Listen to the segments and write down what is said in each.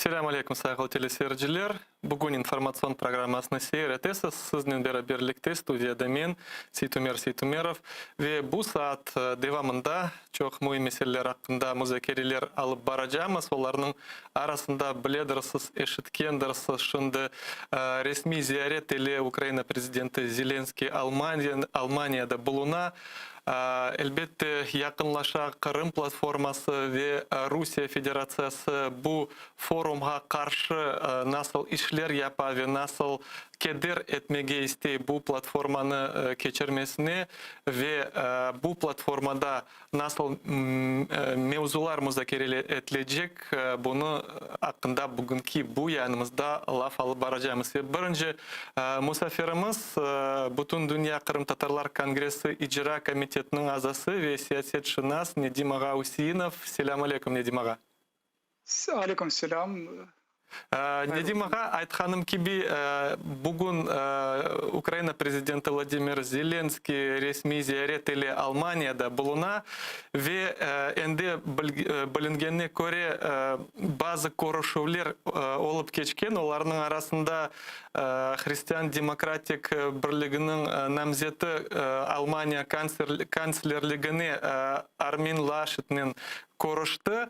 Selâm aleyküm, sayğılı teleseyirciler! Bugün informatsion programmasını seyir etesiz. Siznen beraberlikte studiyada men, Seytumer Seytumerov, ve bu saat devamında çoq müim meseleler aqqında muzakereler alıp baracamız. Olarnıñ arasında, biledirsiz, eşitkendirsiz, şimdi resmiy ziyaret ile Ukraina prezidenti Zelenskıy Almaniyada buluna. Elbette, yaqınlaşa Qırım platforması ve Rusiye Federatsiyası bu forumğa qarşı nasıl işler yapa ve nasıl keder etmege istey bu platformanı keçirmesine ve bu platformada nasıl mevzular muzakere etilecek, bunı aqqında bugünki bu yayınımızda laf alıp baracamız. Ve birinci musafirimiz, Bütündünya qırımtatarlar kongressi icra komitetiniñ azası ve siyasetşınas Nedim ağa Üseinov. Selâm aleyküm, Nedim ağa. Aleyküm selâm. Nedim ağa, aytqanım kibi, bugün Ukraina prezidenti Vladimir Zelenskiy resmiy ziyaret ile Almaniyada buluna ve endi bilingenine köre, bazı körüşüvler olıp keçken, olarnıñ arasında Hristian demokratik birliginiñ namzeti Almaniya kantslerligine Armin Laşetnen körüşti.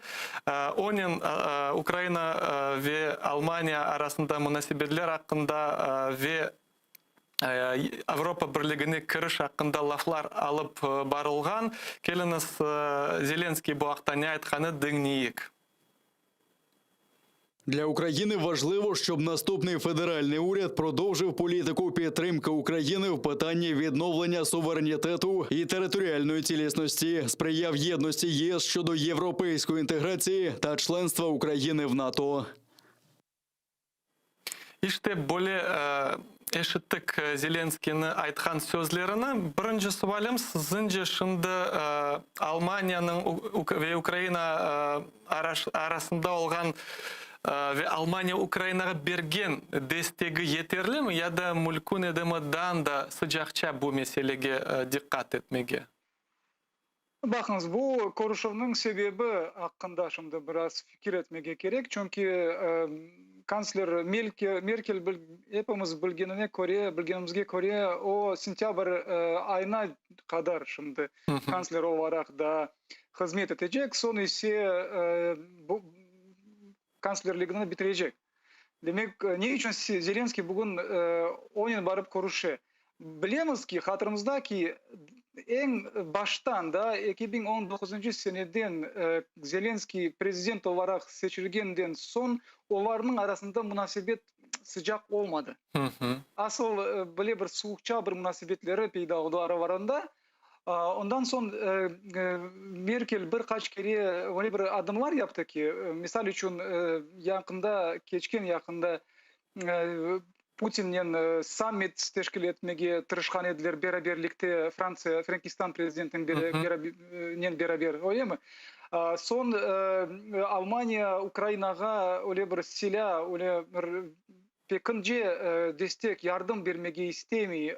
Onen Ukraina ve Almaniya arasında munasebetler aqqında ve Avropa Birligine kiriş aqqında laflar alıp barılğan. Keliñiz, Zelenskiy bu aqta ne aytqanı diñleyik. Для України важливо, щоб наступний федеральний уряд продовжив політику підтримки України в питанні відновлення суверенітету і територіальної цілісності, сприяв єдності ЄС щодо європейської інтеграції та членства України в НАТО. İşte, böyle eşittik Zelenskıynı aytqan sözlerini. Birinci sualim, siziñce şimdi Almaniyanıñ ve Ukraina arasında olğan ve Almaniya Ukrainağa bergen destegi yeterlimi ya da mülkün edimi daa da sıcaqça bu meselege diqqat etmege? Baqıñız, bu körüşüvniñ sebebi aqqında şimdi biraz fikir etmege kerek, çünki kantsler Merkel epimiz bilgenine köre, bilgenimizge köre, o sentâbr ayına qadar şimdi kantsler olaraq daa hızmet etecek, soñ ise bu kantslerligini bitirecek. Demek, ne içün Zelenskıy bugün onen barıp körüşe? Bilemiz ki, hatırımızda ki, eñ baştan, daa 2019 seneden Zelenskıy prezident olaraq seçilgenden soñ olarnıñ arasında munasebet sıcaq olmadı. Asıl böyle bir suvuqça bir munasebetleri peyda oldı aralarında. Ondan soñ Merkel bir qaç kere öyle bir adımlar yaptı ki, misal içün, yaqında, keçken yaqında Putinnen sammit teşkil etmege tırışqan ediler beraberlikte Frantsiya, Frenkistan prezidentinen beraber, öylemi? Soñ Almaniya Ukrainağa öyle bir silâ, öyle bir Pekince destek, yardım bermege istemey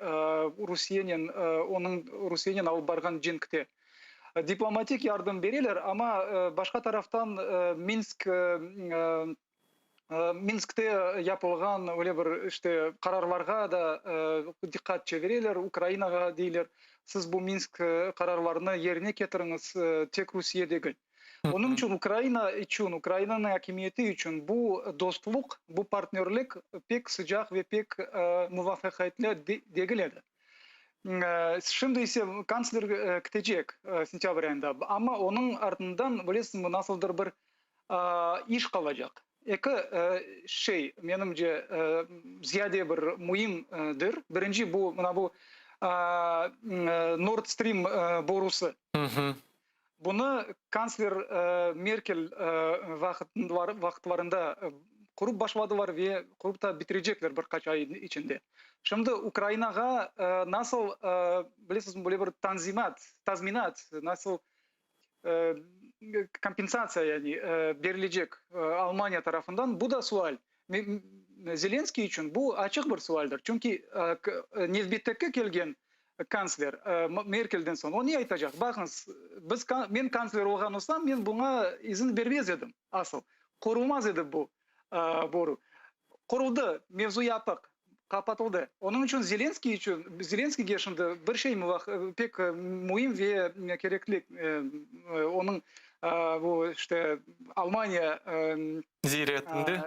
Rusiyenen, onıñ Rusiyenen alıp barğan cenkte. Diplomatik yardım bereler, amma başqa taraftan Minsk, Minskte yapılğan öyle bir işte qararlarğa da diqqat çevireler, Ukrainağa deyler, siz bu Minsk qararlarını yerine ketiriñiz, tek Rusiye degil. Onıñ içün Ukraina içün, Ukrainanıñ akimiyeti içün bu dostluq, bu partnörlik pek sıcaq ve pek muvafaqiyetli degil edi. Şimdi ise kantsler ketecek sentâbr ayında, amma onıñ artından, bilesiñmi, nasıldır bir iş qalacaq. Eki şey, menimce, ziyade bir müimdir. Birinci, bu, mına bu Nord Stream borusı. Bunı kantsler Merkel vaqıtlarında qurıp başladılar ve qurıp da bitirecekler bir qaç ay içinde. Şimdi Ukrainağa nasıl, bilesizmi, böyle bir tanzimat, tazminat, nasıl kompensatsiya yani berilecek Almaniya tarafından, bu da sual. Zelenskıy içün bu açıq bir sualdir. Çünki nevbetteki kelgen kantsler Merkelden soñ, o ne aytacaq? Baqıñız, biz, men kantsler olğan olsam, men buña izin bermez edim asıl. Qurulmaz edi bu. Boru quruldı, mevzu yapıq, qapatıldı. Onıñ içün Zelenskiy içün, Zelenskiyge şimdi bir şey pek müim ve kerekli, onıñ bu işte Almaniya ziyaretinde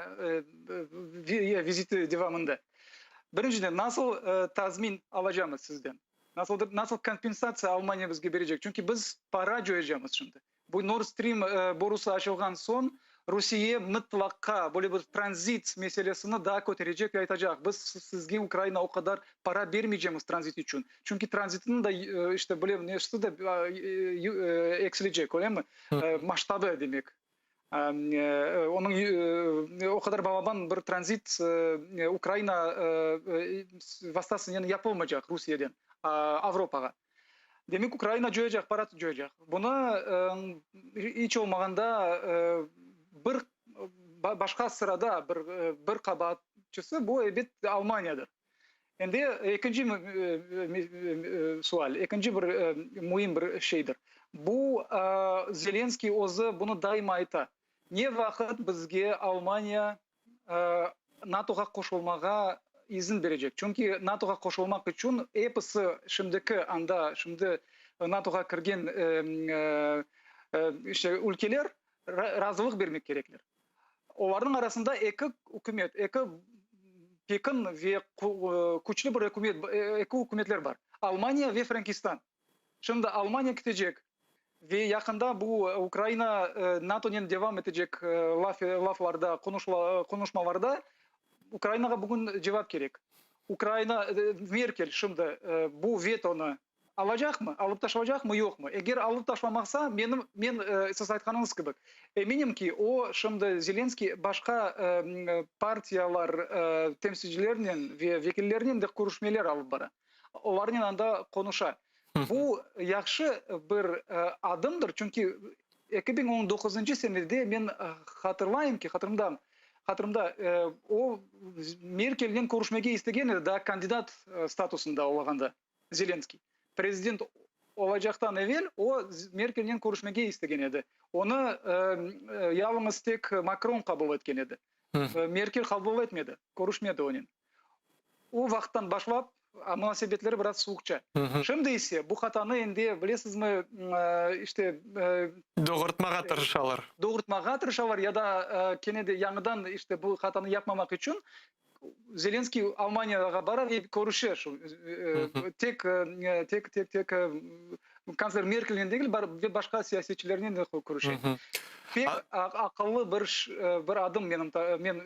viziti devamında. Birinciden, nasıl tazmin alacamız sizden? Nasıldır, nasıl kompensatsiya Almaniya bizge berecek? Çünki biz para coyacamız şimdi. Bu Nord Stream borusı açılğan soñ Rusiye mıtlaqqa böyle bir tranzit meselesini daa köterecek ve aytacaq, biz sizge, Ukraina, o qadar para bermeycemiz tranzit içün. Çünki tranzitniñ da işte böyle nesi de eksilecek, öylemi? Masştabı demek. Onıñ o qadar balaban bir tranzit Ukraina vastasınen yapılmaycaq Rusiyeden Avropağa. Demek, Ukraina coyacaq, para coyacaq. Bunı iç olmağanda bir başqa sırada bir bir qabaatçısı bu, ebet, Almaniyadır. Endi ekinci sual, ekinci bir müim bir şeydir. Bu Zelenskiy özü bunı daima ayta, ne vaqıt bizge Almaniya NATOğa qoşulmağa izin berecek? Çünki NATOğa qoşulmaq içün episi şimdiki anda şimdi NATOğa kirgen işte ülkeler razılıq bermek kerekler. Olarnıñ arasında eki ükümet, eki pekin ve küçlü bir ükümet, eki ükümetler bar, Almaniya ve Frenkistan. Şimdi Almaniya ketecek ve yaqında bu Ukraina NATOnen devam etecek laf laflarda, qonuşmalarda Ukrainağa bugün cevap kerek. Ukraina, Merkel şimdi bu vetonı Alacaqmı, alıp taşlacaqmı, yoqmı? Eger alıp taşlamaqsa, menim, men, siz aytqanıñız kibi, eminim ki, o, şimdi Zelenskiy başqa partiyalar temsilcilerinen ve vekillerinen de körüşmeler alıp bara, olarnen anda qonuşa. Bu yahşı bir adımdır, çünki 2019 senede men hatırlayım ki, hatırımda, hatırımda, o, Merkelnen körüşmege istegen edi, daa kandidat statusında olğanda. Zelenskiy, prezident olacaqtan evel o, Merkelnen körüşmege istegen edi. Onı yalıñız tek Makron qabul etken edi. Merkel qabul etmedi, körüşmedi onen. O vaqıttan başlap munasebetleri biraz suvuqça. Şimdi ise bu hatanı endi, bilesizmi, işte. Doğurtmağa tırışalar. Doğurtmağa tırışalar ya da kene de yañıdan işte bu hatanı yapmamaq içün Zelenskiy Almaniyağa bara ve körüşe şu tek tek tek tek kantsler Merkelnen degil, ve başqa siyasetçilernen de körüşe. Pek aqıllı bir bir adım menim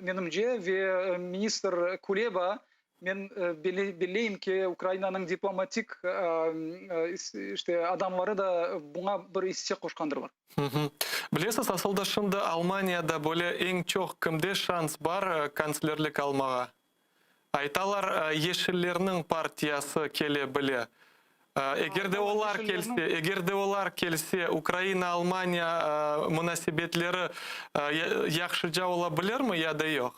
menimce ve ministr Kuleba men belleyim ki, Ukrainanıñ diplomatik işte adamları da buña bir isse qoşqandırlar. Bilesiz, asıl da şimdi Almaniyada böyle eñ çoq kimde şans bar kantslerlik almağa? Aytalar, Yeşillerniñ partiyası kele bile. Eger de olar kelse, eger de olar kelse, Ukraina-Almaniya munasebetleri yahşıca ola bilirmi ya da yoq?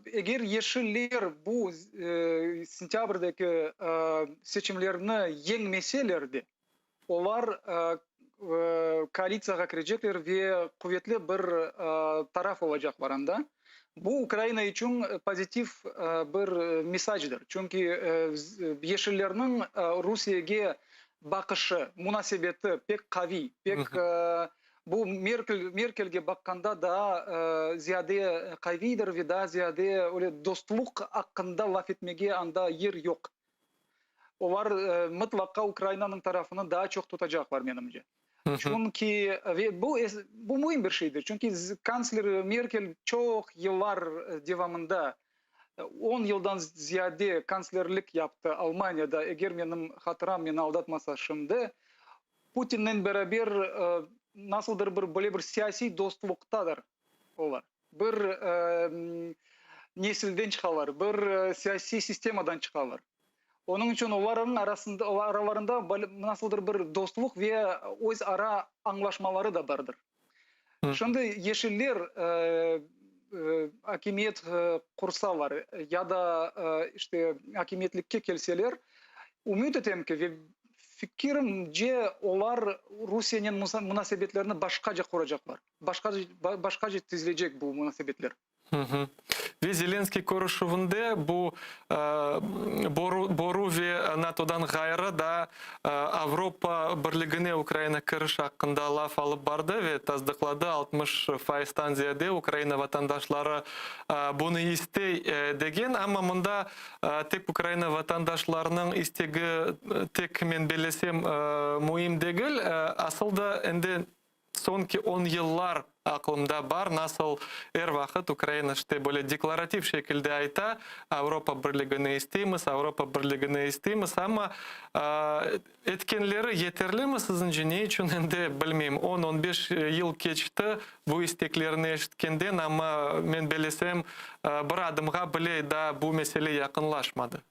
Eger Yeşiller bu sentâbrdeki seçimlerni yeñmeseler de, Olar koalitsiyağa kirecekler ve quvetli bir taraf olacaqlar anda. Bu Ukraina içün pozitiv bir mesacdır, çünki yeşillerniñ Rusiyege baqışı, munasebeti pek qaviy, pek bu Merkel Merkelge baqqanda daa ziyade qaviydir ve daa ziyade öyle dostluq aqqında laf etmege anda yer yoq. Olar mıtlaqa Ukrainanıñ tarafını daa çoq tutacaqlar, menimce. Çünki ve bu bu müim bir şeydir, çünki kantsler Merkel çoq yıllar devamında, on yıldan ziyade kantslerlik yaptı Almaniyada, eger menim hatıram meni aldatmasa şimdi, Putinnen beraber nasıldır bir böyle bir siyasiy dostluqtadır olar. Bir nesilden çıqalar, bir siyasiy sistemadan çıqalar. Onıñ içün olarnıñ arasında, aralarında nasıldır bir dostluq ve öz ara añlaşmaları da bardır. Şimdi yeşiller akimiyet qursalar ya da işte akimiyetlikke kelseler, ümüt etem ki, ve. Fikirimce, olar Rusiyenen munasebetlerini başqaca quracaqlar, başqaca tizilecek bu munasebetler. Ve Zelenskıy körüşüvinde bu boru ve NATOdan ğayrı daa Avropa Birligine Ukraina kiriş aqqında laf alıp bardı ve tasdıqladı, 60 faizdan ziyade Ukraina vatandaşları bunı istey degen. Amma mında tek Ukraina vatandaşlarınıñ istegi tek, men bellesem, müim degil, asıl da endi Soñki on yıllar aqlımda bar, nasıl er vaqıt Ukraina işte böyle deklarativ şekilde ayta, Avropa Birligini isteymiz, Avropa Birligini isteymiz, amma etkenleri yeterlimi siziñce, ne içün endi bilmeyim, on, on beş yıl keçti bu isteklerini eşitkenden, amma men bellesem, bir adımğa bile daa bu mesele yaqınlaşmadı.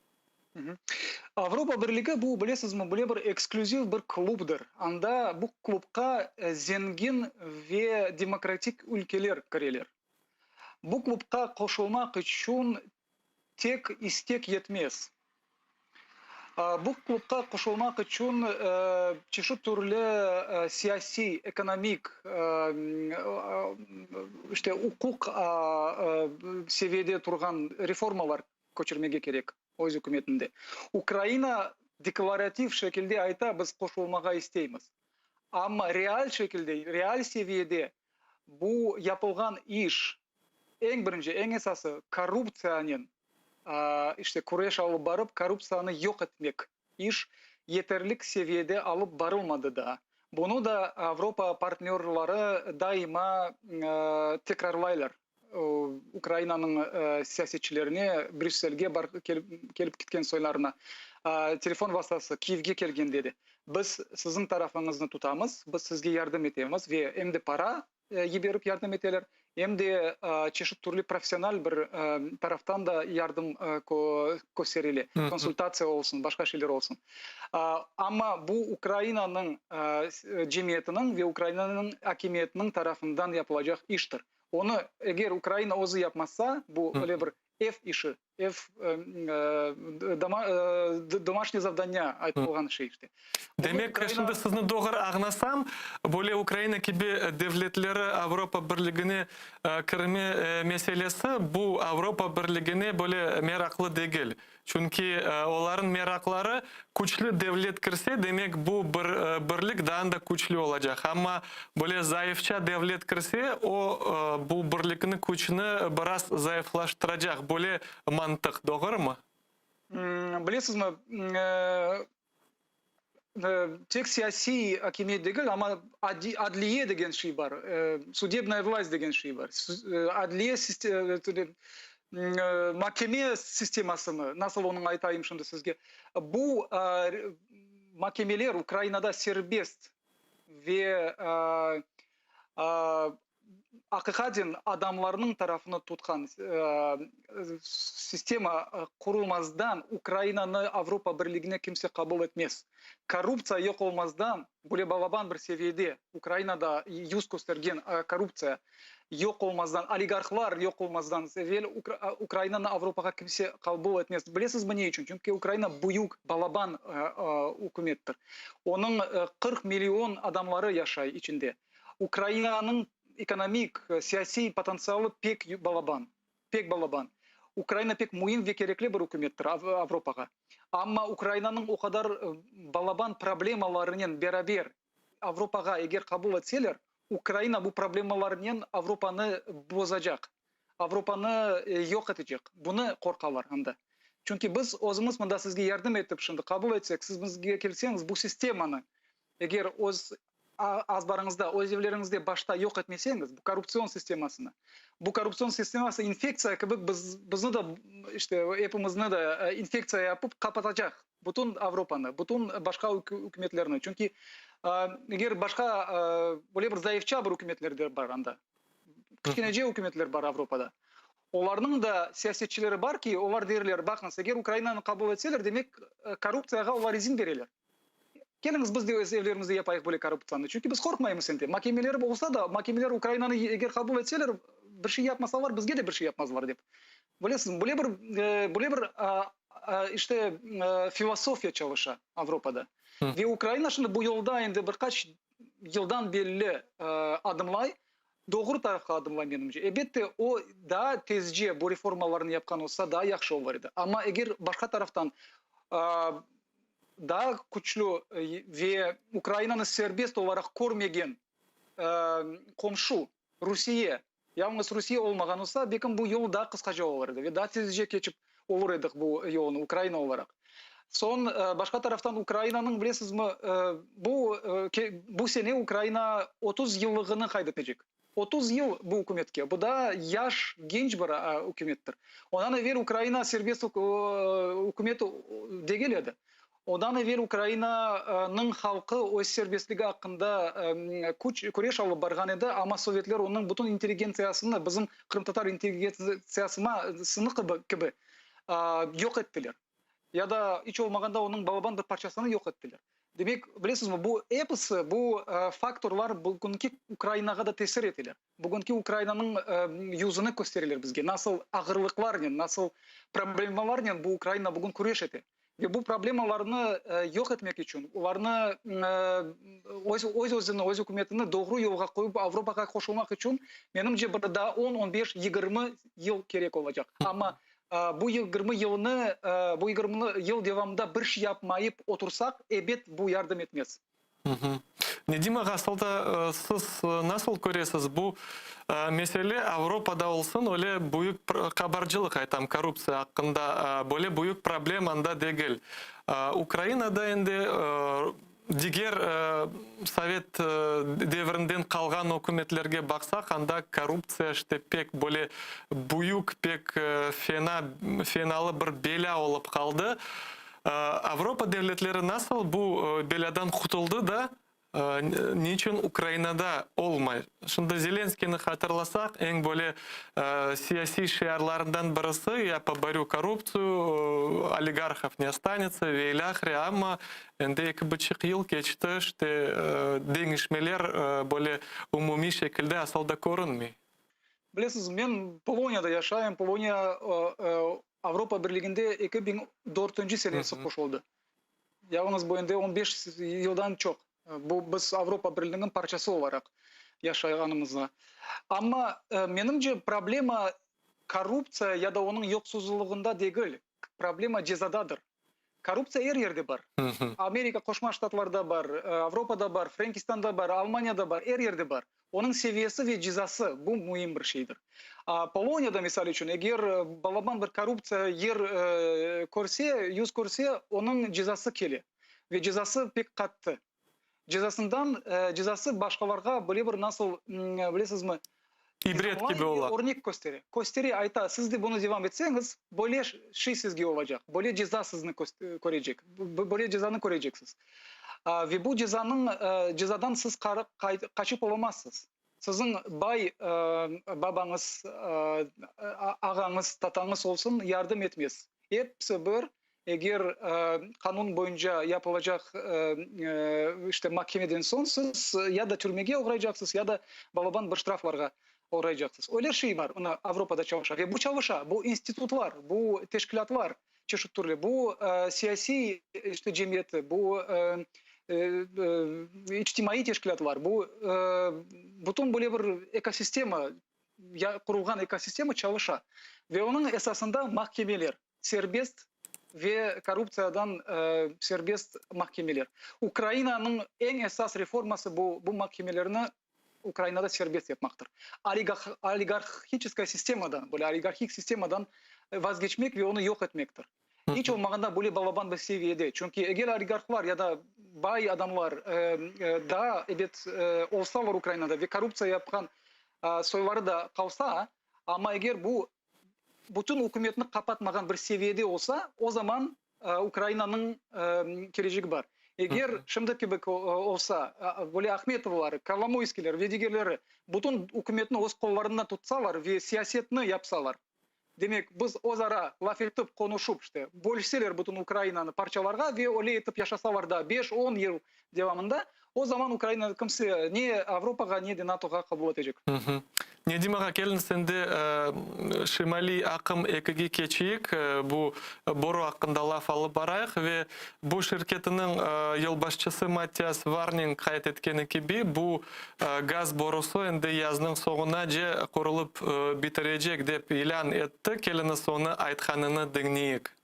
Avropa Birligi bu, bilesizmi, böyle bir eksklüziv bir klubdır. Anda bu klubqa zengin ve demokratik ülkeler kireler. Bu klubqa qoşulmaq içün tek istek yetmez. Bu klubqa qoşulmaq içün çeşit türlü siyasiy, ekonomik, işte uquq seviyede turğan reformalar köçürmege kerek öz ükümetinde. Ukraina deklarativ şekilde ayta, biz qoşulmağa isteymiz. Amma real şekilde, real seviyede bu yapılğan iş, eñ birinci, eñ esası korruptsiyanen işte küreş alıp barıp, korruptsiyanı yoq etmek iş yeterlik seviyede alıp barılmadı daa. Bunı da Avropa partnörları daima tekrarlaylar. Ukrainanıñ siyasetçilerine Brüsselge kelip ketken soylarına telefon vastası Kyivge kelgende de, biz siziñ tarafıñıznı tutamız, biz sizge yardım etemiz ve em de para yiberip yardım eteler, em de çeşit türlü professional bir taraftan da yardım kösterile, konsultatsiya olsun, başqa şeyler olsun. Amma bu Ukrainanıñ cemiyetiniñ ve Ukrainanıñ akimiyetiniñ tarafından yapılacaq iştir. Onı eger Ukraina özü yapmasa, bu öyle bir ev işi, ev domaşnıye zavdanya aytılğan şey işte. Demek, şimdi sizni doğru añlasam, böyle Ukraina kibi devletleri Avropa Birligine kirme meselesi bu Avropa Birligine böyle meraqlı degil. Çünki olarnıñ meraqları, küçlü devlet kirse, demek bu bir birlik daa da küçlü olacaq. Amma böyle zayıfça devlet kirse, o, bu birlikniñ küçüni biraz zayıflaştıracaq. Böyle mantıq, doğrumı? Bilesizmi, tek siyasiy akimiyet degil, amma adliye degen şey bar, sudebnaya vlast degen şey bar. Adliye makeme sistemasını, nasıl onıñ aytayım şimdi sizge, bu makemeler Ukrainada serbest ve aqiqaten adamlarnıñ tarafını tutqan sistema qurulmazdan Ukrainanı Avropa Birligine kimse qabul etmez. Korruptsiya yoq olmazdan, böyle balaban bir seviyede Ukrainada yüz köstergen korruptsiya yoq olmazdan, oligarhlar yoq olmazdan evel Ukrainanı Avropağa kimse qabul etmez. Bilesizmi ne içün? Çünki Ukraina büyük, balaban ükümettir. Onıñ 40 million adamları yaşay içinde. Ukrainanıñ ekonomik, siyasiy potentsialı pek balaban, pek balaban. Ukraina pek müim ve kerekli bir ükümettir Avropağa. Amma Ukrainanıñ o qadar balaban problemalarınen beraber Avropağa eger qabul etseler, Ukraina bu problemalarnen Avropanı bozacaq, Avropanı yoq etecek. Bunı qorqalar anda. Çünki biz özümiz mında sizge yardım etip şimdi qabul etsek, siz bizge kelseñiz, bu sistemanı eger öz azbarıñızda, öz evleriñizde başta yoq etmeseñiz, bu korruptsion sistemasını, bu korruptsion sisteması infektsiya kibi biz, bizni de, işte, epimizni de infektsiya yapıp qapatacaq, bütün Avropanı, bütün başqa ükümetlerni. Çünki eger başqa böyle bir zayıfça bir ükümetler de bar anda, kiçkenece ükümetler bar Avropada. Olarnıñ da siyasetçileri bar ki, olar derler, baqıñız, eger Ukrainanı qabul etseler, demek, korruptsiyağa olar izin bereler. Keliñiz, biz de öz evlerimizde yapayıq böyle korruptsiyanı, çünki biz qorqmaymız endi. Makemeler olsa da, makemeler Ukrainanı eger qabul etseler, bir şey yapmasalar, bizge de bir şey yapmazlar dep. Bilesiñizmi, böyle bir, böyle bir, işte, filosofiya çalışa Avropada. Ve Ukraina şimdi bu yolda endi bir qaç yıldan belli adımlay, doğru tarafqa adımlay menimce. Ebette, o daa tezce bu reformalarnı yapqan olsa, daa yahşı olur edi. Amma eger başqa taraftan daa küçlü ve Ukrainanı serbest olaraq körmegen qomşu Rusiye, yalıñız Rusiye olmağan olsa, belkim bu yol daa qısqaca olur edi ve daa tezce keçip olur edik bu yolnı Ukraina olaraq. Soñ, başqa taraftan, Ukrainanıñ, bilesizmi, bu bu sene Ukraina 30 yıllığını qayd etecek. 30 yıl bu ükümetke. Bu daa yaş, genç bir ükümettir. Ondan evel Ukraina serbest ükümet degil edi. Ondan evel Ukrainanıñ halqı öz serbestligi aqqında küç, küreş alıp barğan edi, amma sovetler onıñ bütün intelligentsiyasını, bizim qırımtatar intelligentsiyasını kibi, yoq ettiler. Ya da iç olmağanda onıñ balaban bir parçasını yoq ettiler. Demek, bilesizmi, bu episi, bu faktorlar bugünki Ukrainağa da tesir eteler. Bugünki Ukrainanıñ yüzüni köstereler bizge, nasıl ağırlıqlarnen, nasıl problemalarnen bu Ukraina bugün küreş ete. Ve bu problemalarnı yoq etmek içün, olarnı öz, öz-özüni, öz ükümetini doğru yolğa qoyıp Avropağa qoşulmaq içün, menimce, bir daa on, on beş, 20 yıl kerek olacaq. Amma bu 20 yılnı, bu 20 yıl devamında bir şey yapmayıp otursaq, ebet, bu yardım etmez. Nedim ağa, asıl da siz nasıl köresiz, bu mesele Avropada olsun, öyle büyük qabarcılıq aytam, korruptsiya aqqında, böyle büyük problem anda degil. Ukrainada endi diger sovet devrinden qalğan ükümetlerge baqsaq, anda korruptsiya işte pek böyle büyük, pek fena, fenalı bir belâ olıp qaldı. Avropa devletleri nasıl bu belâdan qutuldı da, niçün Ukrainada olmay? Şimdi Zelenskıynı hatırlasaq, eñ böyle siyasiy şiarlarından birisi "Ya поборю коррупцию, олигархов не останется" ve ilâhre, amma endi eki buçuq yıl keçti, işte deñişmeler böyle umumiy şekilde asıl da körünmey. Bilesiz, men Poloniyada yaşayım. Poloniya Avropa Birliginde 2004 senesi qoşuldı. Yalıñız bu endi 15 yıldan çoq. Bu biz Avropa Birliginiñ parçası olaraq yaşağanımızda. Amma menimce problema korruptsiya ya da onıñ yoqsuzlığında degil, problema cezadadır. Korruptsiya er yerde bar. Amerika Qoşma Ştatlarda bar, Avropada bar, Frenkistanda bar, Almaniyada bar, er yerde bar. Onıñ seviyesi ve cezası, bu müim bir şeydir. Poloniyada, misal içün, eger balaban bir korruptsiya yer körse, yüz körse, onıñ cezası kele ve cezası pek qattı. Cezasından, cezası başqalarğa böyle bir nasıl, bilesizmi, İbret kibi ola. Örnek köstere. Köstere, ayta, siz de bunı devam etseñiz, böyle şey sizge olacaq, böyle ceza sizni körecek, böyle cezanı köreceksiz. Ve bu cezanıñ, cezadan siz qaçıp olamazsız. Siziñ bay babañız, ağañız, tatañız olsun, yardım etmez. Episi bir, eger qanun boyunca yapılacaq işte mahkemeden soñ siz ya da türmege oğraycaqsız, ya da balaban bir ştraflarğa oğraycaqsız. Öyle şey bar, mına Avropada çalışa ve bu çalışa, bu institutlar, bu teşkilâtlar çeşit türlü, bu siyasiy işte cemiyeti, bu içtimaiy teşkilâtlar, bu bütün böyle bir ekosistema, qurulğan ekosistema çalışa ve onıñ esasında mahkemeler, serbest ve korruptsiyadan serbest mahkemeler. Ukrainanıñ eñ esas reforması bu, bu mahkemelerni Ukrainada serbest yapmaqtır. Oligarhiçeskaya sistemadan, böyle oligarhik sistemadan vazgeçmek ve onı yoq etmektir. İç olmağanda böyle balaban bir seviyede. Çünki eger oligarhlar ya da bay adamlar daa, ebet, olsalar Ukrainada ve korruptsiya yapqan soyları da qalsa, amma eger bu bütün ükümetni qapatmağan bir seviyede olsa, o zaman Ukrainanıñ kelecegi bar. Eger şimdi kibi olsa, böyle Ahmetovlar, Kolomoyskiyler ve digerleri bütün ükümetni öz qollarında tutsalar ve siyasetni yapsalar, demek, biz öz ara laf etip, qonuşıp, işte, bölseler bütün Ukrainanı parçalarğa ve öyle etip yaşasalar da beş-on yıl devamında, o zaman Ukrainanı kimse ne Avropağa, ne de NATOğa qabul etecek. Nedim ağa, keliñiz endi Şimaliy aqım ekige keçeyik, bu boru aqqında laf alıp barayıq ve bu şirketiniñ yolbaşçısı Mattias Varning qayd etkeni kibi, bu gaz borusı endi yaznıñ soñunace qurulıp bitirecek, dep ilân etti. Keliñiz onı aytqanını diñleyik.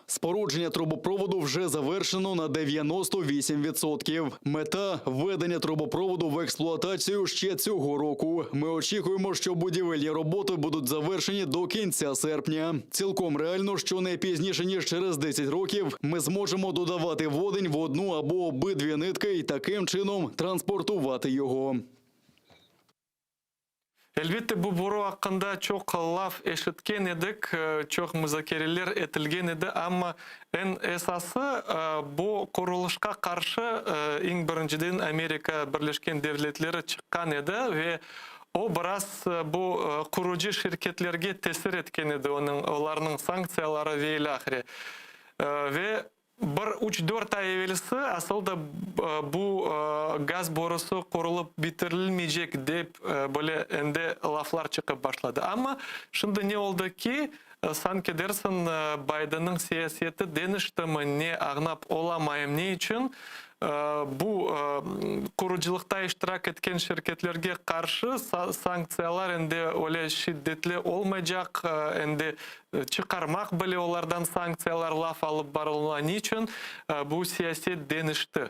Спорудження трубопроводу вже завершено на 98%. Мета введення трубопроводу в експлуатацію ще цього року. Ми очікуємо, що будівельні роботи будуть завершені до кінця серпня. Цілком реально, що не пізніше ніж через 10 років ми зможемо додавати водень в одну або обидві нитки і таким чином транспортувати його. Elbette, bu boru aqqında çoq laf eşitken edik, çoq muzakereler etilgen edi, amma eñ esası, bu qurulışqa qarşı eñ birinciden Amerika Birleşken Devletleri çıqqan edi ve o biraz bu qurucı şirketlerge tesir etken edi, onıñ, olarnıñ sanktsiyaları ve ilâhre. Ve Bir üç-dört ay evelsi asıl da bu gaz borusı qurulıp bitirilmeycek dep böyle endi laflar çıqıp başladı. Amma şimdi ne oldı ki, sanki dersiñ Baydenniñ siyaseti deñiştimi, ne añlap olamayım, ne içün bu qurucılıqta iştirak etken şirketlerge qarşı sanktsiyalar endi öyle şiddetli olmaycaq, endi Çıqarmaq bile olardan sanktsiyalar laf alıp barılına. Niçün bu siyaset deñişti?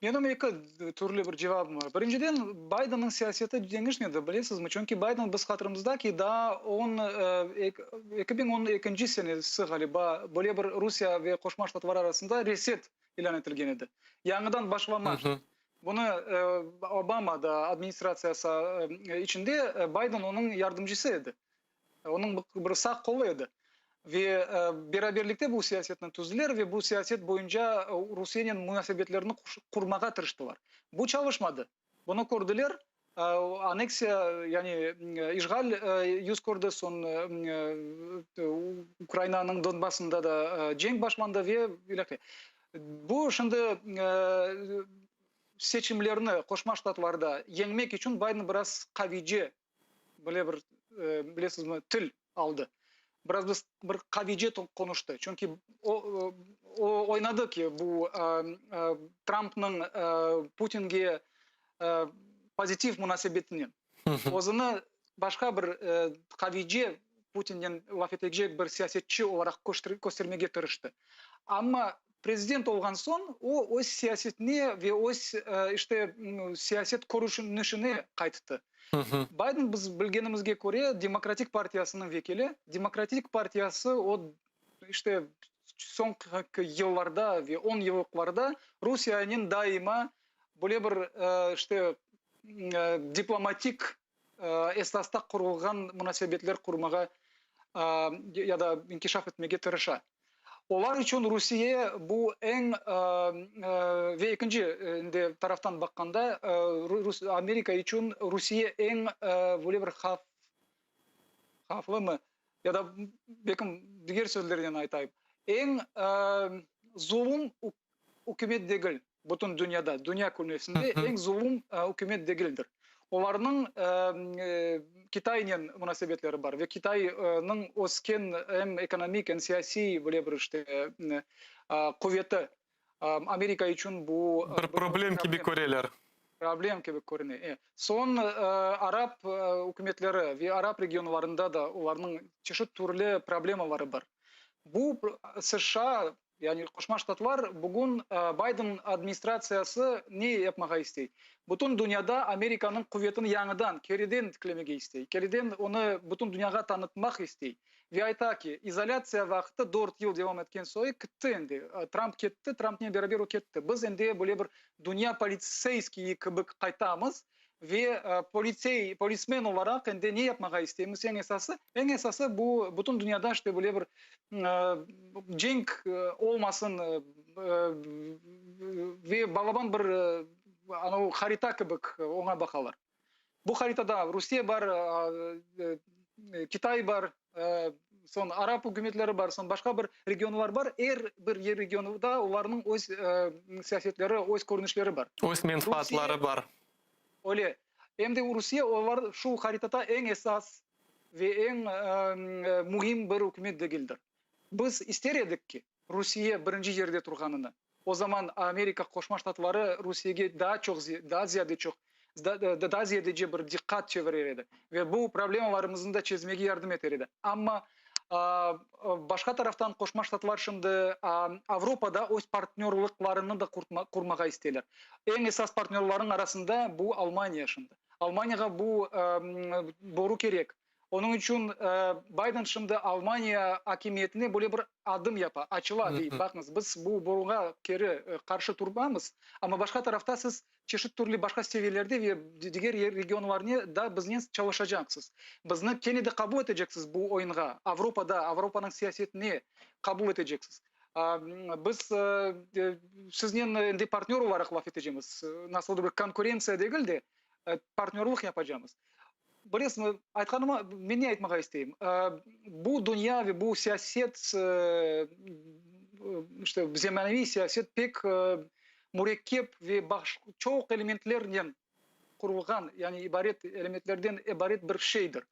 Menim eki türlü bir cevabım bar. Birinciden, Baydenniñ siyaseti deñişmedi, bilesizmi? Çünki Bayden biz hatırımızda ki, daa on 2012 senesi, ğaliba, böyle bir Rusiye ve Qoşma Ştatlar arasında reset ilân etilgen edi. Yañıdan başlama. Bunı Obama da administratsiyası içinde Bayden onıñ yardımcısı edi, onıñ bir sağ qolu edi. Ve beraberlikte bu siyasetni tüzdiler ve bu siyaset boyunca Rusiyenen munasebetlerni qurmağa tırıştılar. Bu çalışmadı. Bunı kördiler, aneksiya, yani işğal yüz kördi, soñ Ukrainanıñ Donbassında da cenk başlandı ve ilâhre. Bu şimdi seçimlerni Qoşma Ştatlarda yeñmek içün Bayden biraz qavice, böyle bir, bilesizmi, til aldı. Biraz biz bir qavice qonuştı. Çünki o, o oynadı ki, bu Trampnıñ Putinge pozitiv munasebetinen. Özüni başqa bir qavice Putinnen laf etecek bir siyasetçi olaraq köstermege tırıştı. Amma prezident olğan soñ o öz siyasetine ve öz, işte, siyaset körünişine qayttı. Bayden, biz bilgenimizge köre, Demokratik partiyasınıñ vekili. Demokratik partiyası o, işte, soñki yıllarda ve on yıllıqlarda Rusiyenen daima böyle bir, işte, diplomatik esnasta qurulğan munasebetler qurmağa ya da inkişaf etmege tırışa. Olar içün Rusiye bu eñ ve ekinci endi taraftan baqqanda Amerika içün Rusiye eñ böyle bir havf havflımı ya da belkim diger sözlernen aytayım, eñ zulum ükümet degil bütün dünyada, dünya künresinde eñ zulum ükümet degildir. Olarnıñ Kitaynen munasebetleri bar ve Kitaynıñ ösken em ekonomik, em siyasiy böyle bir işte quveti Amerika içün bu bir problem kibi köreler. Problem kibi körüne. E. Soñ arap ükümetleri ve arap regionlarında da olarnıñ çeşit türlü problemaları bar. Bu США Yani Qoşma Ştatlar bugün Bayden administratsiyası ne yapmağa istey? Bütün dünyada Amerikanıñ quvetini yañıdan, keriden tiklemege istey, keriden onı bütün dünyağa tanıtmaq istey. Ve ayta ki, izolâtsiya vaqtı dört yıl devam etken soy kitti endi. Tramp ketti, Trampnen beraber o ketti. Biz endi böyle bir dünya politseyskiyi kibi qaytamız Ve politsey, polismen olaraq endi ne yapmağa isteymiz? Eñ esası, eñ esası bu bütün dünyada işte böyle bir cenk olmasın ve balaban bir anavı harita kibik oña baqalar. Bu haritada Rusiye bar, Kitay bar. Soñ arap ükümetleri bar, soñ başqa bir regionlar bar. Er bir regionda olarnıñ öz siyasetleri, öz körünişleri bar. Öz menfaatları bar. Öyle. Em de Rusiye olar şu haritada eñ esas ve eñ müim bir ükümet degildir. Biz ister edik ki, Rusiye birinci yerde turğanını, o zaman Amerika Qoşma Ştatları Rusiyege daa çoq, daa ziyade çoq, daa ziyadece bir diqqat çevirer edi ve bu problemalarımıznı da çezmege yardım eter edi. Amma başqa taraftan Qoşma Ştatlar şimdi Avropada öz partnörlıqlarını da qurmağa isteyler. Eñ esas partnörlarnıñ arasında bu Almaniya şimdi. Almaniyağa bu boru kerek. Onıñ içün Bayden şimdi Almaniya akimiyetine böyle bir adım yapa, açıla, dey, baqıñız, biz bu boruğa keri qarşı turmamız, amma başqa tarafta siz çeşit türlü başqa seviyelerde ve diger regionlarne da biznen çalışacaqsız. Bizni kene de qabul eteceksiz bu oyunğa, Avropada, Avropanıñ siyasetine qabul eteceksiz. Biz siznen endi partnör olaraq laf etecemiz, nasıldır bir konkurentsiya degil de, partnörlıq yapacamız. Bilesiñmi, aytqanıma, men ne aytmağa isteyim? Bu dünya ve bu siyaset, işte, zemaneviy siyaset pek mürekkep ve çoq elementlernen qurulğan, yani ibaret elementlerden ibaret bir şeydir.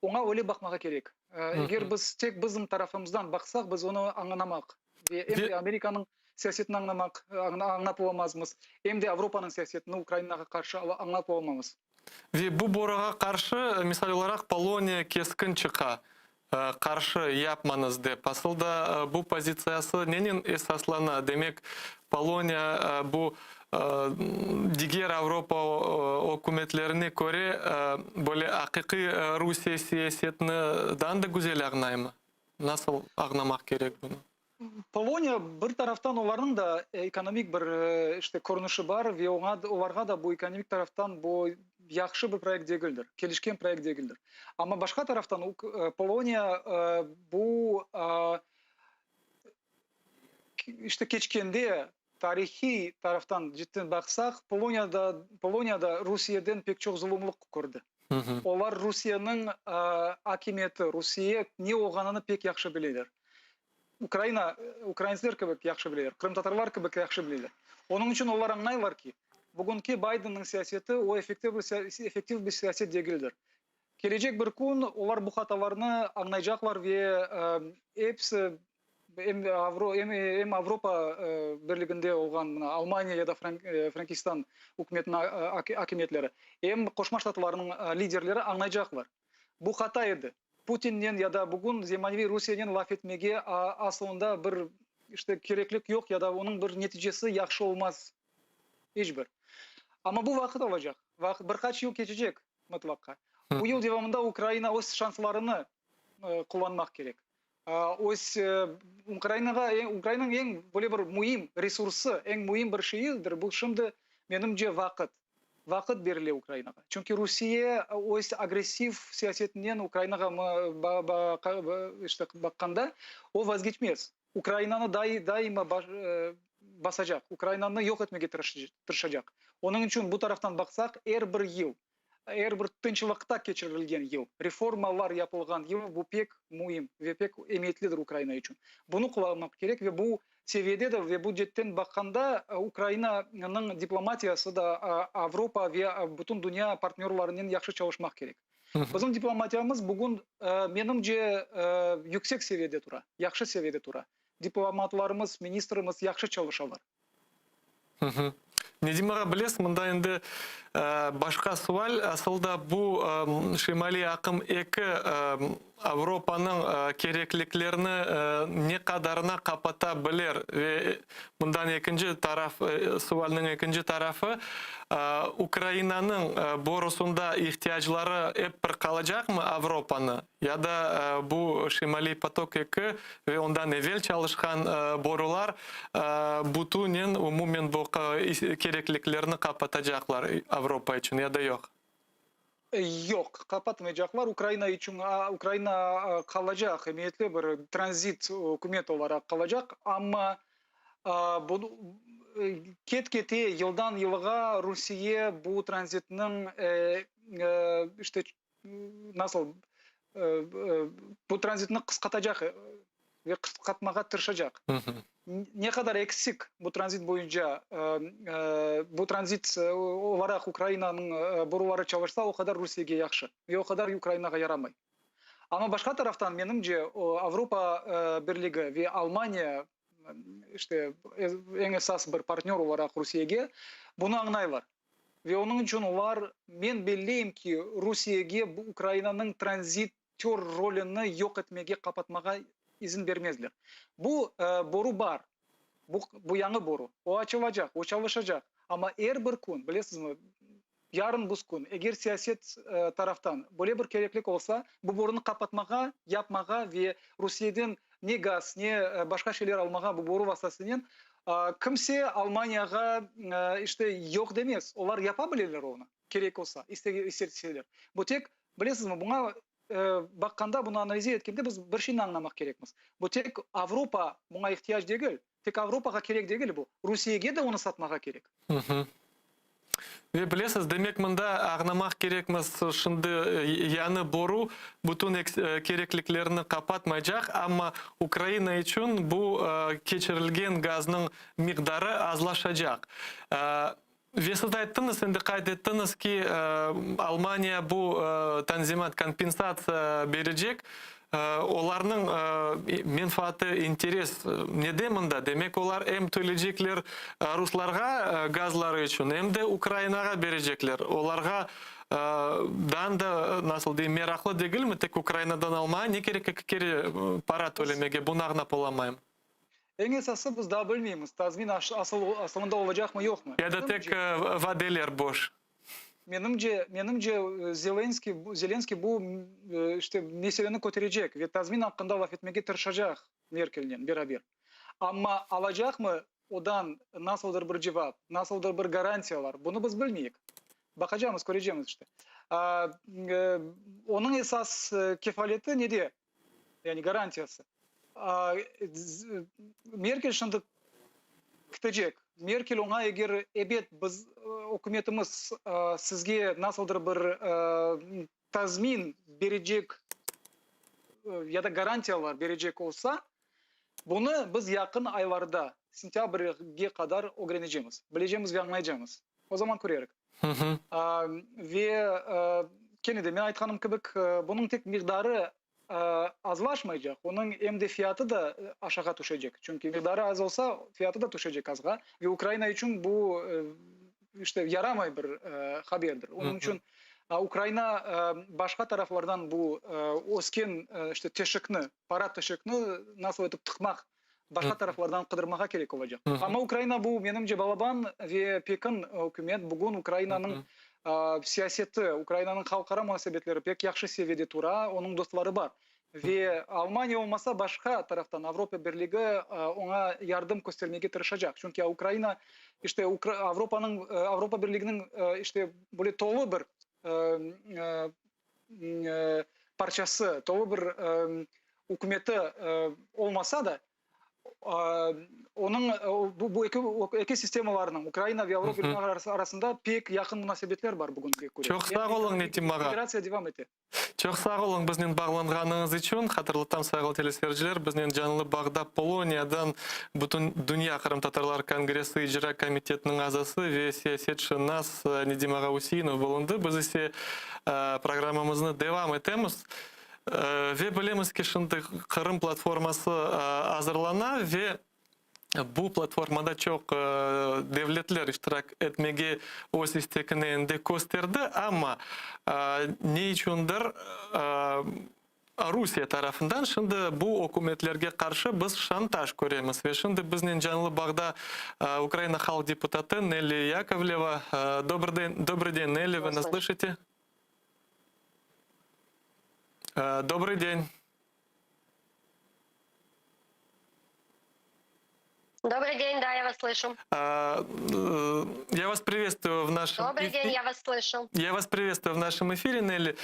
Oña öyle baqmağa kerek. Eger biz tek bizim tarafımızdan baqsaq, biz onı añlamaq ve em de Amerikanıñ siyasetini añlamaq, añlap olamazmız, em de Avropanıñ siyasetini Ukrainağa qarşı añlap olamamız. Ve bu boruğa qarşı, misal olaraq, Poloniya keskin çıqa, qarşı yapmañız dep. Asıl da bu pozitsiyası nenen esaslana? Demek, Poloniya bu diger Avropa ükümetlerine köre böyle aqiqiy Rusiye siyasetini daa da güzel añlaymı? Nasıl añlamaq kerek bunı? Poloniya, bir taraftan, olarnıñ da ekonomik bir, işte, körünişi bar ve oña, olarğa da bu ekonomik taraftan bu yahşı bir proyekt degildir, kelişken proyekt degildir. Amma başqa taraftan, Poloniya bu, işte, keçkende tarihiy taraftan cidden baqsaq, Poloniyada, Poloniya da Rusiyeden pek çoq zulumlıq kördi. Olar Rusiyeniñ akimiyeti, Rusiye ne olğanını pek yahşı bileler. Ukraina, ukraintsler kibi yahşı bileler, qırımtatarlar kibi yahşı bileler. Onıñ içün olar añlaylar ki, bugünki Baydenniñ siyaseti o effektiv effektiv bir siyaset degildir. Kelecek bir kün olar bu hatalarnı añlaycaqlar ve episi em em Avropa Birliginde olğan mına Almaniya ya da Frankistan ükümetiniñ akimiyetleri, em Qoşma Ştatlarnıñ liderleri añlaycaqlar. Bu hata edi. Putinnen ya da bugün zemaneviy Rusiyenen laf etmege asılında bir işte kereklik yoq ya da onıñ bir neticesi yahşı olmaz iç bir. Amma bu vaqıt alacaq. Bir qaç yıl keçecek mıtlaqqa. Bu yıl devamında Ukraina öz şanslarını qullanmaq kerek. Öz Ukrainağa, Ukrainanıñ eñ böyle bir müim resursı, eñ müim bir şeyidir bu şimdi, menimce, vaqıt. Vaqıt berile Ukrainağa. Çünki Rusiye öz agressiv siyasetinen Ukrainağa işte baqqanda, o vazgeçmez. Ukrainanı daima basacaq, Ukrainanı yoq etmege tırışacaq. Onıñ içün bu taraftan baqsaq, er bir yıl, er bir tınçlıqta keçirilgen yıl, reformalar yapılğan yıl, bu pek müim ve pek emiyetlidir Ukraina içün. Bunı qullanmaq kerek ve bu seviyede de ve bu cetten baqqanda Ukrainanıñ diplomatiyası da Avropa ve bütün dünya partnörlarınen yahşı çalışmaq kerek. Bizim diplomatiyamız bugün, menimce, yüksek seviyede tura, yahşı seviyede tura. Diplomatlarımız, ministrimiz yahşı çalışalar. Nedim ağa, bilesiz, mında endi başqa sual, asıl da bu Şimaliy aqım eki Avropanıñ kerekliklerini ne qadarına qapata bilir? Ve bundan ekinci taraf, sualniñ ekinci tarafı, Ukrainanıñ borusında ihtiyacları ep bir qalacaqmı Avropanı? Ya da bu Şimaliy potok eki ve ondan evel çalışqan borular bütünen, umumen bu kerekliklerni qapatacaqlar Avropa içün ya da yoq? Yoq, qapatmaycaqlar. Ukraina içün Ukraina qalacaq, emiyetli bir tranzit ükümet olaraq qalacaq, amma bunı ket-kete, yıldan yılğa Rusiye bu tranzitniñ işte nasıl. Bu tranzitni qısqatacaq ve qısqatmağa tırışacaq. Ne qadar eksik bu tranzit boyunca, bu tranzit olaraq Ukrainanıñ boruları çalışsa, o qadar Rusiyege yahşı ve o qadar Ukrainağa yaramay. Amma başqa taraftan, menimce, Avropa Birligi ve Almaniya, işte, eñ esas bir partnör olaraq Rusiyege, bunı añlaylar. Ve onıñ içün olar, men belleyim ki, Rusiyege bu Ukrainanıñ tranzitör rolüni yoq etmege, qapatmağa izin bermezler. Bu boru bar, bu, bu yañı boru, o açılacaq, o çalışacaq, amma er bir kün, bilesizmi, yarın bus kün, eger siyaset taraftan böyle bir kereklik olsa, bu borunı qapatmağa, yapmağa ve Rusiyeden ne gaz, ne başqa şeyler almağa bu boru vastasınen kimse Almaniyağa, işte, yoq demez. Olar yapa bileler onı, kerek olsa, isteseler. Bu tek, bilesizmi, buña baqqanda, bunı analize etkende biz bir şeyni añlamaq kerekmiz. Bu tek Avropa buña ihtiyac degil, tek Avropağa kerek degil bu, Rusiyege de onı satmağa kerek. Ve bilesiz, demek mında añlamaq kerekmiz, şimdi yañı boru bütün kerekliklerni qapatmaycaq, amma Ukraina içün bu keçirilgen gaznıñ miqdarı azlaşacaq. Ve siz ayttıñız, endi qayd ettiñiz ki, Almaniya bu tanzimat, kompensatsiya berecek. Olarnıñ menfaatı, interes nede mında? Demek, olar em tölecekler ruslarğa gazları içün, em de Ukrainağa berecekler. Olarğa dan da, nasıl deyim, meraqlı degilmi tek Ukrainadan almağa, ne kerek eki kere para tölemege, bunı añlap olamayım. Eñ esası, biz daa bilmeymiz, tazmin asılında olacaqmı, yoqmı. Ya da tek vadeler boş. Menimce, menimce, Zelenskiy, Zelenskiy bu, işte, meseleni köterecek ve tazmin aqqında laf etmege tırışacaq Merkelnen beraber. Amma alacaqmı odan nasıldır bir cevap, nasıldır bir garantiyalar, bunı biz bilmeyik. Baqacamız, körecemiz, işte. Onıñ esas kefaleti nede? Yani garantiyası. Merkel şimdi kitecek. Merkel oña eger ebet biz, ükümetimiz sizge nasıldır bir tazmin berecek ya da garantiyalar berecek olsa, bunı biz yaqın aylarda, sentâbrge qadar ögrenecemiz, bilecemiz ve añlaycamız. O zaman körerik. Ve kene de men aytqanım kibi, bunıñ tek miqdarı azlaşmaycaq, onıñ em de fiyatı da aşağa tüşecek. Çünki miqdarı az olsa, fiyatı da tüşecek azğa. Ve Ukraina içün bu, işte, yaramay bir haberdir. Onıñ içün Ukraina başqa taraflardan bu ösken, işte, teşikni, para teşikni nasıl etip tıqmaq, başqa taraflardan qıdırmağa kerek olacaq. Amma Ukraina bu, menimce, balaban ve pekin ükümet. Bugün Ukrainanıñ siyaseti, Ukrainanıñ halqara munasebetleri pek yahşı seviyede tura, onıñ dostları bar. Ve Almaniya olmasa, başqa taraftan Avropa Birligi oña yardım köstermege tırışacaq. Çünki Ukraina, işte, Avropanıñ, Avropa Birliginiñ, işte, böyle tolu bir parçası, tolu bir ükümeti olmasa da, onıñ bu eki sistemalarnıñ, Ukraina ve Avropa Birligi arasında pek yaqın munasebetler bar bugünge köre. Çoq sağ oluñ, Nedim ağa. Integratsiya devam ete. Çoq sağ oluñ biznen bağlanğanıñız içün. Hatırlatam, sayğılı teleseyirciler, biznen canlı bağda Poloniyadan Bütün Dünya Qırımtatarlar Kongressi İcra Komitetiniñ azası ve siyasetşınas Nedim ağa Useinov bulundı. Biz ise programmamıznı devam etemiz. Ve bilemiz ki, şimdi Qırım platforması azırlana ve bu platformada çoq devletler iştirak etmege öz istekini endi kösterdi, amma ne içündir Rusiye tarafından şimdi bu ükümetlerge qarşı biz şantaj köremiz. Ve şimdi biznen canlı bağda Ukraina halq deputatı Nelli Yakovleva. Dobrıy den, Nelli, vı nas slışite? Dobrıy den. Добрый день, да, я вас слышу. Я вас приветствую в нашем Добрый день, я вас слышу. Я вас приветствую в нашем эфире, Нелли.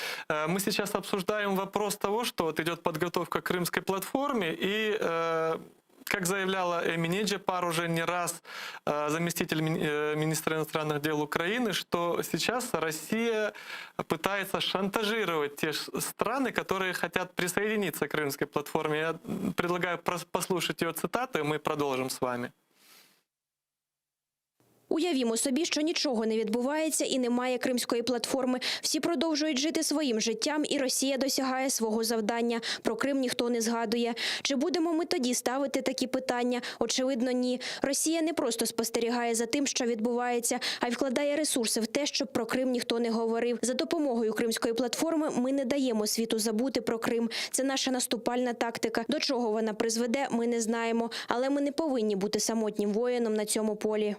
Мы сейчас обсуждаем вопрос того, что вот идет подготовка к Крымской платформе и э, Как заявляла Эмине Джеппар уже не раз, э, заместитель э, министра иностранных дел Украины, что сейчас Россия пытается шантажировать те страны, которые хотят присоединиться к крымской платформе. Я предлагаю послушать ее цитату, и мы продолжим с вами. Уявімо собі, що нічого не відбувається і немає кримської платформи. Всі продовжують жити своїм життям, і Росія досягає свого завдання. Про Крим ніхто не згадує. Чи будемо ми тоді ставити такі питання? Очевидно, ні. Росія не просто спостерігає за тим, що відбувається, а й вкладає ресурси в те, щоб про Крим ніхто не говорив. За допомогою кримської платформи ми не даємо світу забути про Крим. Це наша наступальна тактика. До чого вона призведе, ми не знаємо. Але ми не повинні бути самотнім воїном на цьому полі.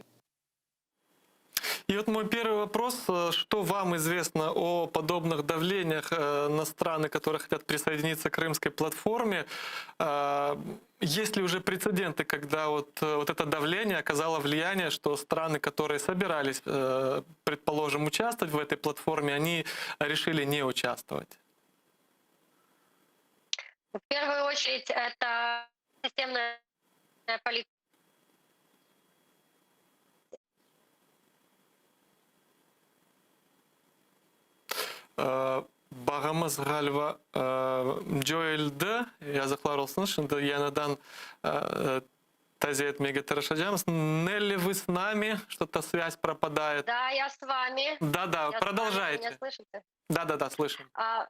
И вот мой первый вопрос, э, что вам известно о подобных давлениях э, на страны, которые хотят присоединиться к крымской платформе? Э, есть ли уже прецеденты, когда вот, вот это давление оказало влияние, что страны, которые собирались, предположим, участвовать в этой платформе, они решили не участвовать? В первую очередь, это системная политика. Bağımız ğaliba coyuldı, yazıqlar olsun. Şimdi yañıdan taze etmege tırışacağımız. Нелли, вы с нами? Что-то связь пропадает. Да, я с вами. Да-да, Я продолжайте. С вами, меня слышите? Да-да-да, слышим. А,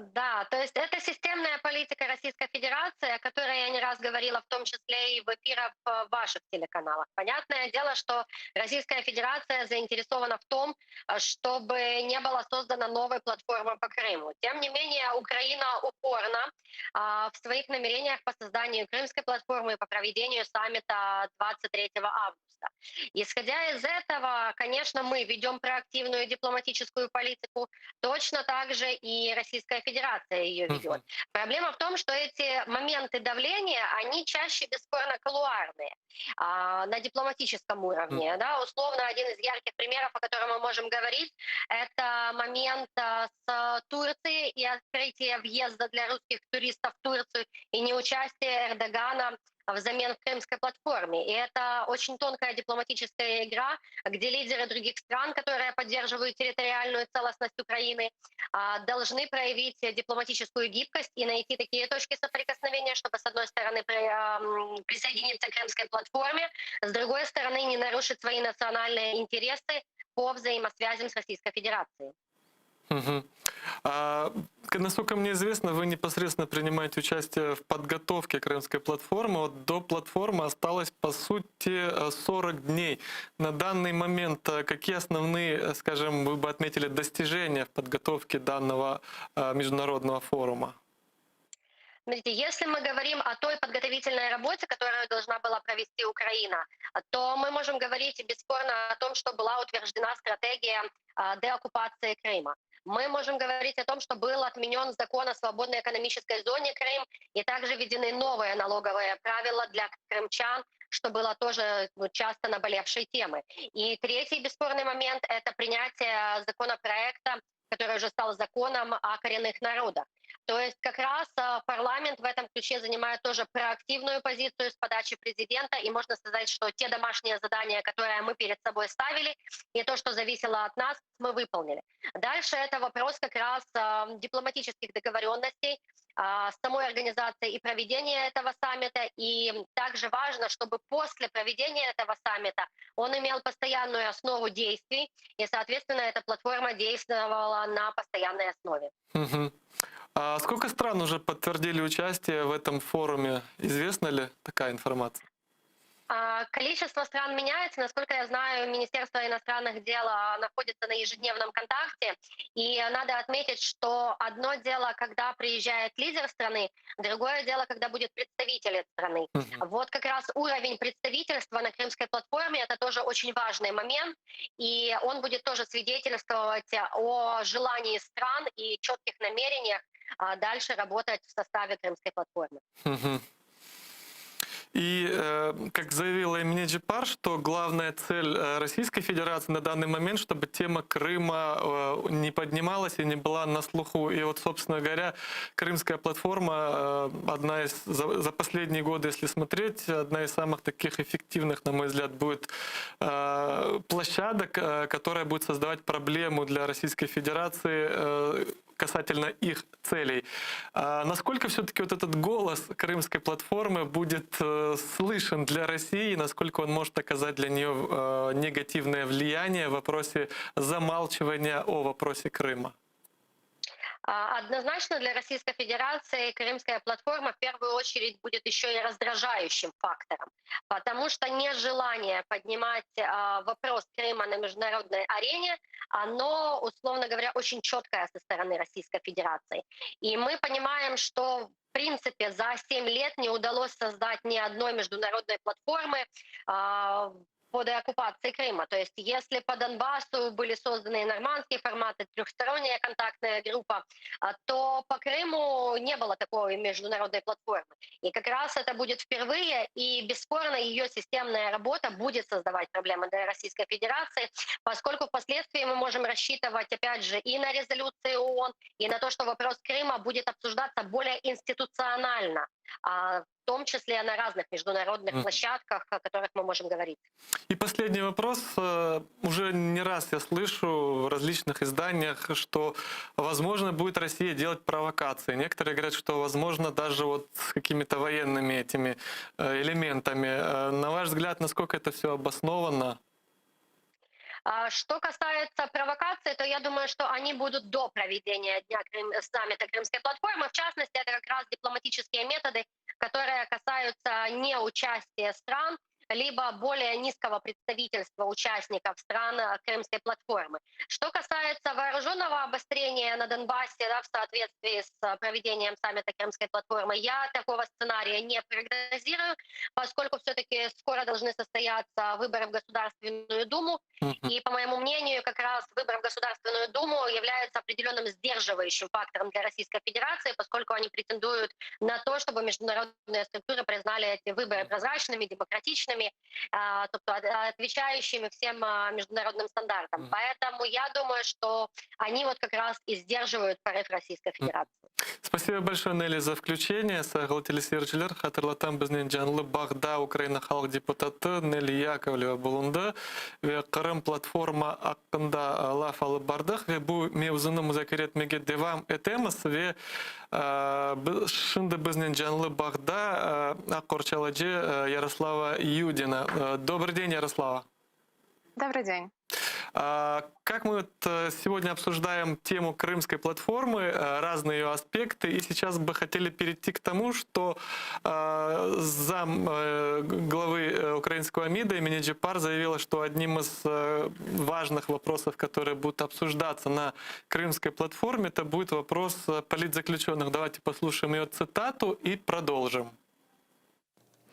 да, то есть это системная политика Российской Федерации, о которой я не раз говорила, в том числе и в эфирах э, ваших телеканалах. Понятное дело, что Российская Федерация заинтересована в том, э, чтобы не была создана новая платформа по Крыму. Тем не менее, Украина упорна а, в своих намерениях по созданию Крымской платформы и по проведению саммита 23 августа. Исходя из этого, конечно, мы ведем проактивную дипломатическую политику, точно так же и Российская Федерация ее ведет. Проблема в том, что эти моменты давления, они чаще бесспорно кулуарные а, на дипломатическом уровне. Да? Условно, один из ярких примеров, о котором мы можем говорить, это момент а, с Турцией и открытие въезда для русских туристов в Турцию и неучастие Эрдогана взамен в крымской платформе. И это очень тонкая дипломатическая игра, где лидеры других стран, которые поддерживают территориальную целостность Украины, а, должны проявить дипломатическую гибкость и найти такие точки соприкосновения, чтобы, с одной стороны, присоединиться к крымской платформе, с другой стороны, не нарушить свои национальные интересы по взаимосвязям с Российской Федерацией. Угу. А, насколько мне известно, вы непосредственно принимаете участие в подготовке Крымской платформы. Вот до платформы осталось, по сути, 40 дней. На данный момент э, какие основные, э, скажем, вы бы отметили достижения в подготовке данного э, международного форума? Смотрите, если мы говорим о той подготовительной работе, которую должна была провести Украина, то мы можем говорить бесспорно о том, что была утверждена стратегия деоккупации Крыма. Мы можем говорить о том, что был отменен закон о свободной экономической зоне Крым и также введены новые налоговые правила для крымчан, что было тоже ну, часто наболевшей темой. И третий бесспорный момент — это принятие законопроекта, который уже стал законом о коренных народах. То есть как раз э, парламент в этом ключе занимает тоже проактивную позицию с подачи президента, и можно сказать, что те домашние задания, которые мы перед собой ставили, и то, что зависело от нас, мы выполнили. Дальше это вопрос как раз э, дипломатических договоренностей, э, самой организации и проведения этого саммита. И также важно, чтобы после проведения этого саммита он имел постоянную основу действий, и, соответственно, эта платформа действовала на постоянной основе. Угу. А сколько стран уже подтвердили участие в этом форуме? Известна ли такая информация? А, количество стран меняется. Насколько я знаю, Министерство иностранных дел а, находится на ежедневном контакте. И надо отметить, что одно дело, когда приезжает лидер страны, другое дело, когда будет представитель страны. Угу. Вот как раз уровень представительства на крымской платформе — это тоже очень важный момент. И он будет тоже свидетельствовать о желании стран и четких намерениях а, дальше работать в составе крымской платформы. Угу. И, э, как заявила Эмине Джепар, что главная цель э, Российской Федерации на данный момент, чтобы тема Крыма э, не поднималась и не была на слуху. И вот, собственно говоря, Крымская платформа одна из, за, за последние годы, если смотреть, одна из самых таких эффективных, на мой взгляд, будет площадок, которая будет создавать проблему для Российской Федерации касательно их целей. А насколько все-таки вот этот голос крымской платформы будет э, слышен для России, насколько он может оказать для нее э, негативное влияние в вопросе замалчивания о вопросе Крыма? А, однозначно для Российской Федерации Крымская платформа в первую очередь будет еще и раздражающим фактором, потому что нежелание поднимать а, вопрос Крыма на международной арене, оно, условно говоря, очень четкое со стороны Российской Федерации. И мы понимаем, что в принципе за 7 лет не удалось создать ни одной международной платформы а, по деоккупации Крыма. То есть если по Донбассу были созданы нормандские форматы, трехсторонняя контактная группа, а, то по Крыму не было такой международной платформы. И как раз это будет впервые, и бесспорно ее системная работа будет создавать проблемы для Российской Федерации, поскольку впоследствии мы можем рассчитывать, опять же, и на резолюции ООН, и на то, что вопрос Крыма будет обсуждаться более институционально, а, в том числе на разных международных mm. площадках, о которых мы можем говорить. И последний вопрос. Э, уже не раз я слышу в различных изданиях, что, возможно, будет Россия делать провокации. Некоторые говорят, что, возможно, даже вот с какими-то военными этими э, элементами. Э, на ваш взгляд, насколько это все обосновано? А, что касается провокаций, то я думаю, что они будут до проведения Дня Крым, саммита Крымской платформы. В частности, это как раз дипломатические методы, которые касаются неучастия стран либо более низкого представительства участников стран э, Крымской платформы. Что касается вооруженного обострения на Донбассе да, в соответствии с э, проведением саммита Крымской платформы, я такого сценария не прогнозирую, поскольку все-таки скоро должны состояться выборы в Государственную Думу. И, по моему мнению, как раз выборы в Государственную Думу являются определенным сдерживающим фактором для Российской Федерации, поскольку они претендуют на то, чтобы международные структуры признали эти выборы прозрачными, демократичными, а, тобто отвечающими всем а, международным стандартам. Поэтому я думаю, что они вот как раз и сдерживают порыв Российской Федерации. Спасибо большое, Нелли, за включение. Sayğılı teleseyirciler, hatırlatam biznen canlı bağda Ukraina halq deputatı Нелли Яковлева bulundı ve Qırım platforma aqqında laf alıp bardıq ve bu mevzunı muzakere etmege devam etemiz ve şimdi biznen canlı bağda aq qorçalayıcı Ярослава Юдина. Добрый день, Ярослава. Добрый день. А, как мы вот э, сегодня обсуждаем тему крымской платформы, э, разные ее аспекты, и сейчас бы хотели перейти к тому, что э, зам главы украинского МИДа Эмине Джеппар заявила, что одним из важных вопросов, которые будут обсуждаться на крымской платформе, это будет вопрос политзаключенных. Давайте послушаем ее цитату и продолжим.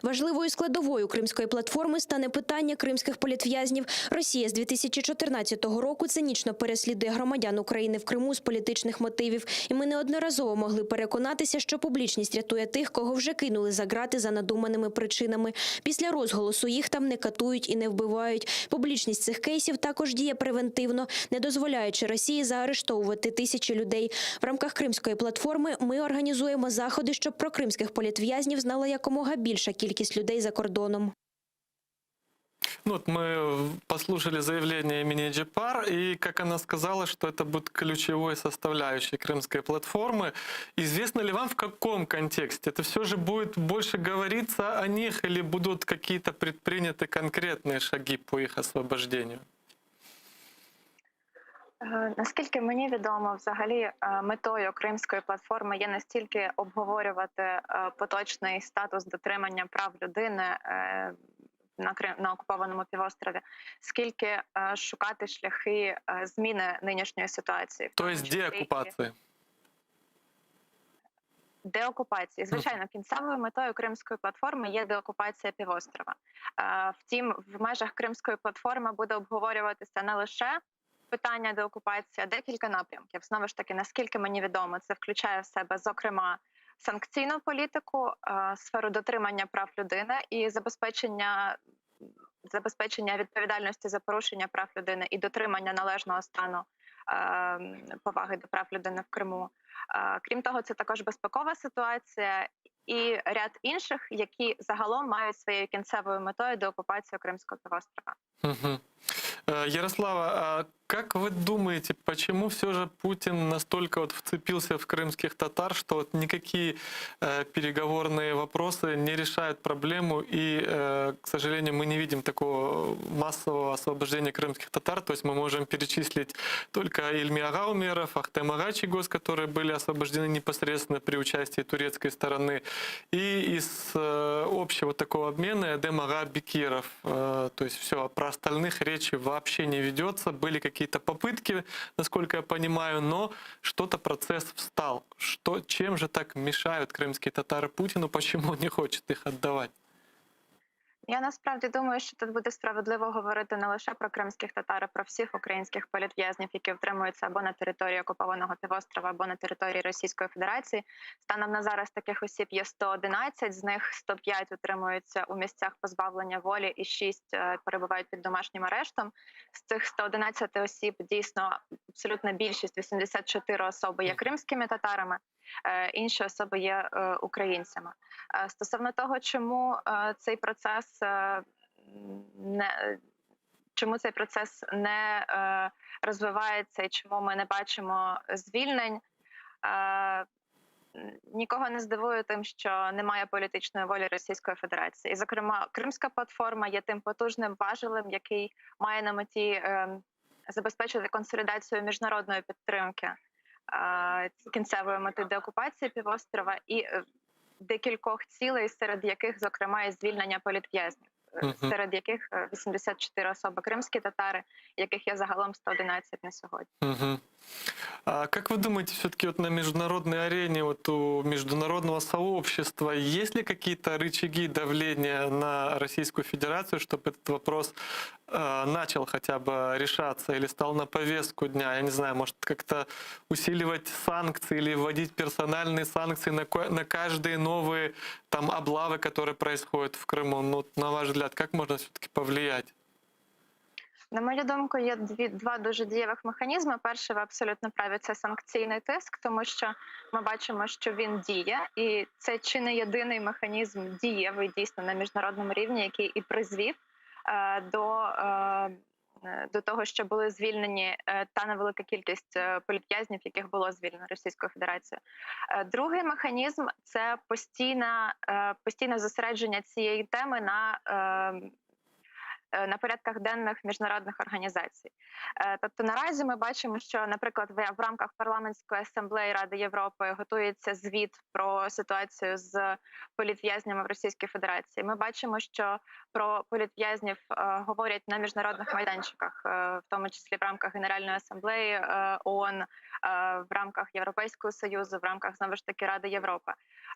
Важливою складовою кримської платформи стане питання кримських політв'язнів. Росія з 2014 року цинічно переслідує громадян України в Криму з політичних мотивів. І ми неодноразово могли переконатися, що публічність рятує тих, кого вже кинули за грати за надуманими причинами. Після розголосу їх там не катують і не вбивають. Публічність цих кейсів також діє превентивно, не дозволяючи Росії заарештовувати тисячі людей. В рамках кримської платформи ми організуємо заходи, щоб про кримських політв'язнів знала якомога більша кількість людей за кордоном. Ну, вот мы послушали заявление Эмине Джеппар, и, как она сказала, что это будет ключевой составляющей крымской платформы. Известно ли вам, в каком контексте? Это все же будет больше говориться о них или будут какие-то предприняты конкретные шаги по их освобождению? Е, Наскільки мені відомо, взагалі е, метою Кримської платформи є не стільки обговорювати е, поточний статус дотримання прав людини е, на Крим на окупованому півострові, скільки е, шукати шляхи е, зміни нинішньої ситуації, в То тому есть числі і деоккупации? Деокупації, звичайно, кінцевою метою Кримської платформи є деокупація півострова. Е, Втім, в межах Кримської платформи буде обговорюватися не лише питання деокупації, а декілька напрямків. Знову ж таки, наскільки мені відомо, це включає в себе, зокрема, санкційну політику, е, сферу дотримання прав людини і забезпечення забезпечення відповідальності за порушення прав людини і дотримання належного стану е, поваги до прав людини в Криму. Е, Крім того, це також безпекова ситуація і ряд інших, які загалом мають своєю кінцевою метою деокупацію Кримського півострова. Мгм. Э, Ярослава, а как вы думаете, почему все же Путин настолько вот вцепился в крымских татар, что вот никакие э, переговорные вопросы не решают проблему, и, э, к сожалению, мы не видим такого массового освобождения крымских татар, то есть мы можем перечислить только Ильми ага Умеров, Ахтем ага Чийгоз, которые были освобождены непосредственно при участии турецкой стороны, и из э, общего такого обмена Эдем ага Бекиров. Э, То есть все, про остальных речи вообще не ведется. Были какие-то попытки, насколько я понимаю, но что-то процесс встал. Что, чем же так мешают крымские татары Путину, почему он не хочет их отдавать? Я насправді думаю, що тут буде справедливо говорити не лише про кримських татар, а про всіх українських політв'язнів, які утримуються або на території окупованого півострова, або на території Російської Федерації. Станом на зараз таких осіб є 111, з них 105 утримуються у місцях позбавлення волі і 6 е, перебувають під домашнім арештом. З цих 111 осіб дійсно абсолютна більшість 84 особи є кримськими татарами, е, інші особи є е, українцями. Е, Стосовно того, чому е, цей процес е, не чому цей процес не е, розвивається і чому ми не бачимо звільнень, е, нікого не здивую тим, що немає політичної волі Російської Федерації. І, зокрема, Кримська платформа є тим потужним важелем, який має на меті е, забезпечити консолідацію міжнародної підтримки е, кінцевої мети деокупації півострова і е, декількох цілей, серед яких, зокрема, і звільнення політв'язнів, е, Мгм. серед яких е, 84 особи кримські татари, яких є загалом 111 на сьогодні. Мгм. А как вы думаете, все-таки вот на международной арене, вот у международного сообщества есть ли какие-то рычаги давления на Российскую Федерацию, чтобы этот вопрос э, начал хотя бы решаться или стал на повестку дня? Я не знаю, может как-то усиливать санкции или вводить персональные санкции на, ко- на каждые новые там облавы, которые происходят в Крыму? Ну, вот на ваш взгляд, как можно все-таки повлиять? На мою думку, є дві два дуже дієвих механізми. Перший, ви абсолютно праві, це санкційний тиск, тому що ми бачимо, що він діє, і це чи не єдиний механізм дієвий дійсно на міжнародному рівні, який і призвів е, до, е, до того, що були звільнені е, та невелика кількість е, політв'язнів, яких було звільнено Російською Федерацією. Е, Другий механізм це постійна, е, постійне зосередження цієї теми на е, е, на порядках денних міжнародних організацій. Е, Тобто наразі ми бачимо, що, наприклад, в в рамках парламентської асамблеї Ради Європи готується звіт про ситуацію з політв'язнями в Російській Федерації. Ми бачимо, що про політв'язнів е, говорять на міжнародних майданчиках, е, в тому числі в рамках Генеральної асамблеї е, ООН, е, в рамках Європейського союзу, в рамках знову ж таки Ради Європи.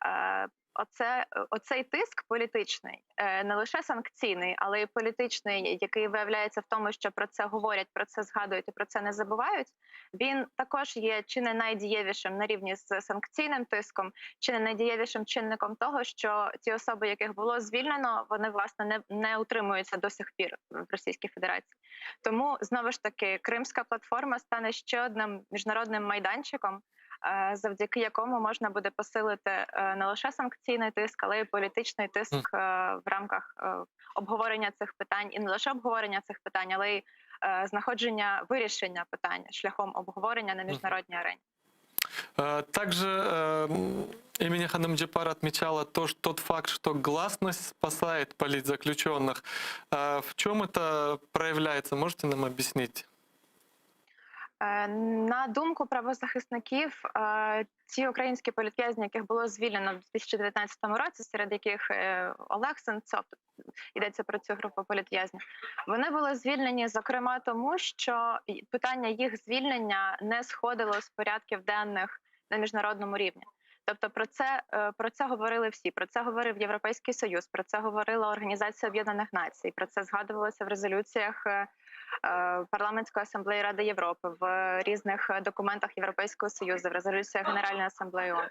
Е, Оце оцей тиск політичний, е, не лише санкційний, але й політичний, який виявляється в тому, що про це говорять, про це згадують і про це не забувають. Він також є чи не найдієвішим на рівні з санкційним тиском, чи не найдієвішим чинником того, що ті особи, яких було звільнено, вони власне не, не утримуються до сих пір в Російській Федерації. Тому знову ж таки Кримська платформа стане ще одним міжнародним майданчиком е, завдяки якому можна буде посилити е, не лише санкційний тиск, але й політичний тиск е, в рамках е, обговорення цих питань, і не лише обговорення цих питань, але й е, знаходження вирішення питань шляхом обговорення на міжнародній арені. Э, Также э, м, Эмине Ханım Джеппар отмечала то, что тот факт, что гласность спасает политзаключенных. Э, В чем это проявляется? Можете нам объяснить? Е, На думку правозахисників, е, ті українські політв'язні, яких було звільнено в 2019 році, серед яких е, Олег Сенцов, йдеться про цю групу політв'язнів, вони були звільнені, зокрема, тому що й- питання їх звільнення не сходило з порядків денних на міжнародному рівні. Тобто про це, е, про це говорили всі. Про це говорив Європейський Союз, про це говорила Організація Об'єднаних Націй, про це згадувалося в резолюціях е, Парламентської асамблеї Ради Європи, в різних документах Європейського союзу, в резолюціях Генеральної асамблеї ООН.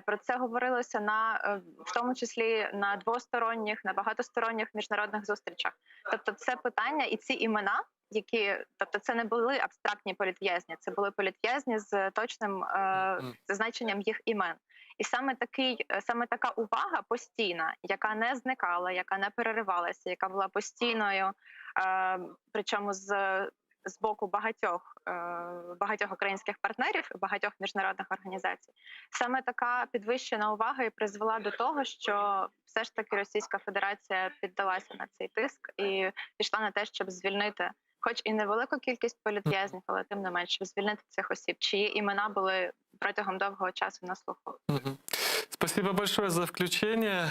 Про це говорилося на в тому числі на двосторонніх, на багатосторонніх міжнародних зустрічах. Тобто, це питання і ці імена, які тобто, це не були абстрактні політв'язні, це були політв'язні з точним е, зазначенням їх імен. І саме такий, саме така увага постійна, яка не зникала, яка не переривалася, яка була постійною, е, причому з, з боку багатьох, е, багатьох українських партнерів, багатьох міжнародних організацій, саме така підвищена увага і призвела до того, що все ж таки Російська Федерація піддалася на цей тиск і пішла на те, щоб звільнити, хоч і невелику кількість політв'язнів, але тим не менш, щоб звільнити цих осіб, чиї імена були протягом довгого часу на слуху. Мгм. Спасибо большое за включение.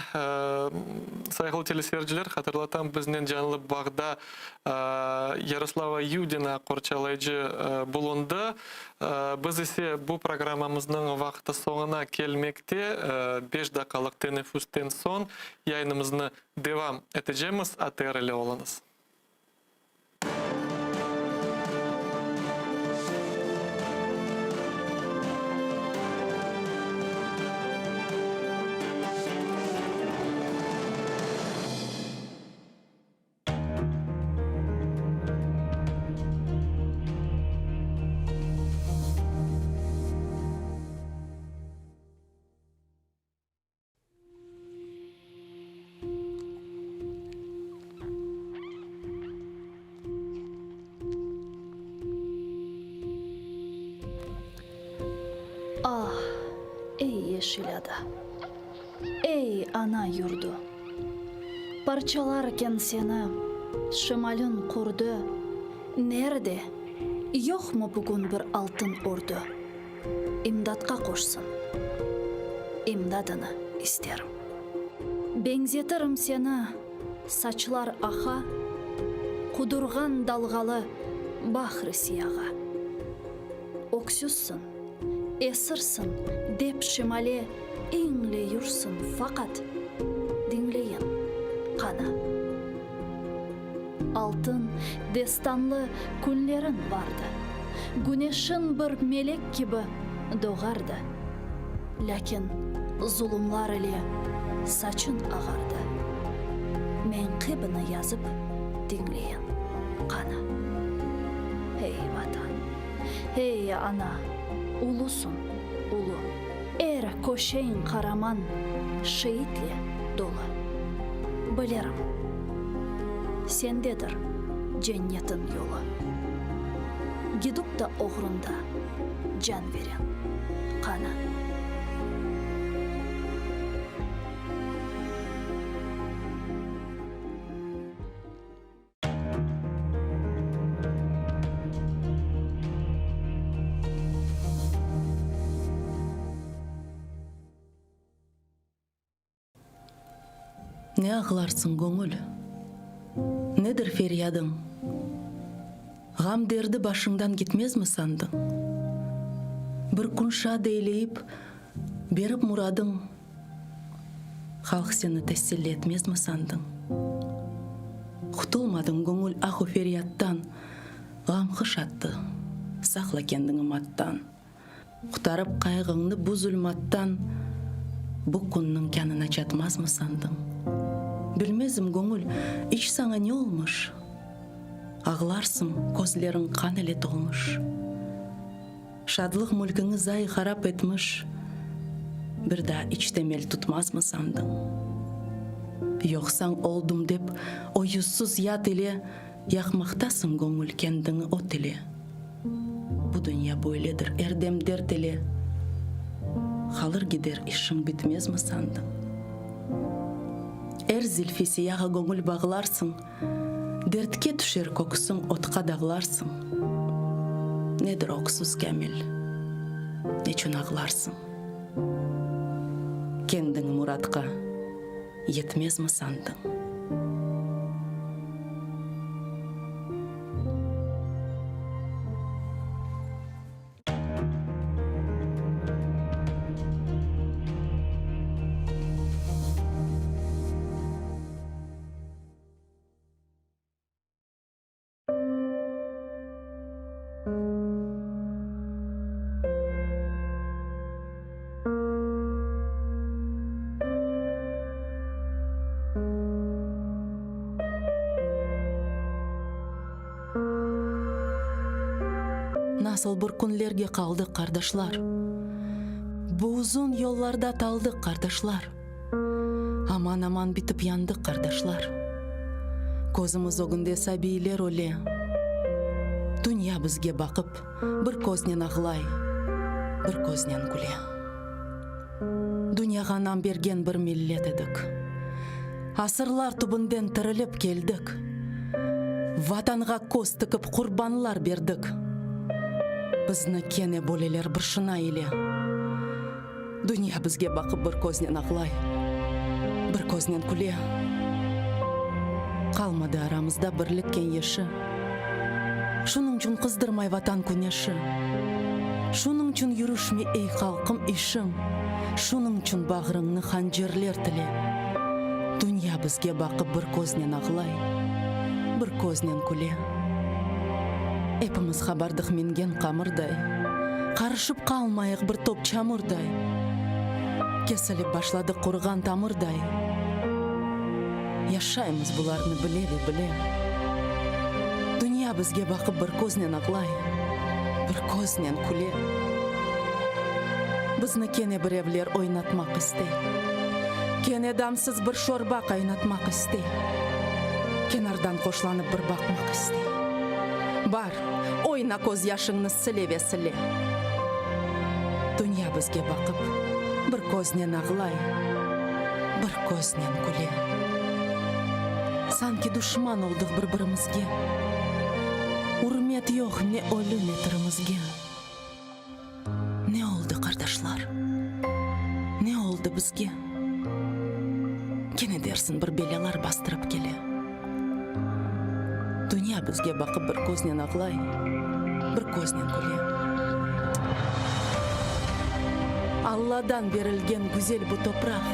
Sayğılı teleseyirciler, hatırlatam, biznen canlı bağda Yaroslava Yudina qorçalayıcı bulundı. Biz ise bu programmamıznıñ vaqtı soñuna kelmekte. Beş daqqalıq teneffüsten soñ yayınımıznı devam etecemiz. ATR ile oluñız. Ah, ey yeşil ada, ey ana yurdu! Parçalarken seni şimalin qurdu, Nerde, yoqmı bugün bir altın ordu? İmdatqa qoşsın, imdadını isterim. Beñzetirim seni saçlar aqa, Qudurğan dalğalı bahr-ı siyağa. Öksüzsiñ, esirsiñ dep şimale İñleyürsıñ faqat, diñleyin, qana. Altın destanlı künleriñ bardı. Güneşiñ bir melek kibi doğardı. Lâkin zulumlar ile saçıñ ağardı. Meñqibini yazıp diñleyin, qana. Ey, Vatan, ey, Ana, ulusıñ, ulu. Er köşeñ qaraman şeitle dolu. Bilirim, sendedir cennetin yolu. Gidip da oğrunda can veren qanı. Ne ağlarsıñ, göñül? Nedir feryadıñ? Ğam-derdi başıñdan gitmezmi sandıñ? Bir kün şad eyleyip, berip muradıñ, Halq seni teselli etmezmi sandıñ? Qutulmadıñ, göñül, ah-u feryattan, Ğam qış attı, saqla kendiñi mattan. Qutarıp qayğıñnı bu zulmattan, Bu künniñ kânına çatmazmı sandıñ? Bilmezim, göñül, iç saña ne olmış? Ağlarsıñ, közleriñ qan ile tolmuş. Şadlıq mülkiñi zay harap etmiş, Bir daa iç temel tutmazmı sandıñ? Yoqsañ oldım dep o yüzsüz yat ile Yaqmaqtasıñ göñül kendiñi ot ile. Bu dünya böyledir, er dem dert ile, Qalır gider işiñ bitmezmi sandıñ? Er zilfi siyağa göñül bağlarsıñ, Dertke tüşer köksüñ otqa dağlarsıñ. Nedir öksüz Kâmil, neçün ağlarsıñ? Kendiñ muratqa yetmezmi sandıñ? Nasıl bir künlerge qaldıq, qardaşlar? Bu uzun yollarda taldıq, qardaşlar. Aman-aman bitip yandıq, qardaşlar. Közümiz ögünde sabiyler öle. Dünya bizge baqıp, bir köznen ağlay, bir köznen küle. Dünyağa nam bergen bir millet edik. Asırlar tübünden tirilip keldik. Vatanğa köz tikip qurbanlar berdik. Bizni kene böleler bir şına ile. Dünya bizge baqıp bir köznen ağlay, bir köznen küle. Qalmadı aramızda birlik keñeşi. Şunıñçün qızdırmay Vatan küneşi. Şunıñçün yürüşmey, ey halqım, işiñ. Şunıñçün bağrıñnı hancerler tile. Dünya bizge baqıp bir köznen ağlay, bir köznen küle. Epimiz qabardıq mingen qamırday, Qarışıp qalmayıq bir top çamurday. Kesilip başladıq quruğan tamırday. Yaşaymız bularnı bile ve bile. Dünya bizge baqıp bir köznen ağlay, bir köznen küle. Bizni kene birevler oynatmaq istey. Kene damsız bir şorba qaynatmaq istey. Kenardan hoşlanıp bir baqmaq istey. Bar, oyna közyaşıñnı sile ve sile. Dünya bizge baqıp bir köznen ağlay, bir köznen küle. Sanki duşman oldıq bir-birimizge. Ürmet yoq ne ölü, ne tirimizge. Ne oldı, qardaşlar? Ne oldı bizge? Kene dersiñ bir belâlar bastırıp kele. Dünya bizge baqıp bir köznen ağlay, bir köznen küle. Alladan berilgen güzel bu topraq,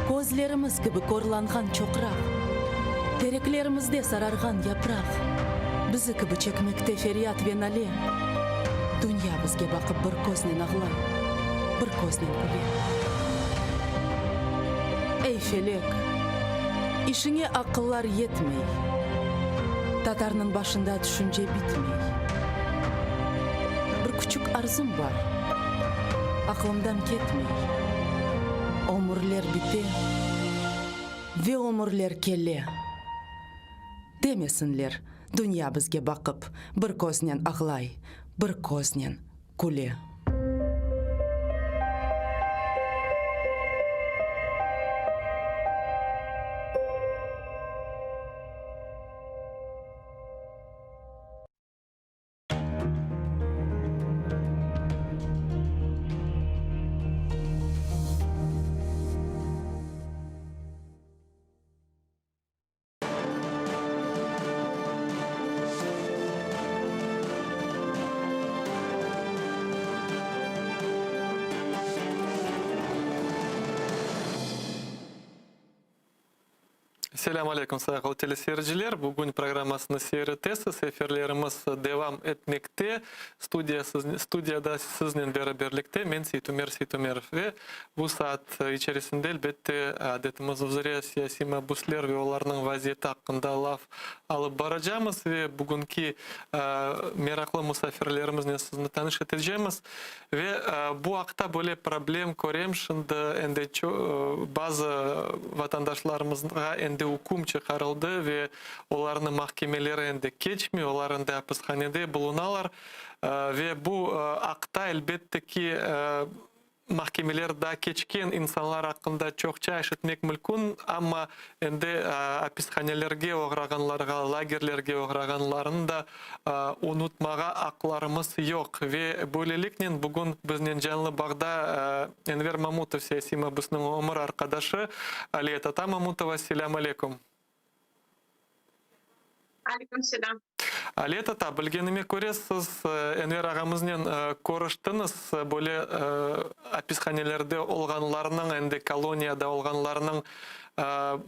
Közlerimiz kibi körlanğan çoqraq, Tereklerimizde sararğan yapraq, Bizi kibi çekmekte feryat ve nale. Dünya bizge baqıp bir köznen ağlay, bir köznen küle. Ey, felek, işiñe aqıllar yetmey, Tatarnıñ başında tüşünce bitmey. Bir küçük arzum bar, aqlımdan ketmey, Ömürler bite ve ömürler kele. Demesinler, dünya bizge baqıp, bir köznen ağlay, bir köznen küle. Selâm aleyküm, sayğılı teleseyirciler! Bugün programmasını seyir etesiz. Efirlerimiz devam etmekte. Studiya studiyada siznen beraberlikte men, Seytumer Seytumerov. Ve bu saat içerisinde, elbette, adetimiz üzre siyasiy mabüsler ve olarnıñ vaziyeti aqqında laf alıp baracamız ve bugünki meraqlı musafirlerimiznen sizni tanış etecemiz. Ve bu aqta böyle problem körem, şimdi endi bazı vatandaşlarımızğa endi üküm çıqarıldı ve olarnıñ mahkemeleri endi keçmey, olar endi apishanede bulunalar. Ve bu aqta, elbette ki, Mahkemeler daa keçken insanlar aqqında çoqça eşitmek mülkün, amma endi apishanelerge oğrağanlarğa, lagerlerge oğrağanlarnı da unutmağa aqlarımız yoq. Ve böyleliknen bugün biznen canlı bağda Enver Mamutov, siyasiy mabüsniñ ömür arqadaşı Aliye tata Mamutova. Selâm aleyküm. Aleyküm selâm. Aliye tata, bilgenime köre, siz Enver ağamıznen körüştiñiz, böyle apishanelerde olğanlarnıñ, endi koloniyada olğanlarnıñ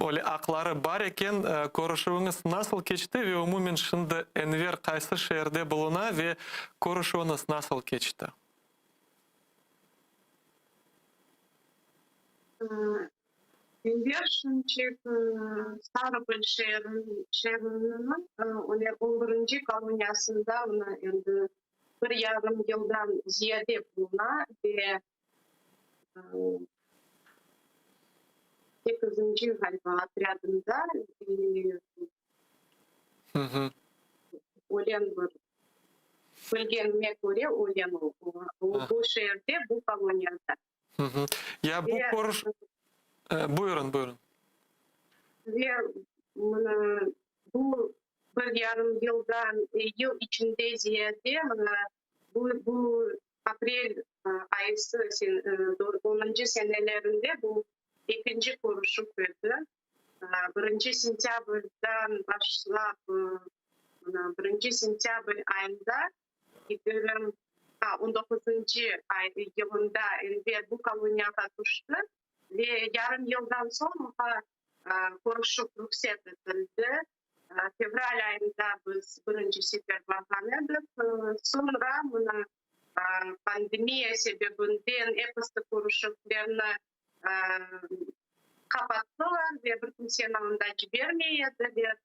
böyle aqları bar eken. Körüşüviñiz nasıl keçti ve umumen şimdi Enver qaysı şeerde buluna ve körüşüviñiz nasıl keçti? Enver şimçek Stavropol şeeriniñ on birinci koloniyasında onı endi. bir yarım yıldan ziyade buluna ve sekizinci, ğaliba, otrâdında ölen bir, bilgenime köre, ölen o, bu şeerde, bu koloniyada. Ya bu körüş... Buyurın, buyurın. Ve mına bu bir yarım yıldan, yıl içinde ziyade mına bu, bu aprel ayısı onıncı senelerinde bu ekinci körüşüv edi. Birinci sentâbrden başlap, mına birinci sentâbr ayında 20 on doquzıncı ay yılında Enver bu koloniyağa tüşti ve yarım yıldan soñ oña körüşüv ruhset etildi. Fevral ayında biz birinci sefer barğan edik. Soñra mına pandemiya sebebinden episi körüşüvlerni qapattılar ve bir kimseni anda cibermey ediler.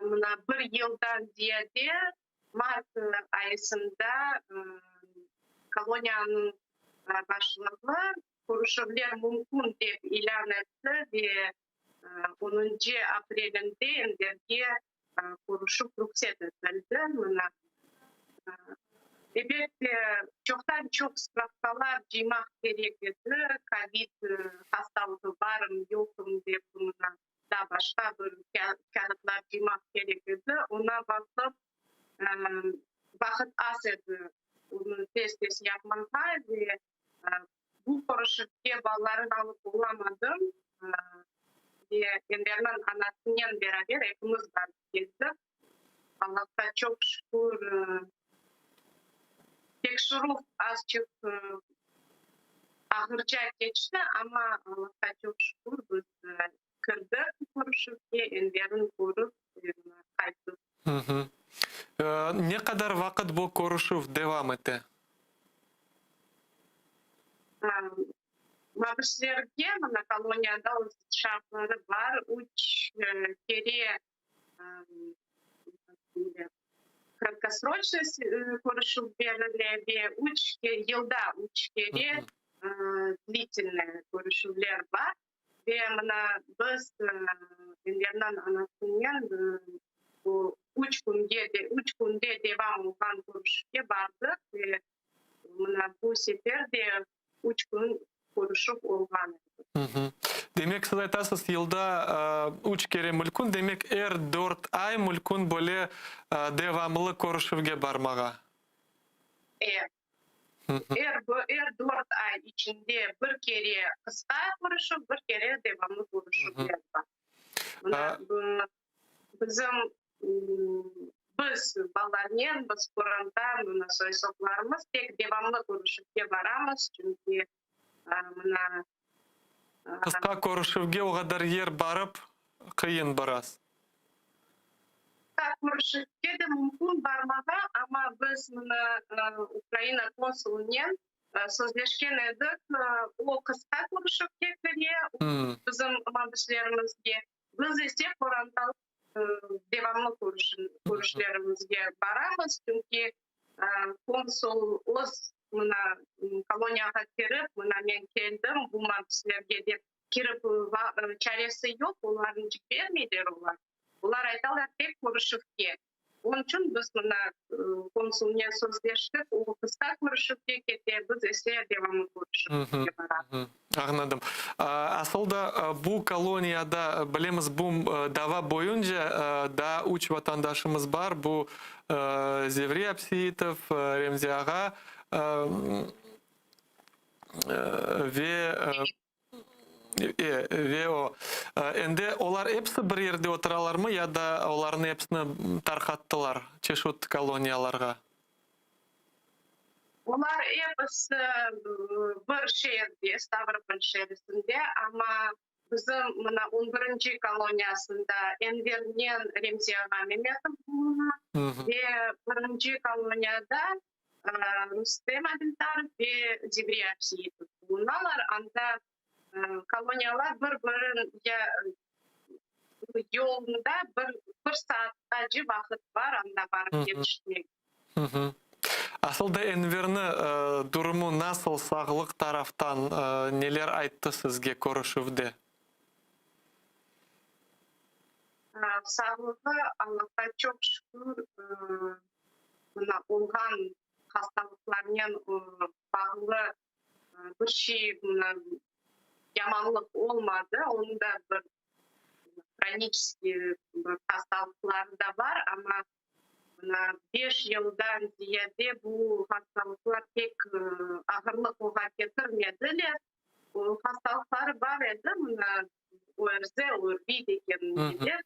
Mına bir yıldan ziyade mart ayısında koloniyanıñ başlığı körüşüvler mümkün dep ilân etti ve onıncı aprelinde Enverge körüşüv ruhset etildi. Mına, elbette, çoqtan-çoq spravkalar cıymaq kerek edi, kovid hastalığı barmı, yoqmı dep, mına, daa başqa bir kâğıtlar cıymaq kerek edi. Oña baqıp, vaqıt az edi onı tez-tez yapmağa ve bu körüşüvge balalarını alıp olamadım ve Enverniñ anasınen beraber epimiz barıp keldik. Allahqa çoq şükür, tekşirüv azçıq ağırca keçti, amma Allahqa çoq şükür, biz kirdik körüşüvge, Enverni körip qayttıq. Ne qadar vaqıt bu körüşüv devam ete? Mabüslerge mına koloniyada öz şartları bar, üç kere kratkosroçnıy körüşüv berile ve üç yılda üç kere dlitelnıy körüşüvler bar. Ve mına biz Enverniñ anasınen bu üç künge de, üç künde devam olğan körüşüvge bardıq ve mına bu sefer de üç kün körüşüv olğan edi. Demek, siz aytasız, yılda üç kere mülkün, demek, er dört ay mülkün böyle devamlı körüşüvge barmağa. E. Er, er dört ay içinde bir kere qısqa körüşüv, bir kere devamlı körüşüvler bar. Mına bizim, biz balalarnen, biz qoranta, mına soy-soplarımız tek devamlı körüşüvge baramız, çünki mına. Qısqa körüşüvge o qadar yer barıp, qıyın biraz. Qısqa körüşüvge de mümkün barmağa, amma biz mına Ukraina konsulınen sözleşken edik, o qısqa körüşüvge kire bizim mabüslerimizge, biz ise qorantalı devamlı körüşlerimizge baramız, çünki konsul öz mına koloniyağa kirip, mına men keldim bu mabüslerge dep kirip çaresi yoq, olarnı jibermeyler olar. Olar aytalar tek körüşüvge. Onıñ içün biz mına konsulnen sözleştik, o qısqa körüşüvge kete, biz ise devamlı körüşüvge baramız. Añladım. Asıl da bu koloniyada, bilemiz, bu dava boyunca daa üç vatandaşımız bar, bu Zevri Abseitov, Remzi ağa ve ve o. Endi olar episi bir yerde oturalarmı ya da olarnı episini tarqattılar çeşit koloniyalarğa? Olar episi bir şeerde, Stavropol şeerisinde, amma bizim mına on birinci koloniyasında Envernen Remzi ağa Memetov buluna ve birinci koloniyada Rustem Abiltarov ve Zevri Abseitov bulunalar. Anda koloniyalar bir-birin yolunda bir, bir saatqace vaqıt bar anda barıp yetişmek. Asıl da Enverni durumu nasıl, sağlıq taraftan neler ayttı sizge körüşüvde? Sağlığı, Allahqa çoq şükür, mına olğan hastalıqlarnen bağlı bir şey, mına yamanlıq olmadı. Onıñ da bir Hronическiy bir hastalıqları da bar, amma mına beş yıldan ziyade bu hastalıqlar pek ağırlıq oña ketirmediler. O hastalıqları bar edi, mına ORZ, ORVİ degen neler.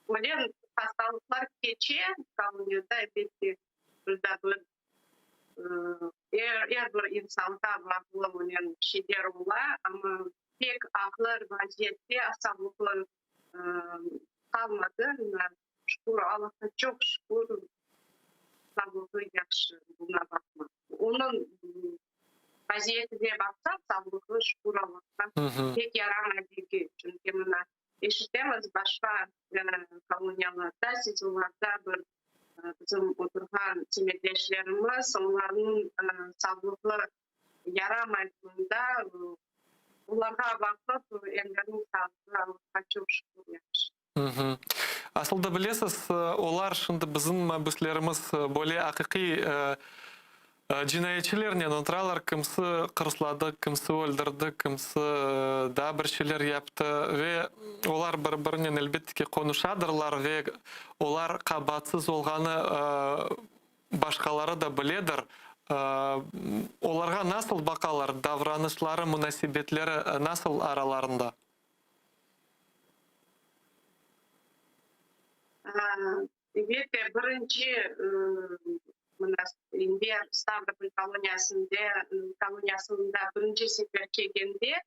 Öyle hastalıqlar keçe, koloniyada elbette bir de bir Er, er bir insanğa bağlı onen şeyler ola, amma pek ağır vaziyette sağlıqlı qalmadı. Mına, şükür, Allahqa çoq şükür, sağlığı yahşı, buna baqma. Onıñ vaziyetine baqsaq, sağlığı, şükür Allahqa, pek yaramay degil. Çünki mına, eşitemiz, başqa koloniyalarda, SİZOlarda bir Bizim oturğan semetdeşlerimiz, olarnıñ sağlığı yaramay durumda. Olarğa baqıp, Enverniñ sağlığı, Allahqa çoq şükür, yahşı. Asıl da bilesiz, olar şimdi bizim mabüslerimiz böyle aqiqiy Cinayetçilernen oturalar, kimsi qırsladı, kimsi öldürdi, kimsi daa bir şeyler yaptı ve olar bir-birinen elbette ki qonuşadırlar ve olar qabaatsız olğanı başqaları da biledir. Olarğa nasıl baqalar, davranışları, munasebetleri nasıl aralarında? Elbette, birinci mına Enver Stavropol koloniyasında koloniyasında birinci sefer kelgende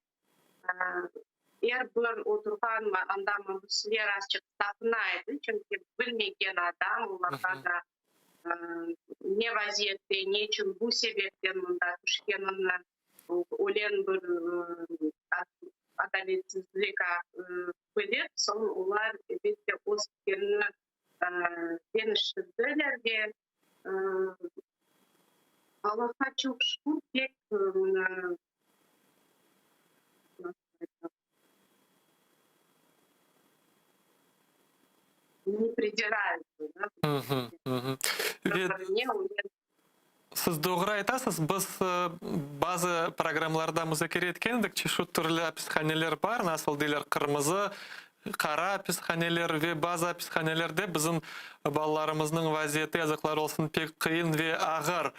er bir oturğan anda mabüsler azçıq saqına edi, çünki bilmegen adam, olarğa da ne vaziyette, ne içün bu sebepten mında tüşkenini ölen bir adaletsizlik bilip, soñ olar, elbette, öz fikirini deñiştirdiler ve Allahqa çoq şükür, pek mına ne pridirayutsa, da, bir-birine Siz doğru aytasız, biz bazı programlarda muzakere etken edik, çeşit türlü apishaneler bar, nasıl deyler, qırmızı, qara apishaneler ve bazı apishanelerde bizim balalarımıznıñ vaziyeti, yazıqlar olsun, pek qıyın ve ağır.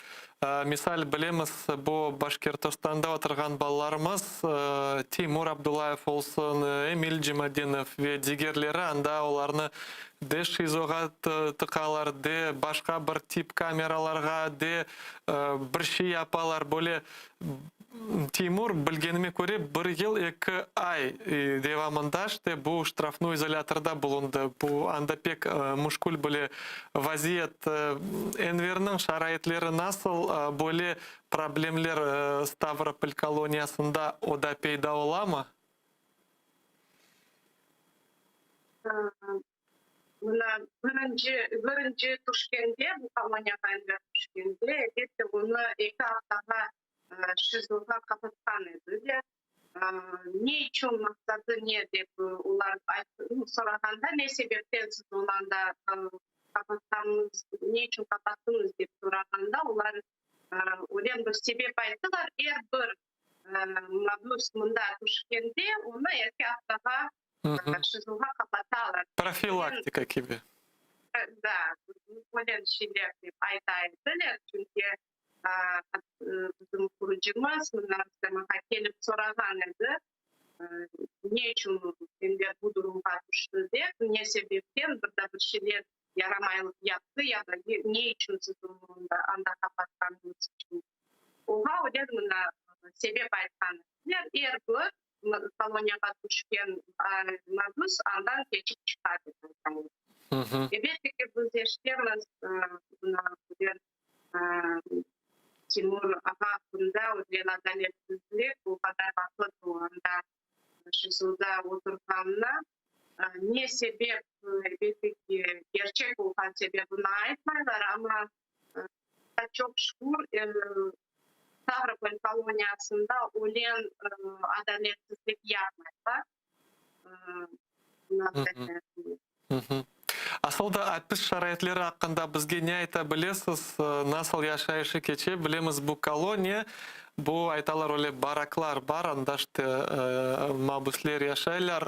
Misal, bilemiz, bu Başkertostanda oturğan balalarımız, Teymur Abdullayev olsun, Emil Cemadenov ve digerleri, anda olarnı De ŞİZOğa tıqalar, de başqa bir tip kameralarğa, de bir şey yapalar. Böyle Teymur, bilgenime köre, bir yıl eki ay devamında işte bu ştrafnoy izolâtorda bulundı. Bu anda pek müşkül böyle vaziyet. Enverniñ şaraitleri nasıl? Böyle problemler Stavropol koloniyasında o da peyda olamı? Mına birinci, birinci tüşkende, bu koloniyağa Enver tüşkende, elbette, onı eki aftağa ŞİZO-ğa qapatqan ediler. Ne içün, maqsadı ne dep olar sorağanda, ne sebepten siz onı anda qapatqanıñız, ne içün qapattıñız dep sorağanda, olar öyle bir sebep ayttılar, er bir mabüs mında tüşkende, onı eki aftağa ŞİZO-ğa qapatalar. Profilaktika kibi. Da, böyle şeyler dep ayta ediler, çünki bizim qurucımız mına Rustem ağa kelip sorağan edi, ne içün Enver bu durumğa tüşti dep, ne sebepten, bir de bir şeyler yaramaylıq yaptı ya da ne içün siz onı anda qapatqanıñız içün. Oña öyle mına sebep aytqan ediler, er bir koloniyağa tüşken mabüs andan keçip çıqa dep aytqan edi. Elbette ki, biz eşitemiz, mına Timur ağa aqqında öyle adaletsizlik, o qadar vaqıt o anda ŞİZO-da oturğanına ne sebep, elbette ki, kerçek olğan sebebini aytmaylar, amma. Allahqa çoq şükür, Stavropol koloniyasında ölen adaletsizlik yapmaylar. Asıl da apis şaraitleri aqqında bizge ne ayta bilesiz? Nasıl yaşayışı keçe? Bilemiz, bu koloniya, bu, aytalar, öyle baraklar bar, anda işte mabüsler yaşaylar.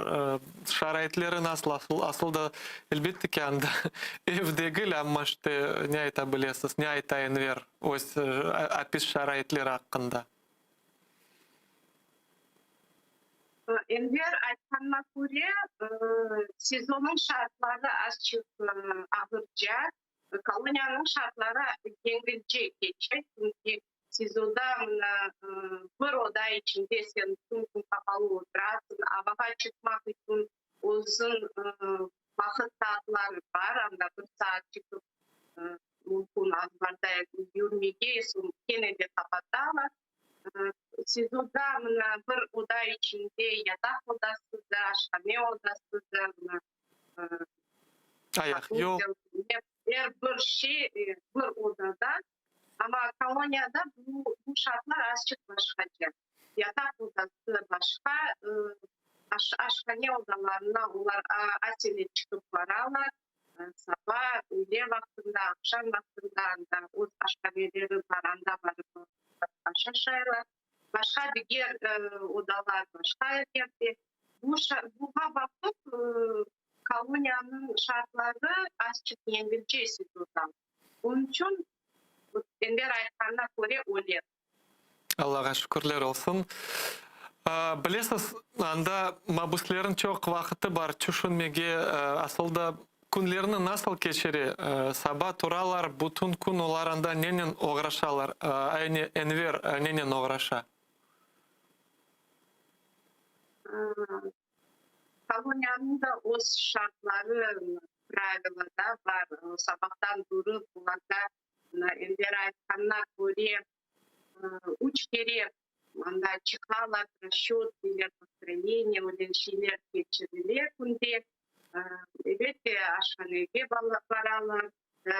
Şaraitleri nasıl? Asıl da, elbette ki, anda ev degil, amma işte ne ayta bilesiz, ne ayta Enver öz apis şaraitleri aqqında? Enver aytqanına köre, SİZOnıñ şartları azçıq ağırca, koloniyanıñ şartları yengilce keçe, çünki SİZOda mına bir oda içinde sen bütün kün qapalı oturasıñ, avağa çıqmaq içün özüñ vaqıt saatları bar, anda bir saat çıqıp mümkün azbarda yürmege, soñ kene de qapatalar. SİZOda mına bir oda içinde yataq odası da, aşhane odası da, mına Ayaq yol. Er bir şey bir odada. Amma koloniyada bu bu şartlar azçıq başqaca. Yataq odası başqa, aşhane odalarına olar acele çıqıp baralar. Saba, üyle vaqtında, aqşam vaqtında anda öz aşhaneleri bar, anda barıp aş aşaylar. Başqa diger odalar başqa yerde. Bu buğa baqıp, koloniyanıñ şartları azçıq yengilce SİZOdan. Onıñ içün, Enver aytqanına köre, öyle. Allağa şükürler olsun. Bilesiz, anda mabüslerniñ çoq vaqıtı bar tüşünmege, asıl da künlerini nasıl keçire, saba turalar, bütün kün olar anda nenen oğraşalar, aynı Enver nenen oğraşa? Koloniyanıñ da öz şartları, pravila, da bar, sabahtan turıp olarda Enver aytqanına köre, üç kere anda çıqalar, rasçöt deyler, postroyeniye, öyle şeyler keçirile künde. Elbette, aşhanege baralar.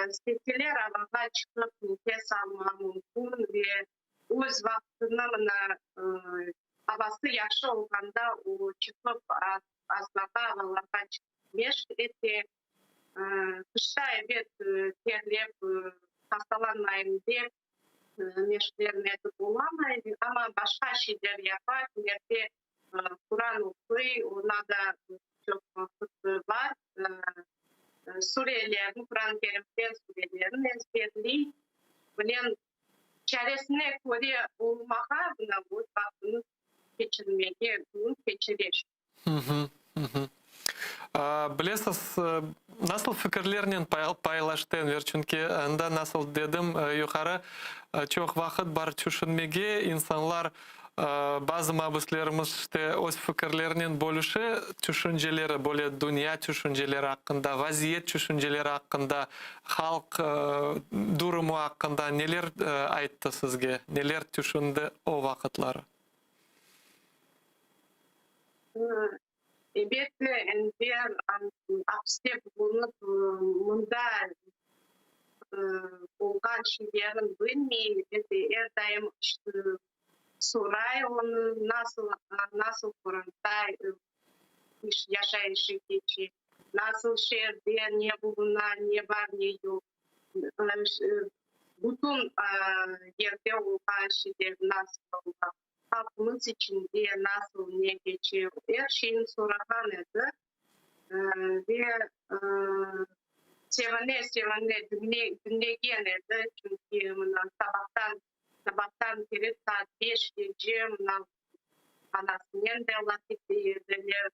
İsteseler, avağa çıqıp nefes almağa mümkün ve öz vaqtını mına avası yahşı olğanda o çıqıp azbarğa, avalarğa çıqıp meşq ete. Qışta, ebet, terlep, hastalanmayım dep, meşqlerini etip olamay, amma başqa şeyler yapa, kimerde Quran oquy, oña da çoq vaqıt bar, surelerni, Quran-ı Kerimden surelerni ezberley. Bunen çaresine köre olmağa, mına, öz vaqtını keçirmege, keçire. Bilesiz, nasıl fikirlernen paylaştı Enver? Çünki anda, nasıl dedim yuqarı, çoq vaqıt bar tüşünmege, insanlar, bazı mabüslerimiz işte öz fikirlerinen bölüşe, tüşünceleri, böyle dünya tüşünceleri aqqında, vaziyet tüşünceleri aqqında, halq durumu aqqında neler ayttı sizge, neler tüşündi o vaqıtları? Elbette, Enver apiste bulunıp, mında olğan şeylerni bilmey, elbette, er daim soray onı, nasıl, nasıl qoranta yaşayışı keçe, nasıl şeerde ne buluna, ne bar, ne yoq. Bütün yerde olğan şeyler nasıl ola. Halqımız içinde nasıl ne keçe, er şeyni sorağan edi ve sevine sevine diñlegen edi, çünki mına sabahtan sabahtan kelip saat beşkece mına anasınen de laf ete ediler,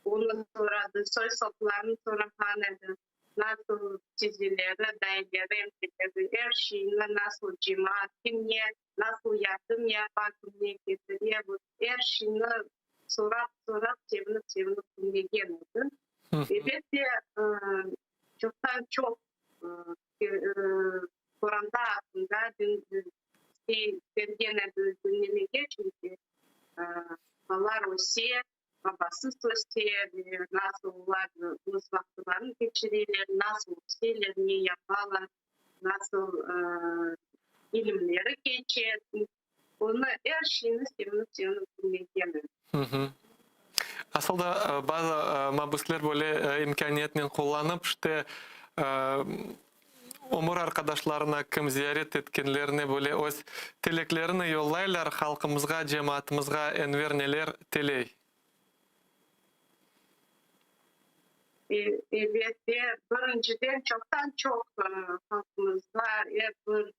onı soradı, soy-soplarını sorağan edi. Nasıl tizeleri, dayıları, emceleri, er şeyni nasıl cemaat, kim ne, nasıl yardım yapa, kim ne ketire, er şeyni sorap, sorap, sevinip, sevinip diñlegen edi. Elbette, çoqtan çoq qoranta aqqında istergen edi diñlemege, çünki balalar öse, Babasız öse ve nasıl olar öz vaqtılarını keçireler, nasıl öseler, ne yapalar. Nasıl ilimleri keçe, onı er şeyni sevinip-sevinip diñlegen edim. Asıl da bazı mabüsler böyle imkâniyetnen qullanıp, işte, ömür arqadaşlarına kim ziyaret etkenlerine böyle öz tileklerini yollaylar, halqımızğa, cemaatımızğa Enver neler tiley? Elbette, birinciden, çoqtan-çoq halqımızğa, er bir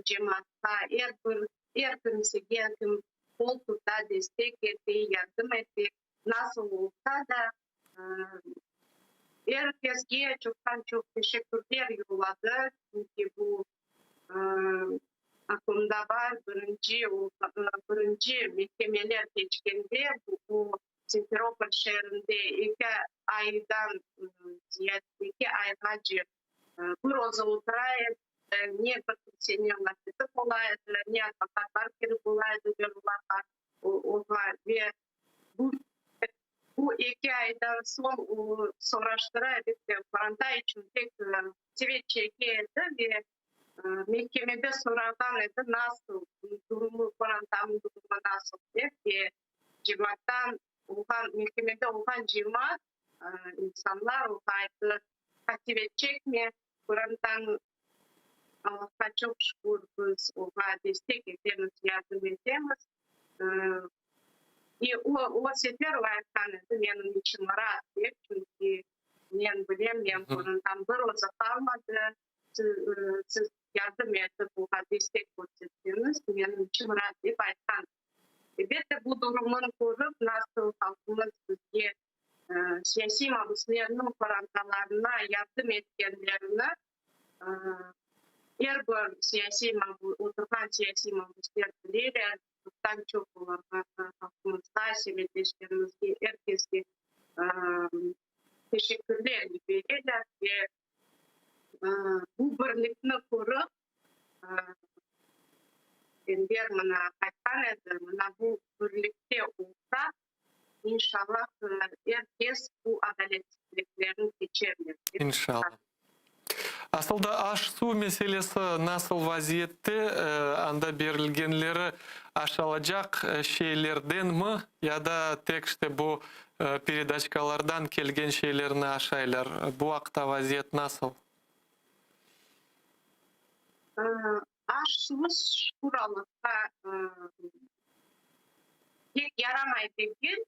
cemaatqa, er bir, er kimsege, kim qol tuta, destek ete, yardım ete, nasıl olsa da, er kesge çoqtan-çoq teşekkürler yolladı, çünki bu aqlımda bar, birinci, birinci mehkemeler keçkende, bu Simferopol şeerinde eki aydan ziyade, eki ayğace bir özü otura edi, ne bir kimsenen laf etip ola edi, ne advokatlar kelip ola ediler olarğa, oña ve bu bu eki aydan soñ o soraştıra, elbette, qoranta içün pek sevet çeke edi ve Mehkemede sorağan edi, nasıl durumu, qorantamnıñ durumu nasıl dep ve cemaattan olğan, mehkemede olğan cemaat, insanlar oña ayttı, qasevet çekme, qorantañ, Allahqa çoq şükür, biz oña destek etemiz, yardım etemiz. Ve o, o sefer o aytqan edi, menim içim raat dep, çünki men bilem, menim qorantam bir özü qalmadı. Siz yardım etip, oña destek körsetseñiz, menim içim raat, dep aytqan. Elbette, bu durumnı körip, nasıl halqımız bizge, siyasiy mabüslerniñ qorantalarına yardım etkenlerini er bir siyasiy oturğan siyasiy mabüsler bileler, çoqtan çoq olarğa, halqımızğa, semetdeşlerimizge, er kesge teşekkürler yibereler ve Bu birlikni körip, Enver mına aytqan edi, mına bu birlikte olsaq, inşallah, er kes bu adaletsizliklerni keçerler, dep İnşallah. Asıl da aş-suv meselesi nasıl vaziyette, anda berilgenleri aşalacaq şeylerdenmi ya da tek işte bu peredaçkalardan kelgen şeylerni aşaylar? Bu aqta vaziyet nasıl? Aş-suvı, şükür Allahqa, pek yaramay degil.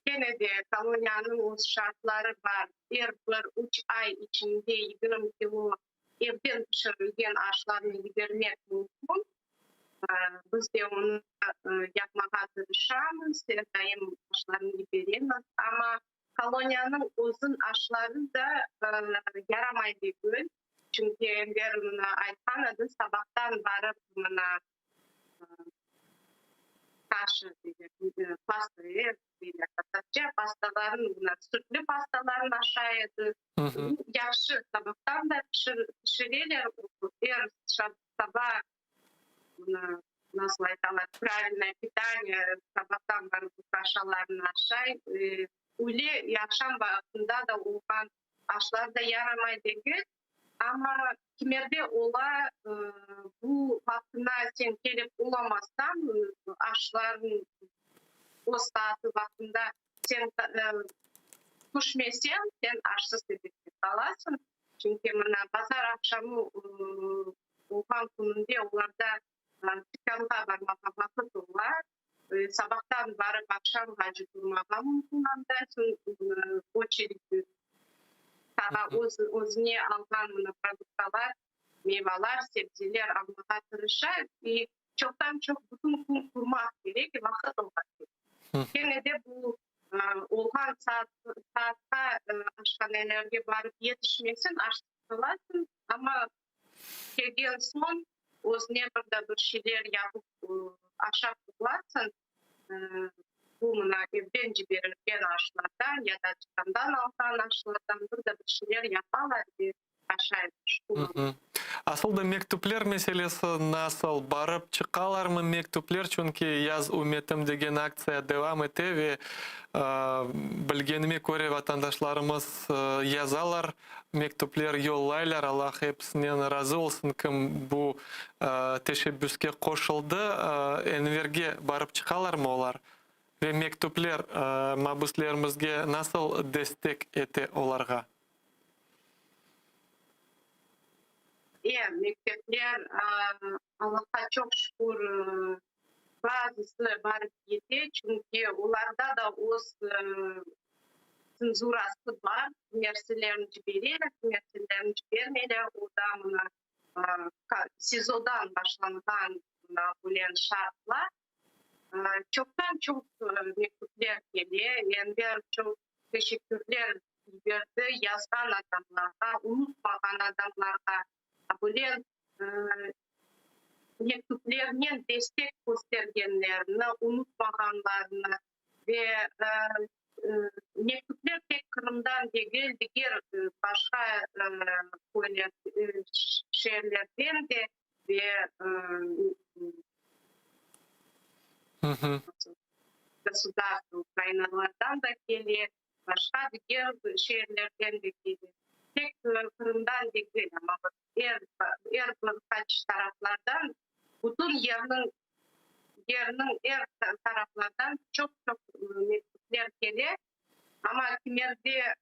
Kene de koloniyanıñ öz şartları bar, er bir üç ay içinde 20 kilo evden pişirilgen aşlarnı yibermek mümkün. Biz de onı yapmağa tırışamız, er daim aşlarnı yiberemiz. Amma koloniyanıñ özün aşları da yaramay degil. Çünki Enver mına aytqan edi, sabahtan barıp mına kaşa deyler, pasta deyler tatarca, pastaların, mına sütlü pastaların aşay edi. Yahşı, sabahtan da pişireler, er saba, mına nasıl aytalar, pravilnoye pitaniye, sabahtan barıp bu kaşalarnı aşay. Üyle, aqşam vaqtında da olğan aşlar da yaramay degil. Amma kimerde ola, bu vaqtına sen kelip olamazsañ, aşlarnıñ o saatı vaqtında sen tüşmeseñ, sen aşsız elbette qalasıñ. Çünki mına bazar aqşamı olğan kününde olarda tükânğa barmağa vaqıt ola. Sabahtan barıp aqşamğace turmağa mümkün anda, soñ oçeredge Tağa öz, özüne alğan mına produktalar, meyvalar, sebzeler almağa tırışa i çoqtan-çoq bütün kün turmaq kerek, vaqıt oña kerek. Kene de bu olğan saat, saatqa aşhanelerge barıp yetişmeseñ, aşsız qalasıñ, amma kelgen soñ özüne bir de bir şeyler yapıp aşap olasıñ. Bu mına evden ciberilgen aşlardan ya da tükândan alğan aşlardan bir de bir şeyler yapalar ve. Aşayt, şükür. Asıl da mektüpler meselesi nasıl, barıp çıqalarmı mektüpler, çünki Yaz ümmetim degen aktsiya devam ete ve bilgenime köre vatandaşlarımız yazalar, mektüpler yollaylar, Allah episinen razı olsun, kim bu teşebbüske qoşuldı, Enverge barıp çıqalarmı olar ve mektüpler mabüslerimizge nasıl destek ete olarğa? E, mektepler, Allahqa çoq şükür, bazısı barıp yete, çünki olarda da öz tsenzurası bar, kimersilerini cibereler, kimersilerini cibermeyler, o da mına SİZOdan başlanğan mına böyle şartlar. Çoqtan-çoq mektüpler kele, Enver çoq teşekkürler yiberdi yazğan adamlarğa, unutmağan adamlarğa, böyle mektüplernen destek köstergenlerni, unutmağanlarını ve mektüpler tek Qırımdan degil, diger başqa köyler, şeerlerden de ve gosudarstvo Ukrainalardan da kele, başqa diger şeerlerden de kele. Tek Qırımdan degil, amma er, er bir qaç taraflardan, bütün yerniñ, yerniñ er taraflardan çoq-çoq mektüpler kele. Amma kimerde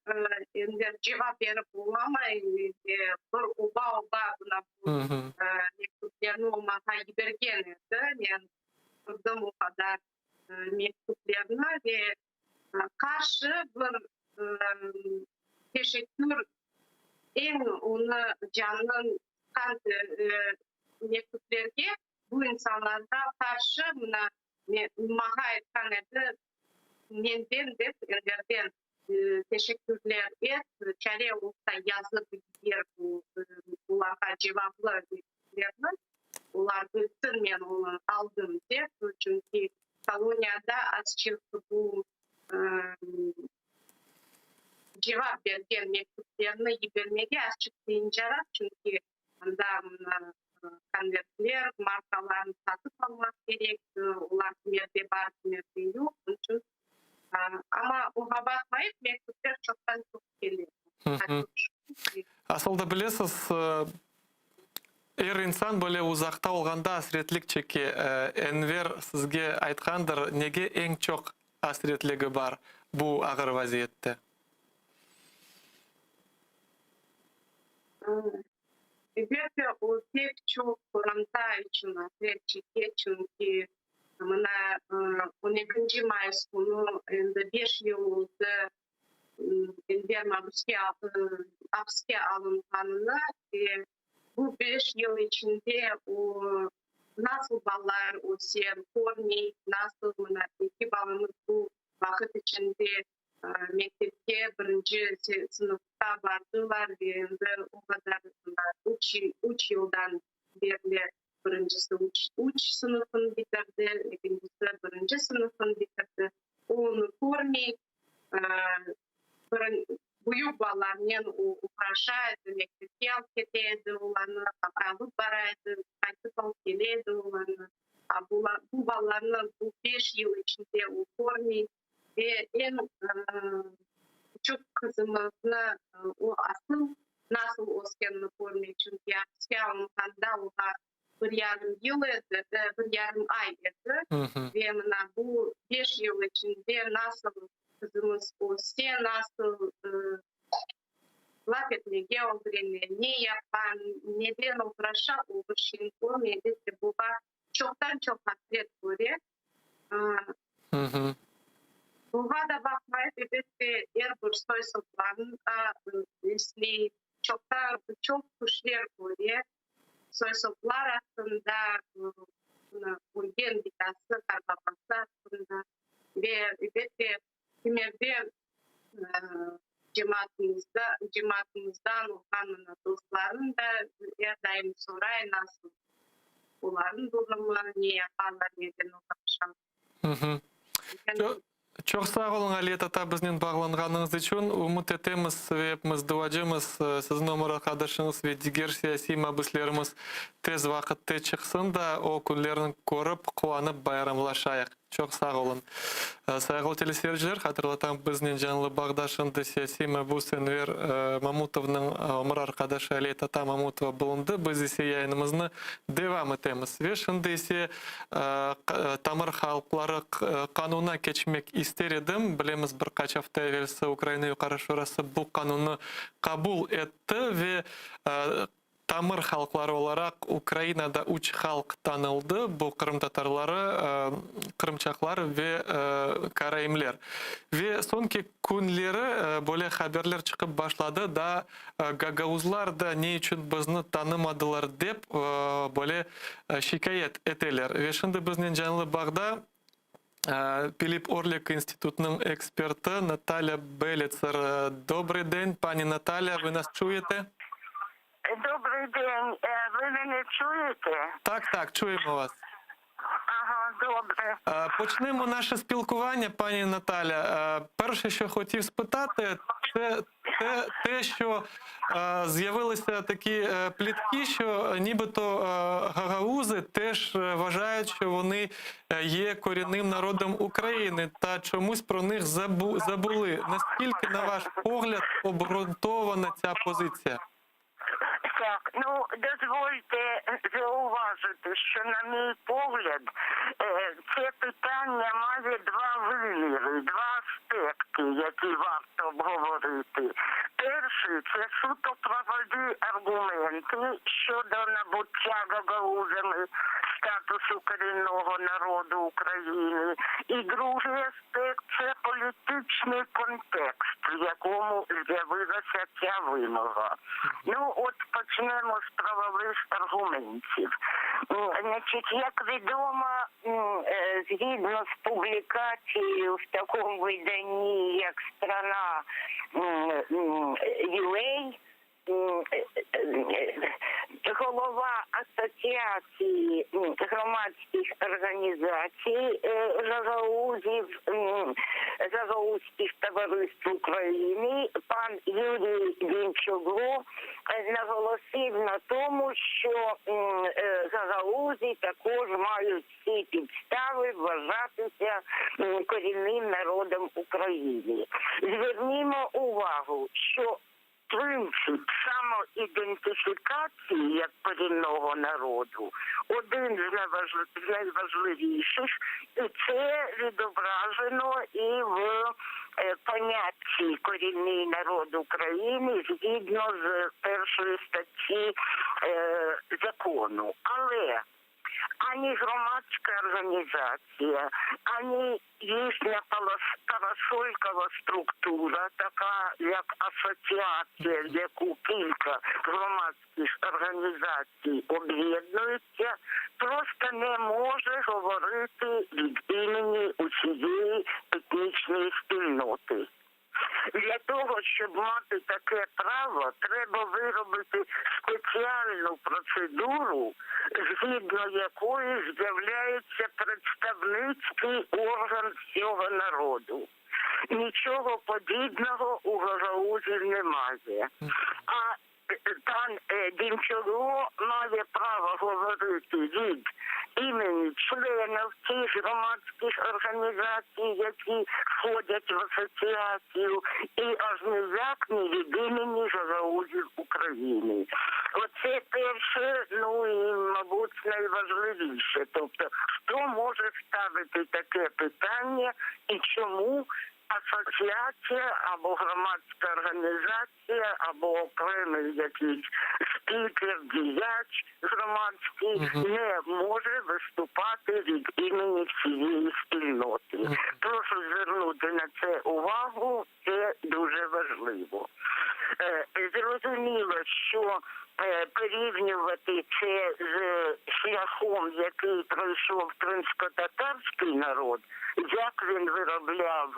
Enver cevap berip olamay, bir oba-oba buna bu mektüplerni o maña yibergen edi. Men kördim o qadar mektüplerni ve qarşı bir teşekkür eñ onı canın sıqqan mektüplerge bu insanlarğa qarşı mına maña aytqan edi, Menden dep, Enverden teşekkürler et, çare olsa yazıp yiber bu olarğa cevaplı mektüplerni, olar bilsin men onı aldım dep, çünki koloniyada azçıq bu cevap bergen mektüplerni yibermege azçıq qıyıncaraq, çünki Anda mına konvertler, markalarnı satıp almaq kerek, olar kimerde bar, kimerde yoq, onıñ içün. Amma oña baqmayıp, mektüpler çoqtan-çoq kele. Asıl da bilesiz, er insan böyle uzaqta olğanda asretlik çeke. Enver sizge aytqandır, nege eñ çoq asretligi bar bu ağır vaziyette? Elbette, o pek çoq qoranta içün asret çeke, çünki mına on ekinci mayıs künü endi beş yıl oldı Enver mabüske apiske alınğanını ve bu beş yıl içinde o nasıl balalar öse körmey, nasıl mına eki balamız bu vaqıt içinde Mektepke birinci sınıfta bardılar ve endi o qadar üç üç yıldan berli birincisi üç üç sınıfını bitirdi, ekincisi birinci sınıfını bitirdi. O onı körmey, büyük balalarnen o oğraşa edi, mektepke alıp kete edi olarnı, alıp bara edi, qaytıp alıp kele edi olarnı. A bu balalarnı bu beş yıl içinde o körmey. Ve eñ küçük qızımıznı o asıl nasıl öskenini körmey, çünki apiske alınğanda oğa bir yarım yıl edi, bir yarım ay edi. Ve mına bu beş yıl içinde nasıl qızımız öse, nasıl laf etmege ögrene, ne yapa, neden oğraşa, o bir şeyni körmey, elbette, buğa çoqtan-çoq asret köre. Buña da baqmayıp, elbette, er bir soy-soplarnı esley, çoqtan çoq tüşler köre, soy-soplar aqqında, ölgen bitası, qartbabası aqqında ve, elbette, kimerde cemaatımızda, cemaatımızdan olğan mına dostlarım da er daim soray, nasıl olarnıñ durumı, ne yaparlar, neden oğraşalar. Çoq sağ oluñ, Aliye tata, biznen bağlanğanıñız içün. Ümüt etemiz ve epimiz duacımız, siziñ ömür arqadaşıñız ve diger siyasiy mabüslerimiz tez vaqıtte çıqsın da, o künlerni körip, quvanıp bayramlaşayıq. Çoq sağ oluñ. Sayğılı teleseyirciler, hatırlatam, biznen canlı bağda şimdi siyasiy mabüs Enver Mamutovnıñ ömür arqadaşı Aliye tata Mamutova bulundı. Biz ise yayınımıznı devam etemiz. Ve şimdi ise Tamır halqları qanunına keçmek ister edim. Bilemiz, bir qaç afta evelsi Ukraina Yuqarı Şurası bu qanunnı qabul etti ve tamır halqları olaraq Ukrainada üç halq tanıldı, bu qırımtatarları, qırımçaqlar ve karaimler. Ve soñki künleri böyle haberler çıqıp başladı, daa Gagauzlar da ne içün bizni tanımadılar dep böyle şikâyet eteler. Ve şimdi biznen canlı bağda Pilip Orlik institutınıñ eksperti Natalya Belitser. Dobrıy den, pani Natalya, vı nas çuyete? Dobrıy den, vı meni çuyete? Tak, tak, çuyemo vas. Ага, добре. Почнемо наше спілкування, пані Наталя. Перше, що хотів спитати, це те, те, що з'явилися такі плітки, що нібито гагаузи теж вважають, що вони є корінним народом України, та чомусь про них забули. Наскільки, на ваш погляд, обґрунтована ця позиція? Так, ну дозвольте зауважити, що, на мій погляд, це питання має два виміри, два аспекти, які варто обговорити. Перший – це суто правові аргументи щодо набуття гагаузами статусу корінного народу України. І другий аспект – це політичний контекст, в якому з'явилася ця вимога. Ну, от почнемо з правових аргументів. Значить, як відомо, згідно з публікацією в такому виданні, як «Страна UA», голова Асоціації громадських організацій гагаузів, гагаузьких товариств України, пан Юрій Дімчоглу наголосив на тому, що гагаузи також мають всі підстави вважатися корінним народом України. Звернімо увагу, що принцип самоідентифікації як корінного народу один з найважливіших, і це відображено і в понятті корінний народ України згідно з першої статті закону. Але ані громадська організація, ані їхня парасолькова структура, така як асоціація, в яку кілька громадських організацій об'єднуються, просто не може говорити від імені усієї етнічної спільноти. Для того, щоб мати таке право, треба виробити спеціальну процедуру, згідно якої з'являється представницький орган всього народу. Нічого подібного у гагаузів немає. А пан Дімчогло має право говорити від імені членів тих громадських організацій, які входять в асоціацію, і аж ніяк не від імені гагаузів України. Оце перше, ну і, мабуть, найважливіше. Тобто, хто може ставити таке питання і чому асоціація або громадська організація, або окремий якийсь спікер, діяч громадський не може виступати від імені всієї спільноти. Прошу звернути на це увагу, це дуже важливо. Зрозуміло, що порівнювати це з шляхом, який пройшов кримськотатарський народ, як він виробляв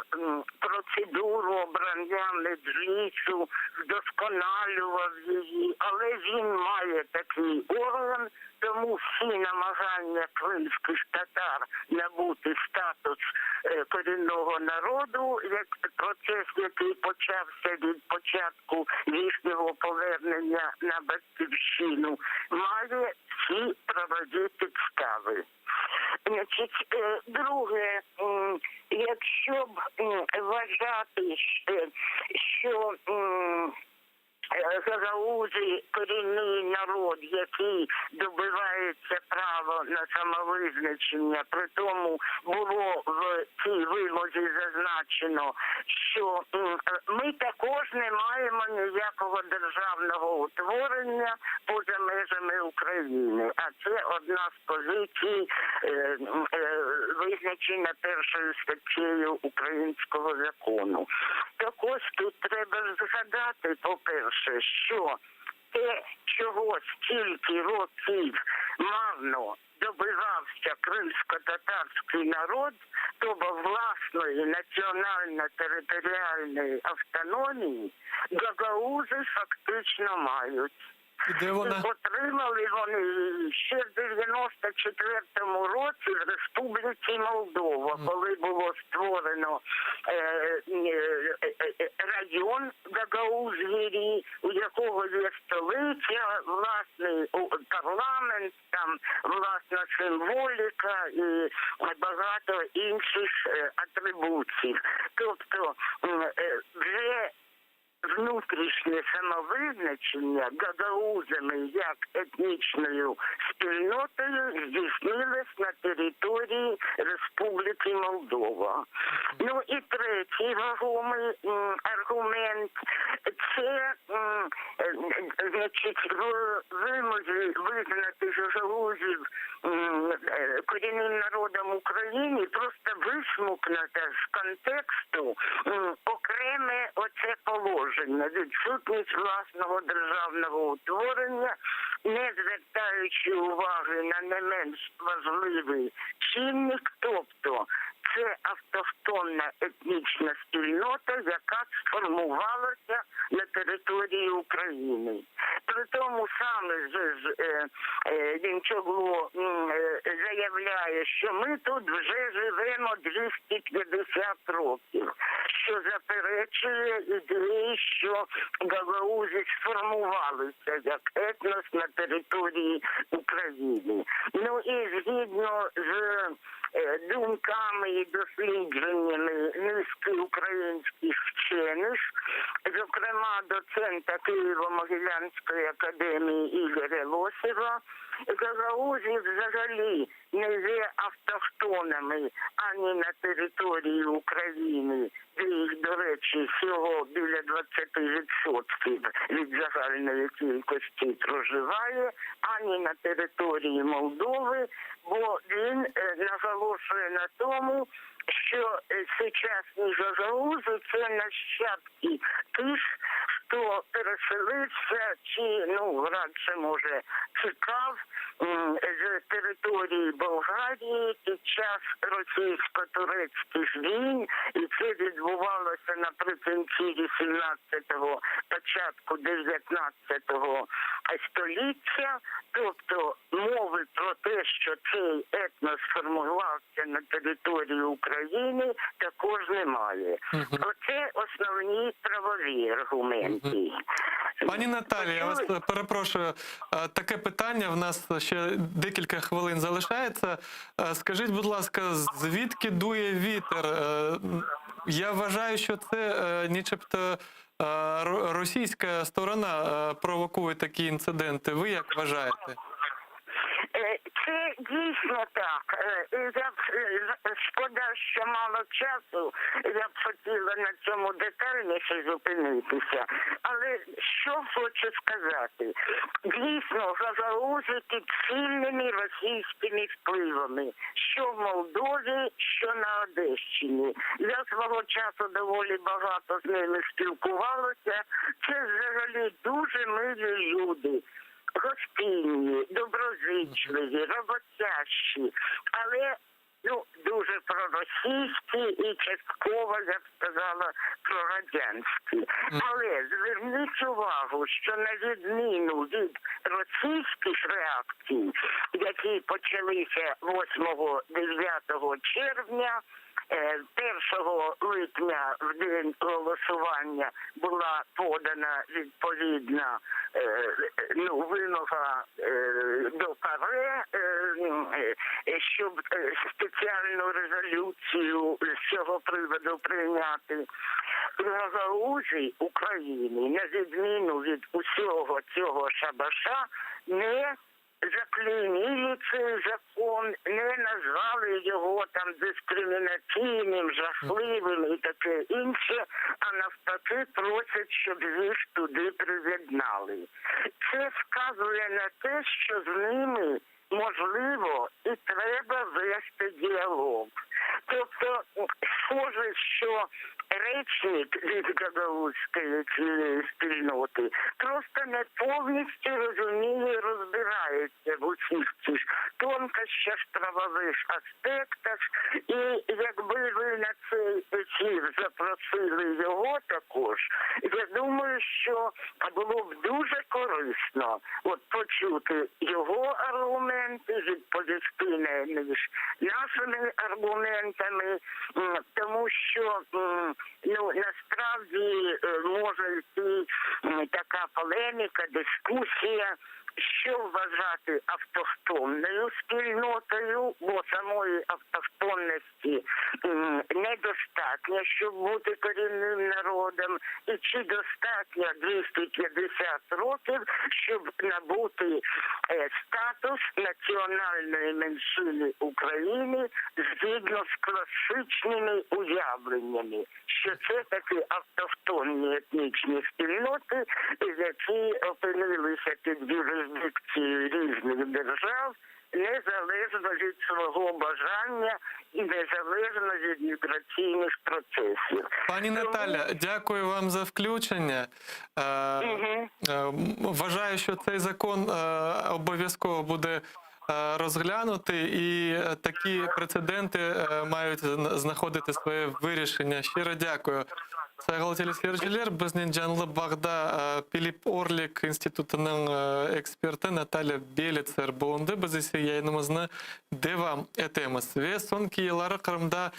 процедуру обрання меджлісу, вдосконалював її, але він має такий орган. Тому всі намагання кримських татар набути статус корінного народу, як процес, який почався від початку їхнього повернення на батьківщину, має всі правові підстави. Значить, друге, якщо б вважати, що гагаузи корінний народ, який добивається права на самовизначення, при тому було в цій вимозі зазначено, що ми також не маємо ніякого державного утворення поза межами України. А це одна з позицій, визначена першою статтею українського закону. Так ось тут треба згадати, по-перше, що те, чого стільки років марно добивався кримсько-татарський народ, тобто власної національно-територіальної автономії, гагаузи фактично мають. І де вона? І отримали вони її ще в 94-му році в Республіці Молдова, коли було створено район Гагаузії, у якого є столиця, власний парламент, там власна символіка і багато інших атрибутів. Тобто вже внутрішнє самовизначення гагаузами як етнічною спільнотою здійснилось на території Республіки Молдова. Ну і третій вагомий аргумент – це значить, в вимозі визнати гагаузів корінним народом України просто висмукнуто з контексту окреме оце положення, відсутність власного державного утворення, не звертаючи уваги на не менш важливий чинник, тобто це автохтонна етнічна спільнота, яка сформувалася на території України. При тому саме Дінчоглу заявляє, що ми тут вже живемо 250 років, що заперечує ідеї, що гагаузи сформувалися як етнос на території України. Ну і згідно з думками і дослідженнями низки українських вчених, зокрема доцента Києво-Могилянської академії Ігоря Лосєва, гагаузи взагалі не є автохтонами ані на території України, де їх, до речі, всього біля 20% від загальної кількості проживає, ані на території Молдови, бо він наголошує на тому, що сучасні гагаузи – це нащадки тих, хто переселився чи, ну, радше, може, тікав з території Болгарії під час російсько-турецьких війн, і це відбувалося наприкінці 18-го, початку 19-го століття. Тобто мови про те, що цей етнос сформувався на території України, також немає. Оце основні правові аргументи. Пані Наталія, я вас перепрошую, таке питання, в нас ще декілька хвилин залишається. Скажіть, будь ласка, звідки дує вітер? Я вважаю, що це нічебто російська сторона провокує такі інциденти. Ви як вважаєте? Це дійсно так. Я б, шкода, що мало часу, я б хотіла на цьому детальніше зупинитися. Але що хочу сказати? Дійсно, гагаузи під сильними російськими впливами, що в Молдові, що на Одещині. Я свого часу доволі багато з ними спілкувалася. Це взагалі дуже милі люди. Гостинні, доброзичливі, роботящі, але, ну, дуже прості. проросійські і частково, я б сказала, прорадянські. Але зверніть увагу, що на відміну від російських реакцій, які почалися 8-9 червня, 1 липня в день голосування була подана відповідна ну, вимога до ПАРЕ, щоб спеціальну резолюцію з цього приводу прийняти. Гагаузи України, на відміну від усього цього шабаша, не заклеймили цей закон, не назвали його там дискримінаційним, жахливим і таке інше, а навпаки просять, щоб їх туди приєднали. Це вказує на те, що з ними можливо і треба вести діалог. Тобто, схоже, що речник від гагаузької цієї спільноти просто не повністю розуміє і розбирається в усіх цих тонкощах, правових аспектах. І якби ви на цей ефір запросили його також, я думаю, що було б дуже корисно от почути його аргументи, відповісти на них нашими аргументами, тому що ну, насправді може йти така полеміка, дискусія, що вважати автохтонною спільнотою, бо самої автохтонності недостатньо, щоб бути корінним народом, і чи достатньо 250 років, щоб набути статус національної меншини України згідно з класичними уявленнями, що це такі автохтонні етнічні спільноти, які опинилися під юрисдикцією різних держав, незалежно від свого бажання і незалежно від міграційних процесів. Пані Наталя, дякую вам за включення. Мгм. Вважаю, що цей закон обов'язково буде розглянутий, і такі прецеденти мають знаходити своє вирішення. Щиро дякую. Sayğılı teleseyirciler, biznen canlı bağda Pilip Orlik institutınıñ eksperti Natalya Belitser bulundı. Biz ise yayınımıznı devam etemiz. Ve soñki yılları Qırımda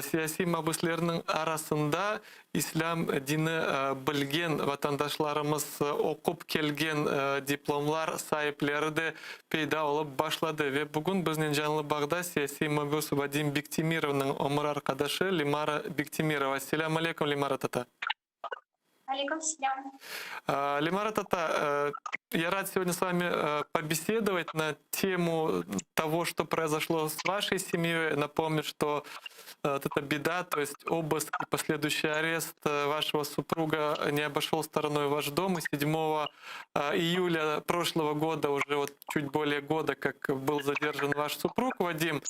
siyasiy mabüslerniñ arasında İslâm dini bilgen vatandaşlarımız, oqup kelgen diplomlar saipleri de peyda olıp başladı. Ve bugün biznen canlı bağda siyasiy mabüs Vadim Bektemirovnıñ ömür arqadaşı Lemara Bektemirova. Selâm aleyküm, Lemara tata. Алейкум селям. Лемара Тата, я рад сегодня с вами побеседовать на тему того, что произошло с вашей семьей. Напомню, что вот эта беда, то есть обыск и последующий арест вашего супруга не обошел стороной ваш дом. И 7 июля прошлого года, уже вот чуть более года, как был задержан ваш супруг Вадим.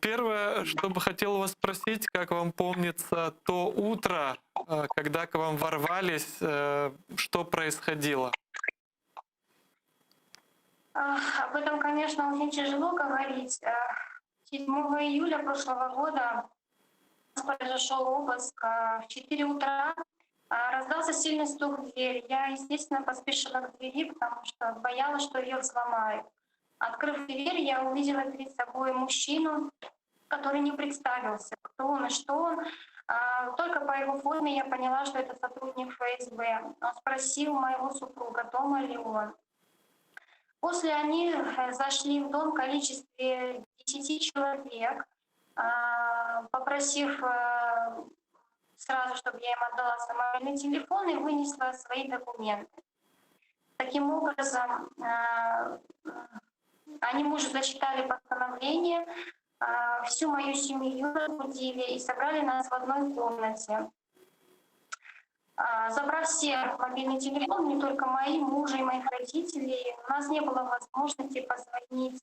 Первое, что бы хотел у вас спросить, как вам помнится то утро, когда к вам ворвались, что происходило? Об этом, конечно, очень тяжело говорить. 7 июля прошлого года у нас произошел обыск. В 4 утра раздался сильный стук в дверь. Я, естественно, поспешила к двери, потому что боялась, что ее взломают. Открыв дверь, я увидела перед собой мужчину, который не представился, кто он и что он. Только по его форме я поняла, что это сотрудник ФСБ. Он спросил моего супруга, дома ли он. После они зашли в дом в количестве 10 человек, попросив сразу, чтобы я им отдала свой мобильный телефон и вынесла свои документы. Таким образом, они мужу зачитали постановление, всю мою семью разбудили и собрали нас в одной комнате. Забрав все мобильные телефоны, не только мои, мужа и моих родителей, у нас не было возможности позвонить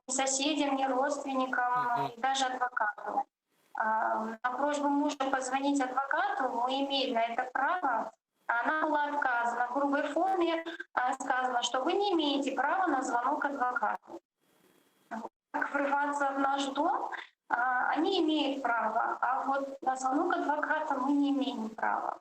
ни соседям, ни родственникам, и даже адвокату. На просьбу мужа позвонить адвокату мы имели на это право, она была отказана. В грубой форме сказано, что вы не имеете права на звонок адвокату. Как врываться в наш дом? Они имеют право, а вот на звонок адвоката мы не имеем права.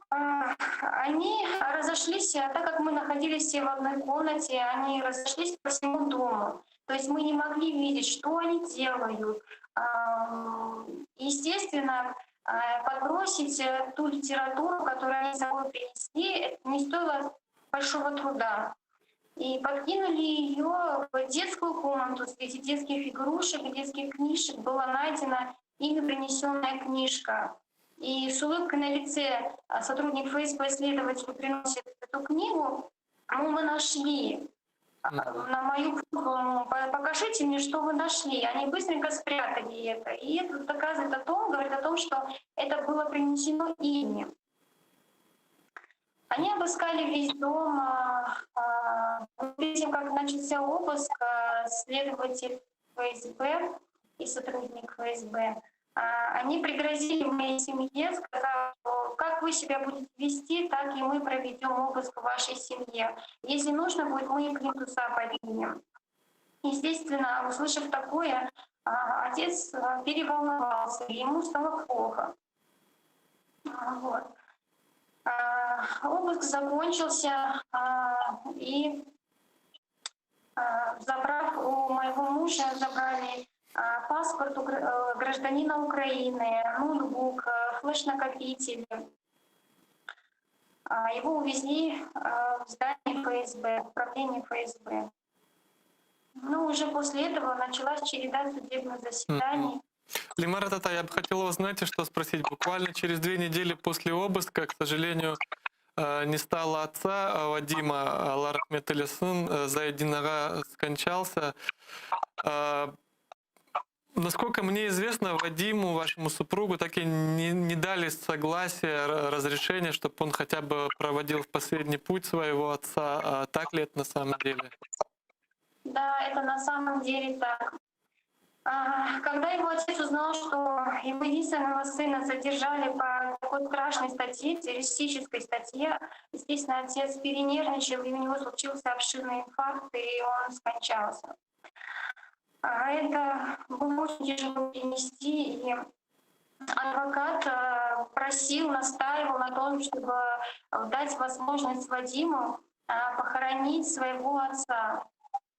Они разошлись, так как мы находились все в одной комнате, они разошлись по всему дому. То есть мы не могли видеть, что они делают. Естественно, подбросить э, ту литературу, которую они с собой принесли, не стоило большого труда. И подкинули ее в детскую комнату. Среди детских игрушек, детских книжек была найдена ими принесенная книжка. И с улыбкой на лице а, сотрудник ФСБ следователю приносит эту книгу, ну, мы нашли. А, на мою просьбу, покажите мне, что вы нашли. Они быстренько спрятали это. И это доказывает о том, говорит о том, что это было принесено ими. Они обыскали весь дом. А, перед тем, как начался обыск, следователь ФСБ и сотрудник ФСБ а, они пригрозили моей семье, сказав, что как вы себя будете вести, так и мы проведем обыск в вашей семье. Если нужно будет, мы и плинтуса поднимем. Естественно, услышав такое, а, отец а, переволновался, и ему стало плохо. Вот. Обыск закончился, и забрав у моего мужа, забрали паспорт э, гражданина Украины, ноутбук, э, флеш-накопитель. Его увезли э, в здание ФСБ, в управление ФСБ. Ну, уже после этого началась череда судебных заседаний. Лимара Тата, я бы хотела вас, знаете, что спросить. Буквально через две недели после обыска, к сожалению, не стало отца Вадима, Alla rahmet eylesin, Заедин ağa скончался. Насколько мне известно, Вадиму, вашему супругу, так и не, не дали согласия, разрешения, чтобы он хотя бы проводил в последний путь своего отца. А так ли это на самом деле? Да, это на самом деле так. А, когда его отец узнал, что его единственного сына задержали по такой страшной статье, террористической статье, естественно, отец перенервничал, и у него случился обширный инфаркт, и он скончался. А это было очень тяжело перенести, и адвокат э, просил, настаивал на том, чтобы дать возможность Вадиму э, похоронить своего отца.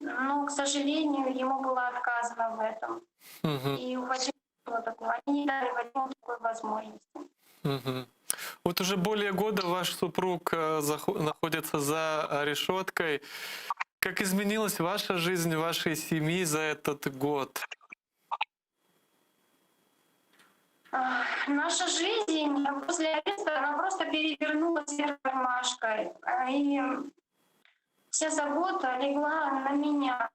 Но, к сожалению, ему было отказано в этом. Угу. И у Вадима было такого. Они не дали Вадиму такой возможности. Угу. Вот уже более года ваш супруг э, находится за решеткой. Как изменилась ваша жизнь, вашей семьи за этот год? Наша жизнь после ареста, она просто перевернулась вверх тормашкой. И вся забота легла на меня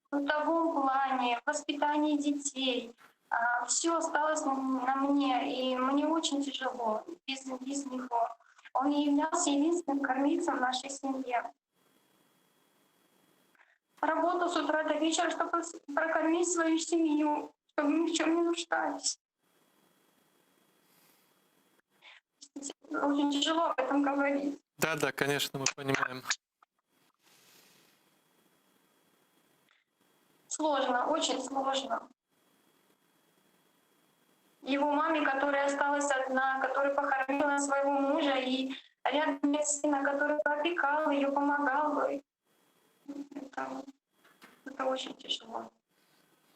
в бытовом плане, в воспитании детей. А, Все осталось на мне, и мне очень тяжело без, без него. Он являлся единственным кормильцем в нашей семье. Работал с утра до вечера, чтобы прокормить свою семью, чтобы ни в чем не нуждались. Очень тяжело об этом говорить. Да, да, конечно, мы понимаем. Сложно, очень сложно. Его маме, которая осталась одна, которая похоронила своего мужа, и рядом нет сына, который опекал ее, помогал бы. Это, это очень тяжело.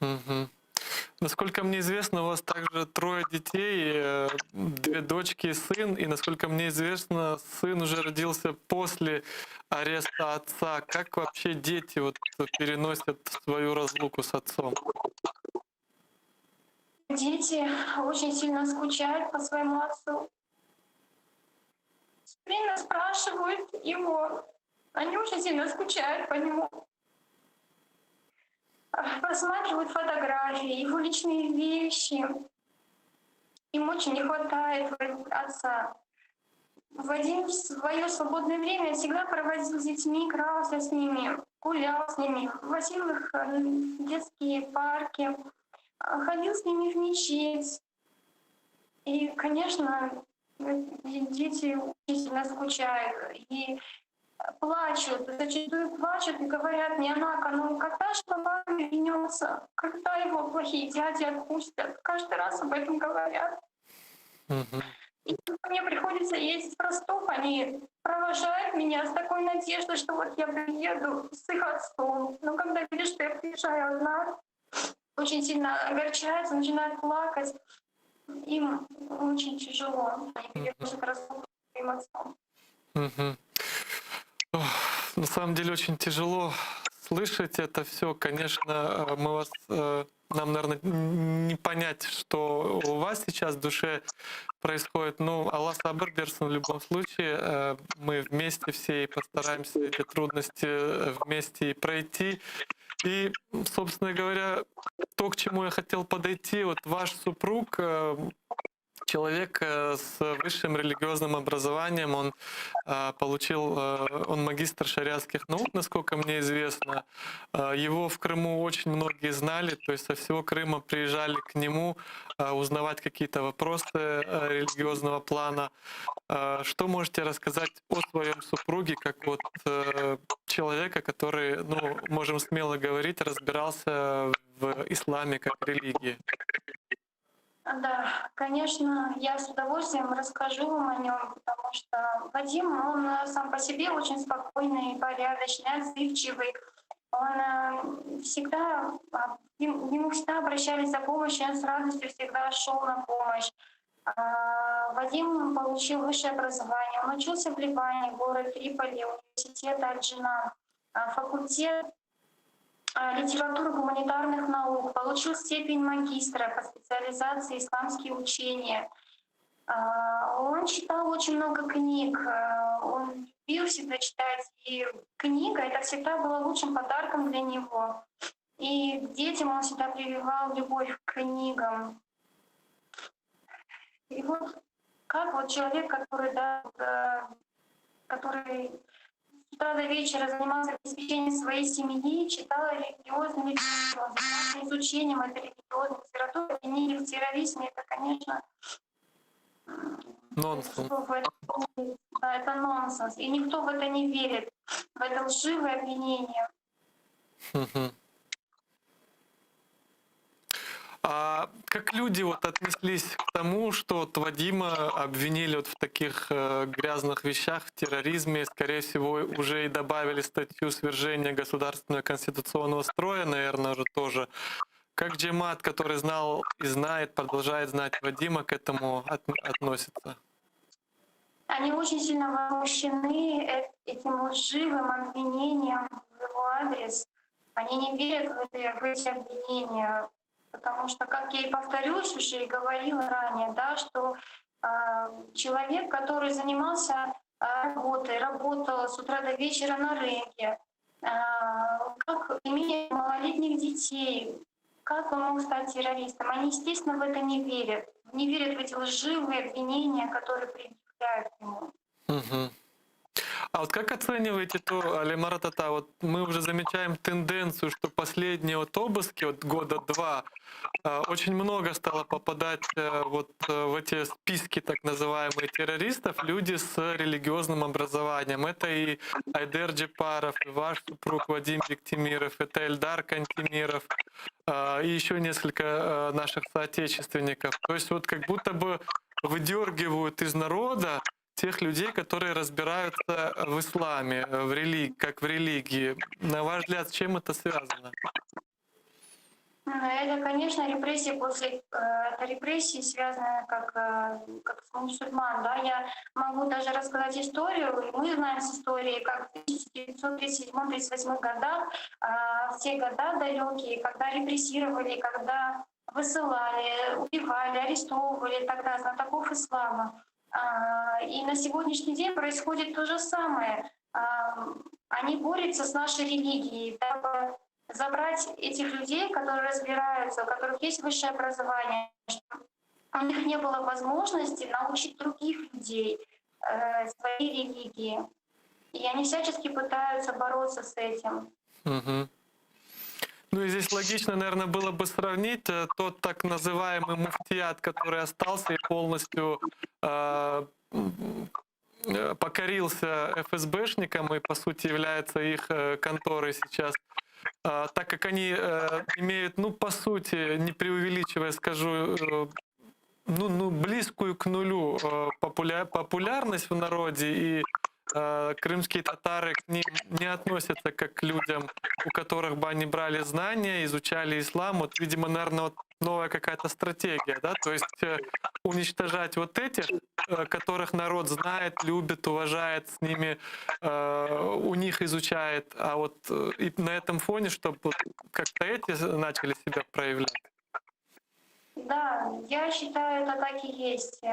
Угу. Насколько мне известно, у вас также трое детей, э, две дочки и сын. И, насколько мне известно, сын уже родился после ареста отца. Как вообще дети вот переносят свою разлуку с отцом? Дети очень сильно скучают по своему отцу. Время спрашивают его. Они очень сильно скучают по нему. Просматривают фотографии, его личные вещи. Им очень не хватает отца. Вадим в свое свободное время всегда проводил с детьми, игрался с ними, гулял с ними, возил их в детские парки, ходил с ними в мечеть. И, конечно, дети очень сильно скучают и плачут, зачастую плачут и говорят мне, Анака, ну когда же папа вернется? вернется, когда его плохие дяди отпустят. Каждый раз об этом говорят. И мне приходится ездить в Ростов, они провожают меня с такой надеждой, что вот я приеду с их отцом. Но когда видят, что я приезжаю одна, очень сильно огорчаются, начинают плакать. Им очень тяжело. Они перевозят Ростов своим отцом. Мгм. Ох, На самом деле очень тяжело слышать это все. Конечно, э, мы вас, э, нам, наверное, не понять, что у вас сейчас в душе происходит. Ну, Alla sabır bersin в любом случае. Э, Мы вместе все и постараемся эти трудности э, вместе и пройти. И, собственно говоря, то, к чему я хотел подойти, вот ваш супруг, э, человек э, с высшим религиозным образованием, он э, получил, э, он магистр шариатских наук, насколько мне известно. Э, Его в Крыму очень многие знали, то есть со всего Крыма приезжали к нему э, узнавать какие-то вопросы э, религиозного плана. Э, Что можете рассказать о своем супруге, как вот э, человека, который, ну, можем смело говорить, разбирался в исламе как религии? Да, конечно, я с удовольствием расскажу вам о нем, потому что Вадим, он э, сам по себе очень спокойный, порядочный, отзывчивый. Он э, всегда, а, к нему всегда обращались за помощью, он с радостью всегда шел на помощь. А, Вадим получил высшее образование, он учился в Ливане, город Триполи, университет Аль-Джинан, а, факультет литературы гуманитарных наук, получил степень магистра по специализации «Исламские учения». Он читал очень много книг, он любил всегда читать, и книга это всегда была лучшим подарком для него. И детям он всегда прививал любовь к книгам. И вот как вот человек, который, да, э, который с утра до вечера занимался обеспечением своей семьи, читал религиозную литературу, занимался изучением этой религиозной литературы, обвинили в терроризме, это, конечно, Нонсенс. Да, это нонсенс. И никто в это не верит, в это лживое обвинение. Мгм. А как люди вот отнеслись к тому, что вот Вадима обвинили вот в таких э, грязных вещах, в терроризме, скорее всего, уже и добавили статью свержения государственного конституционного строя, наверное, уже тоже. Как cemaat, который знал и знает, продолжает знать Вадима, к этому от- относится? Они очень сильно возмущены э- этим лживым обвинением в его адрес. Они не верят в, это, в эти обвинения, потому что, как я и повторюсь уже и говорила ранее, да, что э, человек, который занимался э, работой, работал с утра до вечера на рынке, э, как имея малолетних детей, как он мог стать террористом? Они, естественно, в это не верят. Не верят в эти лживые обвинения, которые предъявляют ему. Мгм. А вот как оцениваете то, Алимара Тата, вот мы уже замечаем тенденцию, что последние вот обыски, вот года два, э, очень много стало попадать э, вот э, в эти списки так называемые террористов люди с религиозным образованием. Это и Айдер Джепаров, и ваш супруг Вадим Бектимиров, это Эльдар Кантемиров, и еще несколько наших соотечественников. То есть вот как будто бы выдергивают из народа тех людей, которые разбираются в исламе, в религии, как в религии. На ваш взгляд, с чем это связано? Ну, это, конечно, репрессии после, э, это репрессии, связанные как, э, как с мусульман. Да? Я могу даже рассказать историю. Мы знаем с истории, как в 1937-1938 годах, э, в те года далекие, когда репрессировали, когда высылали, убивали, арестовывали тогда знатоков ислама. А, и на сегодняшний день происходит то же самое. А, они борются с нашей религией, дабы забрать этих людей, которые разбираются, у которых есть высшее образование, чтобы у них не было возможности научить других людей э, своей религии. И они всячески пытаются бороться с этим. Угу. Ну и здесь логично, наверное, было бы сравнить э, тот так называемый муфтият, который остался и полностью э, э, покорился ФСБшникам и, по сути, является их э, конторой сейчас. Так как они имеют, ну, по сути, не преувеличивая, скажу, ну, ну, близкую к нулю популярность в народе, и крымские татары к ним не относятся как к людям, у которых бы они брали знания, изучали ислам. Вот, видимо, наверное, вот новая какая-то стратегия, да, то есть уничтожать вот этих, которых народ знает, любит, уважает, с ними, у них изучает, а вот и на этом фоне, чтобы как-то эти начали себя проявлять. Да, я считаю, это так и есть.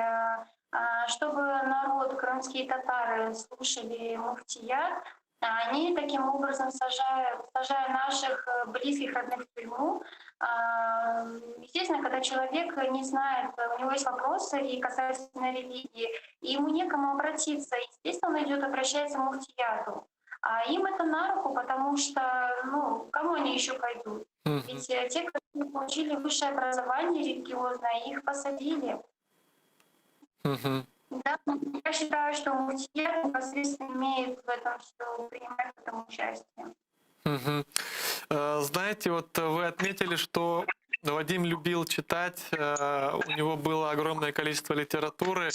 Чтобы народ, крымские татары, слушали муфтият, они таким образом, сажая, сажая наших близких, родных в тюрьму, естественно, когда человек не знает, у него есть вопросы и касательно религии, и ему некому обратиться, естественно, он идет, обращается к муфтияту. А им это на руку, потому что, ну, кому они еще пойдут? Ведь те, которые получили высшее образование религиозное, их посадили. Да, я считаю, что муфтият непосредственно имеет в этом все, принимает в этом участие. Угу. Знаете, вот вы отметили, что Вадим любил читать, у него было огромное количество литературы.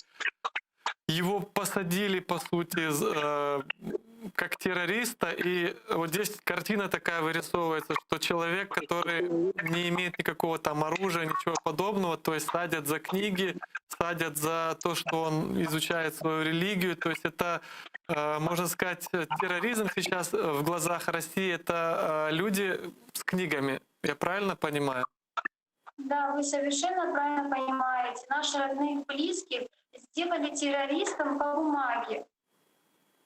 Его посадили, по сути, как террориста, и вот здесь картина такая вырисовывается, что человек, который не имеет никакого там оружия, ничего подобного, то есть садят за книги, садят за то, что он изучает свою религию, то есть это, можно сказать, терроризм сейчас в глазах России — это люди с книгами. Я правильно понимаю? Да, вы совершенно правильно понимаете. Наши родных, близких сделали террористом по бумаге.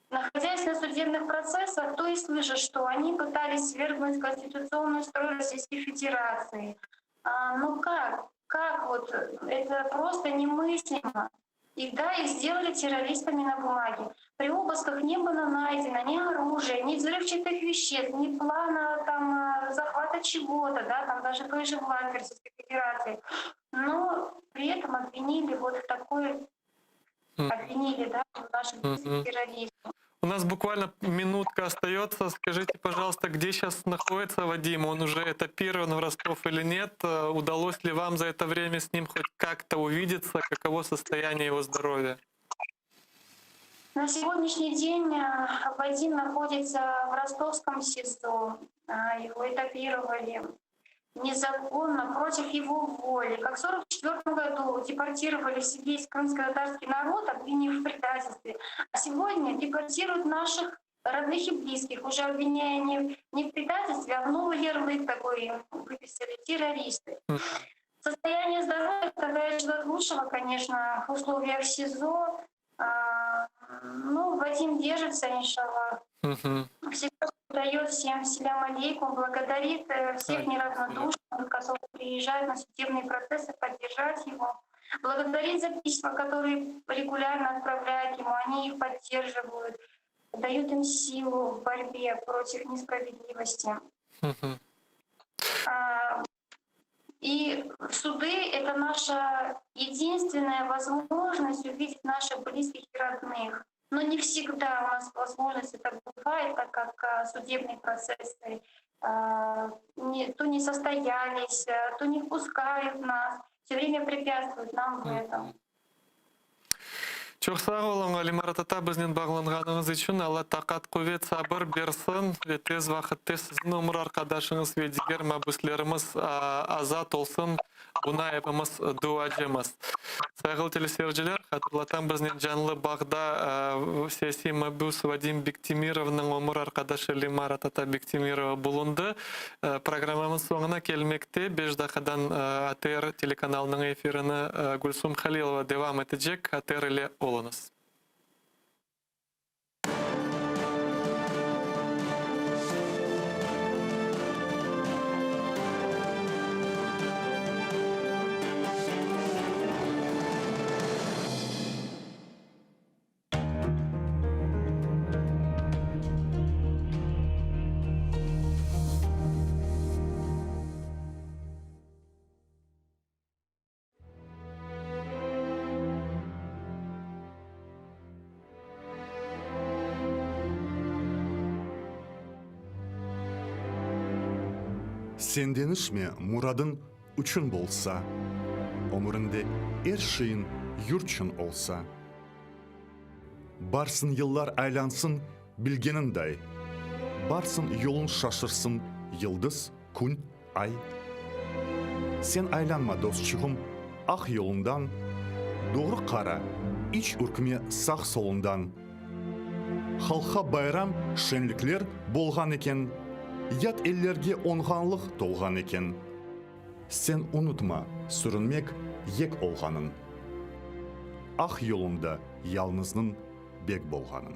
Находясь на судебных процессах, то и слышишь, что они пытались свергнуть конституционный строй Российской Федерации. А, ну как? Как вот? Это просто немыслимо. И да, их сделали террористами на бумаге. При обысках не было найдено ни оружия, ни взрывчатых веществ, ни плана там, захвата чего-то, да, там даже той же власти Российской Федерации. Но при этом обвинили вот в такой, обвинили, да, в нашем терроризме. У нас буквально минутка остается. Скажите, пожалуйста, где сейчас находится Вадим? Он уже этапирован в Ростов или нет? Удалось ли вам за это время с ним хоть как-то увидеться? Каково состояние его здоровья? На сегодняшний день Вадим находится в ростовском СИЗО. Его этапировали незаконно, против его воли. Как в 1944 году депортировали весь крымско-татарский народ, обвинив в предательстве. А сегодня депортируют наших родных и близких, уже обвиняя не, не в предательстве, а в новый ярлык такой им выписали — террористы. Состояние здоровья тогда желает лучшего, конечно, в условиях СИЗО. А, ну, Вадим держится, иншаллах. Всегда дает всем селям алейкум, благодарит всех неравнодушных, которые приезжают на судебные процессы, поддержать его. Благодарит за письма, которые регулярно отправляют ему, они их поддерживают, дают им силу в борьбе против несправедливости. И суды — это наша единственная возможность увидеть наших близких и родных. Но не всегда у нас возможность это бывает, так как судебные процессы не, то не состоялись, то не впускают нас, все время препятствуют нам в этом. Çoq sağ oluñ, Lemara tata, biznen bağlanğanıñız içün. Alla taqat, quvet, sabır bersin ve tez vaqıtta siziñ ömür arqadaşıñız ve diger mabüslerimiz azat olsun. Buña epimiz duacımız. Sayğılı teleseyirciler, hatırlatam, biznen canlı bağda siyasiy mabüs Vadim Bektemirovnıñ ömür arqadaşı Lemara tata Bektemirova bulundı. Programmamız soñuna kelmekte. Beş daqqadan ATR telekanalınıñ efirini Gülsum Halilova devam etecek. ATR ile oluñız. Sen deñişme, muradıñ üçün bolsa, Ömüriñde er şeyiñ yurtçün olsa. Barsın yıllar aylansın bilgeniñday, Barsın yoluñ şaşırsın yıldız, kün, ay. Sen aylanma, dostçuğım, aq yoluñdan, Doğru qara, iç ürkme sağ-soluñdan. Halqqa bayram, şenlikler bolğan eken, Yat ellerge oñğanlıq tolğan eken. Sen unutma sürünmek yek olğanın, Aq yolunda yalnıznıñ bek bolğanın.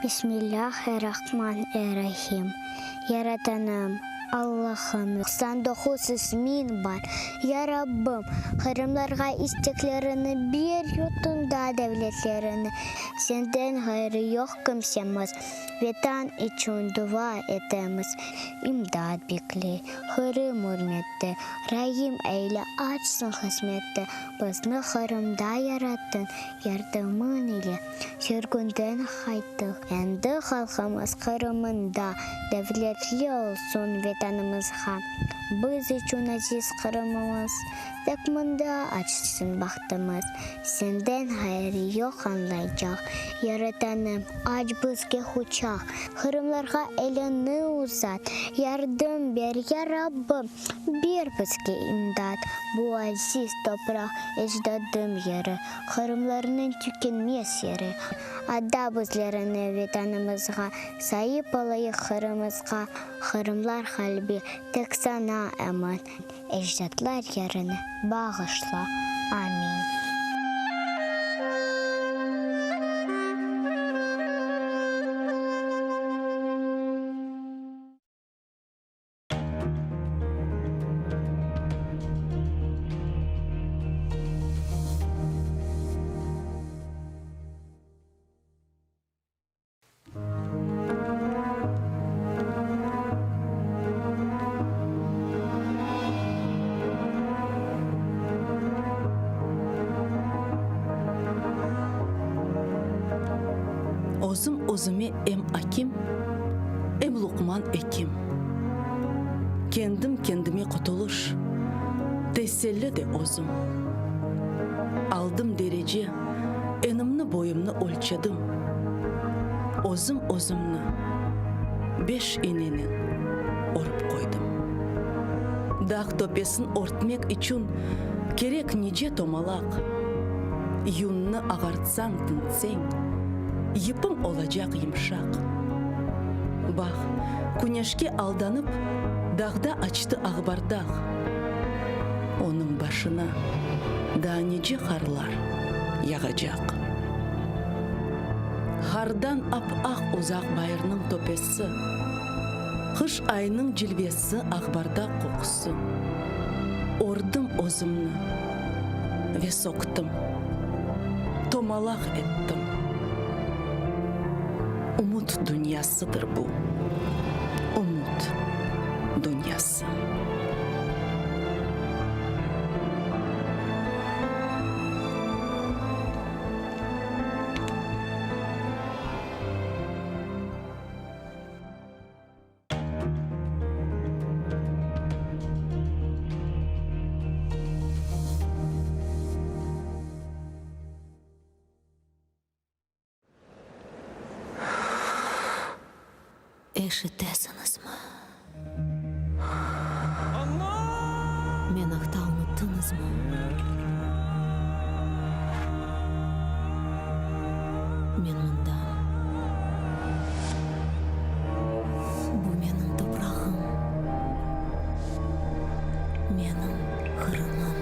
Bismillâh-er-Rahman-er-Rahim. Yaratanım, Allahım, 99 ismiñ bar. Ya Rabbim, qırımlarğa isteklerini ber, yurtunda devletlerini. Senden ğayrı yoq kimsemiz, Vetan içün dua etemiz. İmdat bekley, Qırım ürmette, Raim eyle, açsın hızmette. Bizni Qırımda yarattıñ, yardımıñ ile sürgünden qayttıq. Endi halqımız Qırımında devletli olsun Vetanımızğa. Biz içün aziz Qırımımız, tek mında açsın bahtımız. Senden ğayrı yoq añlaycaq, Yaratanım, aç bizge quçaq. Qırımlarğa eliñni uzat, yardım ber, ya Rabbim! Ber bizge imdat, bu aziz topraq, ecdadım yeri, Qırımlarnıñ tükenmez yeri. Ada bizlerni Vetanımızğa, saip olayıq Qırımızğa, Qırımlar qalbi tek saña emin, ecdatlar yerini bağışla. Amin. Özüm özüme em akim, em Luqman ekim. Kendim kendime qutulış, teselli de özüm. Aldım derece, enimni-boyumnı ölçedim. Özüm özümni beş inenen örüp qoydım. Dağ töpesin örtmek içün kerek nice tomalaq. Yunni ağartsañ, tintseñ, yipiñ olacaq yımşaq. Baq, küneşke aldanıp, dağda açtı aqbardaq. Onıñ başına daa nice qarlar yağacaq. Qardan ap-aq uzaq bayırnıñ töpesi, Qış ayınıñ cilvesi, aqbardaq qoqusı. Ördim özümni ve soqtım, tomalaq ettim. Umut dünyasıdır bu, umut dünyası. Eşitesiñizmi? Men aqta unuttıñızmı? Men mındam. Bu menim toprağım. Menim Qırımım.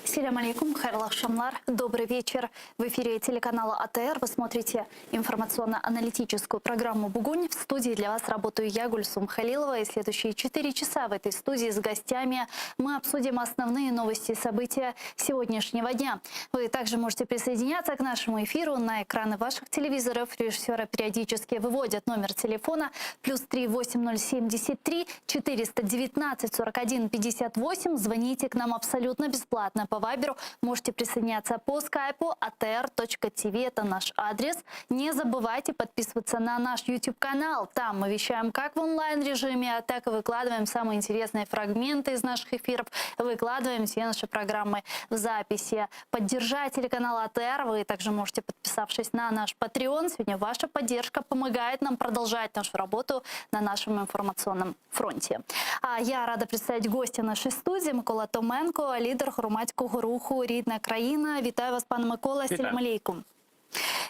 Selâm aleykum, hayırlı aqşamlar, dobrый вечер. В эфире телеканала АТР вы смотрите информационно-аналитическую программу «Бугунь». В студии для вас работаю я, Гульсум Халилова. И следующие 4 часа в этой студии с гостями мы обсудим основные новости и события сегодняшнего дня. Вы также можете присоединяться к нашему эфиру на экраны ваших телевизоров. Режиссеры периодически выводят номер телефона плюс 3 8073 419 41 58. Звоните к нам абсолютно бесплатно по Вайберу. Можете присоединяться по скайпу atr.tv. Это наш адрес. Не забывайте подписываться на наш YouTube-канал. Там мы вещаем как в онлайн-режиме, так и выкладываем самые интересные фрагменты из наших эфиров. Выкладываем все наши программы в записи. Поддержать телеканал АТР вы также можете, подписавшись на наш Patreon. Сегодня ваша поддержка помогает нам продолжать нашу работу на нашем информационном фронте. А я рада представить гостя нашей студии Микола Томенко, лідер громадського руху Рідна країна. Вітаю вас, пане Микола. Селям алейкум.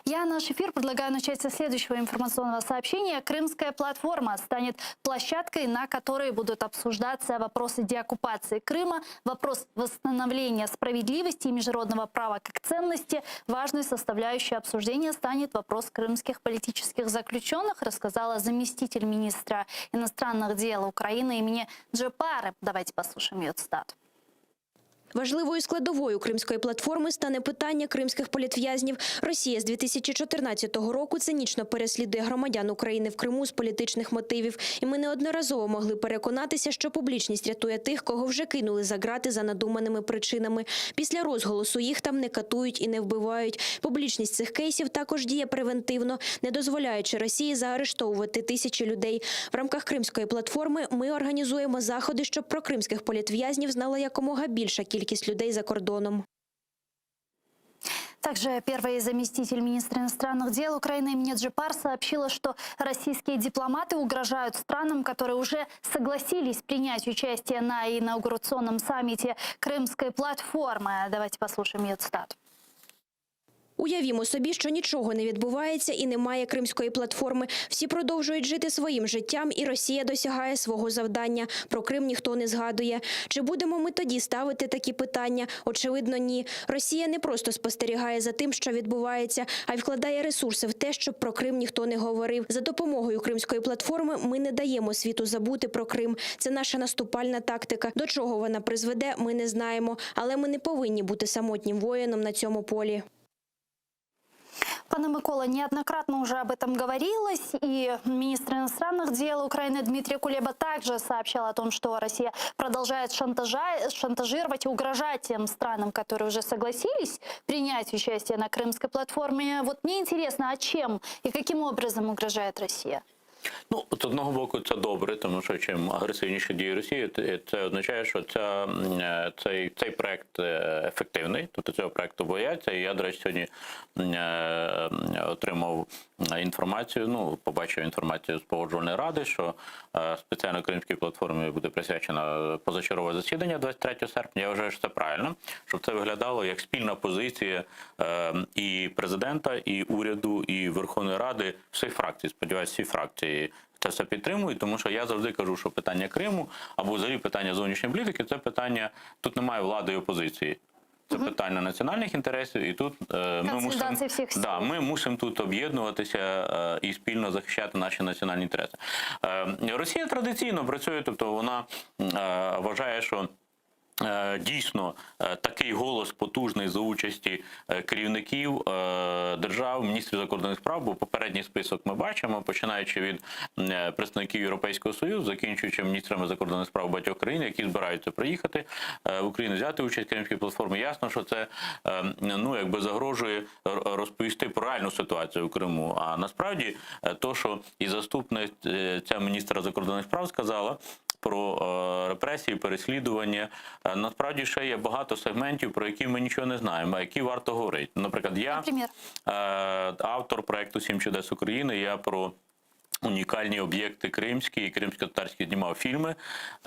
Я наш эфир предлагаю начать со следующего информационного сообщения. Крымская платформа станет площадкой, на которой будут обсуждаться вопросы деоккупации Крыма, вопрос восстановления справедливости и международного права как ценности. Важной составляющей обсуждения станет вопрос крымских политических заключенных, рассказала заместитель министра иностранных дел Украины Эмине Джеппар. Давайте послушаем ее цитату. Важливою складовою кримської платформи стане питання кримських політв'язнів. Росія з 2014 року цинічно переслідує громадян України в Криму з політичних мотивів. І ми неодноразово могли переконатися, що публічність рятує тих, кого вже кинули за ґрати за надуманими причинами. Після розголосу їх там не катують і не вбивають. Публічність цих кейсів також діє превентивно, не дозволяючи Росії заарештовувати тисячі людей. В рамках кримської платформи ми організуємо заходи, щоб про кримських політв'язнів знала якомога більша кількість людей за кордоном. Также первый заместитель министра иностранных дел Украины Эмине Джеппар сообщила, что российские дипломаты угрожают странам, которые уже согласились принять участие на инаугурационном саммите Крымской платформы. Давайте послушаем ее цитату. Уявімо собі, що нічого не відбувається і немає кримської платформи. Всі продовжують жити своїм життям, і Росія досягає свого завдання. Про Крим ніхто не згадує. Чи будемо ми тоді ставити такі питання? Очевидно, ні. Росія не просто спостерігає за тим, що відбувається, а й вкладає ресурси в те, щоб про Крим ніхто не говорив. За допомогою кримської платформи ми не даємо світу забути про Крим. Це наша наступальна тактика. До чого вона призведе, ми не знаємо. Але ми не повинні бути самотнім воїном на цьому полі. Пане Микола, неоднократно уже об этом говорилось, и министр иностранных дел Украины Дмитрий Кулеба также сообщал о том, что Россия продолжает шантажа, шантажировать и угрожать тем странам, которые уже согласились принять участие на крымской платформе. Вот мне интересно, а чем и каким образом угрожает Россия? Ну, з одного боку, це добре, тому що чим агресивніше діє Росія, це означає, що ця, е, цей, цей проект е, ефективний, тобто цього проекту бояться. І я, до речі, сьогодні е, отримав інформацію, ну, побачив інформацію з погоджувальної ради, що спеціально Кримській платформі буде присвячено позачергове засідання 23 серпня. Я вважаю, що це правильно, щоб це виглядало як спільна позиція і президента, і уряду, і Верховної Ради, всіх фракцій. Сподіваюся, всі фракції. І це все підтримую, тому що я завжди кажу, що питання Криму або взагалі питання зовнішньої політики це питання тут немає влади і опозиції. Це питання національних інтересів, і тут е, ми мусимо Консолідації всіх сил. да, ми мусимо тут об'єднуватися е, і спільно захищати наші національні інтереси. Е, Росія традиційно працює, тобто вона е, вважає, що. Е, Дійсно, е, такий голос потужний за участі е, керівників е, держав, міністрів закордонних справ, бо попередній список ми бачимо, починаючи від м, е, представників Європейського Союзу, закінчуючи міністрами закордонних справ багатьох країн, які збираються приїхати е, в Україну, взяти участь в Кримській платформі. Ясно, що це е, ну якби загрожує р- розповісти про реальну ситуацію в Криму. А насправді, е, то, що і заступниця міністра закордонних справ сказала про е, репресії, переслідування. Е, Насправді ще є багато сегментів, про які ми нічого не знаємо, а які варто говорити. Наприклад, я Например? е, автор проекту Сім чудес України. Я про унікальні об'єкти кримські і кримсько-татарські знімав фільми.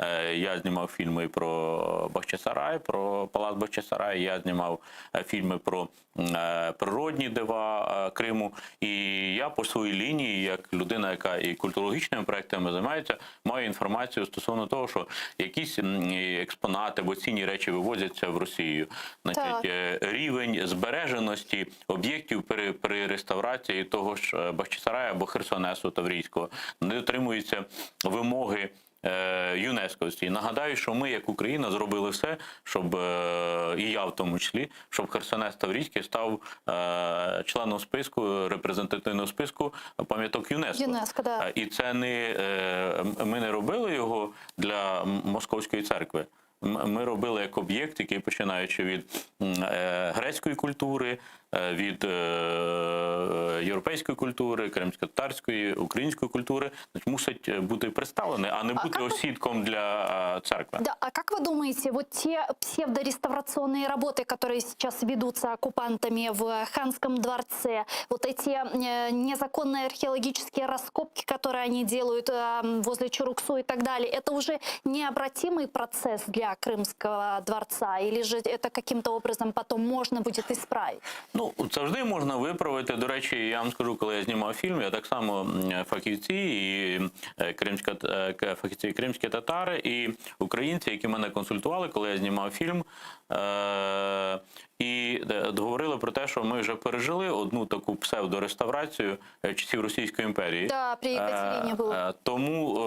Е, Я знімав фільми і про Бахчисарай, про Палац Бахчисарай. Я знімав е, фільми про е, природні дива е, Криму. І я по своїй лінії, як людина, яка і культурологічними проектами займається, маю інформацію стосовно того, що якісь м, експонати або цінні речі вивозяться в Росію. Значить, Так. е, рівень збереженості об'єктів при, при реставрації того ж е, Бахчисарая або Херсонесу Таврійського не дотримуються вимоги. е, ЮНЕСКО. Нагадаю, що ми, як Україна, зробили все, щоб е, і я в тому числі, щоб Херсонес Таврійський став е, членом списку репрезентативного списку пам'яток ЮНЕСКО. ЮНЕСКО, да. Е, І це не е, ми не робили його для московської церкви. М- Ми робили як об'єкт, який починаючи від м, е, грецької культури, е, від е, європейської культури, кримсько-татарської, української культури, значить, мусить е, бути представлений, а не А бути як ви- осідком для е, церкви. Да, а как вы думаете, вот те псевдореставрационные работы, которые сейчас ведутся оккупантами в Ханском дворце, вот эти э, незаконные археологические раскопки, которые они делают э, возле Чуруксу и так далее, это уже необратимый процесс для Крымского дворца или же это каким-то образом потом можно будет исправить? Ну, завжди можна виправити. До речі, я вам скажу, коли я знімав фільм, я так само м, фахівці і е, кримська е, к- фахівці, і кримські татари, і українці, які мене консультували, коли я знімав фільм. Е- і е, говорили про те, що ми вже пережили одну таку псевдореставрацію е, часів Російської імперії. Да, при Екатерині було. Е, Тому,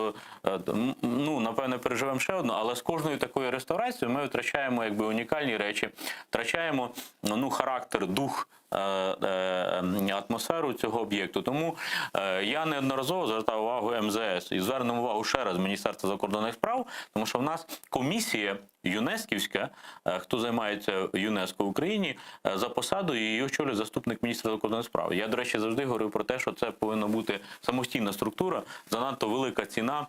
е, е, м, ну, напевне, переживемо ще одну, але з кожною такою реставрацією ми втрачаємо якби унікальні речі, втрачаємо ну, характер, дух. е, е, Атмосферу цього об'єкту. Тому е, я неодноразово звертав увагу МЗС і звернемо увагу ще раз Міністерства закордонних справ, тому що в нас комісія ЮНЕСКівська, е, хто займається ЮНЕСКО в Україні, е, за посадою її очолює заступник міністра закордонних справ. Я, до речі, завжди говорив про те, що це повинна бути самостійна структура, занадто велика ціна.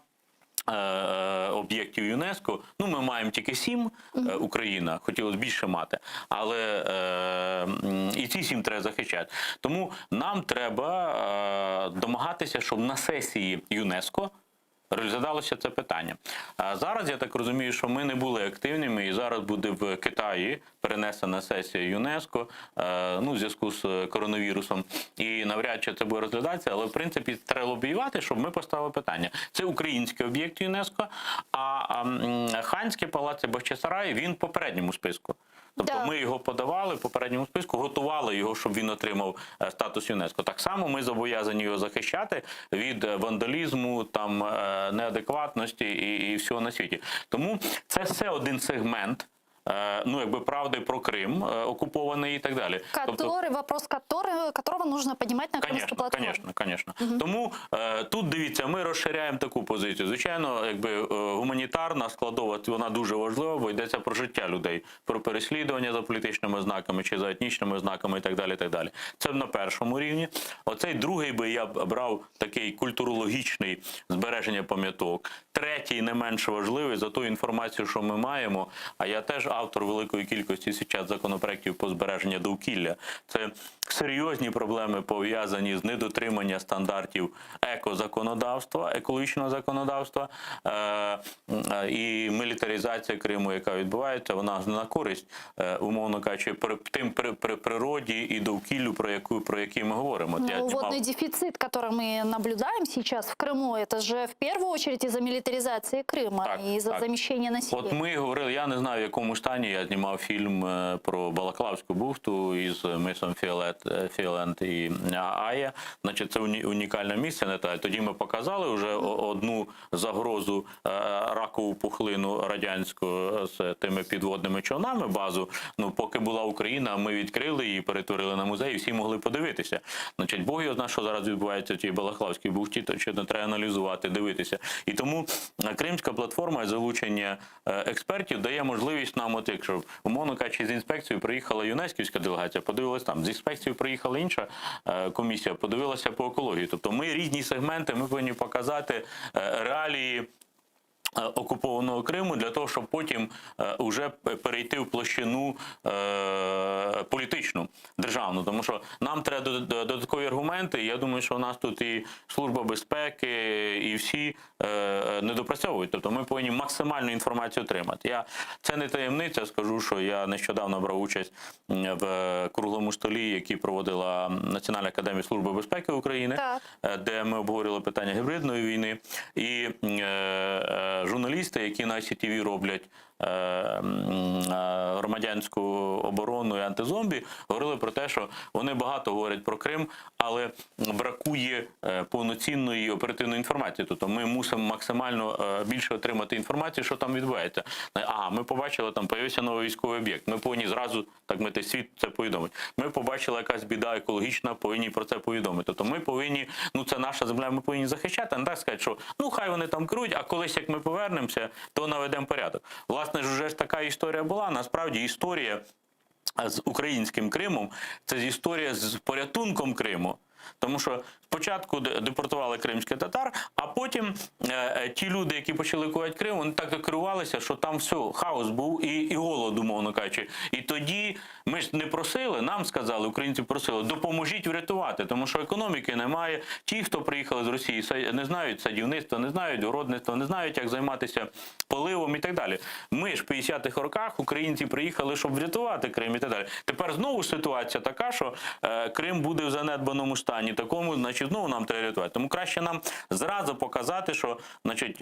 е, е, Об'єктів ЮНЕСКО, ну ми маємо тільки сім е, Україна, хотілося б більше мати, але е, м, і ці сім треба захищати. Тому нам треба е, домагатися, щоб на сесії ЮНЕСКО розглядалося це питання. А зараз я так розумію, що ми не були активними, і зараз буде в Китаї перенесена сесія ЮНЕСКО е, ну, в зв'язку з е, коронавірусом. І навряд чи це буде розглядатися, але в принципі треба лобіювати, щоб ми поставили питання. Це український об'єкт ЮНЕСКО, а м, ханський палац і Бахчисарай, він в попередньому списку. Тобто Да. ми його подавали в попередньому списку, готували його, щоб він отримав е, статус ЮНЕСКО. Так само ми зобов'язані його захищати від е, вандалізму, там е, неадекватності і, і всього на світі. Тому це все один сегмент. е, Ну, якби правди про Крим е, окупований і так далі. Тобто Который, вопрос который, которого нужно поднимать на Крымской Конечно, платформе. конечно, конечно. Тому е, тут дивіться, ми розширяємо таку позицію. Звичайно, якби е, гуманітарна складова вона дуже важлива, бо йдеться про життя людей, про переслідування за політичними знаками чи за етнічними знаками, і так далі. І так далі. Це на першому рівні. Оцей другий би я б брав такий культурологічний збереження пам'яток. Третій, не менш важливий, за ту інформацію, що ми маємо. А я теж автор великої кількості сейчас законопроєктів по збереженню довкілля. Це серйозні проблеми пов'язані з недотриманням стандартів екозаконодавства, екологічного законодавства, е, м, і мілітаризація Криму, яка відбувається, вона ж не на користь, умовно кажучи, тим природі і довкіллю, про яку про які ми говоримо. Ну, я водный дефицит, который мы наблюдаем сейчас в Крыму, это же в первую очередь из-за милитаризации Крыма так, и из-за так. замещения населения. От ми говорили, я не знаю, в якому стані я знімав фільм про Балаклавську бухту із мисом Фіолет, Фіолент і Ая. Значить, це унікальне місце. Не те. Тоді ми показали вже одну загрозу ракову пухлину радянську з тими підводними човнами базу. Ну, поки була Україна, ми відкрили її, перетворили на музей, і всі могли подивитися. Значить, Бог його знає, що зараз відбувається в тій Балаклавській бухті, то чи не треба аналізувати, дивитися. І тому Кримська платформа і залучення експертів дає можливість нам, от якщо умовно кажучи, з інспекцією приїхала ЮНЕСКівська делегація, подивилась там. З інспекцією приїхала інша комісія, подивилася по екології. Тобто ми різні сегменти, ми повинні показати реалії окупованого Криму для того, щоб потім вже перейти в площину політичну, державну. Тому що нам треба додаткові аргументи. Я думаю, що у нас тут і Служба безпеки, і всі не допрацьовують. Тобто ми повинні максимальну інформацію отримати. Я, це не таємниця, скажу, що я нещодавно брав участь в круглому столі, який проводила Національна академія Служби безпеки України, так. де ми обговорювали питання гібридної війни. І журналісти, які на ICTV роблять громадянську оборону і антизомбі, говорили про те, що вони багато говорять про Крим, але бракує повноцінної оперативної інформації. Тобто ми мусимо максимально більше отримати інформацію, що там відбувається. Ага, ми побачили, там появився новий військовий об'єкт. Ми повинні зразу, так мити, світ це повідомить. Ми побачили якась біда екологічна, повинні про це повідомити. Тобто ми повинні, ну це наша земля, ми повинні захищати, а не так сказати, що ну хай вони там керують, а колись як ми повернемося, то наведемо порядок. Власне ж, вже ж така історія була. Насправді історія з українським Кримом – це історія з порятунком Криму. Тому що спочатку депортували кримських татар, а потім е, ті люди, які почали кувати Крим, вони так керувалися, що там все, хаос був і, і голод, умовно кажучи. І тоді ми ж не просили, нам сказали, українці просили, допоможіть врятувати, тому що економіки немає. Ті, хто приїхали з Росії, не знають садівництва, не знають городництва, не знають, як займатися поливом і так далі. Ми ж в 50-х роках українці приїхали, щоб врятувати Крим і так далі. Тепер знову ситуація така, що е, Крим буде в занедбаному стані, такому, значить, знову нам треба рятувати. Тому краще нам зразу показати, що значить,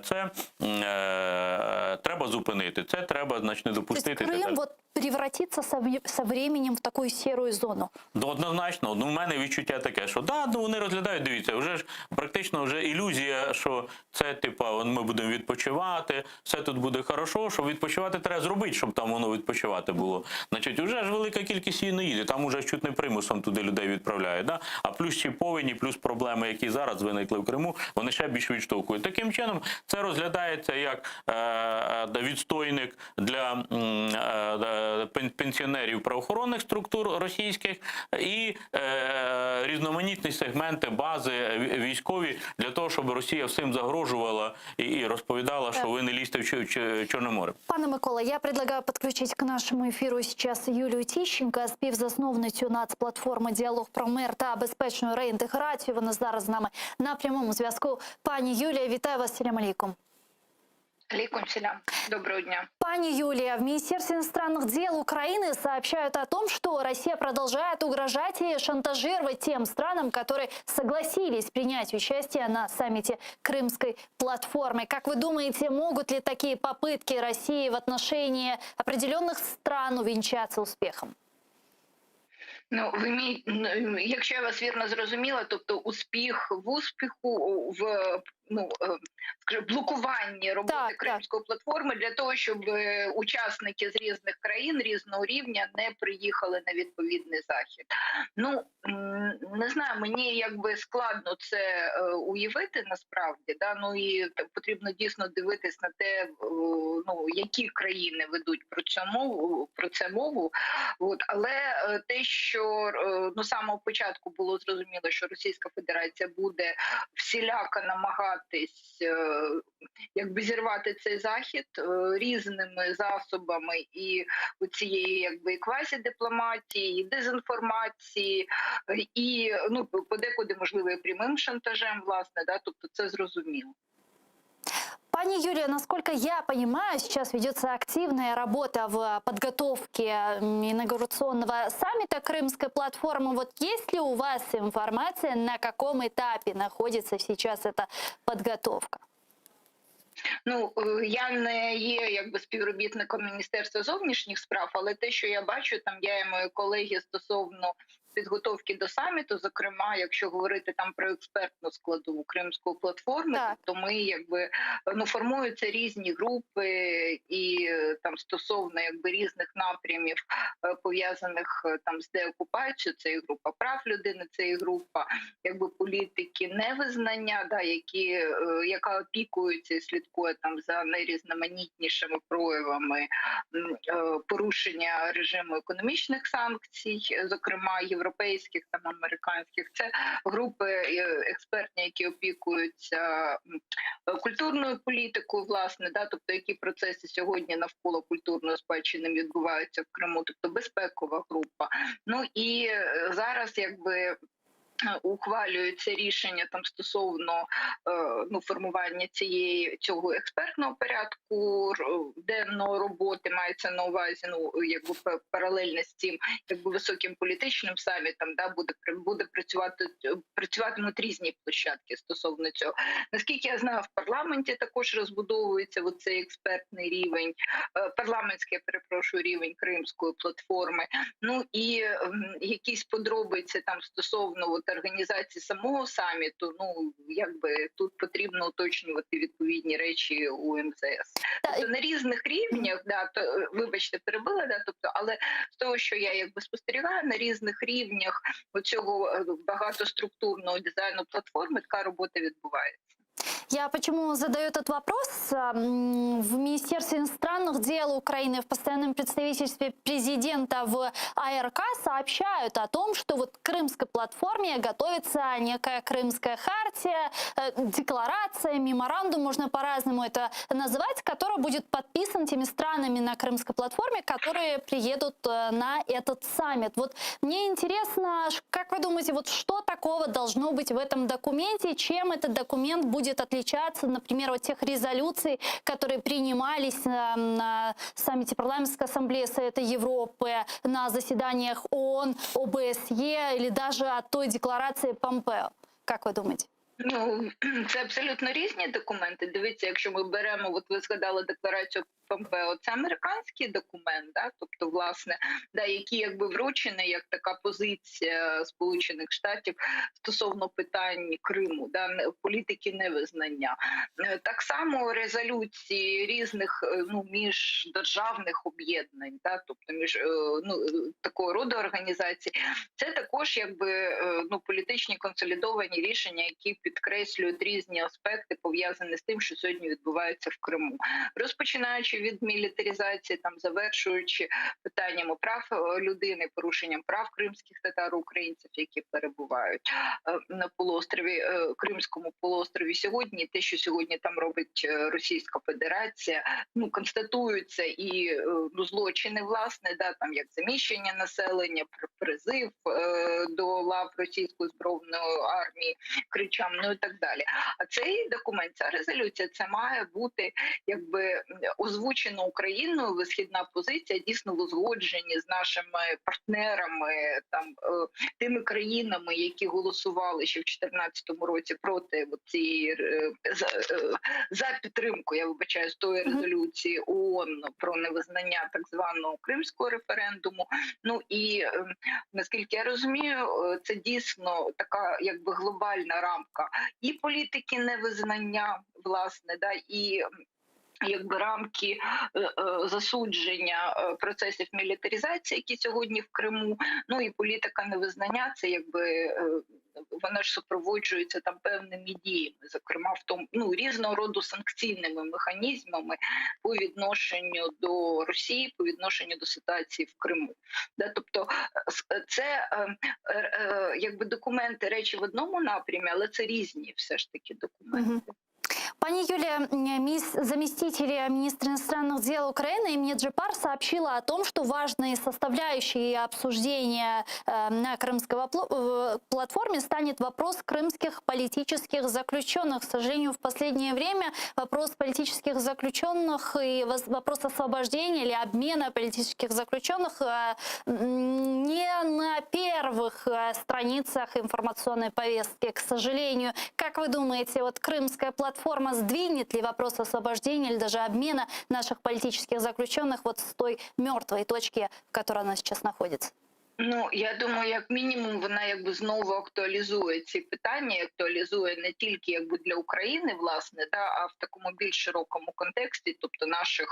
це е, треба зупинити, це треба, значить, не допустити. То есть Крым вот превратится со, со временем в такую серую зону? Ну, однозначно, ну, у мене відчуття таке, що да, ну, вони розглядають, дивіться, вже ж практично вже ілюзія, що це, типа, ми будемо відпочивати, все тут буде хорошо, щоб відпочивати треба зробити, щоб там воно відпочивати було. Значить, вже ж велика кількість її не їде, там уже чуть не примусом туди людей відправляють. Да? А плюс ці повені, плюс проблеми, які зараз виникли в Криму, вони ще більш відштовхують. Таким чином, це розглядається як е, відстойник для е, пенсіонерів правоохоронних структур російських і е, різноманітні сегменти, бази військові для того, щоб Росія всім загрожувала і, і розповідала, що ви не лізьте в Чорне море. Пане Микола, я предлагаю подключить к нашему эфиру сейчас Юлію Тіщенко, співзасновницю нацплатформи «Діалог про мир та безпечну реінтеграцію». Вона зараз з нами на прямому зв'язку. Пані Юлія, вітаю вас, салям алейкум. Алейкум селям. Доброго дня. Пани Юлия, в Министерстве иностранных дел Украины сообщают о том, что Россия продолжает угрожать и шантажировать тем странам, которые согласились принять участие на саммите Крымской платформы. Как вы думаете, могут ли такие попытки России в отношении определенных стран увенчаться успехом? Ну, ви мій, ну, якщо я вас вірно зрозуміла, тобто успіх в успіху в ну, скажімо, блокуванні роботи так, Кримської так. платформи для того, щоб учасники з різних країн різного рівня не приїхали на відповідний захід. Ну, не знаю, мені якби складно це уявити насправді, да? Ну і потрібно дійсно дивитись на те, ну, які країни ведуть про цю мову, про це мову. От, але те, що ну, з самого початку було зрозуміло, що Російська Федерація буде всіляко намагатись якби зірвати цей захід різними засобами і цієї якби і квазідипломатії, і дезінформації, і ну подекуди можливо і прямим шантажем, власне, да, тобто це зрозуміло. Пани Юлия, насколько я понимаю, сейчас ведется активная работа в подготовке инаугурационного саммита Крымской платформы. Вот есть ли у вас информация, на каком этапе находится сейчас эта подготовка? Ну е, я не є якби співробітником Міністерства зовнішніх справ, але те, що я бачу, там я і мої колеги стосовно підготовки до саміту, зокрема, якщо говорити там про експертну складову Кримської платформи, то ми якби ну формуються різні групи і е, там стосовно якби різних напрямів е, пов'язаних е, там з деокупацією, це і група прав людини, це і група якби політики невизнання, да, які, е, яка опікується і слідкує там за найрізноманітнішими проявами м, е, порушення режиму економічних санкцій, е, зокрема європейських там американських. Це групи е, експертні, які опікуються м, е, культурною політикою, власне, да, тобто які процеси сьогодні навколо культурної спадщини відбуваються в Криму, тобто безпекова група. Ну і е, зараз якби. е, Ухвалюються рішення там стосовно е, ну формування цієї цього експертного порядку р- денного роботи мається на увазі. Ну якби пе- паралельно з цим, якби високим політичним самітом, да буде пр- буде працювати працюватимуть різні площадки стосовно цього. Наскільки я знаю, в парламенті також розбудовується цей експертний рівень, е, парламентський, я перепрошую, рівень кримської платформи. Ну і м, якісь подробиці там стосовно от, організації самого саміту. Ну якби тут потрібно уточнювати відповідні речі у МЗС. Тобто на різних рівнях, да, то е, вибачте, перебила, да, тобто, але з того, що я якби спостерігаю на різних рівнях оцього е, багатоструктурного дизайну платформи, така робота відбувається. Я почему задаю этот вопрос? М, В Министерстве иностранных дел Украины, в постоянном представительстве президента в АРК сообщают о том, что вот к крымской платформе готовится некая крымская хартия, э, декларация, меморандум, можно по-разному это называть, который будет подписан теми странами на крымской платформе, которые приедут э, на этот саммит. Вот мне интересно, ш- как вы думаете, вот что такого должно быть в этом документе, чем этот документ будет отличаться, например, от тех резолюций, которые принимались э, на саммите Парламентской ассамблеи Совета Европы, на заседаниях ООН, ОБСЕ или даже от той декларации Помпео? Как вы думаете? Ну це абсолютно різні документи. Дивіться, якщо ми беремо, от ви згадали декларацію Помпео, це американський документ, да? тобто, власне, да, який якби вручений як така позиція Сполучених Штатів стосовно питань Криму, да, не- політики невизнання. Е, Так само резолюції різних е, ну, міждержавних об'єднань, да, тобто між е, ну, е, такого роду організацій, це також якби е, ну, політичні консолідовані рішення, які підкреслюють різні аспекти, пов'язані з тим, що сьогодні відбувається в Криму, розпочинаючи від мілітаризації, там завершуючи питаннями прав е, людини, порушенням прав кримських татар українців, які перебувають е, на полуострові е, Кримському полуострові сьогодні. Те, що сьогодні там робить е, Російська Федерація, ну констатуються і е, ну, злочини, власне, да там як заміщення населення, пр- призив е, до лав російської збройної армії кричам, ну і так далі. А цей документ, ця резолюція, це має бути якби м, озвучено Україною висхідна позиція, дійсно в узгодженні з нашими партнерами, там е, тими країнами, які голосували ще в 2014 році проти от цієї е, за, е, за підтримку, я вибачаюсь, тої резолюції ООН про невизнання так званого кримського референдуму. Ну і е, наскільки я розумію, е, це дійсно така якби глобальна рамка і політики невизнання, власне, да, і м, якби рамки е, е, засудження е, процесів мілітаризації, які сьогодні в Криму. Ну і політика невизнання, це якби е, вона ж супроводжується там певними діями, зокрема в тому ну різного роду санкційними механізмами по відношенню до Росії, по відношенню до ситуації в Криму. Да, тобто е, с- е, це е, е, е, якби документи речі в одному напрямі, але це різні все ж таки документи. Пани Юлия, заместитель министра иностранных дел Украины Эмine Джепар сообщила о том, что важной составляющей обсуждения э, на крымской э, платформе станет вопрос крымских политических заключенных. К сожалению, в последнее время вопрос политических заключенных и вопрос освобождения или обмена политических заключенных э, не на первых страницах информационной повестки, к сожалению. Как вы думаете, вот крымская платформа сдвинет ли вопрос освобождения или даже обмена наших политических заключенных вот с той мертвой точки, в которой она сейчас находится? Ну, я думаю, як мінімум, вона якби знову актуалізує ці питання, актуалізує не тільки якби для України, власне, да, а в такому більш широкому контексті, тобто наших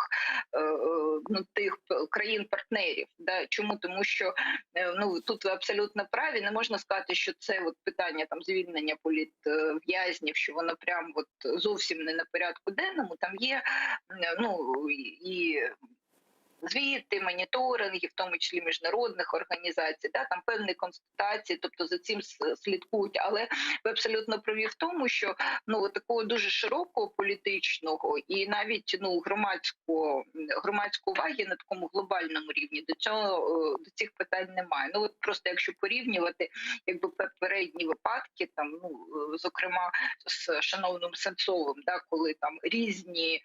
е, е, ну, тих країн-партнерів. Да. Чому? Тому що е, ну, тут ви абсолютно праві, не можна сказати, що це от питання там звільнення політв'язнів, що воно прям от зовсім не на порядку денному. Там є ну, і звіти, моніторинги, в тому числі міжнародних організацій, да, там певні констатації, тобто за цим слідкують. Але ви абсолютно праві в тому, що ну такого дуже широкого політичного і навіть ну громадського громадської уваги на такому глобальному рівні до цього до цих питань немає. Ну от просто якщо порівнювати якби попередні випадки, там ну зокрема з шановним Сенцовим, да, коли там різні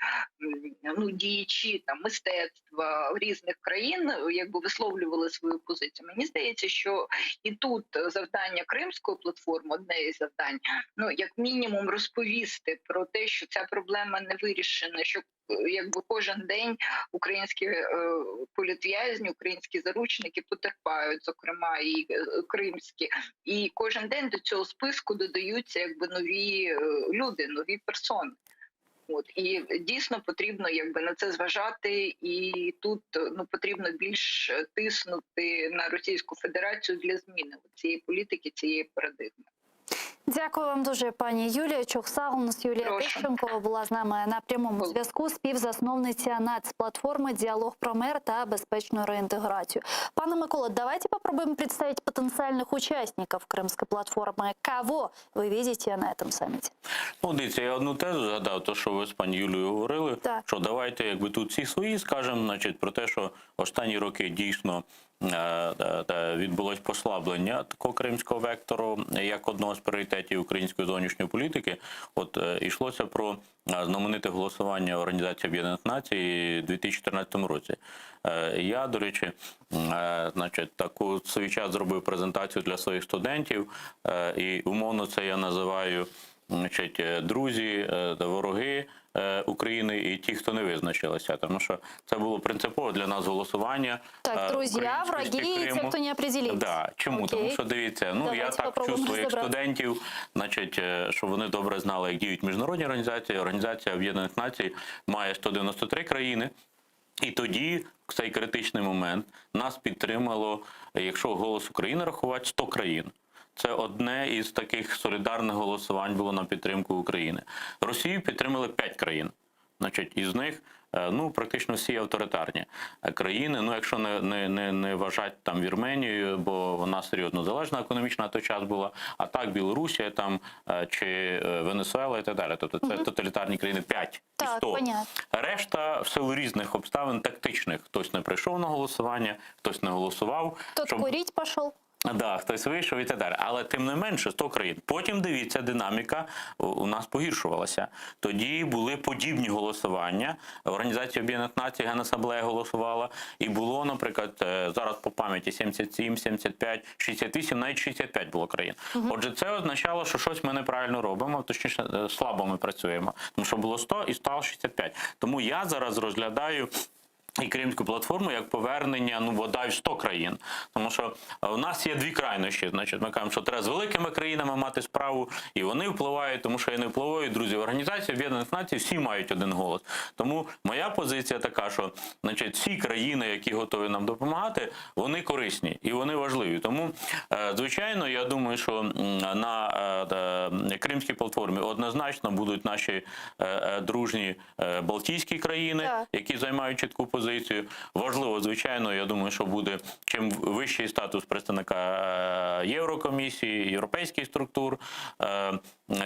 ну діячі там мистецтва різних країн якби висловлювали свою позицію. Мені здається, що і тут завдання Кримської платформи, одне із завдань, ну як мінімум розповісти про те, що ця проблема не вирішена, що якби кожен день українські е, політв'язні, українські заручники потерпають, зокрема і е, кримські, і кожен день до цього списку додаються якби нові е, люди, нові персони. От і дійсно потрібно якби на це зважати, і тут ну потрібно більш тиснути на Російську Федерацію для зміни цієї політики, цієї парадигми. Дякую вам дуже, пані Юлія. Çoq sağ oluñız. Юлія Тищенко була з нами на прямому зв'язку. Співзасновниця нацплатформи «Діалог про мир та безпечну реінтеграцію». Пане Микола, давайте попробуем представить потенциальных участников Крымской платформы. Кого вы видите на этом саммите? Ну, дивіться, я одну тезу згадав, то, що ви з пані Юлією говорили, Так. що давайте, якби тут всі свої скажемо, значить, про те, що останні роки дійсно відбулось послаблення такого кримського вектору як одного з пріоритетів української зовнішньої політики. От е, йшлося про е, знамените голосування Організації Об'єднаних Націй у 2014 році. Е, Я, до речі, е, значить, таку свій час зробив презентацію для своїх студентів, е, і умовно це я називаю значить, е, друзі, е, вороги е, України і ті, хто не визначилися, тому що це було принципово для нас голосування. Так, е, друзья, українськості враги и те, Криму. кто не определились. Да. Чому? Окей. Тому що дивіться, ну я Давайте так попробуємо чув своїх розібратися. студентів, значить, е, що вони добре знали, як діють міжнародні організації. Організація Об'єднаних Націй має 193 країни. І тоді, в цей критичний момент, нас підтримало, якщо голос України рахувати, 100 країн. Це одне із таких солідарних голосувань було на підтримку України. Росію підтримали 5 країн. Значить, із них е, ну, практично всі авторитарні е, країни. Ну, якщо не, не, не, не вважати там Вірменію, бо вона серйозно залежна економічно на той час була, а так Білорусія там е, чи е, Венесуела і так далі. Тобто це тоталітарні країни 5 і Так, 100. понятно. Решта в силу різних обставин тактичних. Хтось не прийшов на голосування, хтось не голосував. Тот щоб- курить пошел. Да, хтось вийшов і так далі. Але тим не менше 100 країн. Потім дивіться, динаміка у- у нас погіршувалася. Тоді були подібні голосування. Організація Об'єднаних Націй Генасамблея голосувала. І було, наприклад, е, зараз по пам'яті 77, 75, 68, навіть 65 було країн. Отже, це означало, що щось ми неправильно робимо, точніше, е, слабо ми працюємо. Тому що було 100 і стало 65. Тому я зараз розглядаю. І Кримську платформу як повернення ну бодай в 100 країн. Тому що е, у нас є дві крайнощі. Значить, ми кажемо, що треба з великими країнами мати справу, і вони впливають, тому що я не впливаю. Друзі, в Організації Об'єднаних Націй всі мають один голос. Тому моя позиція така, що значить, всі країни, які готові нам допомагати, вони корисні і вони важливі. Тому, е, звичайно, я думаю, що м, на е, е, Кримській платформі однозначно будуть наші е, е, дружні е, Балтійські країни, Так. які займають чітку позицію. позицію. Важливо, звичайно, я думаю, що буде чим вищий статус представника е, Єврокомісії, європейських структур. Е,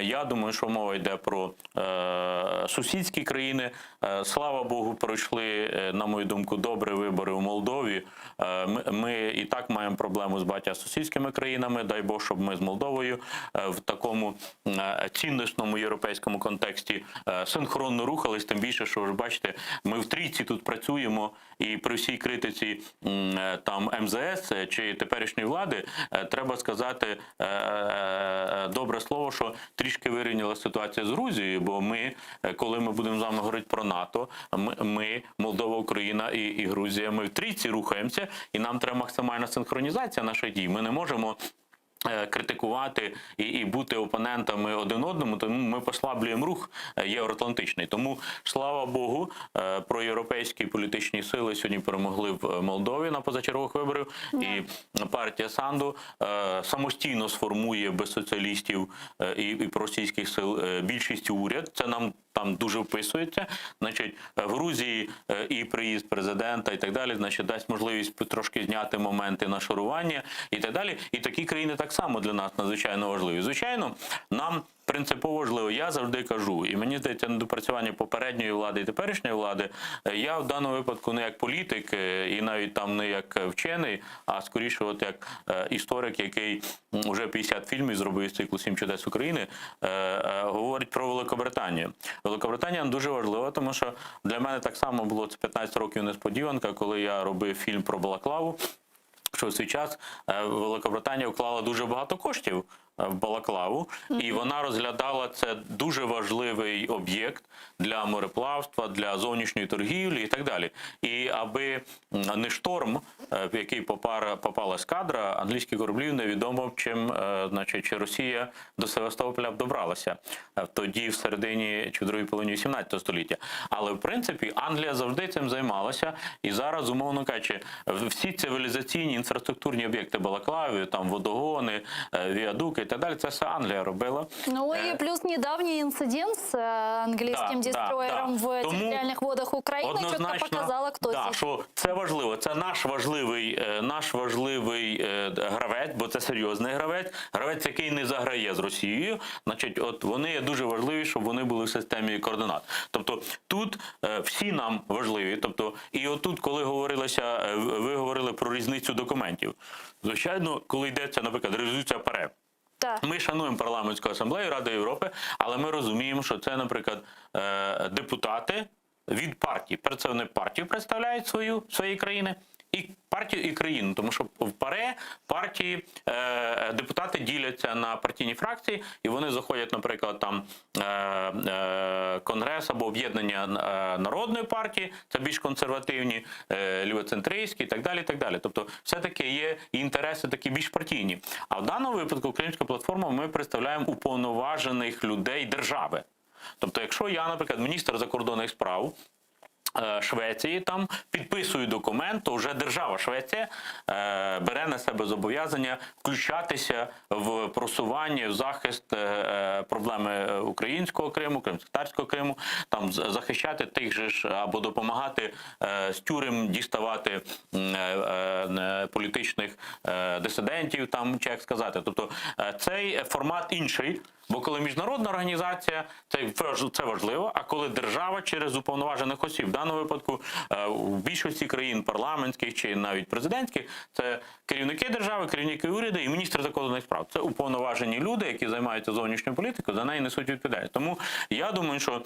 Я думаю, що мова йде про е, сусідські країни. Е, Слава Богу, пройшли, е, на мою думку, добре вибори у Молдові. Е, Ми, ми і так маємо проблему з багатьма сусідськими країнами. Дай Бог, щоб ми з Молдовою е, в такому е, ціннісному європейському контексті е, синхронно рухались. Тим більше, що ви ж бачите, ми в трійці тут працюємо, і при всій критиці м, е, там МЗС чи теперішньої влади, е, треба сказати е, е, добре слово, що трішки вирівняла ситуація з Грузією, бо ми, е, коли ми будемо з вами говорити про НАТО, ми, ми Молдова, Україна і, і Грузія, ми в трійці рухаємося, і нам треба максимальна синхронізація наших дій. Ми не можемо. е, Критикувати і, і бути опонентами один одному, тому ми послаблюємо рух е, євроатлантичний. Тому слава Богу, е, проєвропейські політичні сили сьогодні перемогли в е, Молдові на позачергових виборів, і партія Санду е, самостійно сформує без соціалістів е, і, і проросійських сил е, більшість уряд. Це нам там дуже вписується. Значить, е, в Грузії е, і приїзд президента, і так далі, значить, дасть можливість трошки зняти моменти нашарування і так далі. І такі країни так само для нас надзвичайно важливі. Звичайно, нам принципово важливо. Я завжди кажу, і мені здається, недопрацювання попередньої влади і теперішньої влади. е, Я в даному випадку не як політик е, і навіть там не як вчений, а скоріше, от як е, історик, який м, уже 50 фільмів зробив з циклу «Сім чудес України, е, е, говорить про Великобританію. Великобританія дуже важлива, тому що для мене так само було це 15 років несподіванка, коли я робив фільм про Балаклаву. Що в свій час е, Великобританія вклала дуже багато коштів е, в Балаклаву, і вона розглядала це дуже важливий об'єкт для мореплавства, для зовнішньої торгівлі і так далі. І аби м, не шторм, е, в який попара, попала ескадра, англійські кораблів невідомо чим, е, значить, чи Росія до Севастополя б добралася е, тоді, в середині чи в другій половині 18 століття. Але в принципі Англія завжди цим займалася, і зараз, умовно кажучи, всі цивілізаційні інфраструктурні об'єкти Балаклави, там водогони, е, віадуки і так далі, це все Англія робила. Ну Е, и плюс недавний инцидент с э, английским Да, да, дестройером да. в Тому территориальных водах Украины четко показала, кто да, здесь. що це важливо. Це наш важливий, е, наш важливий е, гравець, бо це серйозний гравець, гравець, який не заграє з Росією. Значить, от вони є дуже важливі, щоб вони були в системі координат. Тобто тут е, всі нам важливі. Тобто, і отут, коли говорилося, е, ви говорили про різницю документів. Звичайно, коли йдеться, наприклад, резолюція ПАРЕ. Ми шануємо парламентську асамблею Ради Європи, але ми розуміємо, що це, наприклад, е, депутати від партії. Це вони партію представляють свою своєї країни. І партію, і країну, тому що в ПАРЕ партії е, депутати діляться на партійні фракції, і вони заходять, наприклад, там е, е, конгрес або об'єднання е, народної партії, це більш консервативні, е, лівоцентристські і так далі. І так далі. Тобто, все-таки є інтереси такі більш партійні. А в даному випадку Кримська платформа ми представляємо уповноважених людей держави. Тобто, якщо я, наприклад, міністр закордонних справ. е, Швеції там підписую документ, то вже держава Швеція е, бере на себе зобов'язання включатися в просування, в захист е, е, проблеми українського Криму, кримськотатарського Криму, там з- захищати тих же ж або допомагати е, з тюрем діставати м, е, е, політичних е, дисидентів, там чи як сказати. Тобто е, цей формат інший. Бо коли міжнародна організація, це важ- це важливо. А коли держава через уповноважених осіб, в даному випадку е, у більшості країн парламентських чи навіть президентських, це керівники держави, керівники уряду і міністри закордонних справ. Це уповноважені люди, які займаються зовнішньою політикою, за неї несуть відповідальність. Тому я думаю, що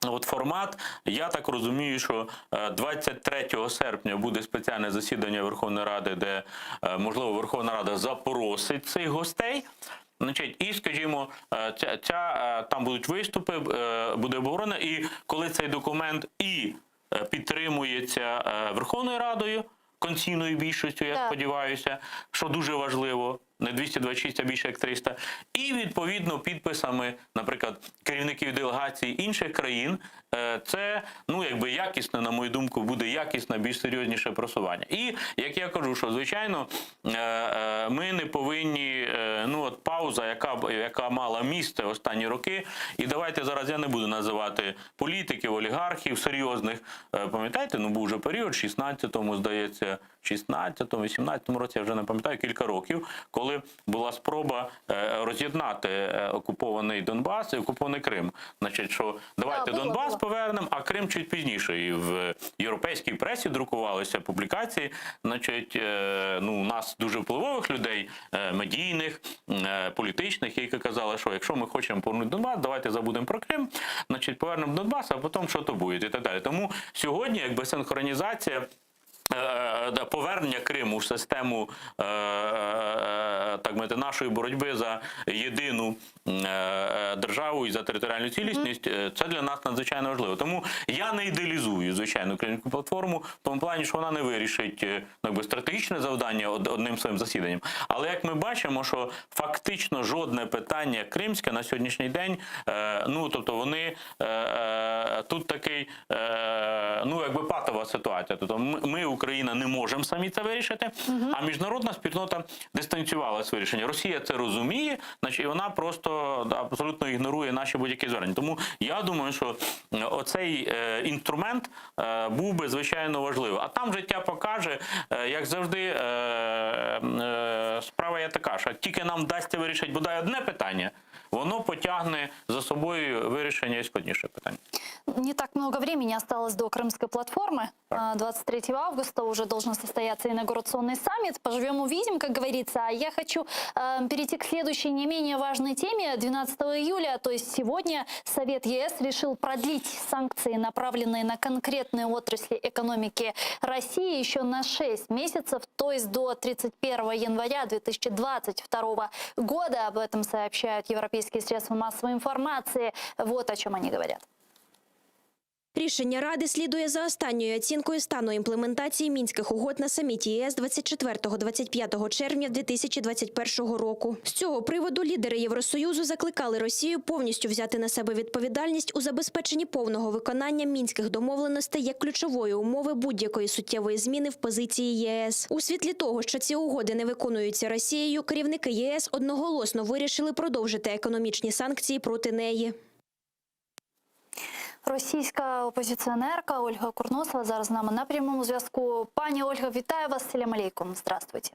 От формат, я так розумію, що е, 23 серпня буде спеціальне засідання Верховної Ради, де, е, можливо, Верховна Рада запросить цих гостей. Значить, і, скажімо, е, ця, ця, е, там будуть виступи, е, буде обговорено, і коли цей документ і е, підтримується е, Верховною Радою, конституційною більшістю, я Так. сподіваюся, що дуже важливо. Не 226, а більше як 300, і відповідно підписами, наприклад, керівників делегацій інших країн, е, це ну якби якісне, на мою думку, буде якісне, більш серйозніше просування. І як я кажу, що звичайно е, е, ми не повинні, ну от пауза, яка яка мала місце останні роки, і давайте зараз я не буду називати політиків, олігархів серйозних. Пам'ятаєте, ну був вже період, 16-му, здається, 16-му, 18-му році, я вже не пам'ятаю, кілька років, коли була спроба е, роз'єднати е, окупований Донбас і окупований Крим. Значить, що давайте було, Донбас було. повернемо, а Крим чуть пізніше. І в європейській пресі друкувалися публікації, значить, е, ну, у нас дуже впливових людей, медійних, політичних, які казали, що якщо ми хочемо повернути Донбас, давайте забудемо про Крим, значить, повернемо Донбас, а потім що то буде і так далі. Тому сьогодні, якби синхронізація. Е, е, Повернення Криму в систему е, так мовити, нашої боротьби за єдину державу і за територіальну цілісність, це для нас надзвичайно важливо. Тому я не ідеалізую звичайно кримську платформу в тому плані, що вона не вирішить ну, якби, стратегічне завдання одним своїм засіданням. Але як ми бачимо, що фактично жодне питання кримське на сьогоднішній день, ну тобто вони тут такий, ну якби патова ситуація. Тобто ми, Україна, не можемо самі це вирішити, а міжнародна спільнота дистанціювалась вирішення. Росія це розуміє, значить, і вона просто абсолютно ігнорує наші будь-які звернення. Тому я думаю, що оцей е, інструмент е, був би звичайно важливий. А там життя покаже, е, як завжди, справа є така, що тільки нам вдасться вирішити бодай одне питання, воно потягне за собою вирішення і складніше питання. Не так много времени осталось до Крымской платформы. А, 23 августа уже должен состояться инаугурационный саммит. Поживем, увидим, как говорится. А я хочу э, перейти к следующей не менее важной теме. 12 июля, то есть сегодня, Совет ЕС решил продлить санкции, направленные на конкретные отрасли экономики России еще на 6 месяцев, то есть до 31 января 2022 года. Об этом сообщают европейские средства массовой информации. Вот о чем они говорят. Рішення Ради слідує за останньою оцінкою стану імплементації Мінських угод на саміті ЄС 24-25 червня 2021 року. З цього приводу лідери Євросоюзу закликали Росію повністю взяти на себе відповідальність у забезпеченні повного виконання мінських домовленостей як ключової умови будь-якої суттєвої зміни в позиції ЄС. У світлі того, що ці угоди не виконуються Росією, керівники ЄС одноголосно вирішили продовжити економічні санкції проти неї. Російська опозиціонерка Ольга Курносова зараз з нами на прямому зв'язку. Пані Ольга, вітаю вас. Салям алейкум. Здравствуйте.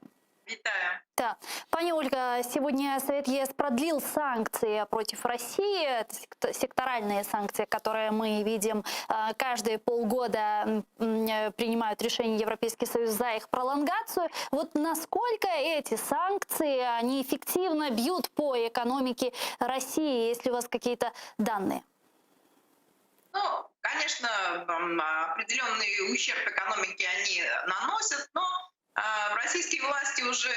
Вітаю. Да. Пані Ольга, сегодня Совет ЕС продлил санкции против России. Это секторальные санкции, которые мы видим э, каждые полгода э, принимают решение Европейский Союз за их пролонгацию. Вот насколько эти санкции, они эффективно бьют по экономике России? Есть ли у вас какие-то данные? Ну, конечно, определенный ущерб экономике они наносят, но а, российские власти уже,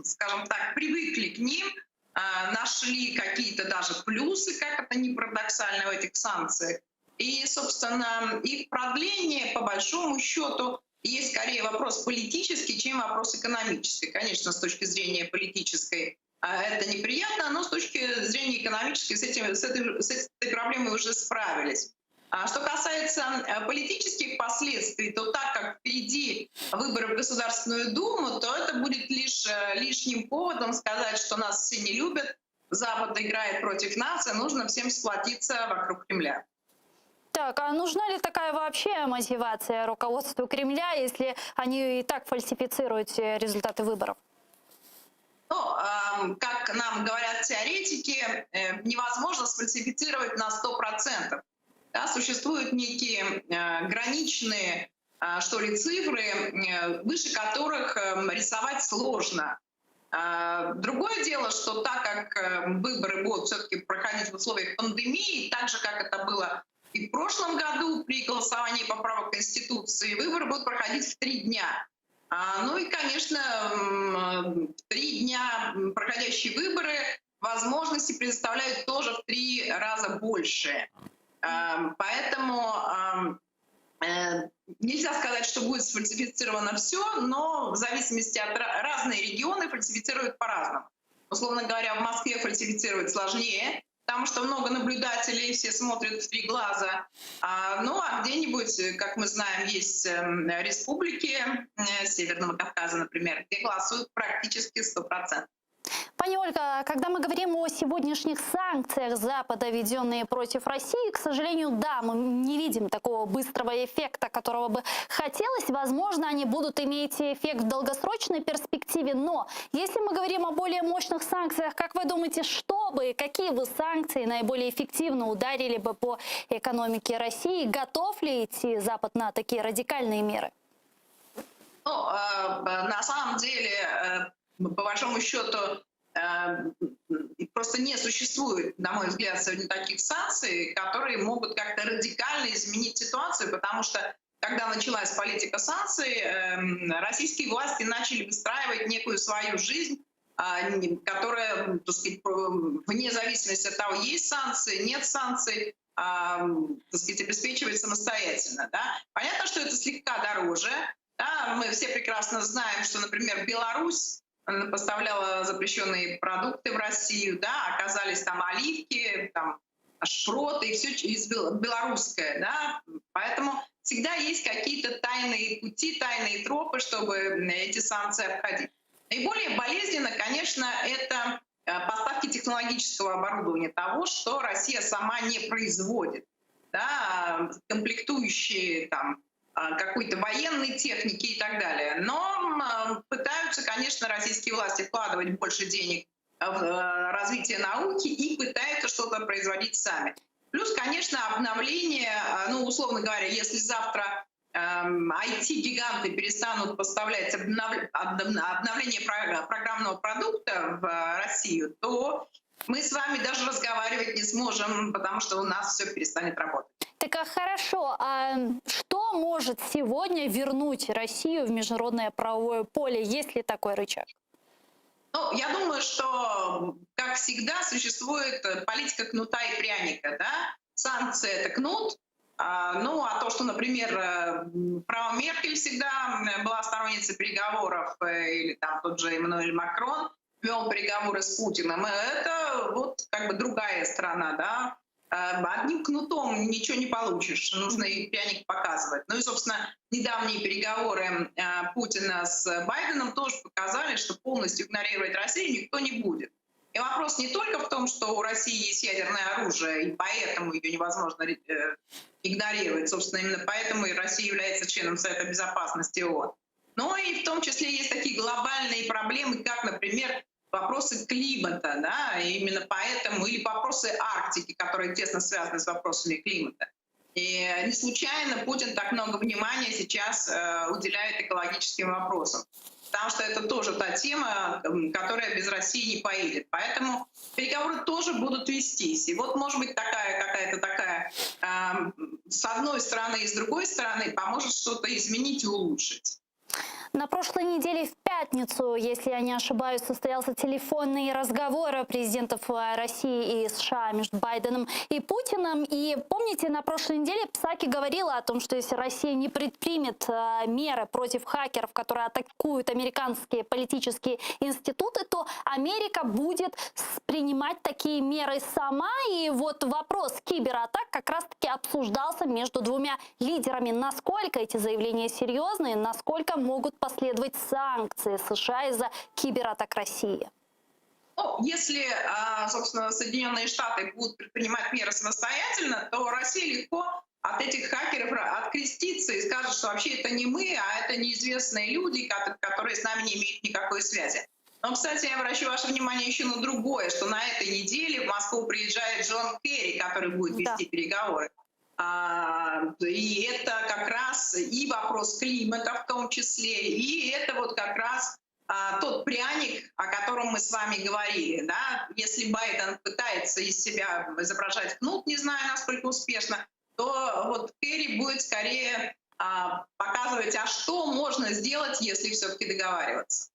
скажем так, привыкли к ним, а, нашли какие-то даже плюсы, как это ни парадоксально, в этих санкциях. И, собственно, их продление, по большому счету, есть скорее вопрос политический, чем вопрос экономический. Конечно, с точки зрения политической это неприятно, но с точки зрения экономической с, этим, с, этой, с этой проблемой уже справились. А что касается э, политических последствий, то так как впереди выборы в Государственную Думу, то это будет лишь э, лишним поводом сказать, что нас все не любят, Запад играет против нас, и нужно всем сплотиться вокруг Кремля. Так, а нужна ли такая вообще мотивация руководству Кремля, если они и так фальсифицируют э, результаты выборов? Ну, как нам говорят теоретики, э, невозможно сфальсифицировать на 100%. Да, существуют некие э, граничные, э, что ли, цифры, выше которых эм, рисовать сложно. Другое дело, что так как выборы будут все-таки проходить в условиях пандемии, так же, как это было и в прошлом году при голосовании поправок Конституции, выборы будут проходить в три дня. А, ну и, конечно, в три дня проходящие выборы возможности предоставляют тоже в три раза больше. Поэтому... Нельзя сказать, что будет сфальсифицировано все, но в зависимости от разные регионы фальсифицируют по-разному. Условно говоря, в Москве фальсифицировать сложнее, потому что много наблюдателей, все смотрят в три глаза. А, ну а где-нибудь, как мы знаем, есть республики Северного Кавказа, например, где голосуют практически 100%. Пани Ольга, когда мы говорим о сегодняшних санкциях Запада, введенные против России, к сожалению, да, мы не видим такого быстрого эффекта, которого бы хотелось. Возможно, они будут иметь эффект в долгосрочной перспективе, но если мы говорим о более мощных санкциях, как вы думаете, что бы, какие бы санкции наиболее эффективно ударили бы по экономике России? Готов ли идти Запад на такие радикальные меры? Ну, на самом деле, по большому счету, просто не существует, на мой взгляд, сегодня таких санкций, которые могут как-то радикально изменить ситуацию, потому что когда началась политика санкций, российские власти начали выстраивать некую свою жизнь, которая, так сказать, вне зависимости от того, есть санкции, нет санкций, так сказать, обеспечивает самостоятельно. Да? Понятно, что это слегка дороже. Да? Мы все прекрасно знаем, что, например, Беларусь поставляла запрещенные продукты в Россию, да, оказались там оливки, там шпроты и все из белорусское, да, поэтому всегда есть какие-то тайные пути, тайные тропы, чтобы эти санкции обходить. Наиболее болезненно, конечно, это поставки технологического оборудования, того, что Россия сама не производит, да, комплектующие там какой-то военной техники и так далее. Но пытаются, конечно, российские власти вкладывать больше денег в развитие науки и пытаются что-то производить сами. Плюс, конечно, обновление, ну, условно говоря, если завтра ай ти-гиганты перестанут поставлять обновление программного продукта в Россию, то мы с вами даже разговаривать не сможем, потому что у нас все перестанет работать. Так а хорошо, а что может сегодня вернуть Россию в международное правовое поле? Есть ли такой рычаг? Я думаю, что, как всегда, существует политика кнута и пряника. Да? Санкции — это кнут. А то, что, например, фрау Меркель всегда была сторонницей переговоров, или тот же Эммануэль Макрон вел переговоры с Путиным, это другая сторона, да. Одним кнутом ничего не получишь, нужно и пряник показывать. И недавние переговоры Путина с Байденом тоже показали, что полностью игнорировать Россию никто не будет. И вопрос не только в том, что у России есть ядерное оружие, и поэтому ее невозможно игнорировать. Именно поэтому и Россия является членом Совета Безопасности ООН. Но и в том числе есть такие глобальные проблемы, как, например, вопросы климата, да, и именно поэтому, или вопросы Арктики, которые тесно связаны с вопросами климата. И не случайно Путин так много внимания сейчас уделяет экологическим вопросам, потому что это тоже та тема, которая без России не поедет. Поэтому переговоры тоже будут вестись. И может быть, такая какая-то такая, с одной стороны и с другой стороны, поможет что-то изменить и улучшить. На прошлой неделе в пятницу, если я не ошибаюсь, состоялся телефонный разговор президентов России и США между Байденом и Путиным. И помните, на прошлой неделе Псаки говорила о том, что если Россия не предпримет меры против хакеров, которые атакуют американские политические институты, то Америка будет принимать такие меры сама. И вопрос кибератак как раз-таки обсуждался между двумя лидерами. Насколько эти заявления серьезные, насколько могут последовать санкции США из-за кибератак России? Если Соединенные Штаты будут предпринимать меры самостоятельно, то Россия легко от этих хакеров открестится и скажет, что вообще это не мы, а это неизвестные люди, которые с нами не имеют никакой связи. Но, кстати, я обращу ваше внимание еще на другое, что на этой неделе в Москву приезжает Джон Керри, который будет вести переговоры. И это как раз и вопрос климата в том числе, и это как раз тот пряник, о котором мы с вами говорили. Да? Если Байден пытается из себя изображать кнут, не знаю, насколько успешно, то Керри будет скорее показывать, а что можно сделать, если все-таки договариваться.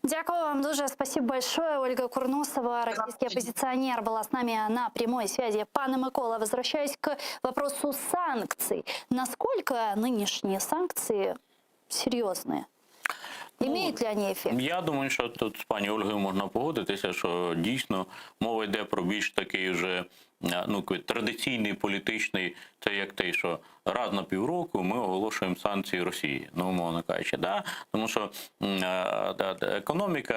Дякую вам дуже. Спасибо большое. Ольга Курносова, российский оппозиционер, была с нами на прямой связи. Пане Микола, возвращаясь к вопросу санкций. Насколько нынешние санкции серьезные? Имеют ли они эффект? Я думаю, що тут з пані Ольгою можна погодитися, що дійсно мова йде про більш такий вже е, ну, традиційний політичний, це як те, що раз на півроку ми оголошуємо санкції Росії, ну, умовно кажучи, да? Тому що м, е, да, да, економіка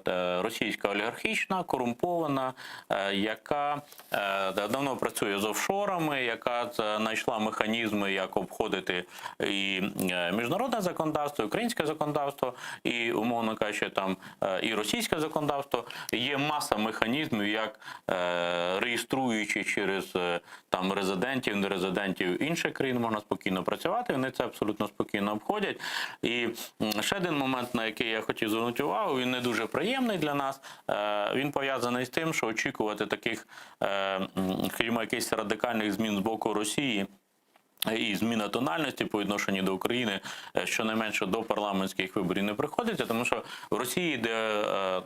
е, російська олігархічна, корумпована, е, яка е, да, давно працює з офшорами, яка знайшла механізми, як обходити і е, міжнародне законодавство, і українське законодавство, і, умовно кажучи, там е, і російське законодавство. Є маса механізмів, як е, реєструючи через е, там резидентів, нерезидентів інших країн, можна спокійно працювати. Вони це абсолютно спокійно обходять. І м, ще один момент, на який я хотів звернути увагу, він не дуже приємний для нас. Е, Він пов'язаний з тим, що очікувати таких, е, м, скажімо, якихось радикальних змін з боку Росії. І зміна тональності по відношенню до України е, щонайменше до парламентських виборів не приходиться, тому що в Росії, де,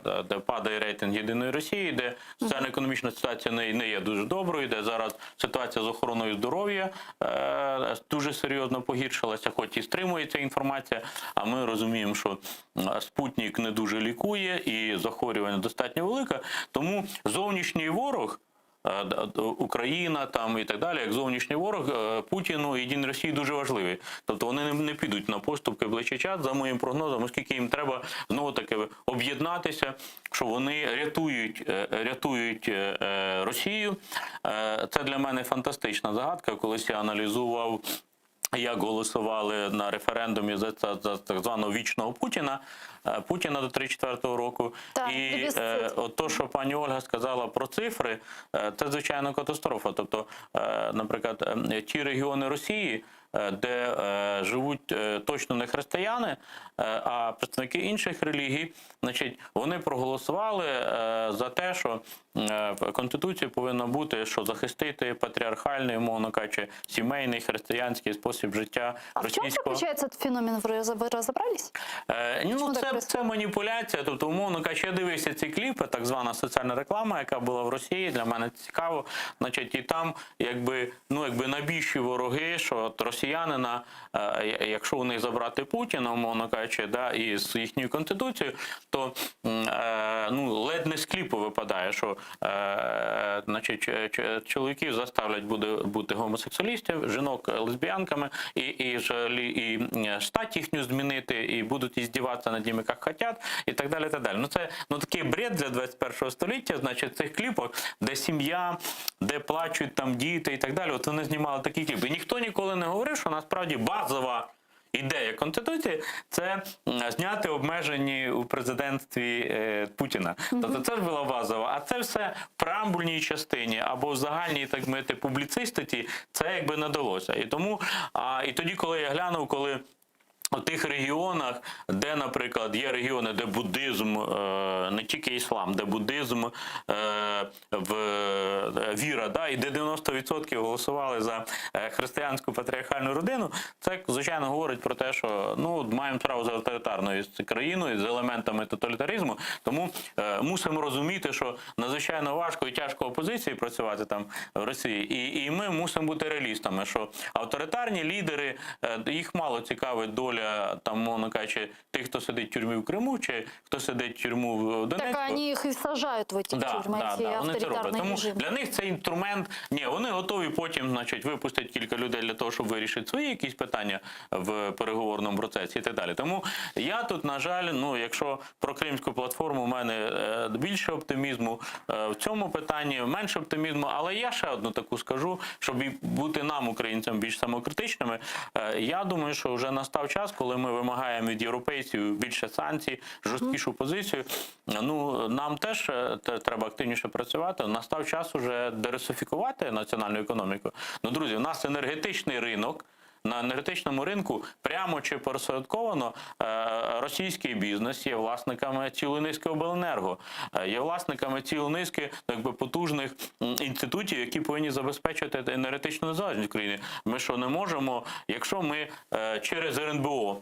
е, де падає рейтинг єдиної Росії, де соціально-економічна ситуація не, не є дуже доброю, де зараз ситуація з охороною здоров'я е, дуже серйозно погіршилася, хоч і стримується інформація. А ми розуміємо, що м, Спутник не дуже лікує і захворювання достатньо велике. Тому зовнішній ворог. Е, д- д- Україна там і так далі, як зовнішній ворог е, Путіну і Єдиній Росії дуже важливі. Тобто вони не, не підуть на поступки ближчий час, за моїм прогнозом, оскільки їм треба знову таки об'єднатися, що вони рятують, е, рятують е, е, Росію. Е, Це для мене фантастична загадка. Колись я аналізував. Як голосували на референдумі за, за, за так званого вічного Путіна, е, Путіна до 34-го року. Так, І плебісцит. е, от то, що пані Ольга сказала про цифри, е, це звичайно катастрофа. Тобто, е, наприклад, е, ті регіони Росії, е, де е, живуть е, точно не християни, е, а представники інших релігій, значить, вони проголосували е, за те, що е, в Конституції повинно бути, що захистити патріархальний, умовно кажучи, сімейний християнський спосіб життя А в чем російського. заключается этот феномен? Вы раз- Вы разобрались? Е, ну, Чому так це, происходит? це маніпуляція. Тобто, умовно кажучи, я дивився ці кліпи, так звана соціальна реклама, яка була в Росії. Для мене цікаво. Значить, і там, якби, ну, якби найбільші вороги, що от росіянина, е, якщо у них забрати Путіна, умовно кажучи, да, і з їхньою конституцією, то м, е, ну, ледь не з кліпу випадає, що е, значить, ч- ч- чоловіків заставлять буде бути гомосексуалістів, жінок лесбіянками, і, і, ж, лі- і м, стать їхню змінити, і будуть издеваться над ними, як хотять, і так далі. І так далі. Ну, це ну, такий бред для 21 століття, значить, цих кліпах, де сім'я, де плачуть там діти і так далі. От вони знімали такі кліпи. І ніхто ніколи не говорив, що насправді базова ідея Конституції це м, зняти обмежені у президентстві е, Путіна. Тобто це ж була базова, а це все в преамбульній частині або в загальній, так мовити, публіцистиці, це якби не далося. І тому, а, і тоді, коли я глянув, коли у тих регіонах, де, наприклад, є регіони, де буддизм, е, не тільки іслам, де буддизм, е, в, е, віра, да, і де 90% голосували за е, християнську патріархальну родину, це, звичайно, говорить про те, що ну, маємо справу з авторитарною країною, з елементами тоталітаризму, тому е, мусимо розуміти, що надзвичайно важко і тяжко опозиції працювати там в Росії, і, і ми мусимо бути реалістами, що авторитарні лідери, е, їх мало цікавить доля, там, мовно кажучи, тих, хто сидить в тюрмі в Криму, чи хто сидить в тюрму в Донецьку. Так они их и сажают в эти тюрьмы, эти вони це роблять. авторитарные Тому режимы. для них це інструмент. Ні, вони готові потім, значить, випустити кілька людей для того, щоб вирішити свої якісь питання в переговорному процесі і так далі. Тому я тут, на жаль, ну якщо про кримську платформу у мене е, більше оптимізму е, в цьому питанні, менше оптимізму, але я ще одну таку скажу, щоб і бути нам, українцям, більш самокритичними. Е, Я думаю, що вже настав час, коли ми вимагаємо від європейців більше санкцій, жорсткішу позицію. Ну нам теж е, те- треба активніше працювати. Настав час уже дерусифікувати національну економіку. Ну, друзі, у нас енергетичний ринок. На енергетичному ринку прямо чи посередковано е, російський бізнес є власниками цілої низки обленерго, е, є власниками цілої низки ну, якби, потужних м, інститутів, які повинні забезпечити енергетичну незалежність України. Ми що не можемо, якщо ми е, через РНБО.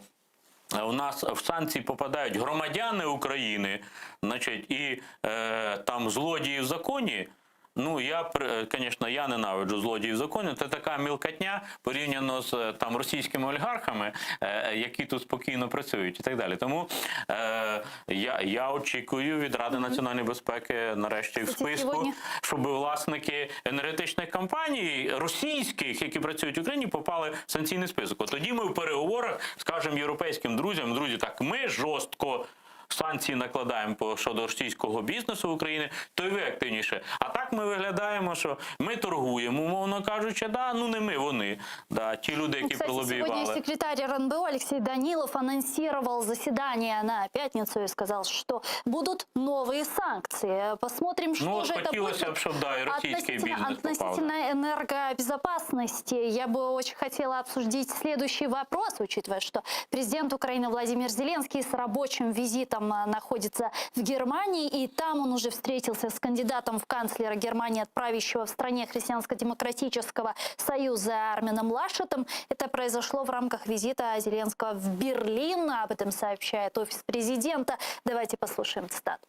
У нас в санкції попадають громадяни України, значить, і е, там злодії в законі. Ну, я, звісно, я ненавиджу злодіїв в законі. Це така мілкотня порівняно з е, там російськими олігархами, е, які тут спокійно працюють і так далі. Тому е, я, я очікую від Ради національної безпеки нарешті в Кстати, списку, сьогодні- щоб власники енергетичних компаній російських, які працюють в Україні, попали в санкційний список. От тоді ми в переговорах скажемо європейським друзям, друзі, так ми жорстко. Санкції накладаємо по щодо російського бізнесу в Україні, то й ви активніше. А так ми виглядаємо, що ми торгуємо, умовно кажучи, да, ну не ми, вони. Да, ті люди, Ну, які Кстати, сегодня пролобіювали. секретарь РНБО Алексей Данилов анонсировал заседание на пятницу и сказал, что будут новые санкции. Посмотрим, что Ну, от же это хотілося будет. б, щоб да, і російський Относительно, бізнес попав. да. относительно энергобезопасности я бы очень хотела обсудить следующий вопрос, учитывая, что президент Украины Владимир Зеленский с рабочим визитом а, находится в Германии, и там он уже встретился с кандидатом в канцлера Германии от правящего в стране Христианско-демократического союза Армином Лашетом. Это произошло в рамках визита Зеленского в Берлин. Об этом сообщает офис президента. Давайте послушаем цитату.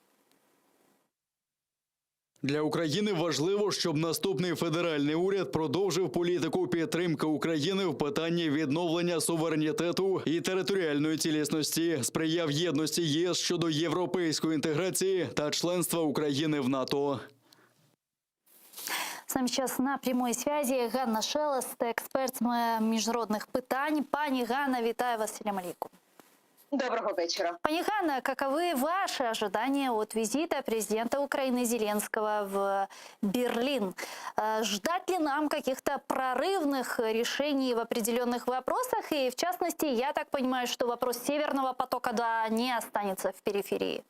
Для України важливо, щоб наступний федеральний уряд продовжив політику підтримки України в питанні відновлення суверенітету і територіальної цілісності, сприяв єдності ЄС щодо європейської інтеграції та членства України в НАТО. С нами сейчас на прямой связи Ганна Шелест, експерт з міжнародних питань. Пані Ганна, вітаю вас, салям алейкум. Доброго вечора. Пані Ганна, каковы ваши ожидания от визита президента Украины Зеленского в Берлин? Э, Ждать ли нам каких-то прорывных решений в определенных вопросах? И, в частности, я так понимаю, что вопрос Северного потока-2 не останется в периферии.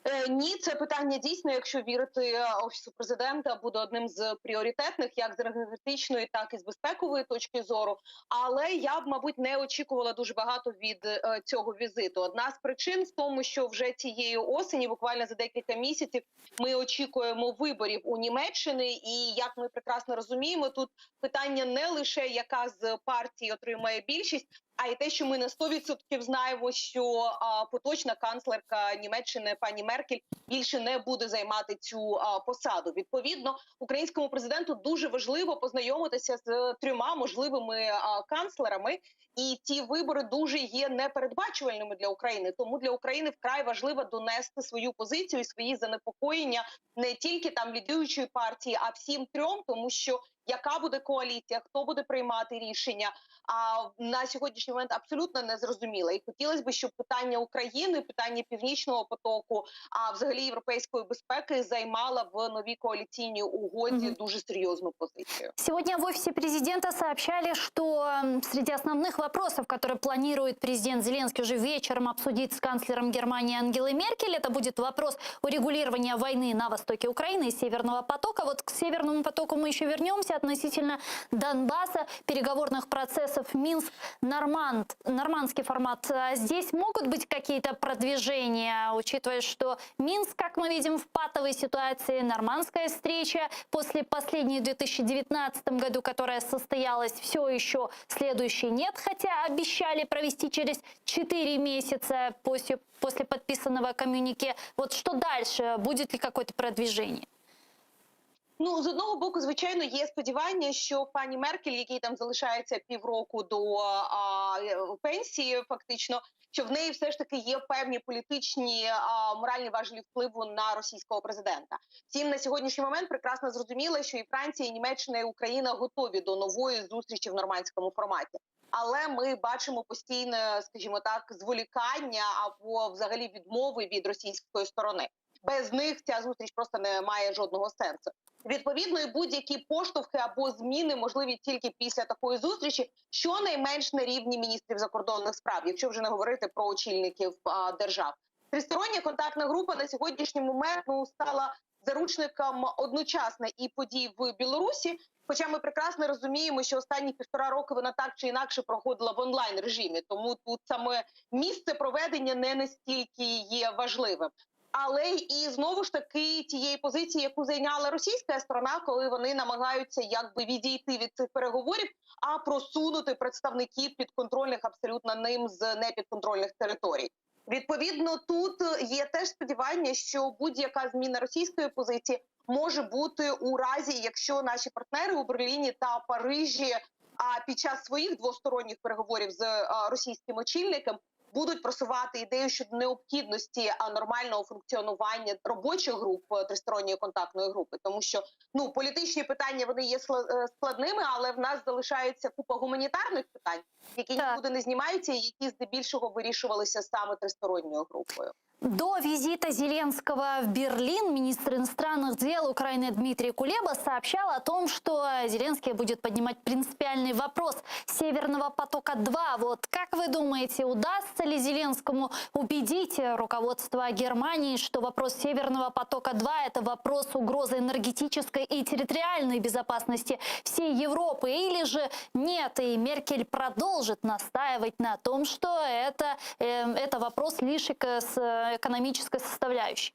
Е, Ні, це питання дійсно, якщо вірити е, офісу президента, буде одним з пріоритетних, як з енергетичної, так і з безпекової точки зору. Але я б, мабуть, не очікувала дуже багато від е, цього візиту. Одна з причин в тому, що вже цієї осені, буквально за декілька місяців, ми очікуємо виборів у Німеччині, і як ми прекрасно розуміємо, тут питання не лише яка з партій отримає більшість, а й те, що ми на 100% знаємо, що а, поточна канцлерка Німеччини пані Меркель більше не буде займати цю а, посаду. Відповідно, українському президенту дуже важливо познайомитися з трьома можливими а, канцлерами, і ті вибори дуже є непередбачувальними для України. Тому для України вкрай важливо донести свою позицію і свої занепокоєння не тільки там лідируючої партії, а всім трьом, тому що яка буде коаліція, хто буде приймати рішення, а на сьогоднішній момент абсолютно не зрозуміла. І хотілося б, щоб питання України, питання північного потоку, а взагалі європейської безпеки займала в новій коаліційній угоді дуже серйозну позицію. Сегодня в офисе президента сообщали, что м, среди основных вопросов, которые планирует президент Зеленский уже вечером обсудить с канцлером Германии Ангелой Меркель, это будет вопрос урегулирования войны на востоке Украины и Северного потока. Вот к Северному потоку мы еще вернемся относительно Донбасса, переговорных процессов Минск, Норманд, нормандский формат. А Здесь могут быть какие-то продвижения, учитывая, что Минск, как мы видим, в патовой ситуации, нормандская встреча после последней в 2019 году, которая состоялась, все еще следующей нет, хотя обещали провести через 4 месяца после, после подписанного коммюнике. Вот что дальше? Будет ли какое-то продвижение? Ну, з одного боку, звичайно, є сподівання, що пані Меркель, якій там залишається півроку до а, е, пенсії, фактично, що в неї все ж таки є певні політичні а, моральні важелі впливу на російського президента. Втім, на сьогоднішній момент прекрасно зрозуміло, що і Франція, і Німеччина, і Україна готові до нової зустрічі в нормандському форматі. Але ми бачимо постійне, скажімо так, зволікання або взагалі відмови від російської сторони. Без них ця зустріч просто не має жодного сенсу. Відповідно, і будь-які поштовхи або зміни можливі тільки після такої зустрічі, щонайменш на рівні міністрів закордонних справ, якщо вже не говорити про очільників а, держав. Тристороння контактна група на сьогоднішній момент ну стала заручником одночасно і подій в Білорусі. Хоча ми прекрасно розуміємо, що останні півтора роки вона так чи інакше проходила в онлайн режимі, тому тут саме місце проведення не настільки є важливим. але і знову ж таки тієї позиції, яку зайняла російська сторона, коли вони намагаються якби відійти від цих переговорів, а просунути представників підконтрольних абсолютно ним з непідконтрольних територій. Відповідно, тут є теж сподівання, що будь-яка зміна російської позиції може бути у разі, якщо наші партнери у Берліні та Парижі а під час своїх двосторонніх переговорів з а, російським очільником будуть просувати ідею щодо необхідності а, нормального функціонування робочих груп е, тристоронньої контактної групи, тому що ну політичні питання вони є сла- е, складними, але в нас залишається купа гуманітарних питань, які нікуди не знімаються, і які здебільшого вирішувалися саме тристоронньою групою. До визита Зеленского в Берлин министр иностранных дел Украины Дмитрий Кулеба сообщал о том, что Зеленский будет поднимать принципиальный вопрос Северного потока-2. Вот как вы думаете, удастся ли Зеленскому убедить руководство Германии, что вопрос Северного потока-2 – это вопрос угрозы энергетической и территориальной безопасности всей Европы? Или же нет, и Меркель продолжит настаивать на том, что это, э, это вопрос лишь эко- с экономической составляющей?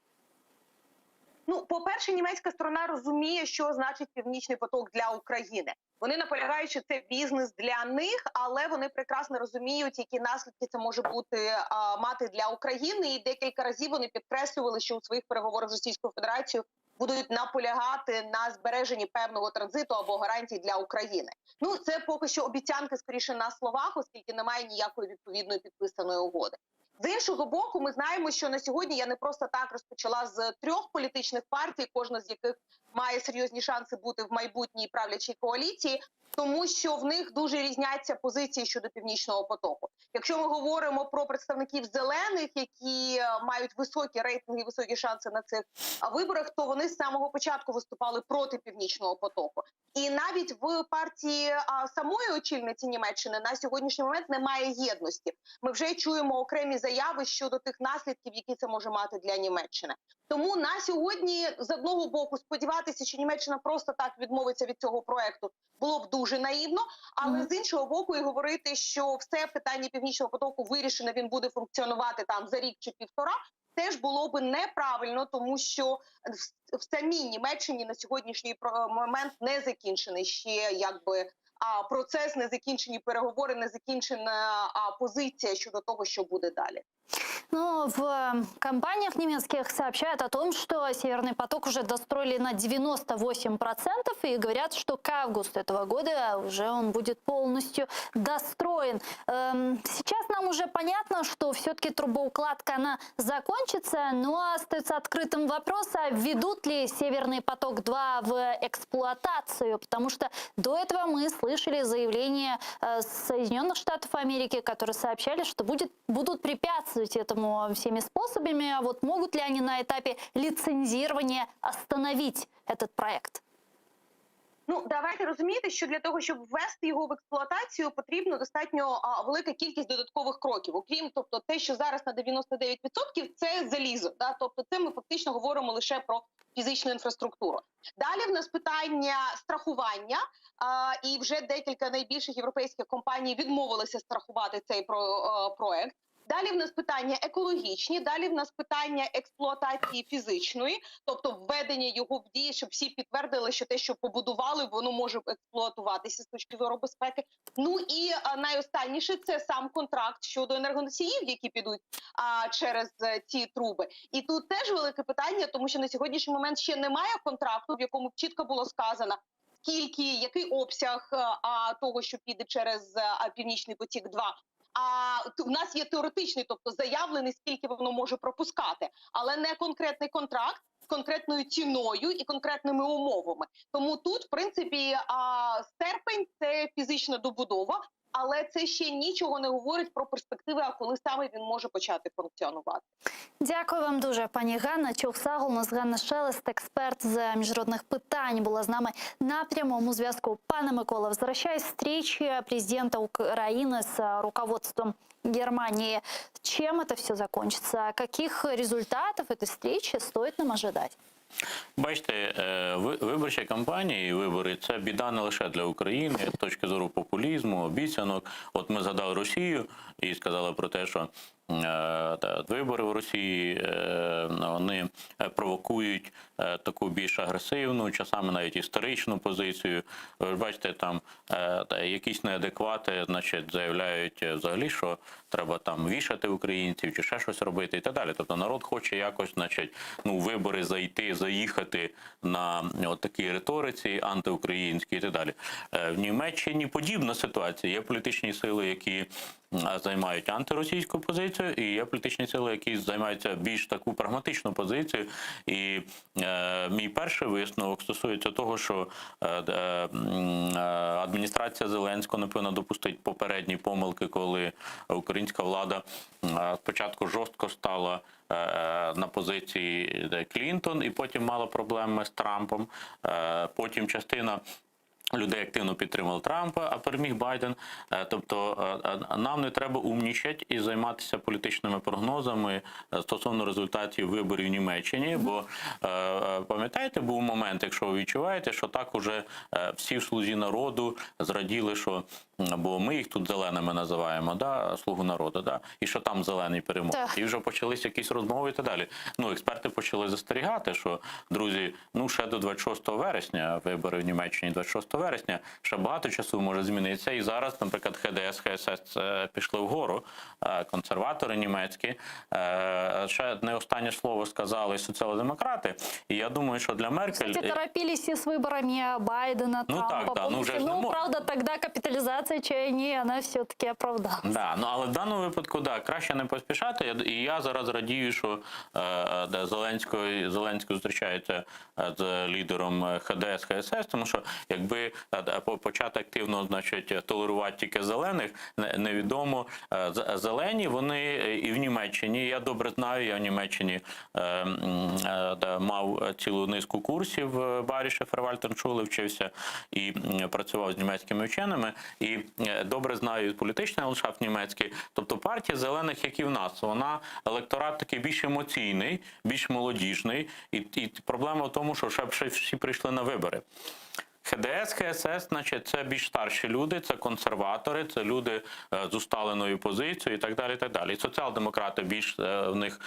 Ну, по-перше, німецька сторона розуміє, що значить північний поток для України. Вони наполягають, що це бізнес для них, але вони прекрасно розуміють, які наслідки це може бути а, мати для України. І декілька разів вони підкреслювали, що у своїх переговорах з Російською Федерацією будуть наполягати на збереженні певного транзиту або гарантій для України. Ну це поки що обіцянки скоріше на словах, оскільки немає ніякої відповідної підписаної угоди. З іншого боку, ми знаємо, що на сьогодні я не просто так розпочала з трьох політичних партій, кожна з яких має серйозні шанси бути в майбутній правлячій коаліції, тому що в них дуже різняться позиції щодо північного потоку. Якщо ми говоримо про представників зелених, які е, мають високі рейтинги, високі шанси на цих а, виборах, то вони з самого початку виступали проти північного потоку. І навіть в партії а, самої очільниці Німеччини на сьогоднішній момент немає єдності. Ми вже чуємо окремі заяви щодо тих наслідків, які це може мати для Німеччини. Тому на сьогодні з одного боку сподіватися, що Німеччина просто так відмовиться від цього проекту, було б дуже наївно. Але з іншого боку, і говорити, що все питання північного потоку вирішено, він буде функціонувати там за рік чи півтора. Теж було би неправильно, тому що в, в самій Німеччині на сьогоднішній про- момент не закінчений ще якби а процес, не закінчені переговори, не закінчена а, позиція щодо того, що буде далі. Ну, в э, компаниях немецких сообщают о том, что Северный поток уже достроили на 98% и говорят, что к августу этого года уже он будет полностью достроен. Эм, Сейчас нам уже понятно, что все-таки трубоукладка она закончится, но остается открытым вопрос, а введут ли Северный поток-2 в эксплуатацию, потому что до этого мы слышали заявление э, Соединенных Штатов Америки, которые сообщали, что будет, будут препятствовать этому всеми способами. А вот могут ли они на этапе лицензирования остановить этот проект? Ну, давайте розуміти, що для того, щоб ввести його в експлуатацію, потрібно достатньо а, велика кількість додаткових кроків. Окрім, тобто, те, що зараз на 99% це залізо. Да? Тобто, це ми фактично говоримо лише про фізичну інфраструктуру. Далі в нас питання страхування, а, і вже декілька найбільших європейських компаній відмовилися страхувати цей про, е, проект. Далі в нас питання екологічні, далі в нас питання експлуатації фізичної, тобто введення його в дію, щоб всі підтвердили, що те, що побудували, воно може експлуатуватися з точки зору безпеки. Ну і а, найостанніше це сам контракт щодо енергоносіїв, які підуть а, через е, ці труби. І тут теж велике питання, тому що на сьогоднішній момент ще немає контракту, в якому б чітко було сказано, скільки, який обсяг е, а, того, що піде через е, а, Північний потік 2 а т- в нас є теоретичний, тобто заявлений, скільки воно може пропускати, але не конкретний контракт з конкретною ціною і конкретними умовами. Тому тут, в принципі, а, серпень це фізична добудова, але це ще нічого не говорить про перспективи, а коли саме він може почати функціонувати. Дякую вам дуже, пані Ганна. Çoq sağ oluñız Ганна Шелест, експерт з міжнародних питань, була з нами на прямому зв'язку. Пане Микола, возвращаясь к встрече президента Украины с руководством Германии, чем это все закончится? Каких результатов этой встречи стоит нам ожидать? Бачите, е, ви- виборча кампанія і вибори це біда не лише для України з точки зору популізму, обіцянок. От ми згадали Росію і сказали про те, що. Вибори в Росії вони провокують таку більш агресивну, часами навіть істеричну позицію. Ви ж бачите, там якісь неадеквати, значить, заявляють взагалі, що треба там вішати українців чи ще щось робити і так далі. Тобто народ хоче якось, значить, ну, вибори зайти, заїхати на от такій риториці антиукраїнській і так далі. В Німеччині подібна ситуація. Є політичні сили, які займають антиросійську позицію, і є політичні сили, які займаються більш таку прагматичну позицію. І е, мій перший висновок стосується того, що е, е, адміністрація Зеленського не повинна допустити попередні помилки, коли українська влада спочатку жорстко стала на позиції Клінтон, і потім мала проблеми з Трампом. Потім частина людей активно підтримали Трампа, а переміг Байден. Тобто нам не треба умнічати і займатися політичними прогнозами стосовно результатів виборів в Німеччині. Бо пам'ятаєте, був момент, якщо ви відчуваєте, що так уже всі в слузі народу зраділи, що бо ми їх тут зеленими називаємо, да, слугу народу, да, і що там зелений перемог. І вже почалися якісь розмови і так далі. Ну, експерти почали застерігати, що друзі, ну ще до 26 вересня, вибори в Німеччині 26 вересня, ще багато часу може змінитися. І зараз, наприклад, ХДС, ХСС пішли вгору, консерватори німецькі. Ще не останнє слово сказали соціал-демократи. І я думаю, що для Меркель... Кстати, торопились и с выборами Байдена, Ну, Трампа. так, да, ну, вже ж не Ну, мо- правда, тогда капитализация чаяний, она все-таки оправдалась. Да, ну але в даному випадку да, краще не поспішати. І я зараз радію, що е, де Зеленський, Зеленський зустрічається е, з лідером е, ХДС, ХСС, тому що якби е, почати активно, значить, толерувати тільки зелених, невідомо. Е, Зелені вони і в Німеччині. Я добре знаю, я в Німеччині е, е, да, мав цілу низку курсів Баріша Фервальтеншуле, вчився і працював з німецькими вченими, і добре знаю політичний ландшафт німецький. Тобто партія зелених, як і в нас, вона електорат такий більш емоційний, більш молодіжний, і, і проблема в тому, що ще всі прийшли на вибори. ХДС, ХСС, значить, це більш старші люди, це консерватори, це люди з усталеною позицією і так далі. І так далі. І соціал-демократи більш в них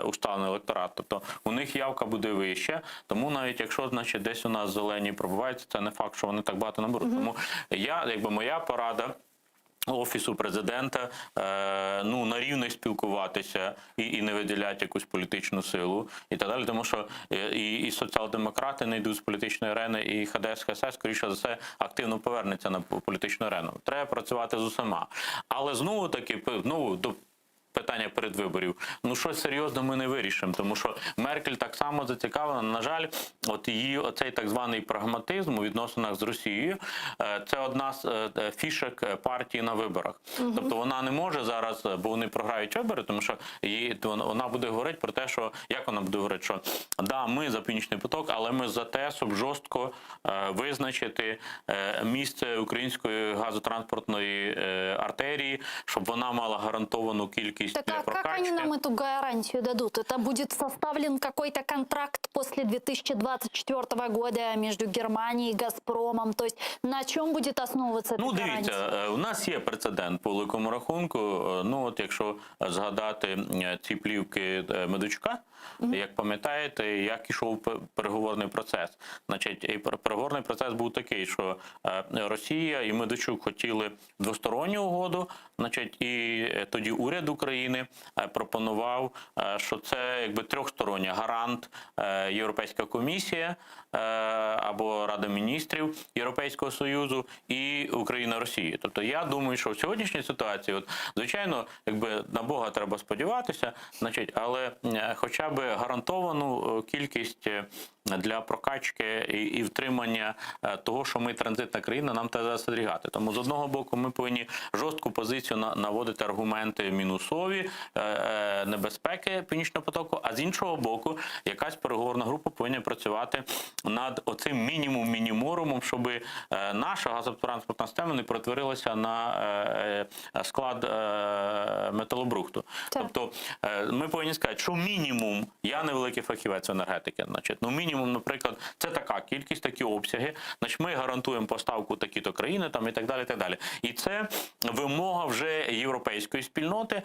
усталений електорат. Тобто у них явка буде вища, тому навіть якщо, значить, десь у нас зелені пробиваються, це не факт, що вони так багато наберуть. Тому я, якби моя порада Офісу президента е, ну на рівних спілкуватися і, і не виділяти якусь політичну силу і так далі, тому що е, і, і соціал-демократи не йдуть з політичної арени, і ХДС, ХСС, скоріше за все, активно повернеться на політичну арену. Треба працювати з усіма. Але знову таки, знову до питання передвиборів. Ну щось серйозно ми не вирішимо, тому що Меркель так само зацікавлена. На жаль, от її оцей так званий прагматизм у відносинах з Росією, е, це одна з е, е, фішек партії на виборах. Мгм. Тобто вона не може зараз, бо вони програють вибори, тому що її вона буде говорити про те, що як вона буде говорити, що да, ми за північний поток, але ми за те, щоб жорстко визначити місце української газотранспортної артерії, щоб вона мала гарантовану кількість Так для а как они нам эту гарантию дадут? Это будет составлен какой-то контракт после 2024 года между Германией и Газпромом? То есть на чем будет основываться эта Ну, гарантия? дивіться, е, у нас є прецедент по великому рахунку. Е, Ну, от якщо згадати е, ці плівки Медведчука, як пам'ятаєте, як ішов переговорний процес. Значить, і переговорний процес був такий, що Росія і Медведчук хотіли двосторонню угоду, значить, і тоді уряд України е, пропонував, е, що це якби трьохстороння гарант е, Європейська комісія або Рада міністрів Європейського Союзу і Україна Росії. Тобто я думаю, що в сьогоднішній ситуації, от звичайно, якби на Бога треба сподіватися, значить, але хоча б гарантовану кількість для прокачки і, і втримання того, що ми транзитна країна, нам треба застерігати. Тому з одного боку ми повинні жорстку позицію на- наводити аргументи мінусові е, е, небезпеки Північного потоку, а з іншого боку, якась переговорна група повинна працювати над оцим мінімум мініморумом, щоб наша газотранспортна система не перетворилася на е, склад. металобрухту. Тобто ми повинні сказати, що мінімум, я не великий фахівець енергетики, значить, ну мінімум, наприклад, це така кількість, такі обсяги, значить, ми гарантуємо поставку такі-то країни там і так далі. І так далі. І це вимога вже європейської спільноти,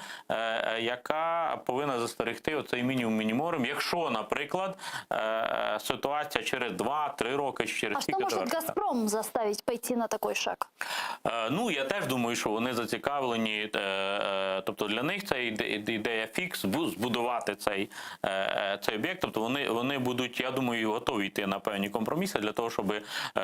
яка повинна застерегти оцей мінімум мініморум, якщо, наприклад, ситуація через 2-3 роки, чи через А что скільки может завершиться. «Газпром» заставить пойти на такой шаг? Ну, я теж думаю, що вони зацікавлені, тобто для них це ідея фікс збудувати цей, цей об'єкт. Тобто вони, вони будуть, я думаю, готові йти на певні компроміси для того, щоб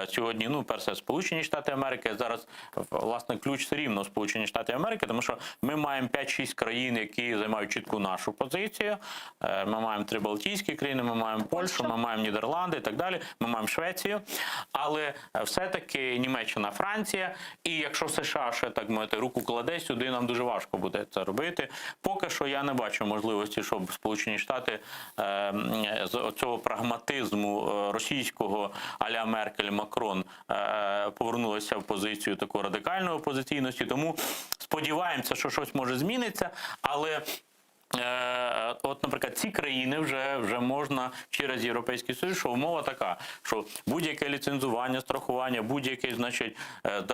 сьогодні, ну, перше, Сполучені Штати Америки, зараз, власне, ключ все рівно Сполучені Штати Америки, тому що ми маємо 5-6 країн, які займають чітку нашу позицію. Ми маємо три Балтійські країни, ми маємо Польщу, ми маємо Нідерланди і так далі, ми маємо Швецію. Але все-таки Німеччина, Франція, і якщо США ще, так мовити, руку кладе сюди, нам дуже важко буде це робити. Поки що я не бачу можливості, щоб Сполучені Штати з цього прагматизму російського а-ля Меркель, Макрон повернулися в позицію такої радикальної опозиційності. Тому сподіваємося, що щось може зміниться, але от, наприклад, ці країни вже, вже можна через Європейський Союз, що умова така, що будь-яке ліцензування, страхування, будь-які, значить,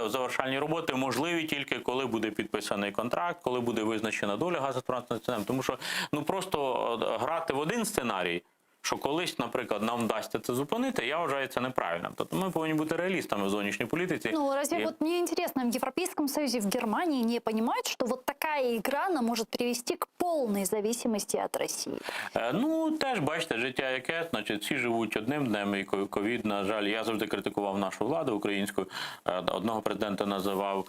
завершальні роботи можливі тільки коли буде підписаний контракт, коли буде визначена доля газотранспортної, тому що ну просто грати в один сценарій, що колись, наприклад, нам вдасться це зупинити, я вважаю це неправильним. Тобто ми повинні бути реалістами в зовнішній політиці. Ну, разве І- вот мне интересно, в Европейском Союзе, в Германии не понимают, что вот такая игра она может привести к полной зависимости от России? Ну, теж бачите, життя яке, значить, всі живуть одним днем, і ковід, на жаль, я завжди критикував нашу владу українську. Одного президента називав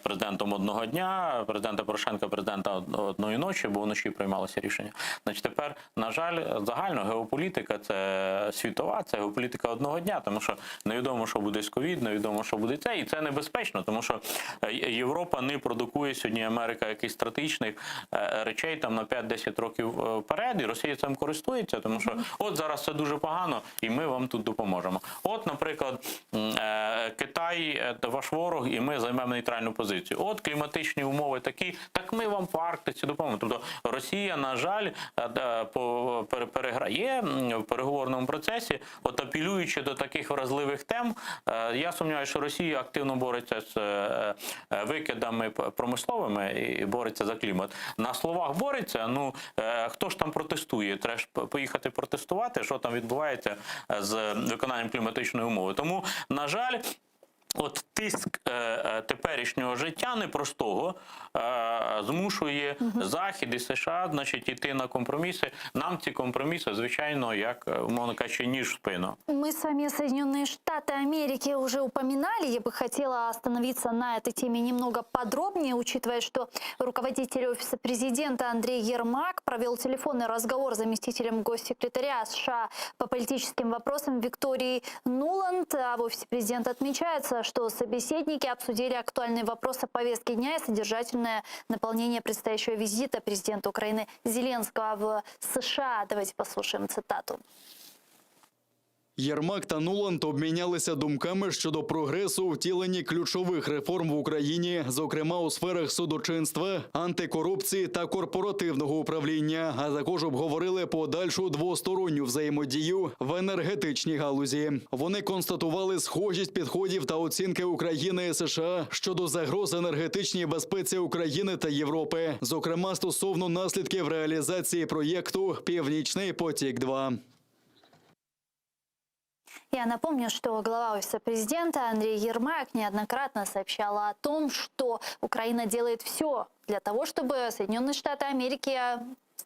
президентом одного дня, президента Порошенка президента одної ночі, бо вночі приймалося рішення. Значить, тепер, на жаль, загально геополітика це світова, це геополітика одного дня, тому що невідомо, що буде з ковід, невідомо, що буде це, і це небезпечно, тому що Європа не продукує сьогодні Америка якихось стратегічних речей там на 5-10 років вперед, і Росія цим користується, тому що от зараз це дуже погано, і ми вам тут допоможемо. От, наприклад, Китай ваш ворог, і ми займемо нейтральну позицію. От кліматичні умови такі, так ми вам по Арктиці допоможемо. Тобто Росія, на жаль, переграє в переговорному процесі, от апелюючи до таких вразливих тем, я сумніваюся, що Росія активно бореться з викидами промисловими і бореться за клімат. На словах бореться, ну хто ж там протестує? Треба ж поїхати протестувати, що там відбувається з виконанням кліматичної умови. Тому, на жаль, от тиск теперішнього життя непростого змушує Захід і США, значить, іти на компроміси. Нам ці компроміси, звичайно, як, умовно кажучи, ніж в спину. Мы с вами Соединенные Штаты Америки уже упоминали. Я бы хотела остановиться на этой теме немного подробнее, учитывая, что руководитель Офиса президента Андрей Ермак провел телефонный разговор с заместителем госсекретаря США по политическим вопросам Викторией Нуланд. А в Офисе президента отмечается, что собеседники обсудили актуальные вопросы повестки дня и содержательное наполнение предстоящего визита президента Украины Зеленского в США. Давайте послушаем цитату. Єрмак та Нуланд обмінялися думками щодо прогресу у втіленні ключових реформ в Україні, зокрема у сферах судочинства, антикорупції та корпоративного управління, а також обговорили подальшу двосторонню взаємодію в енергетичній галузі. Вони констатували схожість підходів та оцінки України і США щодо загроз енергетичній безпеці України та Європи, зокрема стосовно наслідків реалізації проєкту Північний потік 2 Я напомню, что глава Офиса президента Андрей Ермак неоднократно сообщал о том, что Украина делает все для того, чтобы Соединенные Штаты Америки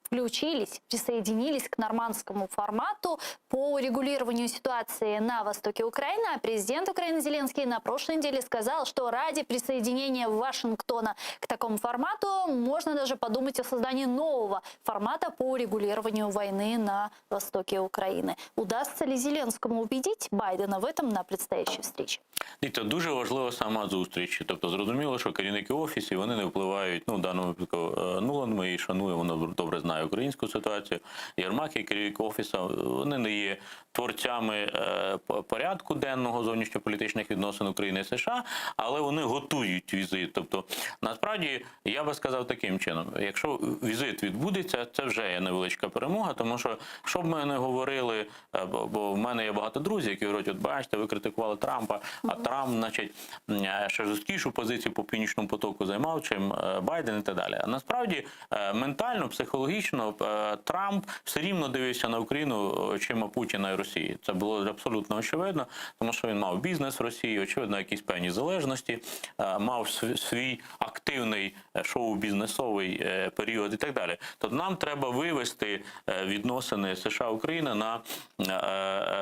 включились, присоединились к нормандскому формату по урегулированию ситуации на востоке Украины. А президент Украины Зеленский на прошлой неделе сказал, что ради присоединения Вашингтона к такому формату можно даже подумать о создании нового формата по урегулированию войны на востоке Украины. Удастся ли Зеленскому убедить Байдена в этом на предстоящей встрече? Дивіться, дуже важлива сама зустріч. Тобто зрозуміло, що керівники офісів вони не впливають. Ну, в даному випадку Нуланд ми її шануємо, вона добре знає. знає українську ситуацію. Єрмак і керівник офісу, вони не є творцями е, по- порядку денного зовнішньополітичних відносин України і США, але вони готують візит. Тобто, насправді я би сказав таким чином: якщо візит відбудеться, це вже є невеличка перемога, тому що що б ми не говорили, е, бо, бо в мене є багато друзів, які говорять, от бачите, ви критикували Трампа, а Трамп, значить, м, е, ще жорсткішу позицію по північному потоку займав, чим е, Байден і так далі. А насправді е, ментально, психологічно е, Трамп все рівно дивився на Україну очима Путіна і Росії. Це було абсолютно очевидно, тому що він мав бізнес в Росії, очевидно, якісь певні залежності, е, мав св- свій активний е, шоу-бізнесовий е, період і так далі. Тобто нам треба вивести е, відносини США-Україна на, е,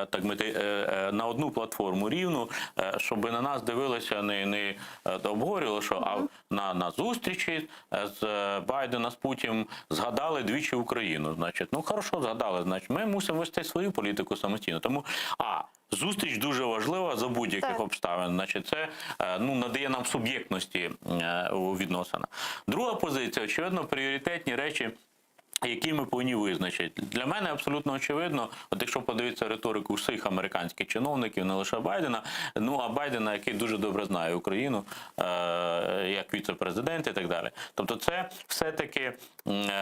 е, так мити, е, е, на одну платформу рівну, е, щоб на нас дивилися не, не е, обговорювали, що а на, на зустрічі е, з е, Байдена з Путіним згадали двічі Україну. Значить, ну хорошо, згадали. Значить, ми мусимо вести свою політику самостійно. Тому а зустріч дуже важлива за будь-яких Так. обставин. Значить, це е, ну надає нам суб'єктності е, у відносинах. Друга позиція, очевидно, пріоритетні речі. Які ми повинні визначити для мене абсолютно очевидно, от якщо подивитися риторику всіх американських чиновників, не лише Байдена, ну а Байдена, який дуже добре знає Україну е, як віце-президент і так далі. Тобто, це все-таки м, е,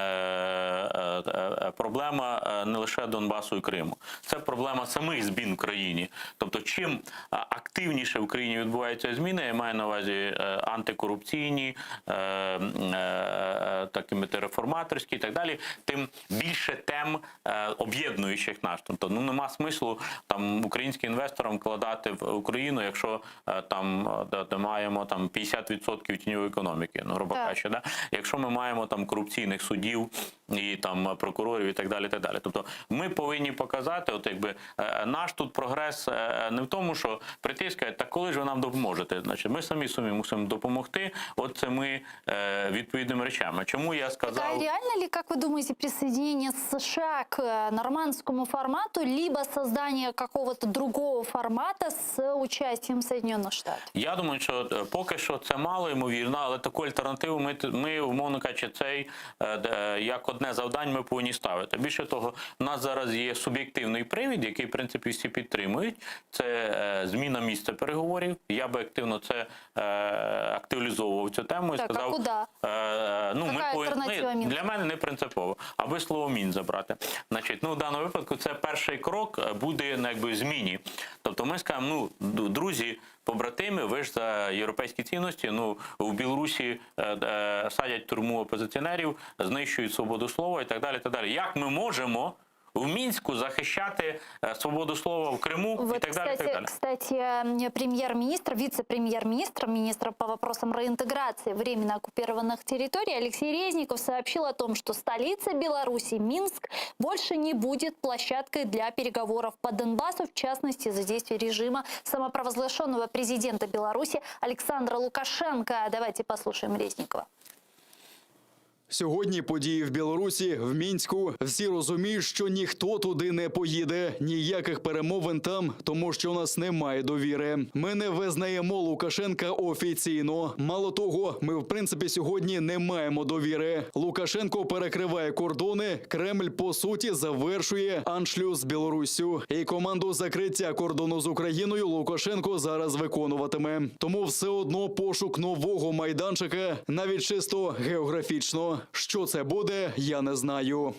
е, е, проблема е, не лише Донбасу і Криму, це проблема самих змін в країні. Тобто, чим е, активніше в країні відбуваються зміни, я маю на увазі е, антикорупційні, е, м, е, такими реформаторські і так далі, тим більше тем е, об'єднуючих нас. Тобто, ну нема смислу там українським інвесторам вкладати в Україну, якщо е, там е, де, де маємо там 50% тіньової економіки, ну грубо Так. кажучи, да? якщо ми маємо там корупційних суддів і там прокурорів і так далі. І так далі. Тобто ми повинні показати, от якби е, наш тут прогрес е, не в тому, що прийти і сказати, та коли ж ви нам допоможете? Значить, ми самі собі мусимо допомогти. От це ми е, відповідними речами. Чому я Так, а сказав? реально ли, как вы думаете, присоединение США к э, нормандскому формату, либо создание какого-то другого формата с участием Соединенных Штатов? Я думаю, що е, поки що це мало ймовірно, але таку альтернативу ми, ми умовно кажучи, цей е, де, е, як одне завдань ми повинні ставити. Більше того, у нас зараз є суб'єктивний привід, який, в принципі, всі підтримують. Це е, зміна місця переговорів. Я би активно це е, актуалізовував цю тему і Так, а сказав, куди? Е, ну, ми Яка повинні- альтернатива ми- Мінську? для мене не принципово, аби слово мін забрати. Значить, ну в даному випадку це перший крок е, буде ну, якби зміні. Тобто ми скажемо, ну ду- друзі, побратими, ви ж за європейські цінності. Ну в Білорусі е, е, садять в тюрму опозиціонерів, знищують свободу слова і так далі. Так далі. Як ми можемо в Мінську захищати е, свободу слова в Криму Вот, і так далі? і кстати, так далі. кстати, м, премьер-министр, вице-премьер-министр, министр по вопросам реинтеграции временно оккупированных территорий Алексей Резников сообщил о том, что столица Беларуси, Минск, больше не будет площадкой для переговоров по Донбассу, в частности, за действия режима самопровозглашенного президента Беларуси Александра Лукашенко. Давайте послушаем Резникова. Сьогодні події в Білорусі, в Мінську. Всі розуміють, що ніхто туди не поїде, ніяких перемовин там, тому що у нас немає довіри. Ми не визнаємо Лукашенка офіційно. Мало того, ми в принципі сьогодні не маємо довіри. Лукашенко перекриває кордони. Кремль по суті завершує аншлюз з Білоруссю. І команду закриття кордону з Україною Лукашенко зараз виконуватиме. Тому все одно пошук нового майданчика, навіть чисто географічно. Що це буде, я не знаю.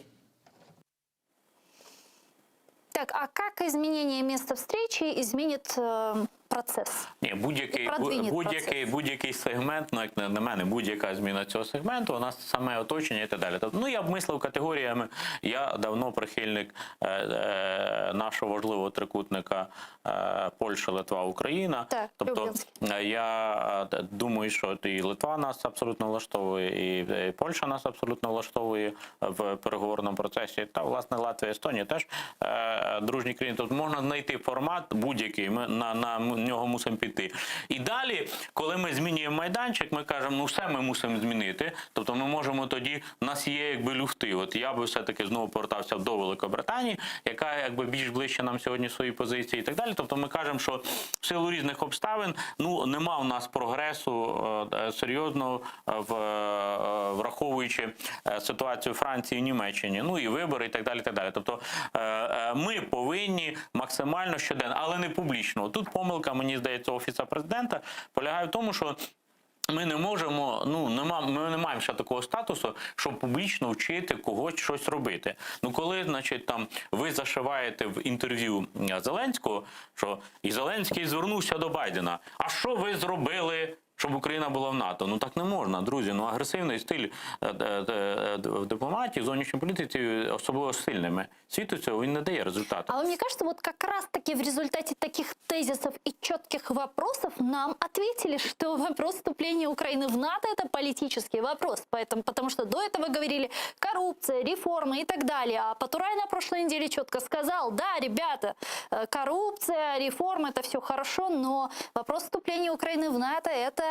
Так, а как изменение места встречи изменит э, процесс? Ні, будь-який І продвинет будь-який, будь-який сегмент, ну як на, на мене, будь-яка зміна цього сегменту, у нас саме оточення і так далі. Тобто, ну я б мислив категоріями. Я давно прихильник е, е, нашого важливого трикутника е, Польща, Литва, Україна. Так, тобто Люблінський. е, я е, думаю, що і Литва нас абсолютно влаштовує, і, і Польща нас абсолютно влаштовує в переговорному процесі. Та власне Латвія, Естонія теж е, дружні країни. Тобто можна знайти формат будь-який. Ми на, на не. нього мусимо піти. І далі, коли ми змінюємо майданчик, ми кажемо, ну все ми мусимо змінити. Тобто ми можемо тоді, у нас є якби люфти. От я би все-таки знову повертався до Великобританії, яка якби більш ближче нам сьогодні свої позиції і так далі. Тобто ми кажемо, що в силу різних обставин ну нема у нас прогресу е, е, серйозного, е, в, е, враховуючи е, ситуацію Франції і Німеччині, ну і вибори, і так далі. І так далі. Тобто е, е, ми повинні максимально щоденно, але не публічно. Тут помилка, мені здається, офіса президента полягає в тому, що. Ми не можемо, ну нема, ми не маємо ще такого статусу, щоб публічно вчити когось щось робити. Ну коли, значить, там ви зашиваєте в інтерв'ю Зеленського, що і Зеленський звернувся до Байдена. А що ви зробили? Щоб Україна була в НАТО, ну так не можна, друзі. Ну агресивний стиль е, е, е, в дипломатії, в зовнішній політиці, особливо сильними світу цього він не дає результату. А вам не кажется, вот как раз-таки в результате таких тезисов и четких вопросов нам ответили, что вопрос вступления Украины в НАТО – это политический вопрос. Поэтому, потому что до этого говорили коррупция, реформы и так далее. А Потурай на прошлой неделе четко сказал, да, ребята, коррупция, реформы – это все хорошо, но вопрос вступления Украины в НАТО – это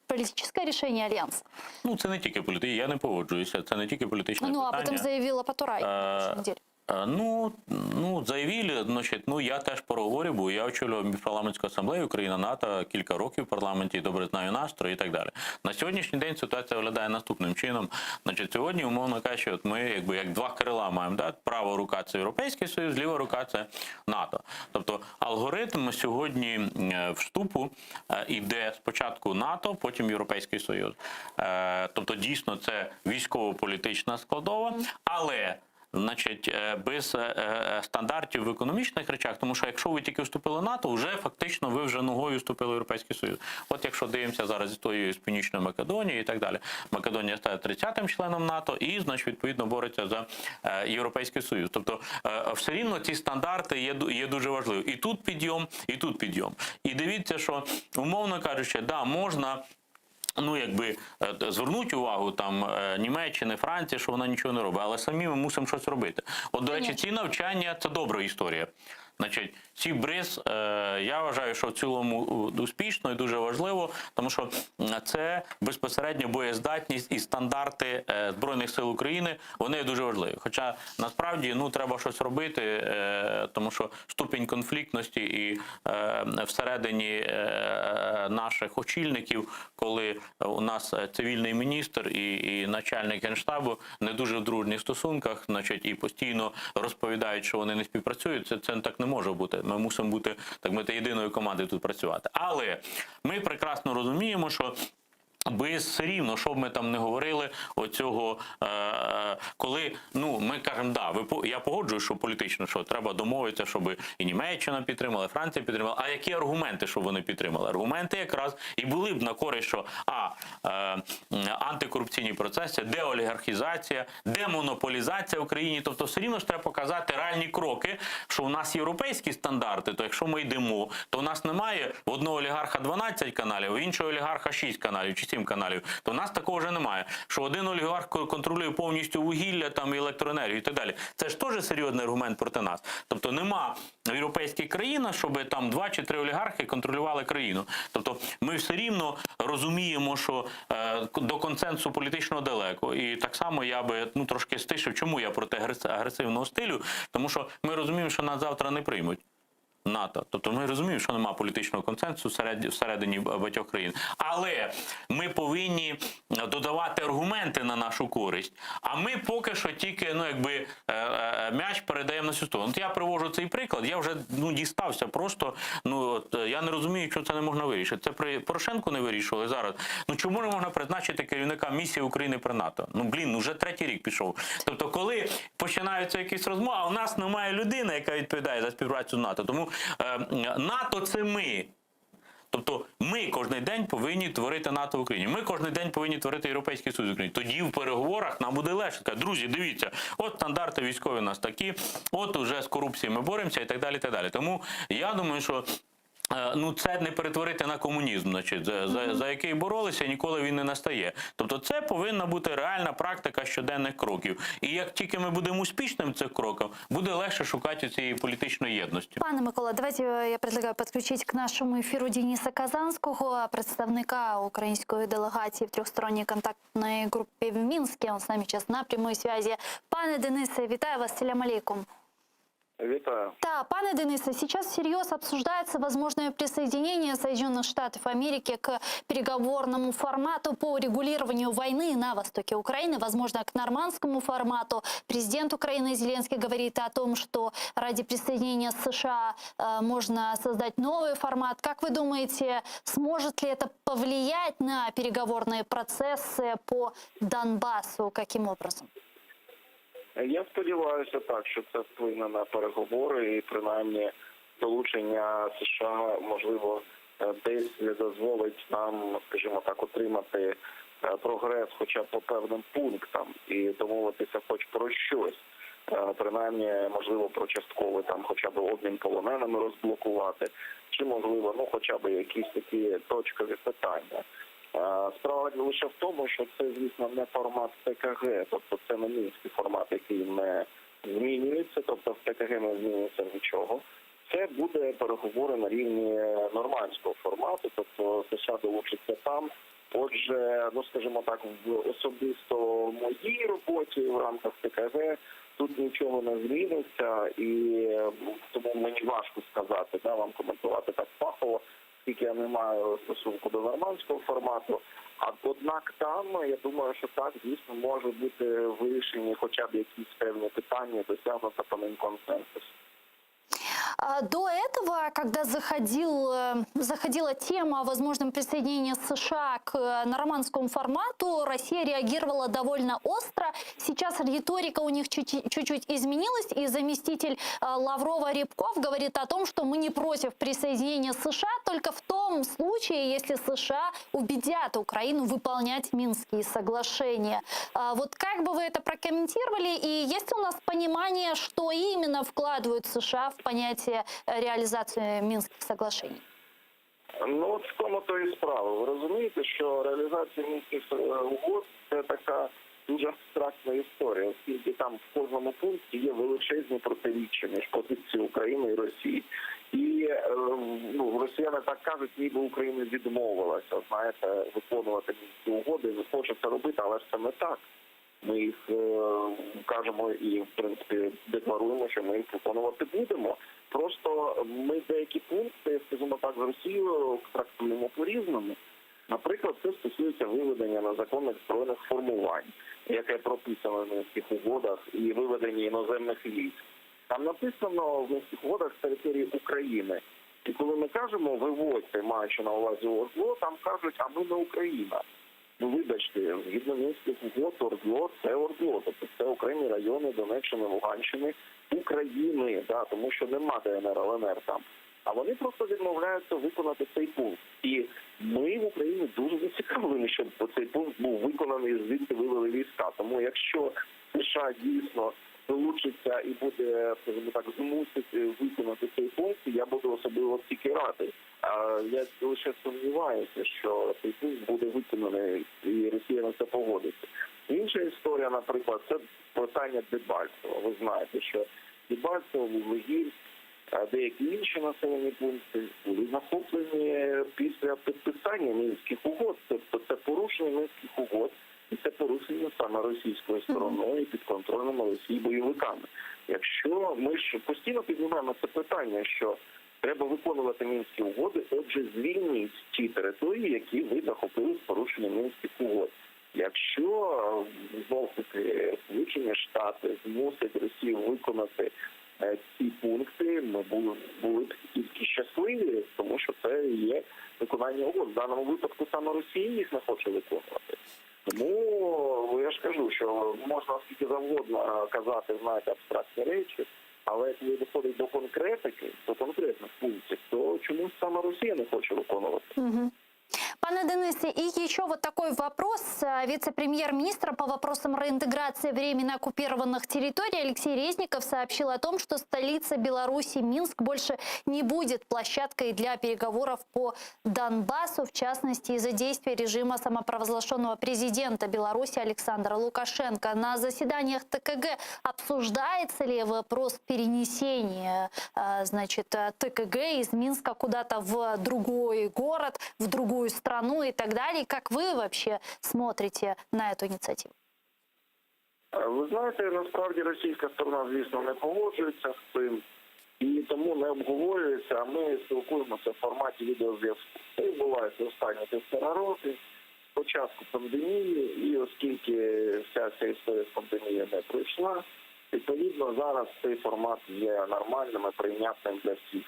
политическое решение Альянса. Ну це не тільки політика, я не погоджуюся. Це не тільки політичне Ну, об питання. этом заявила Потурай на прошлой неделе. Е, Ну, ну, заявили, значить, ну я теж проговорю, бо я очолював парламентську асамблею Україна НАТО кілька років в парламенті, добре знаю настрої і так далі. На сьогоднішній день ситуація виглядає наступним чином. Значить, сьогодні, умовно кажучи, от ми якби як два крила маємо, да? права рука це Європейський Союз, ліва рука це НАТО. Тобто алгоритм сьогодні е, вступу е, іде спочатку НАТО, потім Європейський Союз. Е, Тобто, дійсно, це військово-політична складова, але Значить, е, без е, е, стандартів в економічних речах, тому що якщо ви тільки вступили в НАТО, вже фактично ви вже ногою вступили в Європейський Союз. От якщо дивимося зараз історію з Північною Македонією і так далі, Македонія стає 30-м членом НАТО і, значить, відповідно бореться за Європейський Союз. Тобто, все рівно ці стандарти є, є дуже важливі. І тут підйом, і тут підйом. І дивіться, що умовно кажучи, да, можна. Ну, якби е, звернуть увагу там е, Німеччини, Франції, що вона нічого не робить, але самі ми мусимо щось робити. От, до речі, ці навчання це добра історія. Значить, ці бриз, е, я вважаю, що в цілому успішно і дуже важливо, тому що це безпосередньо боєздатність і стандарти е, Збройних сил України, вони дуже важливі. Хоча насправді ну, треба щось робити, е, тому що ступінь конфліктності і всередині наших очільників, коли у нас цивільний міністр і, і начальник генштабу не дуже в дружніх стосунках, значить, і постійно розповідають, що вони не співпрацюють, це, це так не може бути. Ми мусимо бути так мати єдиною командою тут працювати. Але ми прекрасно розуміємо, що без все рівно, що б ми там не говорили, оцього, е, коли ну ми кажемо, да, ви я погоджуюсь, що політично, що треба домовитися, щоб і Німеччина підтримала, і Франція підтримала. А які аргументи, щоб вони підтримали? Аргументи якраз і були б на користь, що а е, антикорупційні процеси, деолігархізація, демонополізація в Україні. Тобто, все рівно ж треба показати реальні кроки, що у нас європейські стандарти, то якщо ми йдемо, то у нас немає в одного олігарха 12 каналів, у іншого олігарха 6 каналів чи 7 каналів. То в нас такого вже немає. Що один олігарх контролює повністю вугілля там і електроенергію і так далі. Це ж теж серйозний аргумент проти нас. Тобто нема в європейських країнах, щоб там два чи три олігархи контролювали країну. Тобто ми все рівно розуміємо, що е, до консенсусу політичного далеко. І так само я би ну трошки стишив. Чому я проти агресивного стилю? Тому що ми розуміємо, що нас завтра не приймуть. НАТО. Тобто ми розуміємо, що немає політичного консенсусу всередині багатьох країн. Але ми повинні додавати аргументи на нашу користь. А ми поки що тільки ну, якби, е, е, м'яч передаємо на цю сторону. От я привожу цей приклад, я вже ну, дістався просто. Ну, от, е, я не розумію, чого це не можна вирішити. Це при Порошенку не вирішували зараз. Ну чому не можна призначити керівника місії України при НАТО? Ну блін, ну вже третій рік пішов. Тобто, коли починаються якісь розмови, а у нас немає людини, яка відповідає за співпрацю з НАТО. Тому е, НАТО це ми. Тобто ми кожен день повинні творити НАТО в Україні. Ми кожен день повинні творити Європейський Союз в Україні. Тоді в переговорах нам буде легше. Друзі, дивіться, от стандарти військові у нас такі, от уже з корупцією ми боремося і так далі. І так далі. Тому я думаю, що. Ну, це не перетворити на комунізм, значить, за який боролися, ніколи він не настає. Тобто це повинна бути реальна практика щоденних кроків. І як тільки ми будемо успішним в цих кроках, буде легше шукати цієї політичної єдності. Пане Микола, давайте я предлагаю подключить к нашему эфиру Дениса Казанского, представника української делегації в трьохсторонній контактній групі в Минске. Он с нами сейчас на прямой связи. Пане Денисе, вітаю вас, селям алейкум. Вітаю. Да, пане Денисе, сейчас всерьез обсуждается возможное присоединение Соединенных Штатов Америки к переговорному формату по урегулированию войны на востоке Украины, возможно, к нормандскому формату. Президент Украины Зеленский говорит о том, что ради присоединения США можно создать новый формат. Как вы думаете, сможет ли это повлиять на переговорные процессы по Донбассу? Каким образом? Я сподіваюся, так, що це вплине на переговори і принаймні долучення США, можливо, десь дозволить нам, скажімо так, отримати прогрес хоча б по певним пунктам і домовитися хоч про щось. Принаймні, можливо, про частковий там хоча б обмін полоненими розблокувати, чи, можливо, ну, хоча б якісь такі точкові питання. Справа лише в тому, що це, звісно, не формат ТКГ, тобто це не мінський формат, який не змінюється, тобто в ТКГ не змінюється нічого. Це буде переговори на рівні нормандського формату, тобто США долучиться там. Отже, ну, скажімо так, в особисто моїй роботі в рамках ТКГ тут нічого не зміниться, і тому мені важко сказати, да, вам коментувати так фахово, оскільки я не маю стосунку до нормандського формату. А однак там, я думаю, що так, дійсно, може бути вирішені хоча б якісь певні питання, досягнуто по ним консенсус. До этого, когда заходила тема о возможном присоединении США к нормандскому формату, Россия реагировала довольно остро. Сейчас риторика у них чуть-чуть изменилась, и заместитель Лаврова Рябков говорит о том, что мы не против присоединения США, только в том случае, если США убедят Украину выполнять Минские соглашения. Вот как бы вы это прокомментировали, и есть ли у нас понимание, что именно вкладывают США в понятие реализацию Минских соглашений? Ну, от в тому то і справа. Ви розумієте, що реалізація Мінських угод – це така дуже абстрактна історія, оскільки там в кожному пункті є величезні протиріччя між позицією України і Росії. І росіяни так кажуть, ніби Україна відмовилася, виконувати Мінські угоди, не хоче це робити, але ж це не так. Ми їх кажемо і, в принципі, декларуємо, що ми їх виконувати будемо. Просто ми деякі пункти, скажімо так, з Росією трактуємо по-різному. Наприклад, це стосується виведення незаконних збройних формувань, яке прописано в Мінських угодах, і виведення іноземних військ. Там написано в Мінських угодах з території України. І коли ми кажемо «виводьте», маючи на увазі ОРДЛО, там кажуть, а ми не Україна. Ну, вибачте, згідно Мінських угод, ОРДЛО – це ОРДЛО, тобто це окремі райони Донеччини, Луганщини, України, да, тому що нема ДНР, ЛНР там. А вони просто відмовляються виконати цей пункт. І ми в Україні дуже зацікавлені, щоб цей пункт був виконаний, звідти вивели війська. Тому якщо США дійсно долучиться і буде, скажімо так, змусити виконати цей пункт, я буду особливо тільки радий. А я лише сумніваюся, що цей пункт буде виконаний і Росія на це погодиться. Інша історія, наприклад, це питання Дебальцева. Ви знаєте, що Дебальцево, Вуглегірськ, деякі інші населені пункти були захоплені після підписання Мінських угод. Тобто це порушення Мінських угод і це порушення саме російською стороною і підконтрольними Росії бойовиками. Якщо ми ж постійно піднімаємо це питання, що треба виконувати Мінські угоди, отже, звільніть ті території, які ви захопили з порушенням Мінських угод. Якщо, знов-таки, Сполучені Штати змусять Росію виконати ці пункти, ми були б тільки щасливі, тому що це є виконання угод. В даному випадку саме Росія їх не хоче виконувати. Тому я ж кажу, що можна скільки завгодно казати, абстрактні речі, але коли доходить до конкретики, до конкретних пунктів, то чомусь саме Росія не хоче виконувати. Пане Денисе, и еще вот такой вопрос. Вице-премьер-министр по вопросам реинтеграции временно оккупированных территорий Алексей Резников сообщил о том, что столица Беларуси Минск больше не будет площадкой для переговоров по Донбассу, в частности, из-за действий режима самопровозглашенного президента Беларуси Александра Лукашенко. На заседаниях ТКГ обсуждается ли вопрос перенесения э, значит, ТКГ из Минска куда-то в другой город, в другую страну и так далее? Как вы вообще смотрите на эту инициативу? Е, Ви знаєте, насправді російська сторона, звісно, не погоджується з цим і тому не обговорюється. А ми спілкуємося в форматі відеозв'язку. Це відбувається останні півтора роки, з початку пандемії, і оскільки вся ця історія з пандемією не пройшла, відповідно зараз цей формат є нормальним і прийнятним для всіх.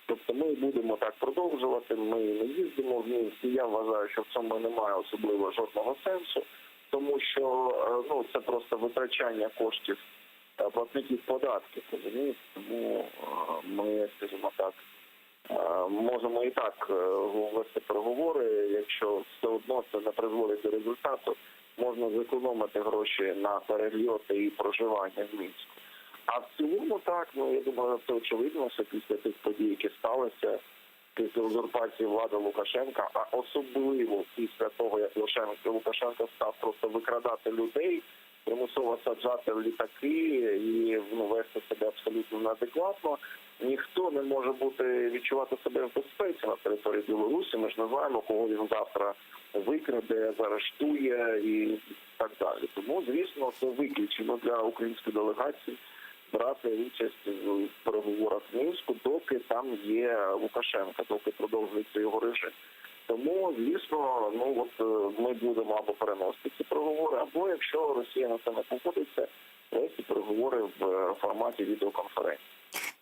Тобто ми будемо так продовжувати, ми не їздимо в Мінськ, і я вважаю, що в цьому немає особливо жодного сенсу, тому що е, ну, це просто витрачання коштів е, платників податків, розумієте? Тому е, ми, скажімо так, можемо і так вести переговори, якщо все одно це не призводить до результату, можна зекономити гроші на перельоти і проживання в Мінську. А в цілому так, ну я думаю, це очевидно, що після тих подій, які сталися, після узурпації влади Лукашенка, а особливо після того, як Лукашенко, Лукашенко став просто викрадати людей, примусово саджати в літаки і ну, вести себе абсолютно неадекватно. Ніхто не може бути відчувати себе в безпеці на території Білорусі. Ми ж не знаємо, кого він завтра викраде, заарештує і так далі. Тому, звісно, це виключено для української делегації брати участь в переговорах в Мінську, доки там є Лукашенко, доки продовжується його режим. Тому, звісно, ну от е, ми будемо або переносити ці переговори, або якщо Росія на це не погодиться, вести переговори в е, форматі відеоконференції.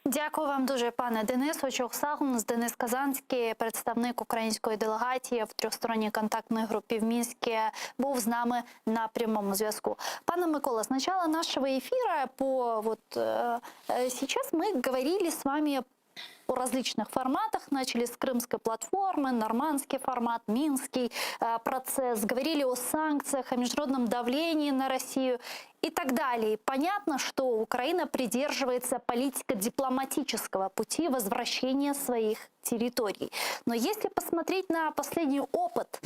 Дякую вам дуже, пане Денису. Çoq sağ oluñız. Денис Казанський, представник української делегації в трьохсторонній контактній групі в Мінську, був з нами на прямому зв'язку. Пане Микола, с начала нашего эфира по вот э, э, сейчас мы говорили с вами о различных форматах. Начали с крымской платформы, нормандский формат, минский э, процесс. Говорили о санкциях, о международном давлении на Россию и так далее. Понятно, что Украина придерживается политико-дипломатического пути возвращения своих территорий. Но если посмотреть на последний опыт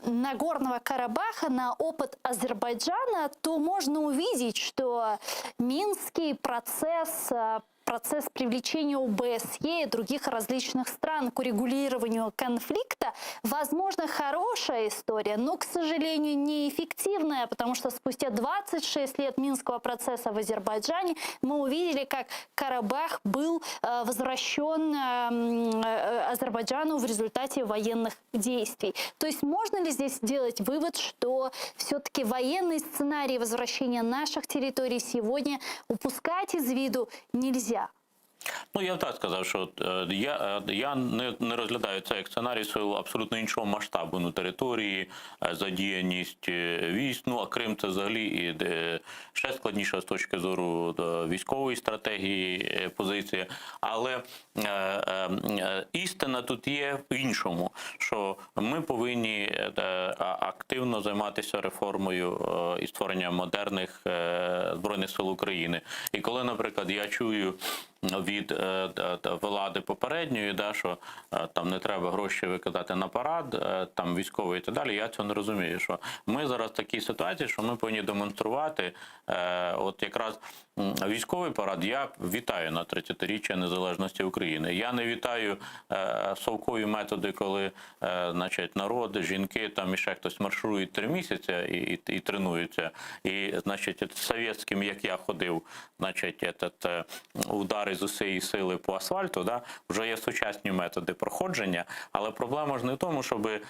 Нагорного Карабаха, на опыт Азербайджана, то можно увидеть, что Минский процесс э, процесс привлечения ОБСЕ и других различных стран к урегулированию конфликта, возможно, хорошая история, но, к сожалению, неэффективная, потому что спустя 26 лет Минского процесса в Азербайджане мы увидели, как Карабах был э, возвращен э, э, Азербайджану в результате военных действий. То есть можно ли здесь сделать вывод, что все-таки военный сценарий возвращения наших территорий сегодня упускать из виду нельзя? Ну, я б так сказав, що е, я, е, я не, не розглядаю це як сценарій в силу абсолютно іншого масштабу ну, території, е, задіяність е, військ. Ну, а Крим це взагалі і де, ще складніша з точки зору е, військової стратегії е, позиція. Але е, е, е, істина тут є в іншому, що ми повинні е, е, активно займатися реформою е, і створенням модерних е, збройних сил України. І коли, наприклад, я чую від е, влади попередньої, да, що е, там не треба гроші викидати на парад, е, там військовий і так далі. Я цього не розумію. Що ми зараз в такій ситуації, що ми повинні демонструвати, е, от якраз військовий парад я вітаю на 30-річчя незалежності України. Я не вітаю е, совкові методи, коли е, значить, народ, жінки там і ще хтось марширують три місяці і, і, і тренуються. І, значить, совєтським, як я ходив, значить, этот, е, удари з усієї сили по асфальту, да, вже є сучасні методи проходження, але проблема ж не в тому, щоб е,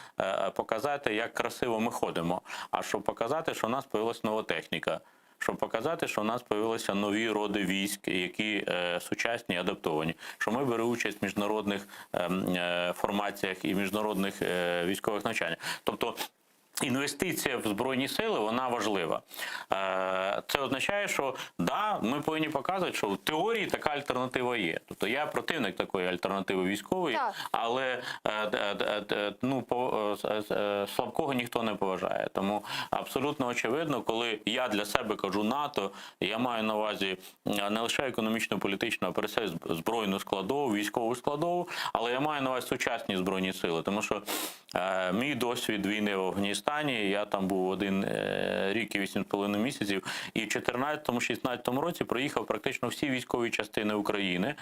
показати, як красиво ми ходимо, а щоб показати, що у нас появилась нова техніка. Щоб показати, що у нас появилися нові роди військ, які е, сучасні, адаптовані, що ми беремо участь в міжнародних е, е, формаціях і міжнародних е, військових навчаннях. Тобто інвестиція в збройні сили вона важлива. Це означає, що да, ми повинні показувати, що в теорії така альтернатива є. Тобто я противник такої альтернативи військової, Так. але е, е, е, е, ну, по, е, е, слабкого ніхто не поважає. Тому абсолютно очевидно, коли я для себе кажу НАТО, я маю на увазі е, не лише економічну, політичну, а перед все збройну складову, військову складову, але я маю на увазі сучасні збройні сили, тому що е, мій досвід війни в Афганістані, я там був один е, рік і 8,5 місяців, і в 14-16 році проїхав практично всі військові частини України,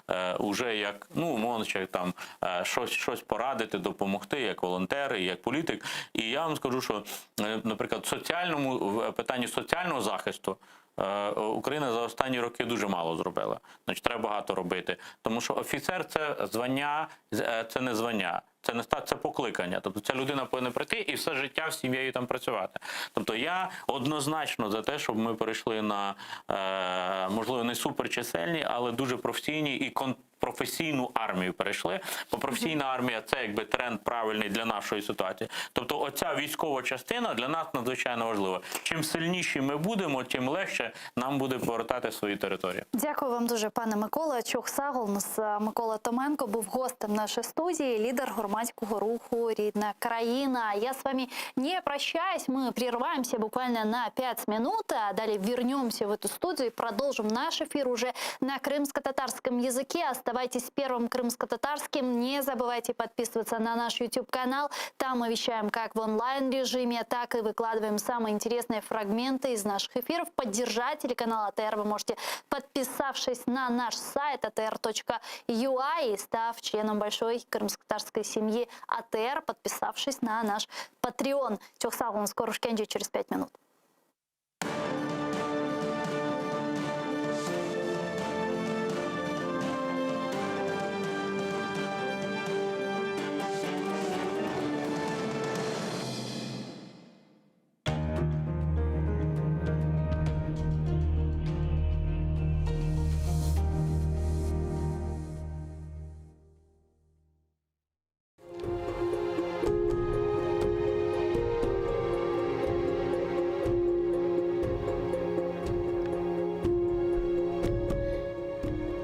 е, уже як, ну, умовно, чи там е, щось, щось порадити, допомогти, як волонтер, і як політик. І я вам скажу, що, е, наприклад, в соціальному, в питанні соціального захисту е, Україна за останні роки дуже мало зробила. Значить, треба багато робити. Тому що офіцер це звання, е, це не звання. Це не стат, це покликання. Тобто ця людина повинна прийти і все життя з сім'єю там працювати. Тобто я однозначно за те, щоб ми перейшли на е, можливо не суперчисельні, але дуже професійні і кон професійну армію перейшли. Бо професійна армія це якби тренд правильний для нашої ситуації. Тобто, оця військова частина для нас надзвичайно важлива. Чим сильніші ми будемо, тим легше нам буде повертати свої території. Дякую вам дуже, пане Микола. Çoq sağ oluñız. Микола Томенко був гостем нашої студії, лідер громадського руху «Рідна країна». Я с вами не прощаюсь, мы прерываемся буквально на 5 минут, а далее вернемся в эту студию и продолжим наш эфир уже на крымско-татарском языке. Оставайтесь с первым крымско-татарским, не забывайте подписываться на наш YouTube-канал. Там мы вещаем как в онлайн-режиме, так и выкладываем самые интересные фрагменты из наших эфиров. Поддержать телеканал АТР вы можете, подписавшись на наш сайт atr.ua и став членом большой крымско-татарской семьи АТР, подписавшись на наш Patreon. Çoq sağ oluñız, körüşkence через 5 минут.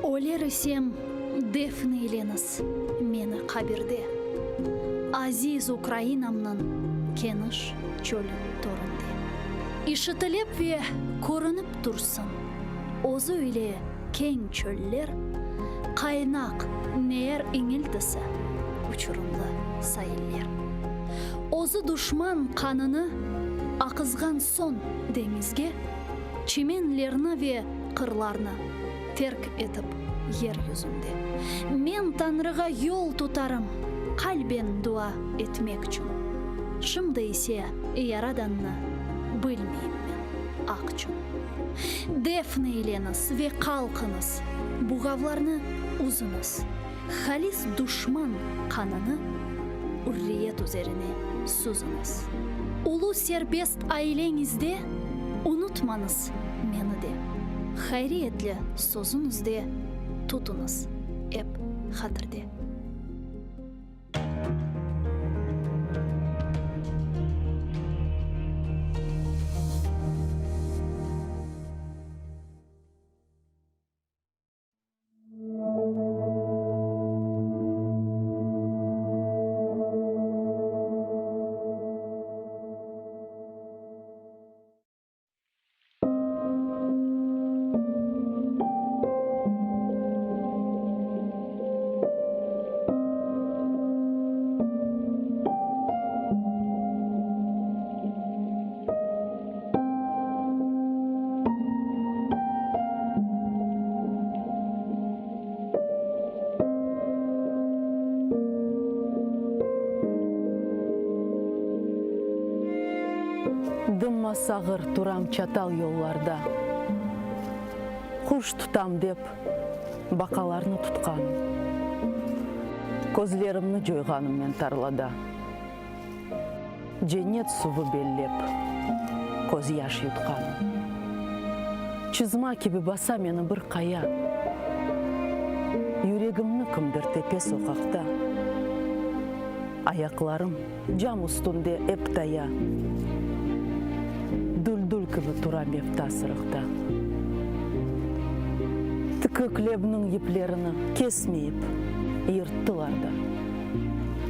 Öler isem, defn eyleñiz meni qabirde, Aziz Ukrainamnıñ keniş çölü töründe. İşitilip ve körünip tursın özü ile keñ çöller, Qaynaq neer iñiltisi, uçurımlı sailler. Özü duşman qanını aqızğan soñ deñizge, Çimenlerni ve qırlarnı terk etip yer yüzünde. Men Tañrığa yol tutarım qalben dua etmekçün. Şimdi ise Yaradannı bilmeyim men, aqçün. Defn eyleñiz ve qalqıñız, buğavlarnı üzüñiz, halis duşman qanını ürriyet üzerine süzüñiz. Ulu serbest aileñizde unutmañız meni de, hayriyetli sözüñizde tutuñız ep hatirde. Dımma sağır turam çatal yollarda. Quş tutam dep, baqalarnı tutqanım. Közlerimni coyğanım men tarlada. Cennet suvı bellep, közyaş yutqanım. Çızma kibi basa meni bir qaya. Yüregimni kimdir tepe soqaqta. Ayaqlarım cam üstünde ep taya. Düldül. Kibi tura mevta sırıqta. Tikik lebniñ yiplerini kesmeyip yırttılar da.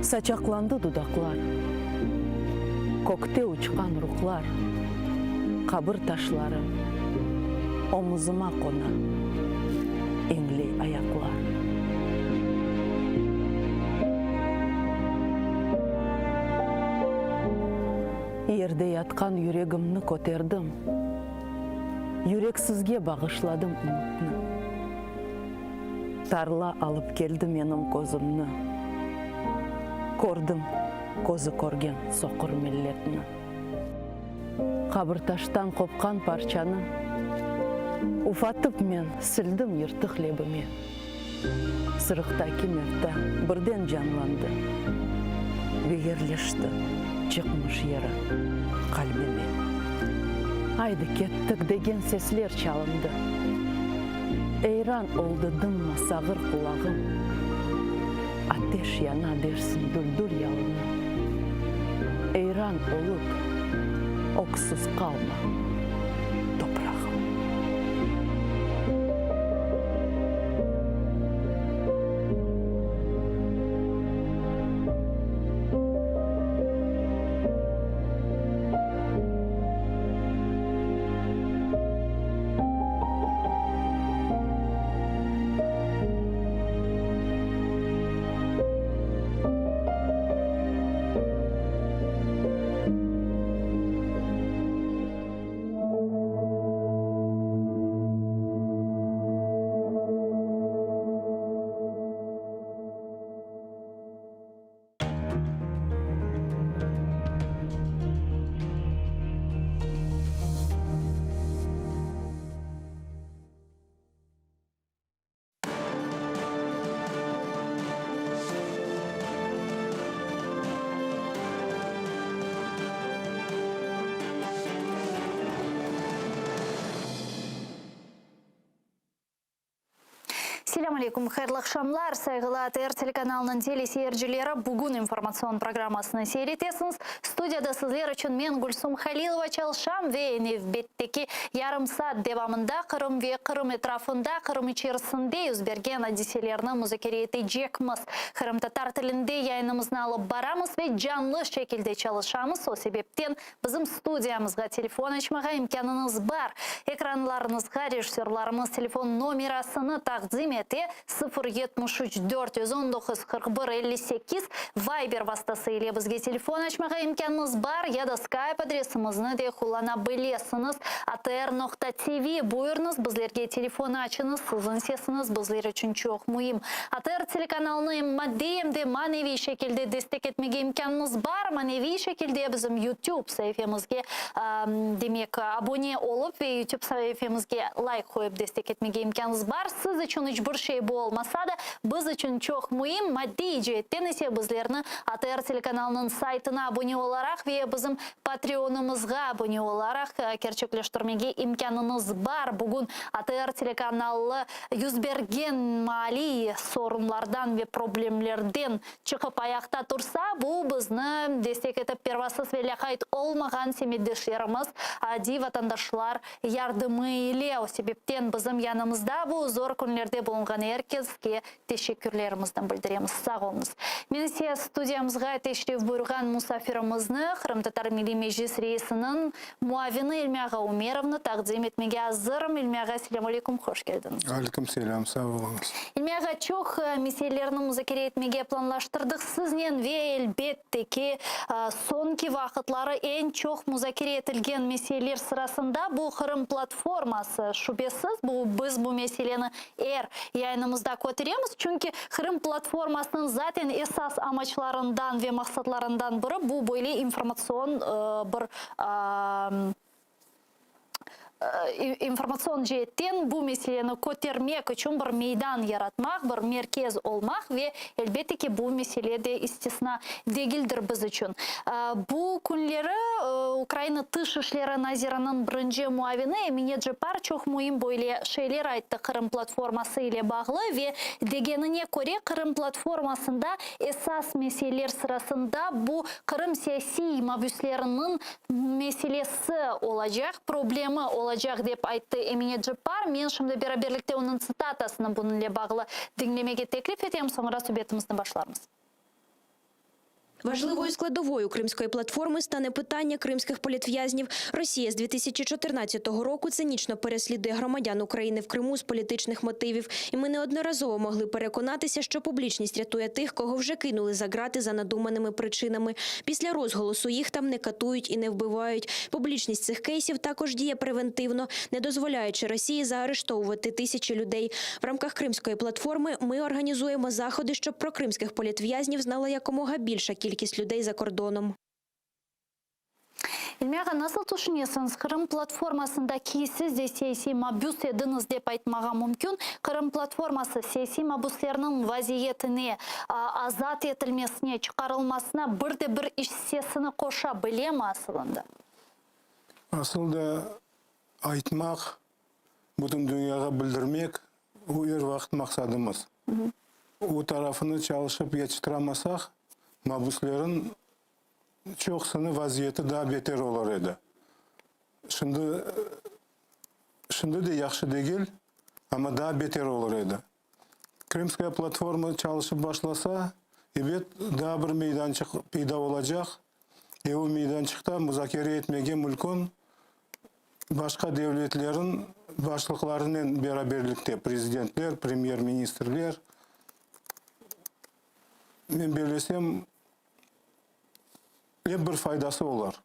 Saçaqlandı dudaqlar. Kökte uçqan ruhlar, qabir taşları omuzıma qona, iñley ayaqlar. Yerde yatqan yüregimni köterdim, Yüreksizge bağışladım ümütni. Tarla alıp keldi menim közümni, Kördim közü körgen soqur milletni. Qabirtaştan qopqan parçanı Ufatıp men sildim yırtıq lebime. Sırıqtaki mevta birden canlandı ve yerleşti çıqmış yeri qalbime. Aydı kettik degen sesler çalındı. Eyran oldı dımma sağır qulağım. Ateş yana dersiñ düldül yalını. Eyran olıp öksüz qalma, toprağım. Selâm aleykum, hayırlı aqşamlar, sayğılı ATR telekanalınıñ teleseyircileri, bugün informatsion programmasını seyir etesiñiz. Studiyada sizler içün men, Gülsum Halilova, çalışam ve nevbetteki yarım saat devamında Qırım ve Qırım etrafında, Qırım içerisinde yüz bergen adiselerni muzakere etecekmiz. Qırımtatar tilinde yayınımıznı alıp baramız ve canlı şekilde çalışamız, o sebepten Bizim studiyamızğa telefon açmağa imkânıñız bar. Ekranlarıñızğa rejissörlarımız telefon nomerasını taqdim ete, 0 73 419 41 58, Viber vastası ile bizge telefon açmağa imkânıñız bar ya da Skype adresimizni de qullana bilesiñiz, atr noqta tv. Buyurıñız, bizlerge telefon açıñız, siziñ sesiñiz bizler içün çoq müim. ATR telekanalını em maddiy, em de maneviy şekilde destek etmege imkânıñız bar. Maneviy şekilde bizim YouTube saifemizge, demek, abone olıp ve YouTube saifemizge layk qoyıp destek etmege imkânıñız bar. Siz içün iç bir şey bu olmasa da, biz içün çoq müim. Maddiy ceetten ise bizlerni ATR telekanalınıñ saytına abone olaraq ve bizim Patreonımızğa abone olaraq kerçekleştirmege imkânıñız bar. Bugün ATR telekanalı Yüz bergen maliy sorunlardan ve problemlerden çıqıp ayaqta tursa, bu bizni destek etip pervasız ve lâqayt olmağan semetdeşlerimiz, adiy vatandaşlar yardımı ile. O sebepten bizim yanımızda bu zor künlerde bulunğan er keske teşekkürlerimizni bildiremiz. Sağ oluñız. Men ise studiyamızğa teşrif buyurğan musafirimizni, Qırımtatar Milliy Meclis reisiniñ Muavini İlmi ağa Umerovnı taqdim etmege azırım. İlmi ağa, selâm aleyküm, hoş keldiñiz. Aleyküm selâm, sağ oluñız. İlmi ağa, çoq meselelerni muzakere etmege planlaştırdıq siznen ve, elbette ki, soñki vaqıtları eñ çoq muzakere etilgen meseleler sırasında bu Qırım platforması. Şübesiz, bu biz bu meseleni er yayınımızda köteremiz, çünki Qırım platformasınıñ zaten esas amaçlarından ve maqsatlarından biri bu böyle informatsion bir. informatsion ceetten bu meseleni kötermek içün bir meydan yaratmaq, bir merkez olmaq ve, elbette ki, bu mesele de istisna degildir biz içün. Bu künleri Ukraina Tış işleri naziriniñ birinci muavini Emine Ceppar çoq müim böyle şeyler ayttı Qırım platforması ile bağlı ve degenine köre, Qırım platformasında esas meseleler sırasında bu Qırım siyasiy mabüsleriniñ meselesi olacaq, problemi olacaq, dep ayttı Emine Ceppar. Men şimdi beraberlikte onıñ tsitatasını bunıñle bağlı diñlemege teklif etem, soñra subetimizni başlarmız. Важливою складовою Кримської платформи стане питання кримських політв'язнів. Росія з 2014 року цинічно переслідує громадян України в Криму з політичних мотивів. І ми неодноразово могли переконатися, що публічність рятує тих, кого вже кинули за ґрати за надуманими причинами. Після розголосу їх там не катують і не вбивають. Публічність цих кейсів також діє превентивно, не дозволяючи Росії заарештовувати тисячі людей. В рамках Кримської платформи ми організуємо заходи, щоб про кримських політв'язнів знала якомога більша кількість людей за кордоном. İlmi ağa, nasıl tüşünesiñiz, Qırım platformasında ki siz de siyasiy mabüs ediñiz dep aytmağa mümkün, Qırım platforması siyasiy mabüslerniñ vaziyetine, azat etilmesine, çıqarılmasına bir de bir issesini qoşa bilemi asılında? Asıl da aytmaq, bütün dünyağa bildirmek, bu er vaqıt maqsadımız. O tarafını çalışıp yetiştiramasaq, mabüslerin çoqusını vaziyeti daa beter olur edi. Şimdi, şimdi de yahşı degil, amma daa beter olur edi. Krımskaya platforma çalışıp başlasa, ebet, daa bir meydançıq peyda olacaq, ve o meydançıqta muzakere etmege mülkün başqa devletlerin başlıqlarınen beraberlikte, prezidentler, premyer-ministrler. Men bellesem, ep bir faydası olar.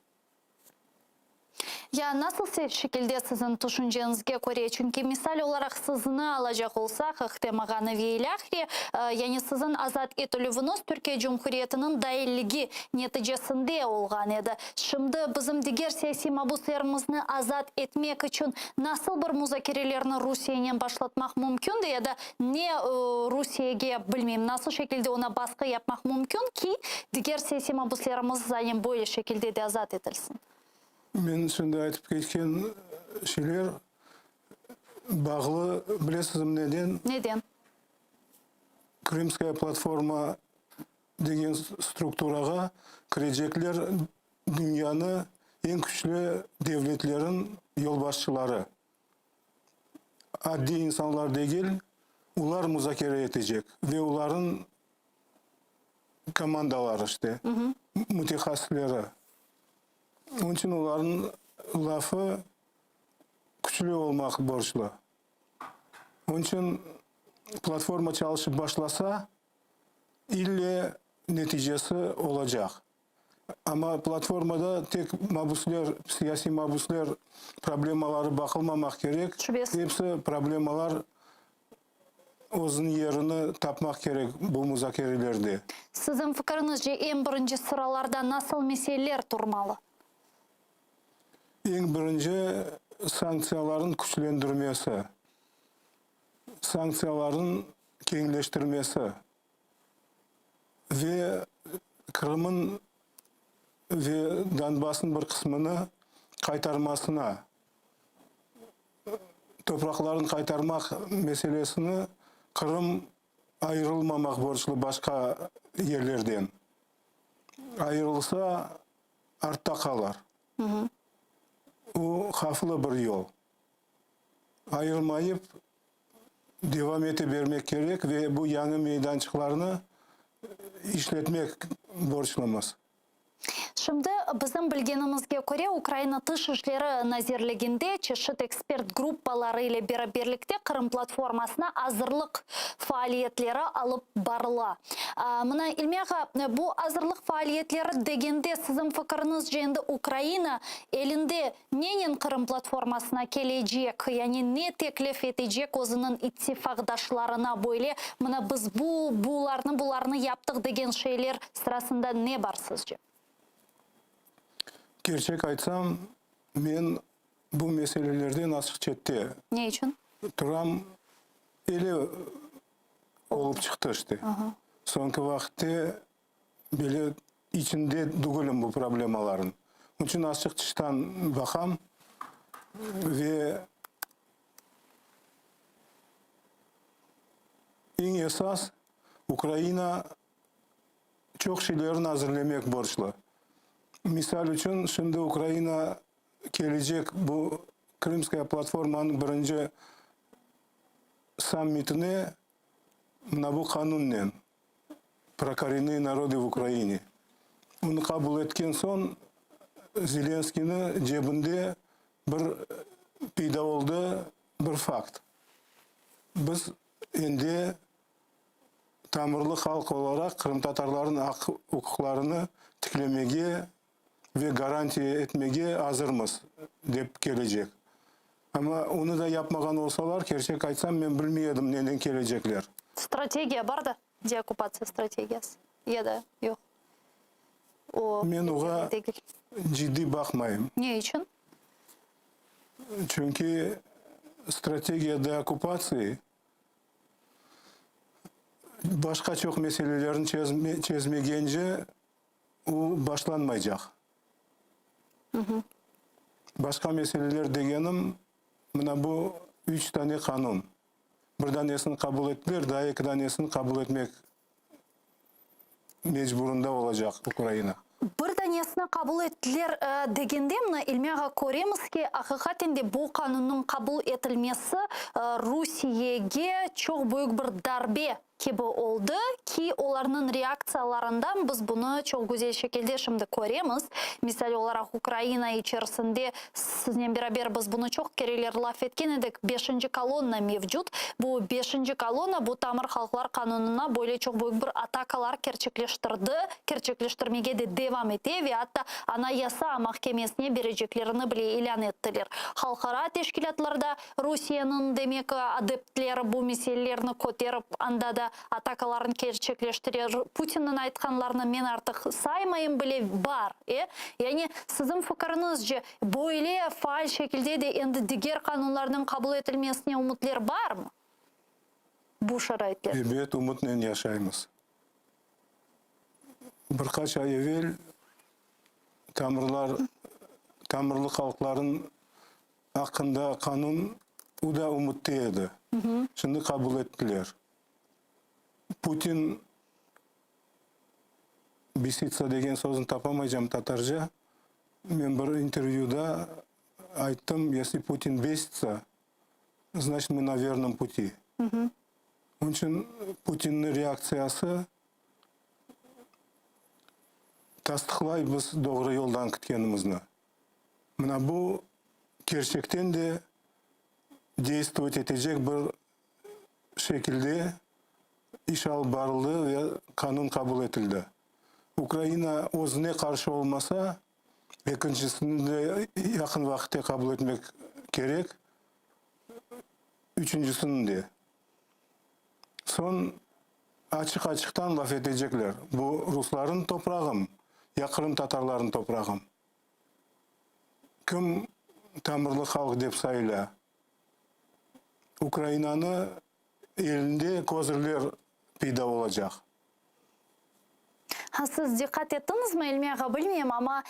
Ya nasıl şekilde siziñ tüşünceñizge köre, çünki misal olaraq sizni alacaq olsaq, Ahtem ağanı ve ilâhre, yani siziñ azat etilüviñiz Türkiye Cumhuriyetiniñ dailligi neticesinde olğan edi. Şimdi bizim diger siyasiy mabuslerimizni azat etmek içün nasıl bir muzakerelerni Rusiyenen başlatmaq mümkün de ya da ne Rusiyege, bilmeyim, nasıl şekilde ona basqı yapmaq mümkün ki, diger siyasiy mabuslerimiz zanem böyle şekilde de azat etilsin? Men şimdi aytıp keçken şeyler bağlı, bilesizmi neden? Neden? Krımskaya platforma degen strukturağa kirecekler dünyanı eñ küçlü devletlerin yolbaşçıları. Addiy insanlar degil, olar muzakere etecek ve olarnıñ komandaları işte, mütehassısleri. Onıñ içün olarnıñ lafı küçlü olmaq borclu. Onıñ içün platforma çalışıp başlasa, ille neticesi olacaq. Amma platformada tek mabüsler, siyasiy mabüsler problemaları baqılmamaq kerek. Şübesiz. Episi problemalar özüniñ yerini tapmaq kerek bu muzakerelerde. Siziñ fikiriñizce, eñ birinci sıralarda nasıl meseleler turmalı? Eñ birinci sanktsiyalarnıñ küçlendirmesi, sanktsiyalarnıñ keñleştirmesi. Ve Qırım'ın ve Donbass'ın bir qısmını qaytarmasına, topraqlarını qaytarmaq meselesini Qırım ayırılmamaq borclu başqa yerlerden. Ayırılsa, artta qalar. O havflı bir yol. Ayırmayıp, devam ete bermek kerek ve bu yañı meydançıqlarnı işletmek borclumız. Şimdi bizim bilgenimizge köre, Ukraina Tış işleri nazirliginde çeşit ekspert gruppaları ile beraberlikte Qırım platformasına azırlıq faaliyetleri alıp barıla. Mına, İlmi ağa, bu azırlıq faaliyetleri degende, siziñ fikiriñizce, endi Ukraina elinde Nenen Qırım platformasına kelecek, yani ne teklif etecek özüniñ ittifaqdaşlarına böyle, mına biz bu, bularnı, bularnı yaptıq degen şeyler sırasında ne bar sizce? Kerçek aytsam, men. bu meselelerden azçıq çette. Ne içün? Turam, ele olıp çıqtı işte. Soñki vaqıtte böyle içinde dügülim bu problemaların. Onıñ içün azçıq tıştan baqam ve eñ esas Ukraina çoq şeylerni azırlemek borclu. Misal içün, şimdi Ukraina kelecek bu Krımskaya platformanıñ birinci sammitine mına bu qanunnen, Pro korennıye narody v Ukraine, onı qabul etken soñ Zelenskıynıñ cebinde bir peyda oldı bir fakt, biz endi tamırlı halq olaraq qırımtatarlarnıñ aq-uquqlarını tiklemege ve garantiya etmege azırmız, dep kelecek. Amma onı da yapmağan olsalar, kerçek aytsam, men bilmey edim nenen kelecekler. Strategiya bar da, deokkupatsiya strategiyası, ya da yoq? O Men oğa degil. ciddiy baqmayım. Ne içün? Çünki strategiya deokkupatsiya başqa çoq meselelerni çezmegence o başlanmaycaq. Başqa meseleler degenim, mına bu üç tane qanun. Bir danesini qabul ettiler, daa eki danesini qabul etmek mecburında olacaq Ukraina. Bir danesini qabul ettiler degende, mına, İlmi ağa, köremiz ki, aqiqaten de bu qanunnıñ qabul etilmesi Rusiyege çoq büyük bir darbe kibi oldı ki, olarnıñ reaktsiyalarından biz bunı çoq güzel şekilde şimdi köremiz. Misal olaraq, Ukraina içerisinde, siznen beraber biz bunı çoq kereler laf etken edik, beşinci kolonna mevcut. Bu beşinci kolonna bu tamır halqlar qanunına böyle çoq büyük bir atakalar kerçekleştirdi, kerçekleştirmege de devam ete ve atta Anayasa mahkemesine bereceklerini bile ilân ettiler. Halqara teşkilâtlarda Rusiyeniñ, demek, adeptleri bu meselelerni köterip, anda da atakalarnı kerçekleştirer. Putinniñ aytqanlarını men artıq saymayım bile, bar, e? Yani, siziñ fikiriñizce, böyle faal şekilde de endi diger qanunlarnıñ qabul etilmesine ümütler barmı bu şaraitlerde? Ebet, ümütnen yaşaymız. Bir qaç ay evel tamırlar, tamırlı halqlarnıñ aqqında qanun u da ümütte edi. Şimdi qabul ettiler. Putin besitsa degen sözni tapamaycam tatarca. Men bir intervyuda ayttım, esli Putin besitsa, znaçit mı na vernom puti. Onıñ içün Putinniñ reaktsiyası tasdıqlay biz doğru yoldan ketkenimizni. Mına bu kerçekten de deystvovать etecek bir şekilde iş alıp barıldı ve qanun qabul etildi. Ukraina özüne qarşı olmasa, ekincisini de yaqın vaqıtte qabul etmek kerek, üçüncisini de. Soñ açıq-açıqtan laf etecekler, bu ruslarnıñ toprağım ya qırımtatarlarnıñ toprağım? Kim tamırlı halq dep sayıla? Ukrainanı elinde kozırler peyda olacaq. Ha, siz diqqat ettiñizmi, Elmi ağa, bilmeyim, amma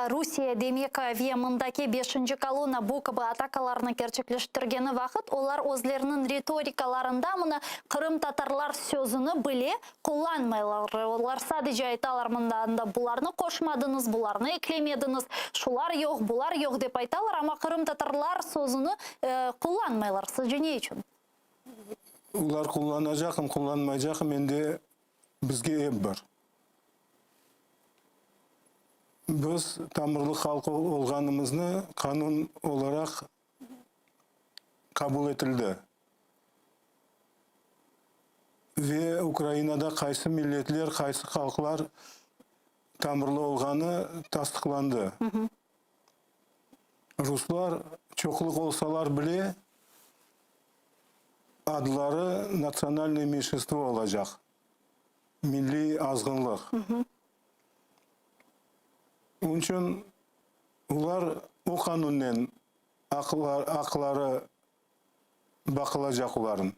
Rusiye, demek, ve mındaki beşinci kolonna bu kibi atakalarnı kerçekleştirgeni vaqıt, olar özleriniñ ritorikalarında mına qırımtatarlar sözüni bile qullanmaylar. Olar sadece aytalar, mında anda bularnı qoşmadıñız, bularnı eklemediñiz, şular yoq, bular yoq dep aytalar, amma qırımtatarlar sözüni qullanmaylar. Sizce ne içün? Olar qullanacaqım, qullanmaycaqım, endi bizge ep bir. Biz tamırlı halq olğanımıznı qanun olaraq qabul etildi. Ve Ukrainada qaysı milletler, qaysı halqlar tamırlı olğanı tasdıqlandı. Ruslar çoqluq olsalar bile, adları natsionalnıy menşinstvo olacaq, milliy azğınlıq. Onıñ içün olar o qanunnen. Aqları baqılacaq olarnıñ.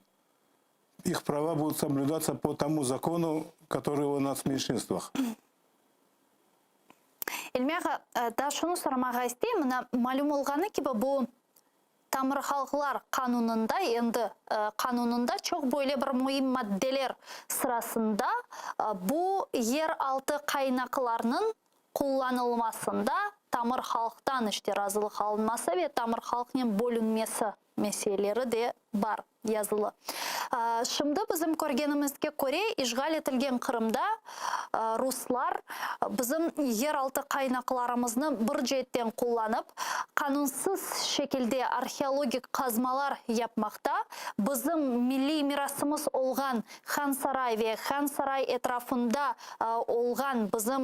İh prava budut soblüdatsa po tomu zakonu, kotorıy o natsmenşinstvah. İlmi ağa, daa şunı soramağa isteyim, mına, malüm olğanı kibi, bu Tamır halqlar qanunında, endi qanunında çoq böyle bir müim maddeler sırasında bu yer altı qaynaqlarnıñ qullanılmasında tamır halqtan işte razılıq alınması ve tamır halqnen bölünmesi meseleleri de bar yazılı. Şimdi bizim körgenimizge köre, işğal etilgen Qırımda ruslar bizim yeraltı qaynaqlarımıznı bir ceetten qullanıp, qanunsız şekilde arheologik qazmalar yapmaqta, bizim milliy mirasımız olğan Hansaray ve Hansaray etrafında olğan bizim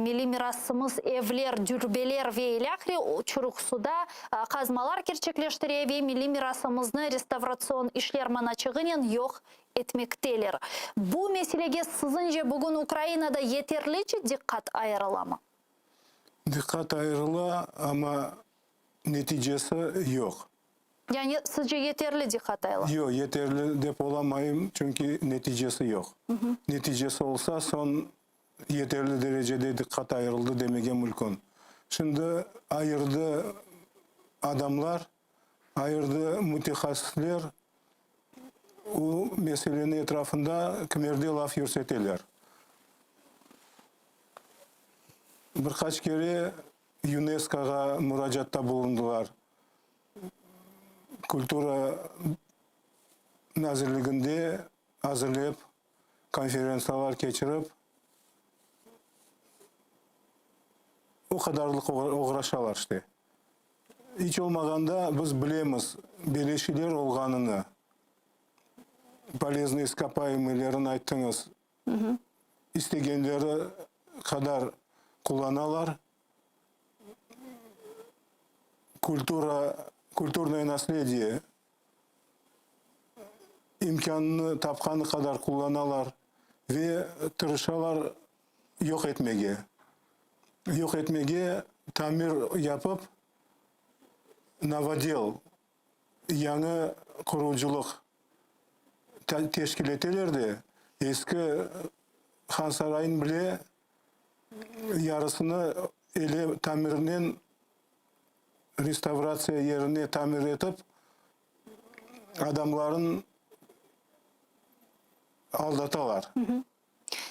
milliy mirasımız evler, dürbeler ve ilâhre Çuruksuda qazmalar kerçekleştire ve milliy mirasımıznı restavratsion işler manaçığınen yoq etmekteler. Bu meselege siziñce bugün Ukrainada yeterlice diqqat ayırılamı? Diqqat ayırıla, amma neticesi yoq. Yani sizce yeterli diqqat ayırıla? Yoq, yeterli dep olamayım, çünki neticesi yoq. Neticesi olsa, soñ yeterli derecede diqqat ayırıldı demege mülkün. Şimdi ayırdı adamlar, ayırdı mütehassısler, o meseleniñ etrafında kimerde laf yürseteler. Bir qaç kere YUNESKOğa muracaatta bulundılar. Kultura nazirliginde azırlep, konferentsiyalar keçirip, o qadarlıq oğraşalar işte. İç olmağanda biz bilemiz beleşiler olğanını, poleznoye iskopaemıylerini ayttıñız, istegenleri qadar qullanalar. Kultura, kulturnoye naslediye imkânını tapqanı qadar qullanalar ve tırışalar yoq etmege. Yoq etmege tamir yapıp, novodel, yañı qurucılıq teşkil eteler de, eski Hansaraynı bile yarısını ele tamirnen, restavratsiya yerine tamir etip, adamların aldatalar.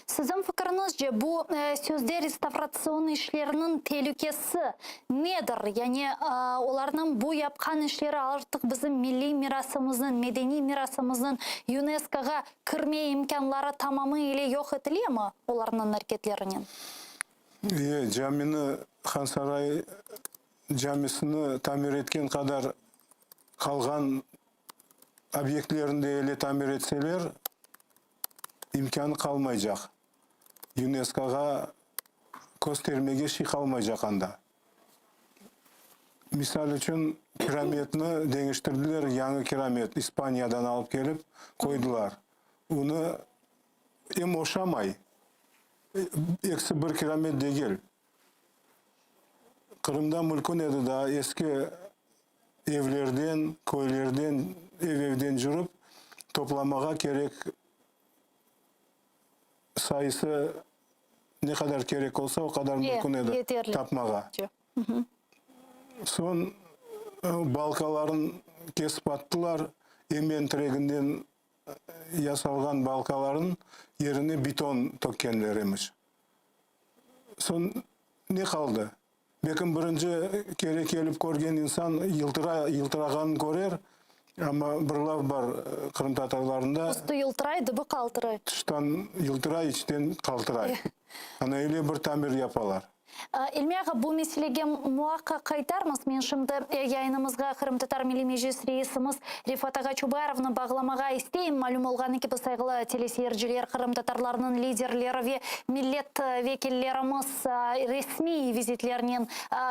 Siziñ fikiriñizce, bu sözde restavratsion işlerniñ telükesi nedir? Yani olarnıñ bu yapqan işleri artıq bizim milliy mirasımıznıñ, medeniy mirasımıznıñ YUNESKOğa kirme imkânları tamamı ile yoq etilemi olarnıñ areketlerinen? E, camini, Hansaray camisini tamir etken qadar qalğan obyektlerini de ele tamir etseler, imkânı qalmaycaq. YUNESKOğa köstermege şey qalmaycaq anda. Misal içün, kirametni deñiştirdiler, yañı kiramet İspaniyadan alıp kelip qoydılar. Onı em oşamay, ekisi bir kiramet degil. Qırımda mülkün edi daa eski evlerden, köylerden, ev-evden cürip toplamağa kerek sayısı ne qadar kerek olsa, o qadar mümkün edi yeterli. tapmağa. Soñ balkaların kesip attılar, emen tireginden yasalğan balkaların yerine beton tökkenler emiş. Soñ ne qaldı? Belkim birinci kere kelip körgen insan yıltıra, yıltırağanın körer, amma bir laf bar qırımtatarlarında. Üstü yıltıray, dibi qaltıray. Tıştan yıltıray, içten qaltıray. Ana öyle bir tamir yapalar. İlmi ağa, bu meselege muaqqaq qaytarmız. Men şimdi yayınımızğa Qırımtatar Milliy Meclis reisimiz Refat ağa Çubarovnı bağlamağa isteyim. Malüm olğanı kibi, sayğılı teleseyirciler, qırımtatarlarnıñ liderleri ve millet vekillerimiz resmiy vizitlernen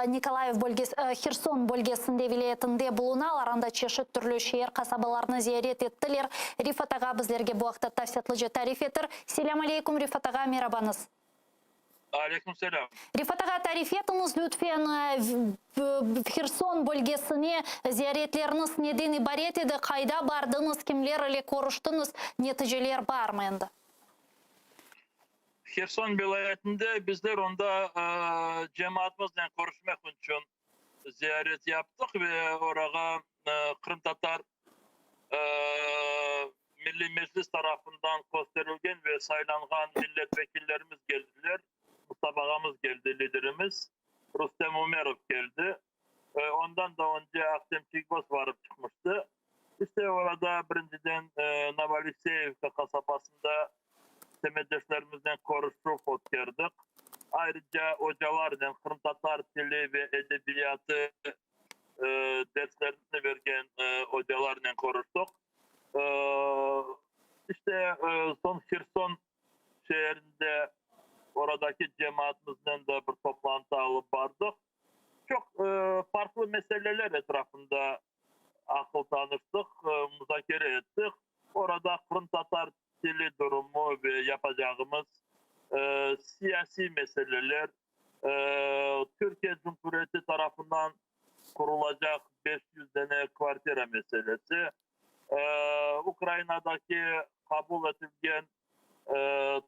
Nikolayev bölgesi, Herson bölgesinde, vilâyetinde bulunalar. Anda çeşit türlü şeer, qasabalarnı ziyaret ettiler. Refat ağa bizlerge bu aqta tafsilâtlıca tarif etir. Selâm aleykum, Refat ağa, merabañız. Aleyküm selâm. Refat ağa, tarif etiñiz lütfen, Herson bölgesine ziyaretleriñiz neden ibaret edi, qayda bardıñız, kimler ile körüştiñiz, neticeler barmı endi? Herson vilâyetinde bizler onda cemaatımıznen körüşmek içün ziyaret yaptıq ve orağa Qırımtatar Milliy Meclis tarafından kösterilgen ve saylanğan millet vekillerimiz geldiler. Mustafa ağamız geldi, liderimiz Rustem Umerov keldi. Ondan da önce Ahtem Çiygoz varıp çıqmıştı. İşte orada birinciden Novoalekseyevka qasabasında semetdeşlerimiznen körüşüv ötkerdik. Ayrıca ocalarnen qırımtatar tili ve edebiyatı derslerini bergen ocalarnen körüştik. İşte soñ Herson şeerinde oradaki cemaatımıznen de bir toplantı alıp bardıq. Çoq farqlı meseleler etrafında aqıl tanıştıq, muzakere ettik. Orada qırımtatar tili durumu ve yapacağımız siyasiy meseleler, Türkiye Cumhuriyeti tarafından qurulacaq 500 dane kvartira meselesi, Ukrainadaki qabul etilgen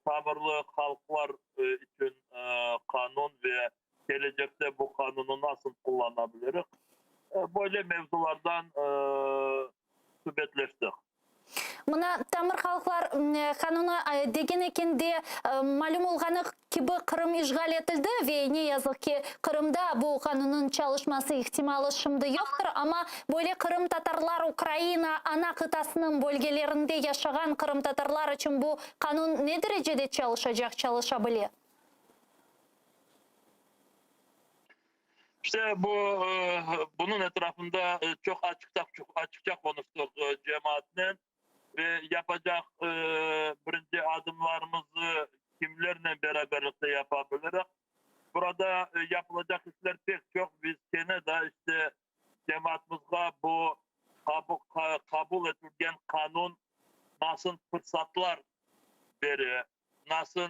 tamırlı halqlar içün qanun ve kelecekte bu qanunı nasıl qullana bilirik, böyle mevzulardan subetleştik. Mına, tamır halqlar qanunı degen eken de, malüm olğanı kibi, Qırım işğal etildi ve ne yazıq ki, Qırımda bu qanunnıñ çalışması ihtimalı şimdi yoqtır, amma böyle qırımtatarlar Ukraina ana qıtasınıñ bölgelerinde yaşağan qırımtatarlar içün bu qanun ne derecede çalışacaq, çalışa bile? İşte bu, bunıñ etrafında çoq açıqta, açıqça qonuştıq cemaatnen ve yapacaq birinci adımlarımızı kimlernen beraberlikte yapa bilirik. Burada yapılacaq işler pek çoq, biz kene de işte cemaatımızğa bu qabul etilgen qanun nasıl fırsatlar bere, nasıl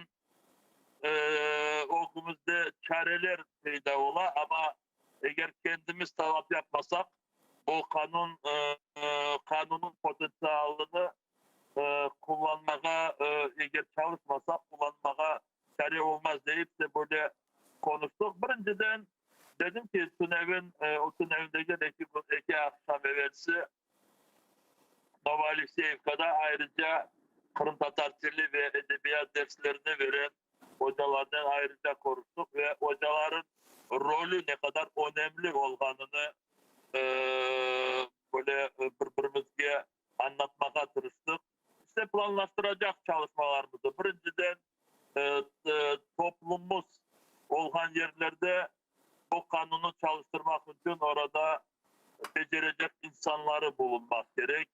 ögümizde çareler peyda ola, amma eger kendimiz talap yapmasaq, bu qanun qanunnıñ potentsialını qullanmağa eger çalışmasaq, qullanmağa çare olmaz deyip de böyle qonuştıq. Birinciden, dedim ki, tünevin, o tünevin degil, eki kün, eki aqşam evelsi Novoalekseyevkada ayrıca qırımtatar tili ve edebiyat derslerini veren ocalarnen ayrıca körüştik ve ocaların rolü ne qadar önemli olğanını böyle bir-birimizge añlatmağa tırıştıq. İşte planlaştıracaq çalışmalarımızı, birinciden, toplumımız olğan yerlerde bu qanunı çalıştırmaq içün orada becerecek insanları bulunmaq kerek.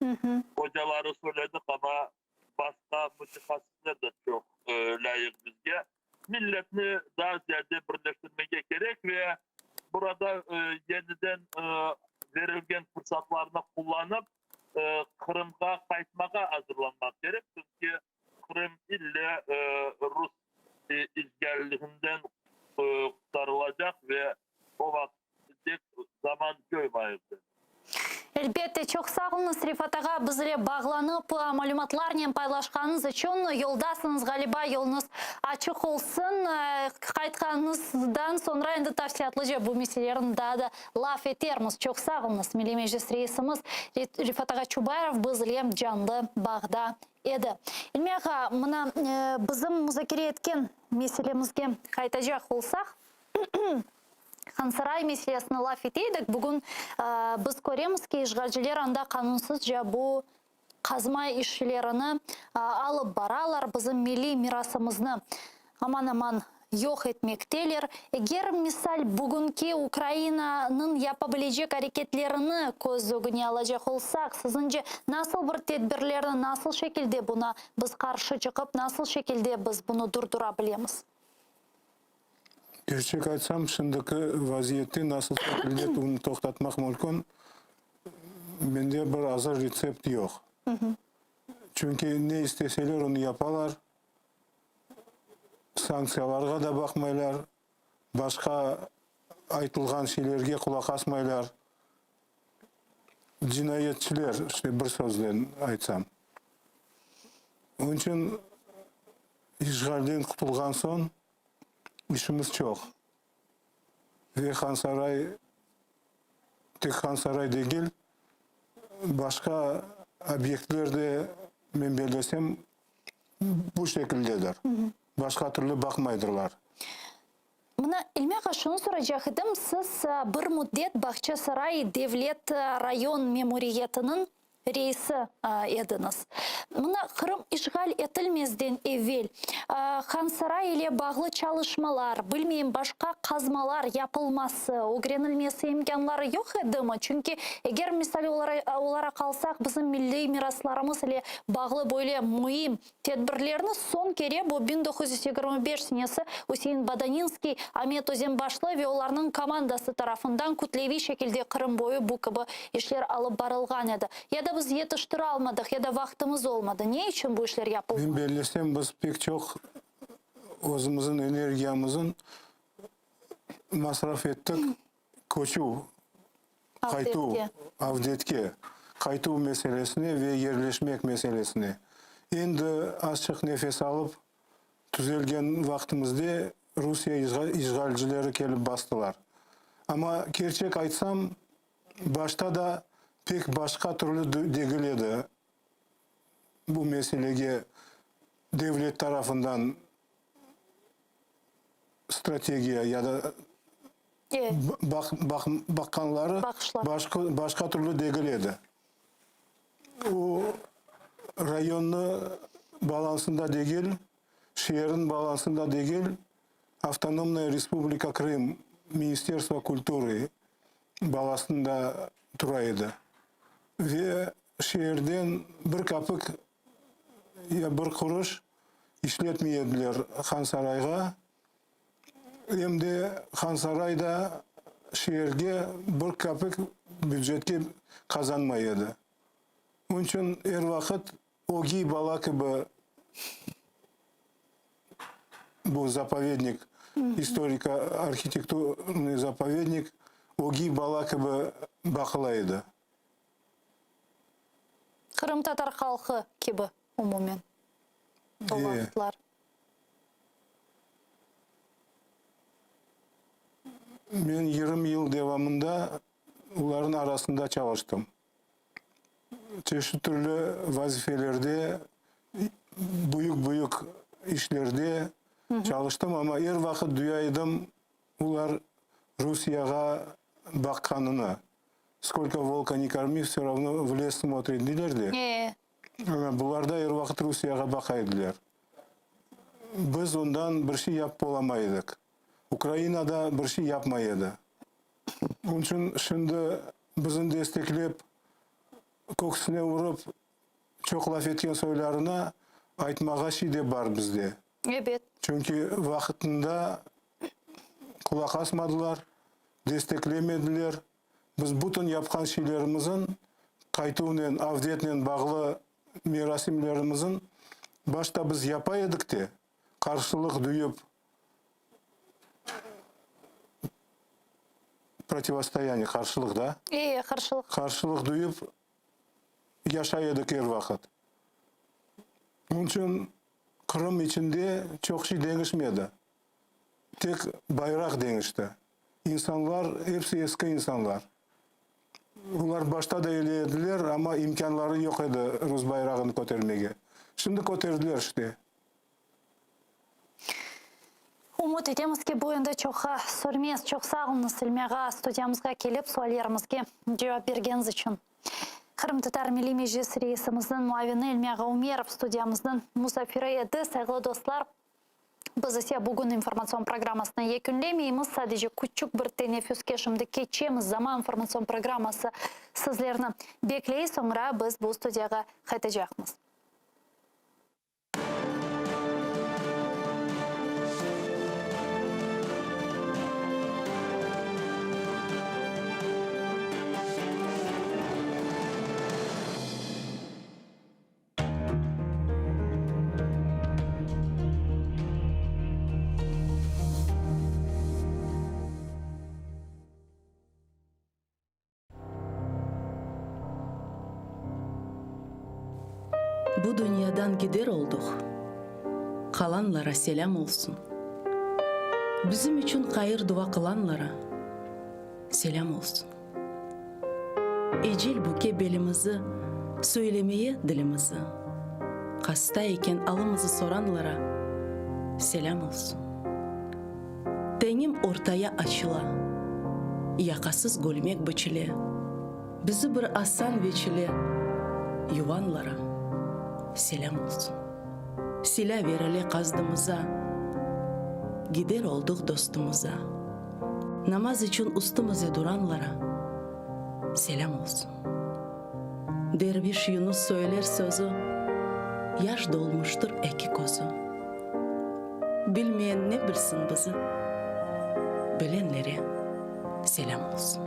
Ocaları söyledik, amma başqa mütehassısler de çoq lâyıq bizge. Milletni daa ziyade birleştirmege kerek ve burada yeniden berilgen fırsatlarnı qullanıp, Qırımğa qaytmağa azırlanmaq kerek, çünki Qırım ille rus işğalliginden qurtarılacaq ve o vaqıt zaman coymayıq. Elbette, çoq sağ oluñız, Refat ağa, biz ile bağlanıp, malümatlarnen paylaşqanıñız içün. Yoldasıñız, ğaliba, yoluñız açıq olsun. Qaytqanıñızdan soñra endi tafsilâtlıca bu meselelerni daa da laf etermiz. Çoq sağ oluñız. Milliy Meclis reisimiz Refat ağa Çubarov biz ile canlı bağda edi. İlmi ağa, mına, bizim muzakere etken meselemizge qaytacaq olsaq, Hansaray meselesini laf ete edik. Bugün biz köremiz ki, işğalciler anda qanunsızca bu qazma işlerini alıp baralar, bizim milliy mirasımıznı aman-aman yoq etmekteler. Eger, misal, bugünki Ukrainanıñ yapa bilecek areketlerini köz ögüne alacaq olsaq, siziñce, nasıl bir tedbirlerni, nasıl şekilde buna biz qarşı çıqıp, nasıl şekilde biz bunı durdura bilemiz? Kerçek aytsam, şimdiki vaziyette nasıl şekilde bunı toqtatmaq mümkün, mende bir azır retsept yoq. Çünki ne isteseler, onı yapalar. Sanktsiyalarğa da baqmaylar, başqa aytılğan şeylerge qulaq asmaylar. Cinayetçiler, işte bir söznen aytsam. Onıñ içün işğalden qutulğan soñ işimiz çoq. Ve Hansaray, tek Hansaray degil, başqa obyektler de, men bellesem, bu şekildedir. Başqa türlü baqmaydırlar. Mına, İlmi ağa, şunı soracaq edim, siz bir müddet Bağçasaray devlet rayon memuriyetiniñ reisi ediñiz. Mına, Qırım işğal etilmezden evel Hansaray ile bağlı çalışmalar, bilmeyim, başqa qazmalar yapılması, ögrenilmesi imkânları yoq edimi? Çünki eger misal olaraq alsaq, bizim milliy miraslarımız ile bağlı böyle müim Tedbirlerni soñ kere bu 1925 senesi Üsein Badaninskiy, Amet Özenbaşlı ve olarnıñ komandası tarafından kütleviy şekilde Qırım boyu bu kibi işler alıp barılğan edi. Ya da biz yetiştiralmadıq, ya da vaqtımız olmadı. Ne içün bu işler yapılmadı? Men bellesem, biz pek çoq özümizniñ energiyamızın masraf ettik köçüv, qaytuv, avdetke qaytuv meselesine ve yerleşmek meselesine. Endi azçıq nefes alıp tüzelgen vaqtımızde Rusiye işğalcileri kelip bastılar. Amma kerçek aytsam, başta da pek başqa türlü degil edi bu meselege devlet tarafından strategiya ya da baqqanları başqa türlü degil edi. O, rayonnı balansında degil, şeerniñ balansında degil, Avtonomnaya Respublika Krım Ministerstvo kulturı balasında tura edi. Ve şeerden bir kapik ya bir quruş işletmey ediler Hansarayğa, em de Hansaray da şeerge bir kapik bücetke qazanmay edi. Onıñ içün er vaqıt ögiy bala kibi bu zapovednik, istoriko-arhitekturnıy zapovednik ögiy bala kibi baqıla edi. Qırımtatar halqı kibi umumen o vaqıtlar. Men 20 yıl devamında olarnıñ arasında çalıştım. Çeşit türlü vazifelerde, büyük-büyük işlerde çalıştım, amma er vaqıt duya edim, olar Rusiyağa baqqanını. Skolko volka ne kormi, vse ravno v les smotrit deyler de. Ana, bular da er vaqıt Rusiyağa baqa ediler. Biz ondan bir şey yapıp olamay edik. Ukraina da bir şey yapmay edi. Onıñ içün şimdi bizni desteklep, köksüne urıp, çoq laf etken soylarına aytmağa şey de bar bizde. Ebet. Çünki vaqıtında qulaq asmadılar, desteklemediler. Biz bütün yapqan şeylerimizin, qaytuvnen, avdetnen bağlı merasimlerimizin başta biz yapa edik de, qarşılıq duyıp, protivostoyaniye, qarşılıq da? E, qarşılıq. Qarşılıq duyıp yaşay edik er vaqıt. Onıñ içün Qırım içinde çoq şey deñişmedi. Tek bayraq deñişti. İnsanlar, episi eski insanlar. Olar başta da öyle ediler, amma imkânları yoq edi rus bayrağını kötermege. Şimdi köterdiler işte. Ümüt etemiz ki, bu endi çoqqa sürmez. Çoq sağ oluñız, İlmi ağa, studiyamızğa kelip, suallerimizge cevap bergeniñiz içün. Qırımtatar Milliy Meclisi reisimizniñ muavini İlmi ağa Umerov studiyamıznıñ musafiri edi. Sayğılı dostlar, biz ise bugün informatsion programmasını yekünlemeymiz, sadece küçük bir teneffüske şimdi keçemiz. Zaman informatsion programması sizlerni bekley, soñra biz bu studiyağa qaytacaqmız. Bu dünyadan gider olduq, qalanlara selâm olsun. Bizim içün hayır-dua qılanlara selâm olsun. Ecel büke belimizi, söylemeye dilimizi, Hasta eken alımızı soranlara selâm olsun. Teñim ortaya açıla, yaqasız gölmek biçile, Bizi bir asan veçile yuvanlara selâm olsun. Silâ verile qazdımıza, gider olduq dostumıza, Namaz içün üstümize duranlara selâm olsun. Derviş Yunus söyler sözü, yaş dolmuştır eki közü. Bilmeyen ne bilsin bizi, bilenlere selâm olsun.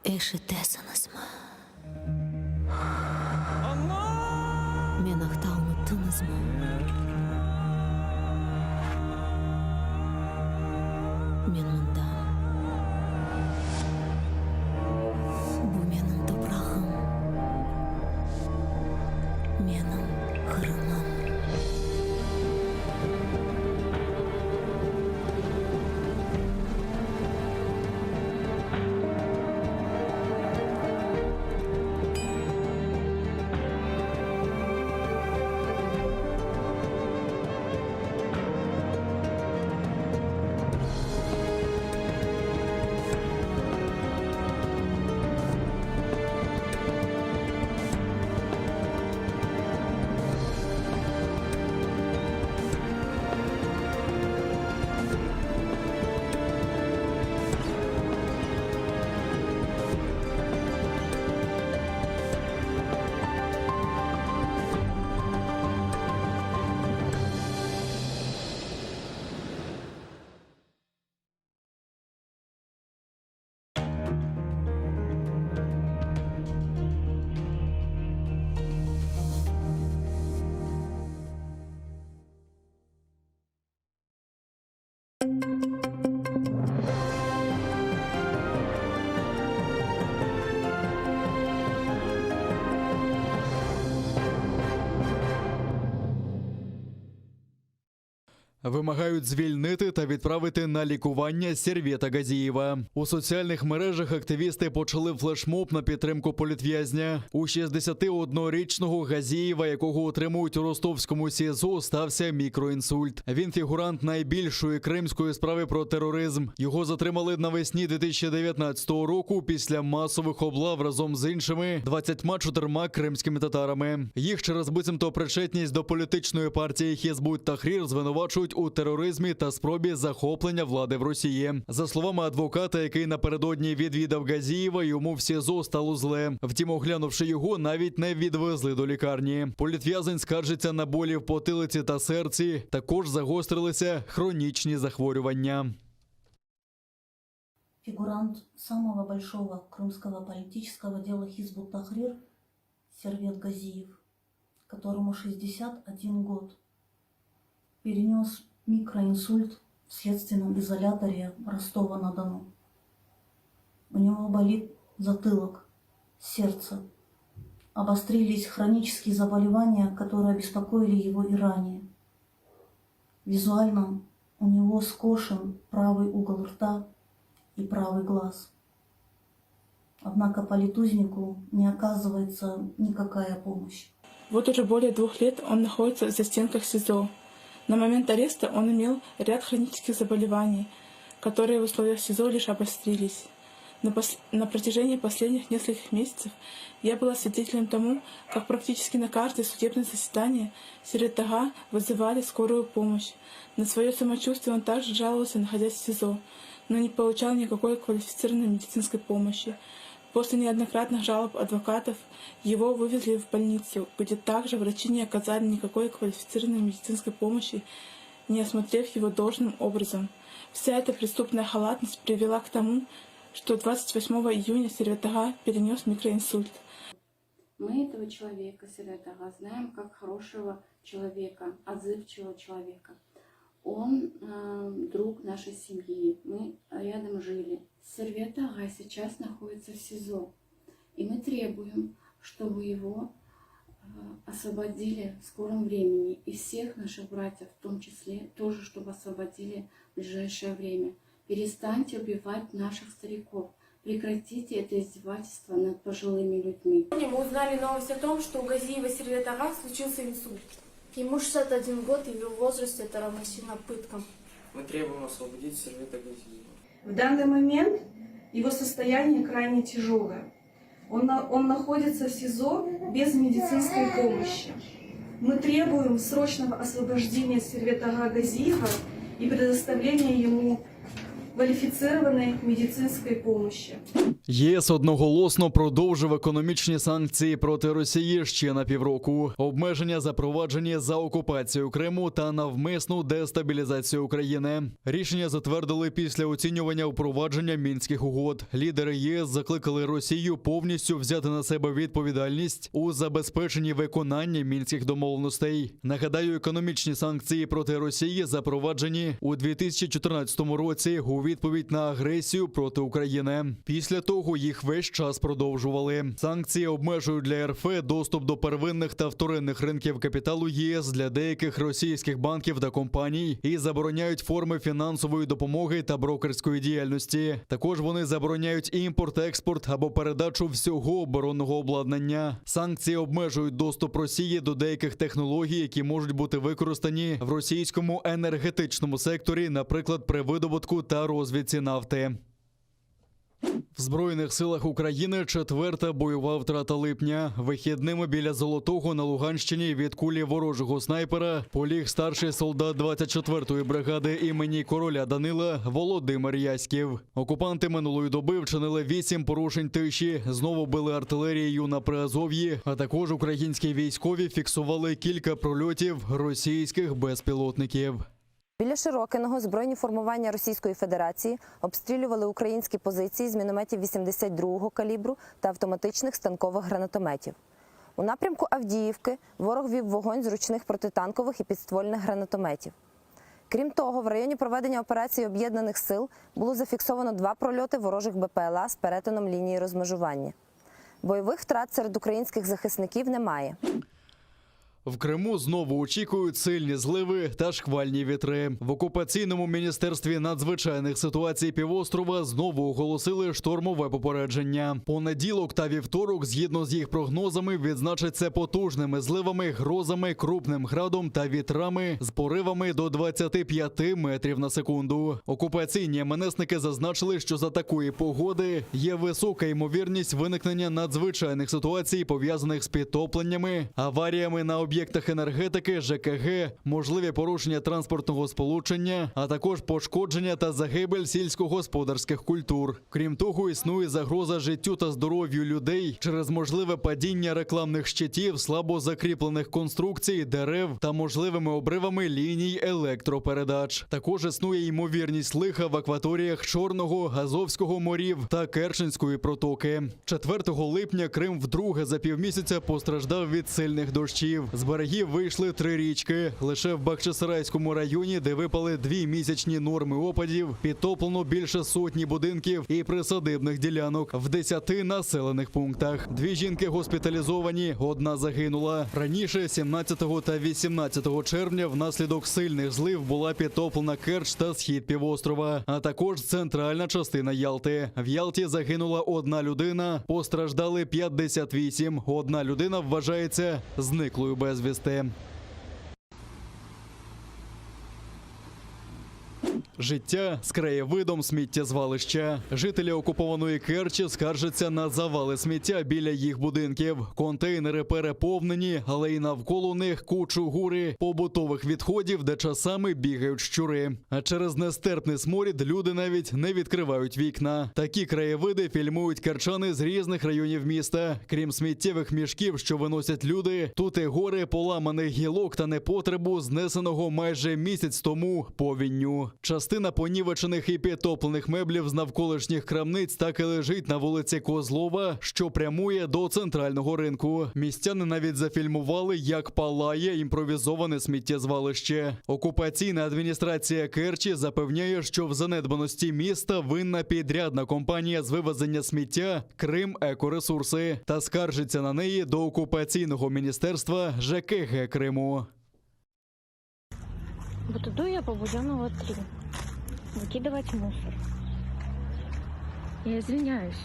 Eşitesiñizmi? Men aqta unuttıñızmı? Men mındam. Bu menim toprağım, menim Qırımım. Вимагають звільнити та відправити на лікування Сервета Газієва. У соціальних мережах активісти почали флешмоб на підтримку політв'язня. У 61-річного Газієва, якого утримують у ростовському СІЗО, стався мікроінсульт. Він фігурант найбільшої кримської справи про тероризм. Його затримали навесні 2019 року після масових облав разом з іншими 24 кримськими татарами. Їх через буцімто причетність до політичної партії Хізбут Тахрір звинувачують у тероризмі та спробі захоплення влади в Росії. За словами адвоката, який напередодні відвідав Газієва, йому в СІЗО стало зле. Втім, оглянувши його, навіть не відвезли до лікарні. Політв'язень скаржиться на болі в потилиці та серці. Також загострилися хронічні захворювання. Фигурант самого большого крымского политического дела Хизбут Тахрир Сервет Газиев, которому 61 год, перенес микроинсульт в следственном изоляторе Ростова-на-Дону. У него болит затылок, сердце. Обострились хронические заболевания, которые беспокоили его и ранее. Визуально у него скошен правый угол рта и правый глаз. Однако политузнику не оказывается никакая помощь. Вот уже более двух лет он находится в застенках СИЗО. На момент ареста он имел ряд хронических заболеваний, которые в условиях СИЗО лишь обострились. На, пос... на протяжении последних нескольких месяцев я была свидетелем тому, как практически на каждое судебное заседание Серетага вызывали скорую помощь. На свое самочувствие он также жаловался, находясь в СИЗО, но не получал никакой квалифицированной медицинской помощи. После неоднократных жалоб адвокатов его вывезли в больницу, где также врачи не оказали никакой квалифицированной медицинской помощи, не осмотрев его должным образом. Вся эта преступная халатность привела к тому, что 28 июня Серветага перенес микроинсульт. Мы этого человека, Сервет ağa, знаем как хорошего человека, отзывчивого человека. Он э, друг нашей семьи, мы рядом жили. Сервет ağa сейчас находится в СИЗО, и мы требуем, чтобы его э, освободили в скором времени, и всех наших братьев в том числе, тоже, чтобы освободили в ближайшее время. Перестаньте убивать наших стариков. Прекратите это издевательство над пожилыми людьми. Мы узнали новость о том, что у Газиева Сервет ağa случился инсульт. Ему 61 год, и в его возрасте это равносильно пыткам. Мы требуем освободить Сервета Газиева. В данный момент его состояние крайне тяжелое. Он, он находится в СИЗО без медицинской помощи. Мы требуем срочного освобождения Сервета ağa Газиева и предоставления ему квалифицированной медицинской помощи. ЄС одноголосно продовжив економічні санкції проти Росії ще на півроку. Обмеження запроваджені за окупацію Криму та навмисну дестабілізацію України. Рішення затвердили після оцінювання впровадження мінських угод. Лідери ЄС закликали Росію повністю взяти на себе відповідальність у забезпеченні виконання мінських домовленостей. Нагадаю, економічні санкції проти Росії запроваджені у 2014 році у відповідь на агресію проти України. Після того їх весь час продовжували. Санкції обмежують для РФ доступ до первинних та вторинних ринків капіталу ЄС для деяких російських банків та компаній і забороняють форми фінансової допомоги та брокерської діяльності. Також вони забороняють імпорт, експорт або передачу всього оборонного обладнання. Санкції обмежують доступ Росії до деяких технологій, які можуть бути використані в російському енергетичному секторі, наприклад, при видобутку та розвідці нафти. В Збройних силах України четверта бойова втрата липня. Вихідними біля Золотого на Луганщині від кулі ворожого снайпера поліг старший солдат 24-ї бригади імені короля Данила Володимир Яськів. Окупанти минулої доби вчинили вісім порушень тиші, знову били артилерією на Приазов'ї, а також українські військові фіксували кілька прольотів російських безпілотників. Біля Широкиного збройні формування Російської Федерації обстрілювали українські позиції з мінометів 82-го калібру та автоматичних станкових гранатометів. У напрямку Авдіївки ворог вів вогонь з ручних протитанкових і підствольних гранатометів. Крім того, в районі проведення операції Об'єднаних сил було зафіксовано два прольоти ворожих БПЛА з перетином лінії розмежування. Бойових втрат серед українських захисників немає. В Криму знову очікують сильні зливи та шквальні вітри. В окупаційному міністерстві надзвичайних ситуацій півострова знову оголосили штормове попередження. Понеділок та вівторок, згідно з їх прогнозами, відзначаться потужними зливами, грозами, крупним градом та вітрами з поривами до 25 метрів на секунду. Окупаційні МНСники зазначили, що за такої погоди є висока ймовірність виникнення надзвичайних ситуацій, пов'язаних з підтопленнями, аваріями на об'єктах енергетики, ЖКГ, можливі порушення транспортного сполучення, а також пошкодження та загибель сільськогосподарських культур. Крім того, існує загроза життю та здоров'ю людей через можливе падіння рекламних щитів, слабо закріплених конструкцій, дерев та можливими обривами ліній електропередач. Також існує ймовірність лиха в акваторіях Чорного, Азовського морів та Керченської протоки. 4 липня Крим вдруге за півмісяця постраждав від сильних дощів. З берегів вийшли три річки. Лише в Бахчисарайському районі, де випали дві місячні норми опадів, підтоплено більше сотні будинків і присадибних ділянок в 10 населених пунктах. Дві жінки госпіталізовані, одна загинула. Раніше, 17 та 18 червня, внаслідок сильних злив була підтоплена Керч та схід півострова, а також центральна частина Ялти. В Ялті загинула одна людина, постраждали 58. Одна людина вважається зниклою безвісти. Життя з краєвидом сміттєзвалища. Жителі окупованої Керчі скаржаться на завали сміття біля їх будинків. Контейнери переповнені, але й навколо них кучу гури побутових відходів, де часами бігають щури. А через нестерпний сморід люди навіть не відкривають вікна. Такі краєвиди фільмують керчани з різних районів міста. Крім сміттєвих мішків, що виносять люди, тут і гори поламаних гілок та непотребу, знесеного майже місяць тому повінню. Частина понівечених і підтоплених меблів з навколишніх крамниць так і лежить на вулиці Козлова, що прямує до центрального ринку. Містяни навіть зафільмували, як палає імпровізоване сміттєзвалище. Окупаційна адміністрація Керчі запевняє, що в занедбаності міста винна підрядна компанія з вивезення сміття Крим Екоресурси та скаржиться на неї до окупаційного міністерства ЖКГ Криму. Вот иду я по Буденного 3. Выкидывать мусор. Я извиняюсь.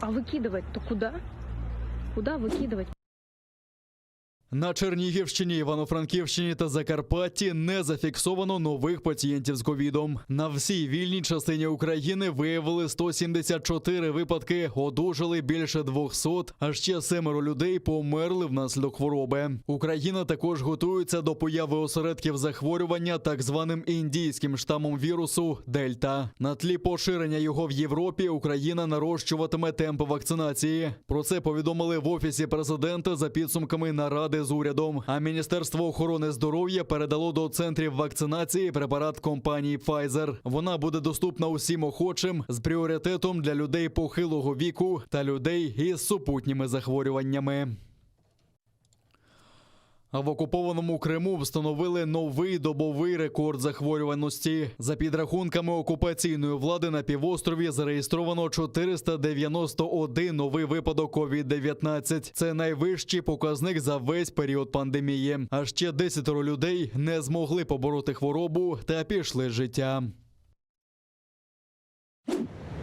А выкидывать-то куда? Куда выкидывать? На Чернігівщині, Івано-Франківщині та Закарпатті не зафіксовано нових пацієнтів з ковідом. На всій вільній частині України виявили 174 випадки, одужали більше 200, а ще семеро людей померли внаслідок хвороби. Україна також готується до появи осередків захворювання так званим індійським штамом вірусу Дельта. На тлі поширення його в Європі Україна нарощуватиме темпи вакцинації. Про це повідомили в офісі президента за підсумками наради з урядом. А Міністерство охорони здоров'я передало до центрів вакцинації препарат компанії Pfizer. Вона буде доступна усім охочим з пріоритетом для людей похилого віку та людей із супутніми захворюваннями. А в окупованому Криму встановили новий добовий рекорд захворюваності. За підрахунками окупаційної влади на півострові зареєстровано 491 новий випадок COVID-19. Це найвищий показник за весь період пандемії. А ще 10 людей не змогли побороти хворобу та пішли з життя.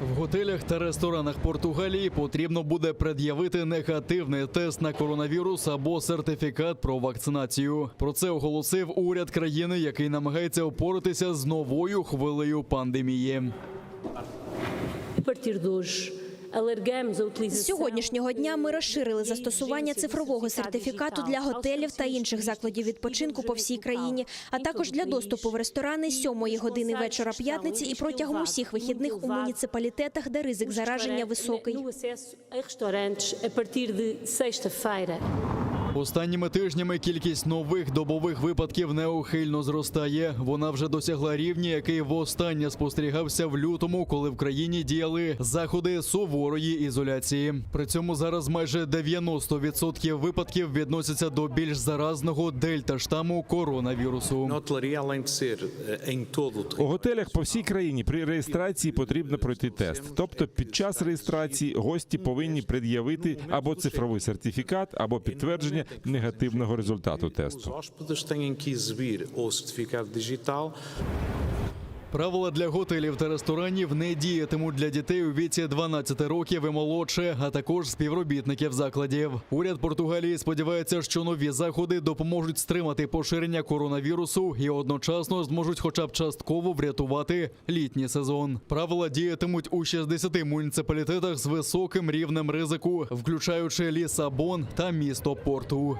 В готелях та ресторанах Португалії потрібно буде пред'явити негативний тест на коронавірус або сертифікат про вакцинацію. Про це оголосив уряд країни, який намагається впоратися з новою хвилею пандемії. A partir de hoje, alargamos a З utilização сьогоднішнього дня ми розширили застосування цифрового сертифікату для готелів та інших закладів відпочинку по всій країні, а також для доступу в ресторани з 7 години вечора п'ятниці і протягом усіх вихідних у муніципалітетах, де ризик зараження високий. no acesso a restaurantes a partir de sexta-feira. Останніми тижнями кількість нових добових випадків неухильно зростає. Вона вже досягла рівня, який востаннє спостерігався в лютому, коли в країні діяли заходи суворої ізоляції. При цьому зараз майже 90% випадків відносяться до більш заразного дельта штаму коронавірусу. Na hotelaria, além de ser eh, em todo o У готелях по всій країні при реєстрації потрібно пройти тест. Тобто під час реєстрації гості повинні пред'явити або цифровий сертифікат, або підтвердження негативного результату тесту. Os hóspedes têm que exibir ou certificado digital Правила для готелів та ресторанів не діятимуть для дітей у віці 12 років і молодше, а також співробітників закладів. Уряд Португалії сподівається, що нові заходи допоможуть стримати поширення коронавірусу і одночасно зможуть хоча б частково врятувати літній сезон. Правила діятимуть у 60 муніципалітетах з високим рівнем ризику, включаючи Лісабон та місто Порту.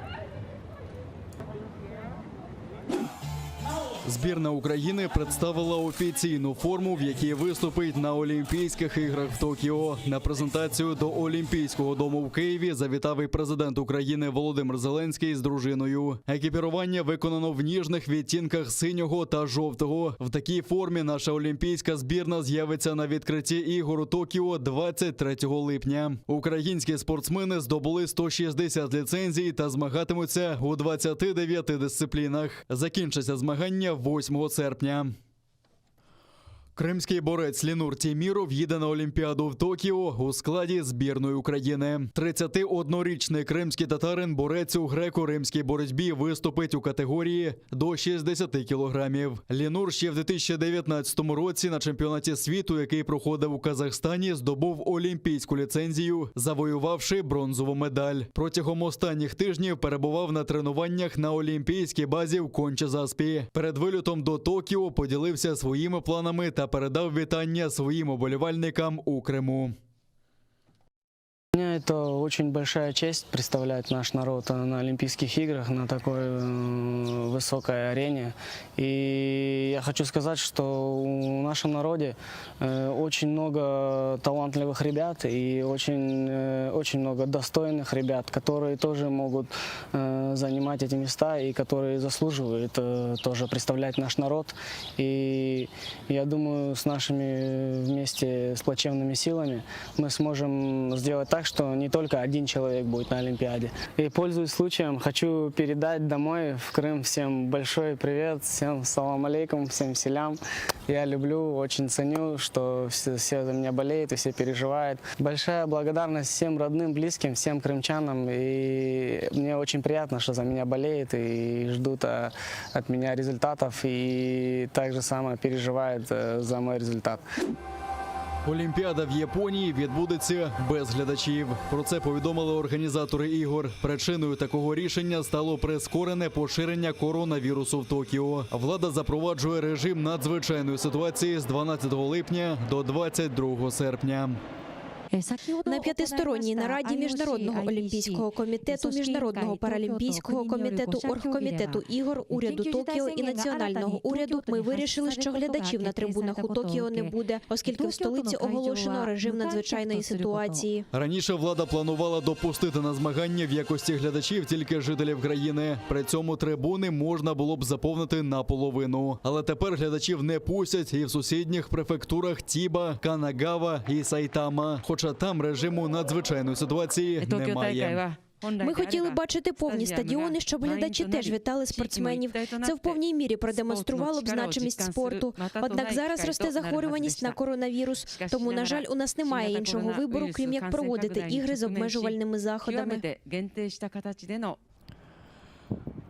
Збірна України представила офіційну форму, в якій виступить на Олімпійських іграх в Токіо. На презентацію до Олімпійського дому в Києві завітав і президент України Володимир Зеленський з дружиною. Екіпірування виконано в ніжних відтінках синього та жовтого. В такій формі наша олімпійська збірна з'явиться на відкритті ігор у Токіо 23 липня. Українські спортсмени здобули 160 ліцензій та змагатимуться у 29 дисциплінах. Закінчиться змагання 8 серпня. Кримський борець Лінур Тіміров їде на Олімпіаду в Токіо у складі збірної України. 31-річний кримський татарин борець у греко-римській боротьбі виступить у категорії до 60 кілограмів. Лінур ще в 2019 році на чемпіонаті світу, який проходив у Казахстані, здобув олімпійську ліцензію, завоювавши бронзову медаль. Протягом останніх тижнів перебував на тренуваннях на олімпійській базі в Конча-Заспі. Перед вильотом до Токіо поділився своїми планами та передав вітання своїм оболівальникам у Криму. Меня это очень большая честь представлять наш народ на Олимпийских играх, на такой э, высокой арене. И я хочу сказать, что в нашем народе э, очень много талантливых ребят и очень, э, очень много достойных ребят, которые тоже могут занимать эти места и которые заслуживают тоже представлять наш народ. И я думаю, с нашими вместе с плачевными силами мы сможем сделать так, что не только один человек будет на Олимпиаде. И, пользуясь случаем, хочу передать домой в Крым всем большой привет, всем салам алейкум, всем селям. Я люблю, очень ценю, что все, все за меня болеют и все переживают. Большая благодарность всем родным, близким, всем крымчанам. И мне очень приятно, что за меня болеют и ждут э, от меня результатов. И также самое переживают э, за мой результат. Олімпіада в Японії відбудеться без глядачів. Про це повідомили організатори ігор. Причиною такого рішення стало прискорене поширення коронавірусу в Токіо. Влада запроваджує режим надзвичайної ситуації з 12 липня до 22 серпня. На п'ятисторонній нараді Міжнародного олімпійського комітету, Міжнародного паралімпійського комітету, оргкомітету ігор, уряду Токіо і національного уряду ми вирішили, що глядачів на трибунах у Токіо не буде, оскільки в столиці оголошено режим надзвичайної ситуації. Раніше влада планувала допустити на змагання в якості глядачів тільки жителів країни. При цьому трибуни можна було б заповнити наполовину. Але тепер глядачів не пустять і в сусідніх префектурах Тіба, Канагава і Сайтама. Хоча там режиму надзвичайної ситуації немає. Ми хотіли бачити повні стадіони, щоб глядачі теж вітали спортсменів. Це в повній мірі продемонструвало б значимість спорту. Однак зараз росте захворюваність на коронавірус, тому, на жаль, у нас немає іншого вибору, крім як проводити ігри з обмежувальними заходами.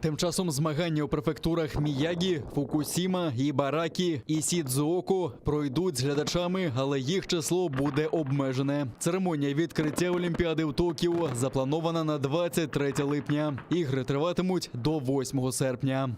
Тим часом змагання у префектурах Міягі, Фукусіма, Ібаракі і Сідзуоко пройдуть з глядачами, але їх число буде обмежене. Церемонія відкриття Олімпіади в Токіо запланована на 23 липня. Ігри триватимуть до 8 серпня.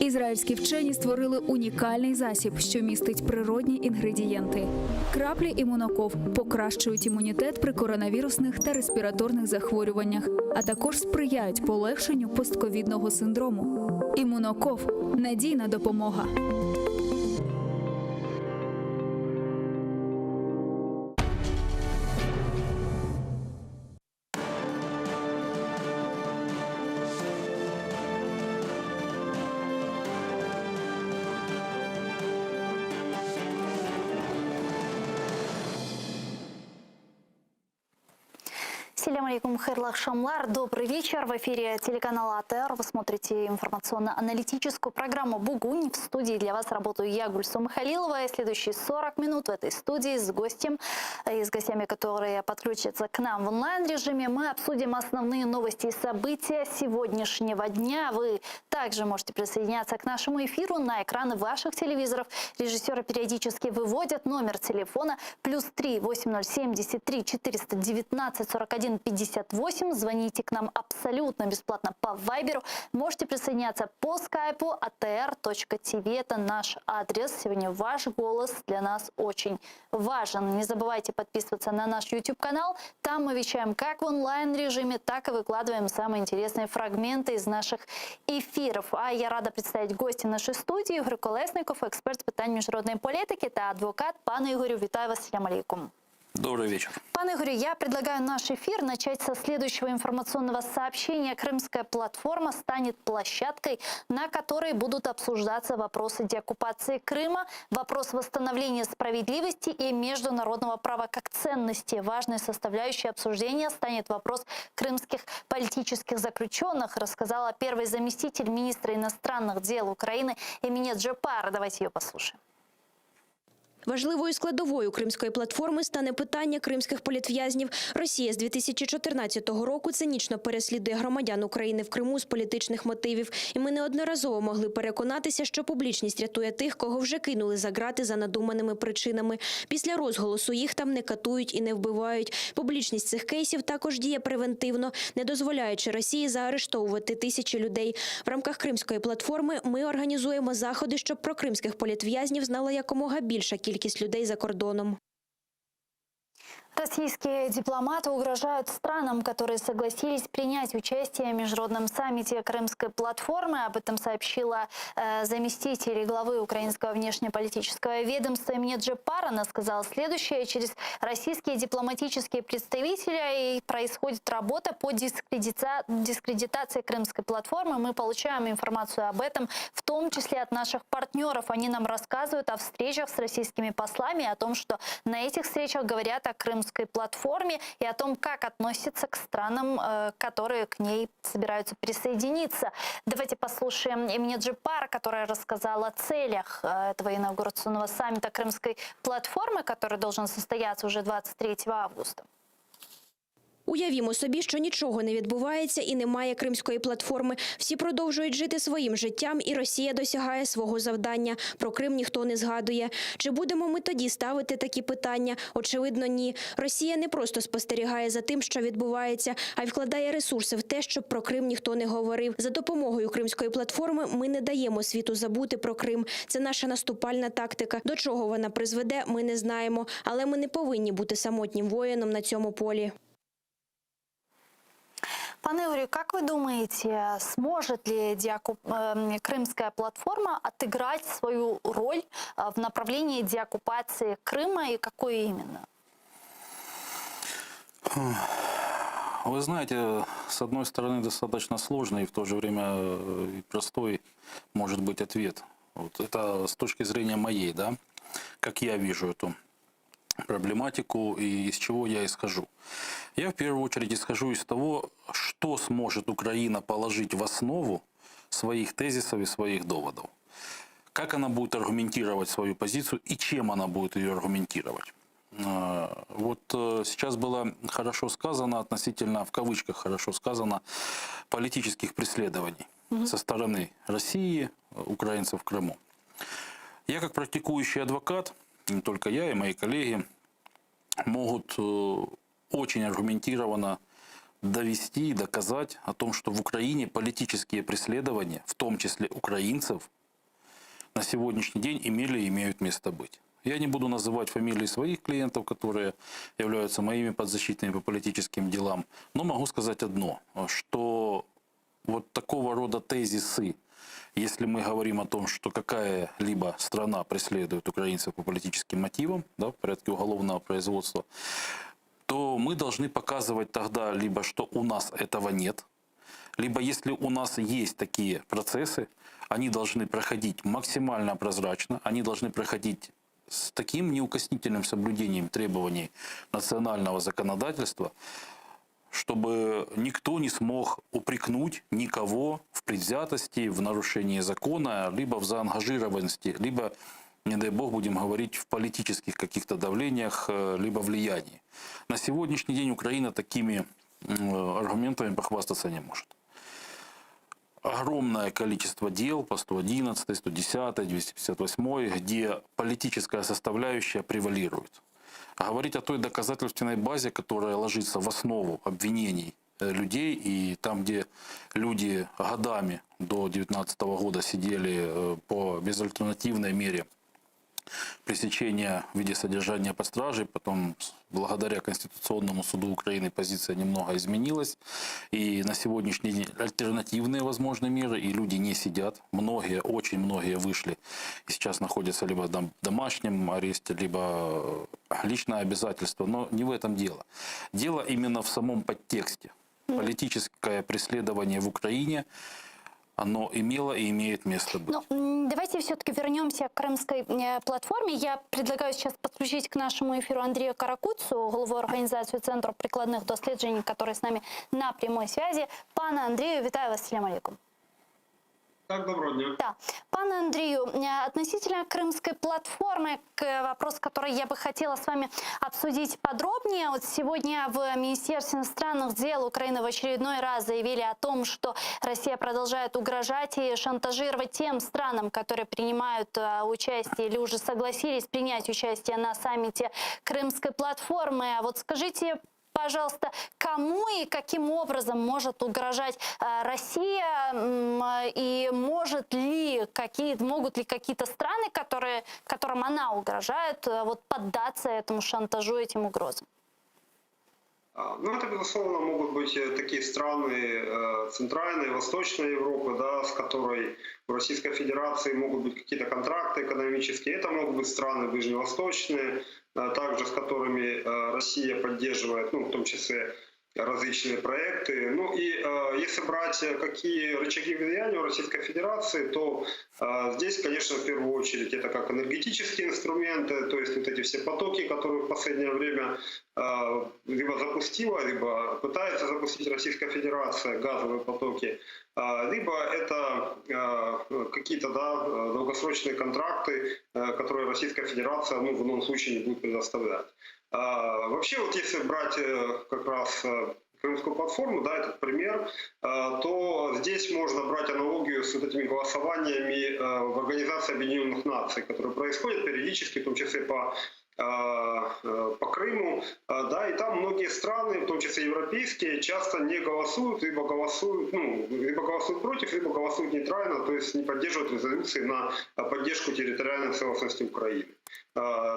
Ізраїльські вчені створили унікальний засіб, що містить природні інгредієнти. Краплі імуноков покращують імунітет при коронавірусних та респіраторних захворюваннях, а також сприяють полегшенню постковідного синдрому. Імуноков надійна допомога. Селям алейкум, hayırlı aqşamlar. Добрый вечер. В эфире телеканала АТР. Вы смотрите информационно-аналитическую программу «Бугунь». В студии для вас работаю я, Гульсум Халилова. И следующие 40 минут в этой студии с гостем и с гостями, которые подключатся к нам в онлайн-режиме, мы обсудим основные новости и события сегодняшнего дня. Вы также можете присоединяться к нашему эфиру на экраны ваших телевизоров. Режиссеры периодически выводят номер телефона плюс 3 8073 419 41 58. Звоните к нам абсолютно бесплатно по Вайберу. Можете присоединяться по скайпу atr.tv. Это наш адрес. Сегодня ваш голос для нас очень важен. Не забывайте подписываться на наш YouTube-канал. Там мы вещаем как в онлайн-режиме, так и выкладываем самые интересные фрагменты из наших эфиров. А я рада представить гостя нашей студии Ігор Колесников, експерт з питань міжнародної політики та адвокат. Пане Ігорю, вітаю вас. Салям алейкум. Добрый вечер. Пане Игорю, я предлагаю наш эфир начать со следующего информационного сообщения. Крымская платформа станет площадкой, на которой будут обсуждаться вопросы деоккупации Крыма, вопрос восстановления справедливости и международного права как ценности. Важной составляющей обсуждения станет вопрос крымских политических заключенных, рассказала первый заместитель министра иностранных дел Украины Эмине Джеппар. Давайте ее послушаем. Важливою складовою кримської платформи стане питання кримських політв'язнів. Росія з 2014 року цинічно переслідує громадян України в Криму з політичних мотивів. І ми неодноразово могли переконатися, що публічність рятує тих, кого вже кинули за ґрати за надуманими причинами. Після розголосу їх там не катують і не вбивають. Публічність цих кейсів також діє превентивно, не дозволяючи Росії заарештовувати тисячі людей. В рамках кримської платформи ми організуємо заходи, щоб про кримських політв'язнів знала якомога більша кількість людей за кордоном. Российские дипломаты угрожают странам, которые согласились принять участие в международном саммите Крымской платформы. Об этом сообщила э, заместитель главы украинского внешнеполитического ведомства Эмine Джеппар. Она сказала следующее. Через российские дипломатические представители и происходит работа по дискредита- дискредитации Крымской платформы. Мы получаем информацию об этом, в том числе от наших партнеров. Они нам рассказывают о встречах с российскими послами, о том, что на этих встречах говорят о Крымской платформе и о том, как относятся к странам, э, которые к ней собираются присоединиться. Давайте послушаем Эмине Джеппар, которая рассказала о целях э, этого инаугурационного саммита Крымской платформы, который должен состояться уже 23 августа. Уявімо собі, що нічого не відбувається і немає кримської платформи. Всі продовжують жити своїм життям, і Росія досягає свого завдання. Про Крим ніхто не згадує. Чи будемо ми тоді ставити такі питання? Очевидно, ні. Росія не просто спостерігає за тим, що відбувається, а й вкладає ресурси в те, щоб про Крим ніхто не говорив. За допомогою кримської платформи ми не даємо світу забути про Крим. Це наша наступальна тактика. До чого вона призведе, ми не знаємо. Але ми не повинні бути самотнім воїном на цьому полі. Пане Юрий, как вы думаете, сможет ли деоккуп- эм, Крымская платформа отыграть свою роль э, в направлении деоккупации Крыма и какую именно? Вы знаете, с одной стороны, достаточно сложный и в то же время э, и простой может быть ответ. Вот это с точки зрения моей, да, как я вижу эту проблематику и из чего я исхожу. Я в первую очередь исхожу из того, что сможет Украина положить в основу своих тезисов и своих доводов. Как она будет аргументировать свою позицию и чем она будет ее аргументировать. Э, Вот э, сейчас было хорошо сказано, относительно, в кавычках хорошо сказано, политических преследований со стороны России, э, украинцев в Крыму. Я как практикующий адвокат, не только я и мои коллеги, могут э, очень аргументированно довести и доказать о том, что в Украине политические преследования, в том числе украинцев, на сегодняшний день имели и имеют место быть. Я не буду называть фамилии своих клиентов, которые являются моими подзащитными по политическим делам, но могу сказать одно, что вот такого рода тезисы, если мы говорим о том, что какая-либо страна преследует украинцев по политическим мотивам, да, в порядке уголовного производства, то мы должны показывать тогда либо, что у нас этого нет, либо если у нас есть такие процессы, они должны проходить максимально прозрачно, они должны проходить с таким неукоснительным соблюдением требований национального законодательства, чтобы никто не смог упрекнуть никого в предвзятости, в нарушении закона, либо в заангажированности, либо, не дай бог, будем говорить, в политических каких-то давлениях, э, либо влиянии. На сегодняшний день Украина такими м, аргументами похвастаться не может. Огромное количество дел по 111, 110, 258, где политическая составляющая превалирует. А говорить о той доказательственной базе, которая ложится в основу обвинений э, людей, и там, где люди годами до 2019 года сидели э, по безальтернативной мере пресечения в виде содержания под стражей, потом с- благодаря Конституционному суду Украины позиция немного изменилась, и на сегодняшний день альтернативные возможные меры, и люди не сидят, многие, очень многие вышли и сейчас находятся либо в домашнем аресте, либо э, личное обязательство, но не в этом дело. Дело именно в самом подтексте. Политическое преследование в Украине, оно имело и имеет место быть. Ну, м, давайте все-таки вернемся к крымской э, платформе. Я предлагаю сейчас подключить к нашему эфиру Андрея Каракуцу, голову организации Центру прикладних досліджень, который с нами на прямой связи. Пане Андрію, вітаю вас, салям алейкум. Так, доброго дня. Да. Пане Андрію, э, относительно крымской платформы, вопрос, который я бы хотела с вами обсудить подробнее. Вот сегодня в Министерстве иностранных дел Украины в очередной раз заявили о том, что Россия продолжает угрожать и шантажировать тем странам, которые принимают э, участие или уже согласились принять участие на саммите Крымской платформы. А вот скажите, пожалуйста, кому и каким образом может угрожать э, Россия и может ли какие, могут ли какие-то страны, которые, которым она угрожает, э, вот поддаться этому шантажу, этим угрозам? А, ну, это, безусловно, могут быть э, такие страны Центральной, Восточной Европы, да, с которой у Российской Федерации могут быть какие-то контракты экономические. Это могут быть страны ближневосточные, Э, также с которыми э, Россия поддерживает, ну, в том числе различные проекты. Ну и э, если брать какие рычаги влияния у Российской Федерации, то здесь, конечно, в первую очередь это как энергетические инструменты, то есть вот эти все потоки, которые в последнее время либо запустила, либо пытается запустить Российская Федерация, газовые потоки, либо это какие-то да, долгосрочные контракты, которые Российская Федерация ну, в ином случае не будет предоставлять. Вообще, вот если брать э, как раз э, Крымскую платформу, да, этот пример, то здесь можно брать аналогию с вот этими голосованиями в Организации Объединенных Наций, которые происходят периодически, в том числе по по Крыму, да, и там многие страны, в том числе европейские, часто не голосуют, либо голосуют, ну, либо голосуют против, либо голосуют нейтрально, то есть не поддерживают резолюции на поддержку территориальной целостности Украины.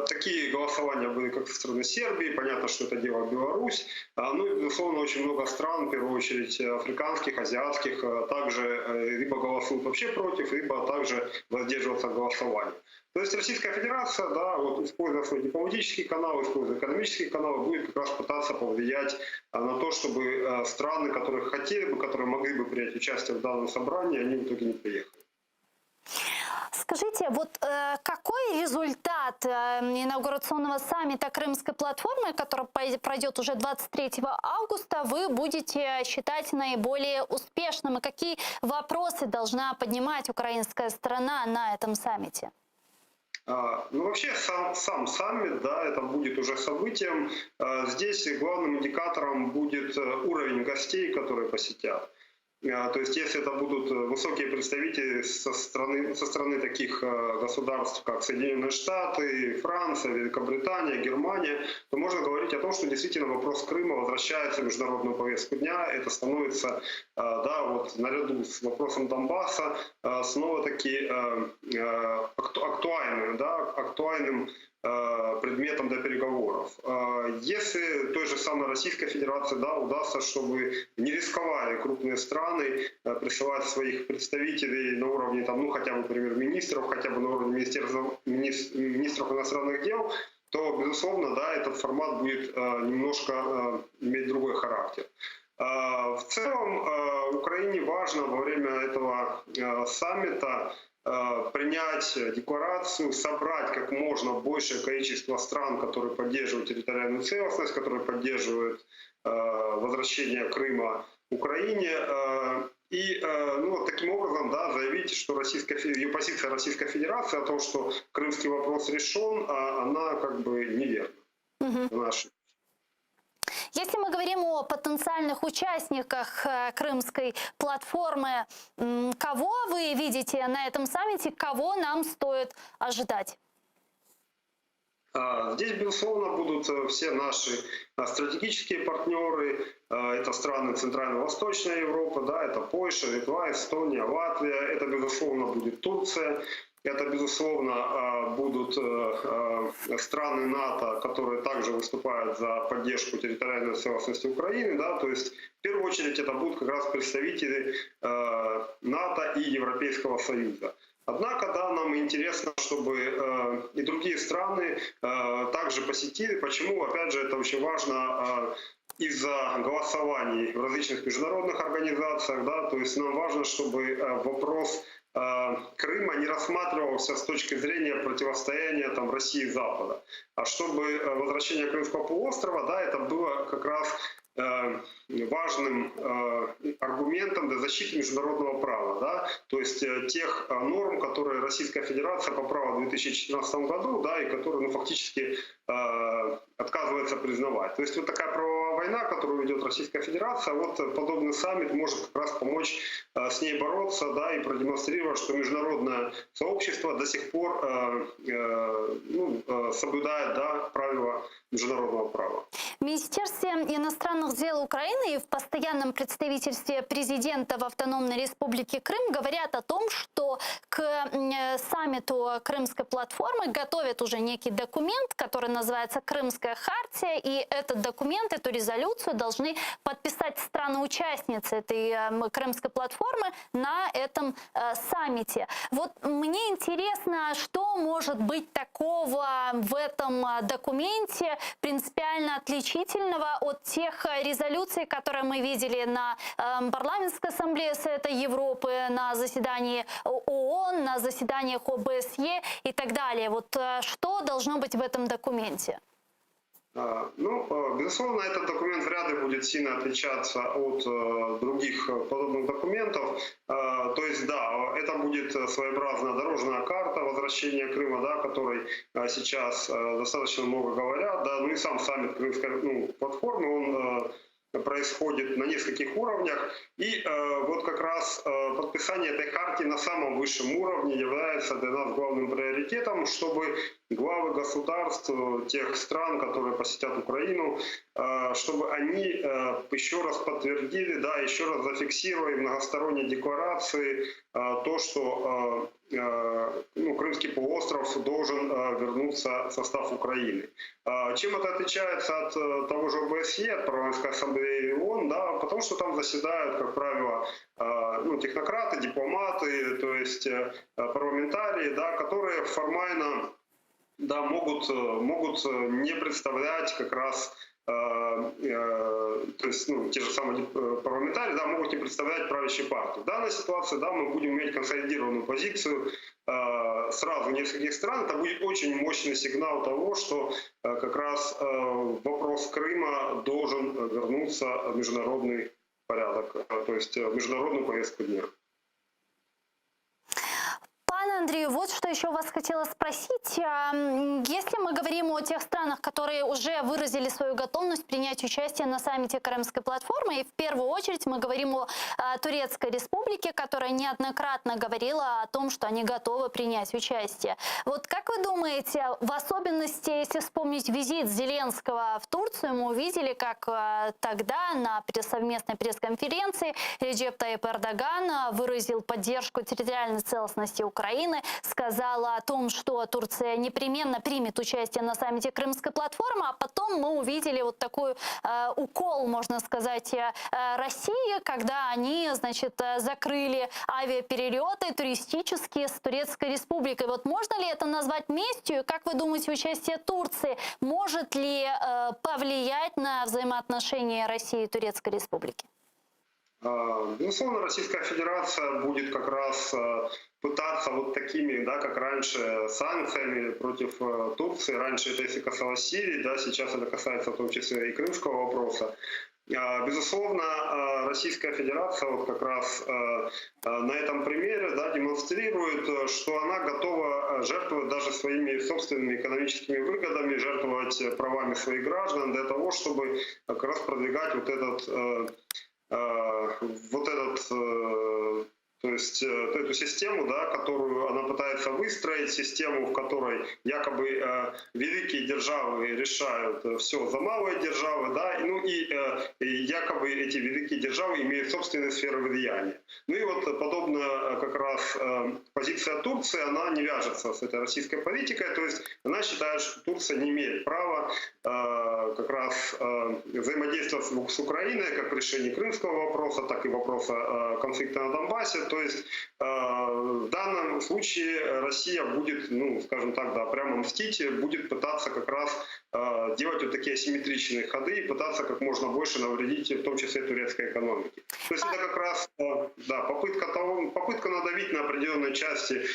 Такие голосования были как со стороны Сербии, понятно, что это делала Беларусь, ну и, безусловно, очень много стран, в первую очередь африканских, азиатских, также э, либо голосуют вообще против, либо также воздерживаются от голосования. То есть Российская Федерация, да, вот используя свой дипломатический канал, используя экономический канал, будет как раз пытаться повлиять на то, чтобы э, страны, которые хотели бы, которые могли бы принять участие в данном собрании, они в итоге не приехали. Скажите, вот э, какой результат э, инаугурационного саммита Крымской платформы, который пройдет уже 23 августа, вы будете считать наиболее успешным? И какие вопросы должна поднимать украинская сторона на этом саммите? А, ну, вообще, сам, сам саммит, да, это будет уже событием. А, здесь главным индикатором будет э, уровень гостей, которые посетят. А, то есть, если это будут высокие представители со стороны, со стороны таких э, государств, как Соединенные Штаты, Франция, Великобритания, Германия, то можно говорить о том, что действительно вопрос Крыма возвращается в международную повестку дня. Это становится, э, да, вот наряду с вопросом Донбасса э, снова-таки актуальным, да, актуальным Э, предметом для переговоров. Э, если той же самой Российской Федерации да, удастся, чтобы не рисковали крупные страны э, присылать своих представителей на уровне там, ну, хотя бы премьер-министров, хотя бы на уровне министерства, министров иностранных дел, то, безусловно, да, этот формат будет немножко иметь другой характер. В целом, Украине важно во время этого саммита Э, принять декларацию, собрать как можно большее количество стран, которые поддерживают территориальную целостность, которые поддерживают э, возвращение Крыма Украине. Э, и ну, вот таким образом да, заявить, что российская, ее позиция Российской Федерации о том, что крымский вопрос решен, а она как бы неверна. Угу. В Если мы говорим о потенциальных участниках э, крымской платформы, кого вы видите на этом саммите, кого нам стоит ожидать? А, здесь, безусловно, будут э, все наши а, стратегические партнеры. А, это страны Центрально-Восточной Европы, да, это Польша, Литва, Эстония, Латвия. Это, безусловно, будет Турция. Это, безусловно, будут э, э, страны НАТО, которые также выступают за поддержку территориальной целостности Украины. Да, то есть, в первую очередь, это будут как раз представители э, НАТО и Европейского Союза. Однако, да, нам интересно, чтобы и другие страны также посетили. Почему? Опять же, это очень важно из-за голосований в различных международных организациях, да, то есть нам важно, чтобы вопрос Э, Крыма не рассматривался с точки зрения противостояния там, России и Запада. А чтобы э, возвращение Крымского полуострова, да, это было как раз важным аргументом для защиты международного права, да, то есть тех норм, которые Российская Федерация поправила в 2014 году, да, и которые, ну, фактически отказывается признавать. То есть вот такая правовая война, которую ведет Российская Федерация, вот подобный саммит может как раз помочь с ней бороться, да, и продемонстрировать, что международное сообщество до сих пор ну, соблюдает, да, правила международного права. В Министерстве иностранных дел Украины и в постоянном представительстве президента в Автономной Республике Крым говорят о том, что к саммиту Крымской платформы готовят уже некий документ, который называется Крымская хартия, и этот документ, эту резолюцию должны подписать страны-участницы этой Крымской платформы на этом э, саммите. Вот мне интересно, что может быть такого в этом э, документе принципиально отличительного от тех резолюций, которые мы видели на э, парламентской ассамблее Совета Европы, на заседании ООН, на заседаниях ОБСЕ и так далее. Вот э, что должно быть в этом документе? Ну, э, безусловно, этот документ вряд ли будет сильно отличаться от э, других подобных документов. То есть, да, это будет своеобразная дорожная карта возвращения Крыма, да, о которой сейчас достаточно много говорят. Да, ну и сам саммит Крымской ну, платформы, он происходит на нескольких уровнях. И э, вот как раз э, подписание этой хартии на самом высшем уровне является для нас главным приоритетом, чтобы главы государств э, тех стран, которые посетят Украину, э, чтобы они э, еще раз подтвердили, да, еще раз зафиксировали многосторонние декларации э, то, что э, э, ну, Крымский полуостров должен э, вернуться в состав Украины. Чем это отличается от того же ОБСЕ, от Парламентской ассамблеи ООН, да, потому что там заседают, как правило, ну, технократы, дипломаты, то есть парламентарии, да, которые формально да, могут, могут не представлять как раз то есть ну, те же самые парламентарии, да, могут не представлять правящую партию. В данной ситуации да, мы будем иметь консолидированную позицию сразу нескольких стран. Это будет очень мощный сигнал того, что как раз вопрос Крыма должен вернуться в международный порядок, то есть в международную повестку дня. Пане Андрію, вот что еще вас хотела спросить. Если мы говорим о тех странах, которые уже выразили свою готовность принять участие на саммите Крымской платформы, и в первую очередь мы говорим о Турецкой республике, которая неоднократно говорила о том, что они готовы принять участие. Вот как вы думаете, в особенности, если вспомнить визит Зеленского в Турцию, мы увидели, как тогда на совместной пресс-конференции Реджеп Тайип Эрдоган выразил поддержку территориальной целостности Украины, сказала о том, что Турция непременно примет участие на саммите Крымской платформы, а потом мы увидели вот такой э, укол, можно сказать, э, России, когда они, значит, э, закрыли авиаперелеты туристические с Турецкой Республикой. Вот можно ли это назвать местью? И как вы думаете, участие Турции может ли э, повлиять на взаимоотношения России и Турецкой Республики? Безусловно, Российская Федерация будет как раз пытаться вот такими, да, как раньше, санкциями против Турции. Раньше это если касалось Сирии, да, сейчас это касается в том числе и крымского вопроса. Безусловно, Российская Федерация вот как раз на этом примере, да, демонстрирует, что она готова жертвовать даже своими собственными экономическими выгодами, жертвовать правами своих граждан для того, чтобы как раз продвигать вот этот, вот этот то есть эту систему, да, которую она пытается выстроить, систему, в которой якобы э, великие державы решают все за малые державы, да, ну и, э, и якобы эти великие державы имеют собственные сферы влияния. Ну и вот подобная как раз э, позиция Турции, она не вяжется с этой российской политикой, то есть она считает, что Турция не имеет права э, как раз э, взаимодействовать с, с Украиной как в решении крымского вопроса, так и вопроса э, конфликта на Донбассе. То есть э, в данном случае Россия будет, ну, скажем так, да, прямо мстить, будет пытаться как раз э, делать вот такие асимметричные ходы и пытаться как можно больше навредить, в том числе турецкой экономике. То есть это как раз э, да, попытка, того, попытка надавить на определенные части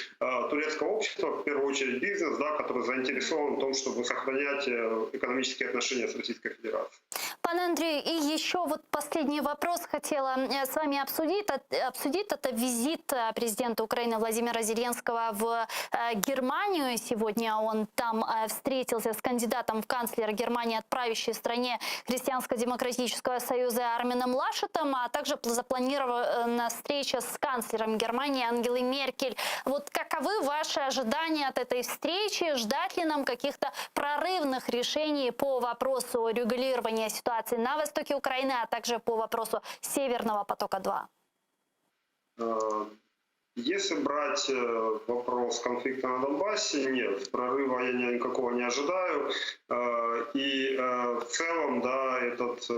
турецкого общества, в первую очередь бизнес, да, который заинтересован в том, чтобы сохранять экономические отношения с Российской Федерацией. Пане Андрей, и еще вот последний вопрос хотела э, с вами обсудить. Обсудить это визит э, президента Украины Владимира Зеленского в э, Германию. Сегодня он там встретился с кандидатом в канцлера Германии от правящей стране Христианско-демократического союза Армином Лашетом, а также запланирована встреча с канцлером Германии Ангелой Меркель. Вот каковы ваши ожидания от этой встречи? Ждать ли нам каких-то прорывных решений по вопросу регулирования ситуации на востоке Украины, а также по вопросу Северного потока-2? Э, если брать э, вопрос конфликта на Донбассе, нет, прорыва я никакого не ожидаю. Э, и в целом, да, этот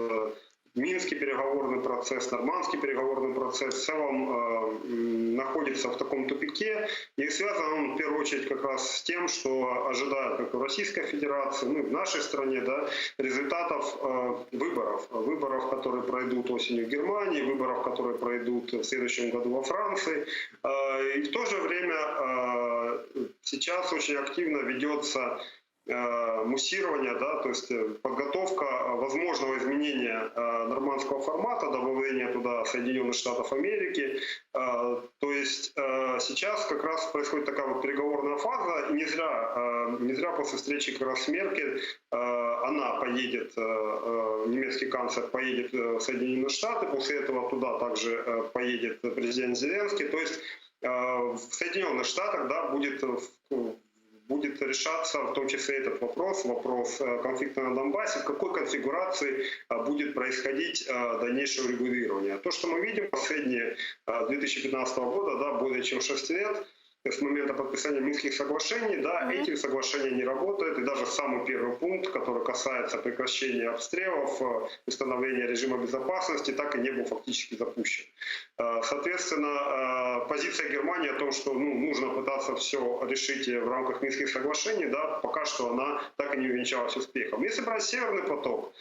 Минский переговорный процесс, Нормандский переговорный процесс в целом э, находится в таком тупике. И связан он в первую очередь как раз с тем, что ожидают как в Российской Федерации, ну и в нашей стране, да, результатов э, выборов. Выборов, которые пройдут осенью в Германии, выборов, которые пройдут в следующем году во Франции. Э, и в то же время э, сейчас очень активно ведется Э, муссирование, да, то есть э, подготовка возможного изменения э, нормандского формата, добавление туда Соединенных Штатов Америки. То есть сейчас как раз происходит такая вот переговорная фаза, и не зря, не зря после встречи как раз с Меркель она поедет, немецкий канцлер поедет в Соединенные Штаты, после этого туда также поедет президент Зеленский. То есть в Соединенных Штатах да, будет будет решаться в том числе этот вопрос, вопрос э, конфликта на Донбассе, в какой конфигурации э, будет происходить э, дальнейшее урегулирование. То, что мы видим последние 2015 года, да, более чем 6 лет, с момента подписания Минских соглашений, да, mm-hmm. эти соглашения не работают, и даже самый первый пункт, который касается прекращения обстрелов, установления режима безопасности, так и не был фактически запущен. Соответственно, позиция Германии о том, что ну, нужно пытаться все решить в рамках Минских соглашений, да, пока что она так и не увенчалась успехом. Если брать Северный поток,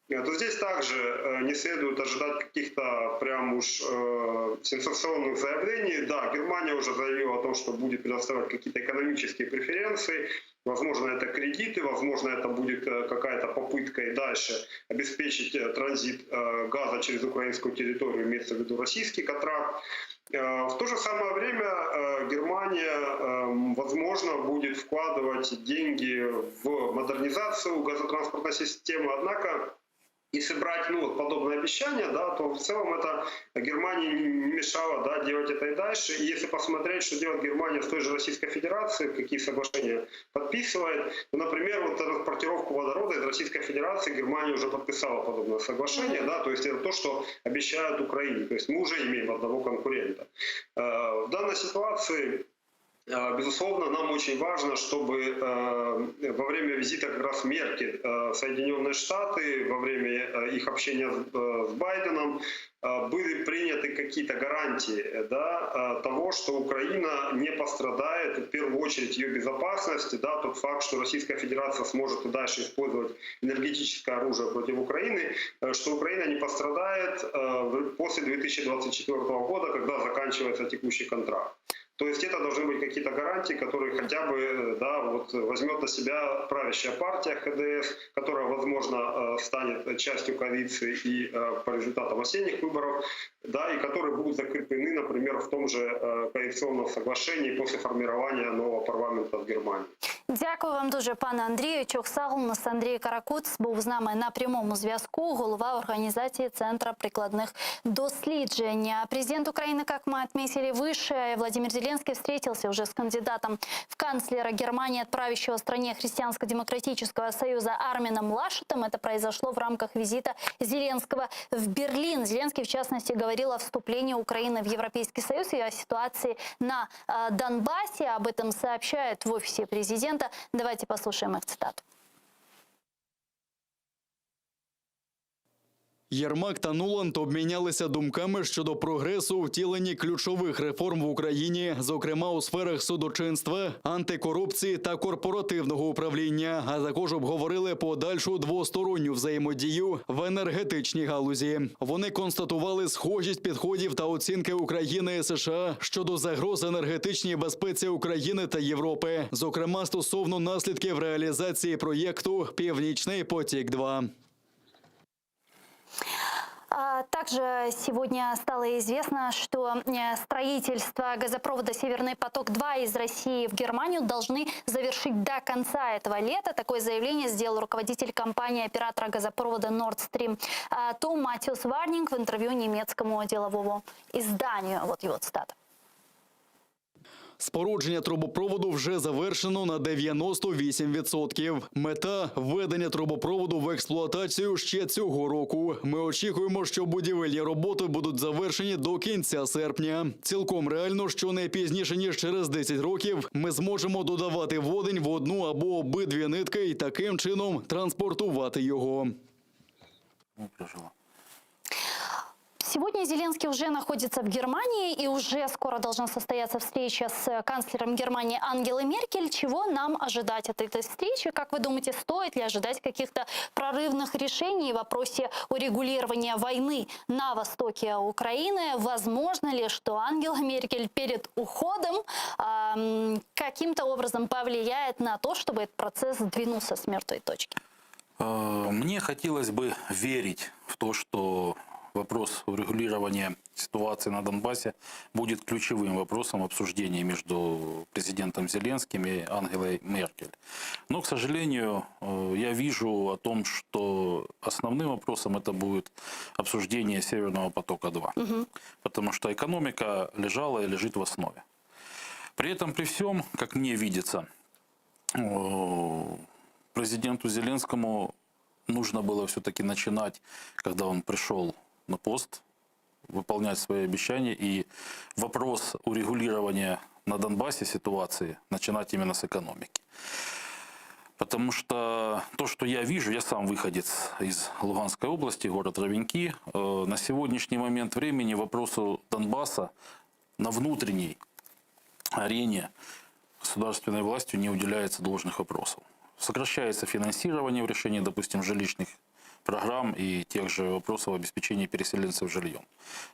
э, то здесь также э, не следует ожидать каких-то прям уж э, сенсационных заявлений. Да, Германия уже заявила о том, что будет предоставлять какие-то экономические преференции. Возможно, это кредиты, возможно, это будет какая-то попытка и дальше обеспечить транзит газа через украинскую территорию, имеется в виду российский контракт. В то же самое время Германия, возможно, будет вкладывать деньги в модернизацию газотранспортной системы, однако если брать ну, вот подобное обещание, да, то в целом это Германии не мешало да, делать это и дальше. И если посмотреть, что делает Германия с той же Российской Федерацией, какие соглашения подписывает, то, например, вот транспортировку водорода из Российской Федерации Германия уже подписала подобное соглашение, да, то есть это то, что обещают Украине. То есть мы уже имеем одного конкурента. Э, в данной ситуации Э, безусловно, нам очень важно, чтобы э, во время визита как раз Меркель в Соединенные Штаты, во время их общения с Байденом, были приняты какие-то гарантии да, того, что Украина не пострадает, в первую очередь ее безопасность, да, тот факт, что Российская Федерация сможет и дальше использовать энергетическое оружие против Украины, что Украина не пострадает после 2024 года, когда заканчивается текущий контракт. То есть это должны быть какие-то гарантии, которые хотя бы да, вот возьмет на себя правящая партия ХДС, которая, возможно, станет частью коалиции и по результатам осенних выборов, да, и которые будут закреплены, например, в том же коалиционном соглашении после формирования нового парламента в Германии. Дякую вам дуже, пане Андрію. Çoq sağ oluñız. Андрій Каракуц був з нами на прямому зв'язку, голова організації Центра прикладних досліджень. Президент Украины, как мы отметили выше, Владимир Зеленский встретился уже с кандидатом в канцлера Германии от правящего стране Христианско-демократического союза Армином Лашетом. Это произошло в рамках визита Зеленского в Берлин. Зеленский, в частности, говорил о вступлении Украины в Европейский Союз и о ситуации на э, Донбассе. Об этом сообщают в офисе президента. Давайте послушаем их цитату. Єрмак та Нуланд обмінялися думками щодо прогресу у втіленні ключових реформ в Україні, зокрема у сферах судочинства, антикорупції та корпоративного управління, а також обговорили подальшу двосторонню взаємодію в енергетичній галузі. Вони констатували схожість підходів та оцінки України і США щодо загроз енергетичній безпеці України та Європи, зокрема стосовно наслідків реалізації проєкту Північний потік 2. А, Также сегодня стало известно, что э, строительство газопровода «Северный поток-2» из России в Германию должны завершить до конца этого лета. Такое заявление сделал руководитель компании оператора газопровода Nord Stream 2 Матиус Варнинг в интервью немецкому деловому изданию. Вот его цитата. Спорудження трубопроводу вже завершено на 98%. Мета введення трубопроводу в експлуатацію ще цього року. Ми очікуємо, що будівельні роботи будуть завершені до кінця серпня. Цілком реально, що не пізніше ніж через 10 років ми зможемо додавати водень в одну або обидві нитки і таким чином транспортувати його. Ну, прожила. Сегодня Зеленский уже находится в Германии и уже скоро должна состояться встреча с канцлером Германии Ангелой Меркель. Чего нам ожидать от этой встречи? Как вы думаете, стоит ли ожидать каких-то прорывных решений в вопросе урегулирования войны на востоке Украины? Возможно ли, что Ангела Меркель перед уходом ам, каким-то образом повлияет на то, чтобы этот процесс сдвинулся с мертвой точки? Э, Мне хотелось бы верить в то, что вопрос урегулирования ситуации на Донбассе будет ключевым вопросом обсуждения между президентом Зеленским и Ангелой Меркель. Но, к сожалению, э, я вижу о том, что основным вопросом это будет обсуждение Северного потока-2. Потому что экономика лежала и лежит в основе. При этом, при всем, как мне видится, э, президенту Зеленскому нужно было все-таки начинать, когда он пришел на пост, выполнять свои обещания и вопрос урегулирования на Донбассе ситуации начинать именно с экономики. Потому что то, что я вижу, я сам выходец из Луганской области, город Ровеньки, э, на сегодняшний момент времени вопросу Донбасса на внутренней арене государственной властью не уделяется должных вопросов. Сокращается финансирование в решении, допустим, жилищных программ и тех же вопросов обеспечения переселенцев жильем.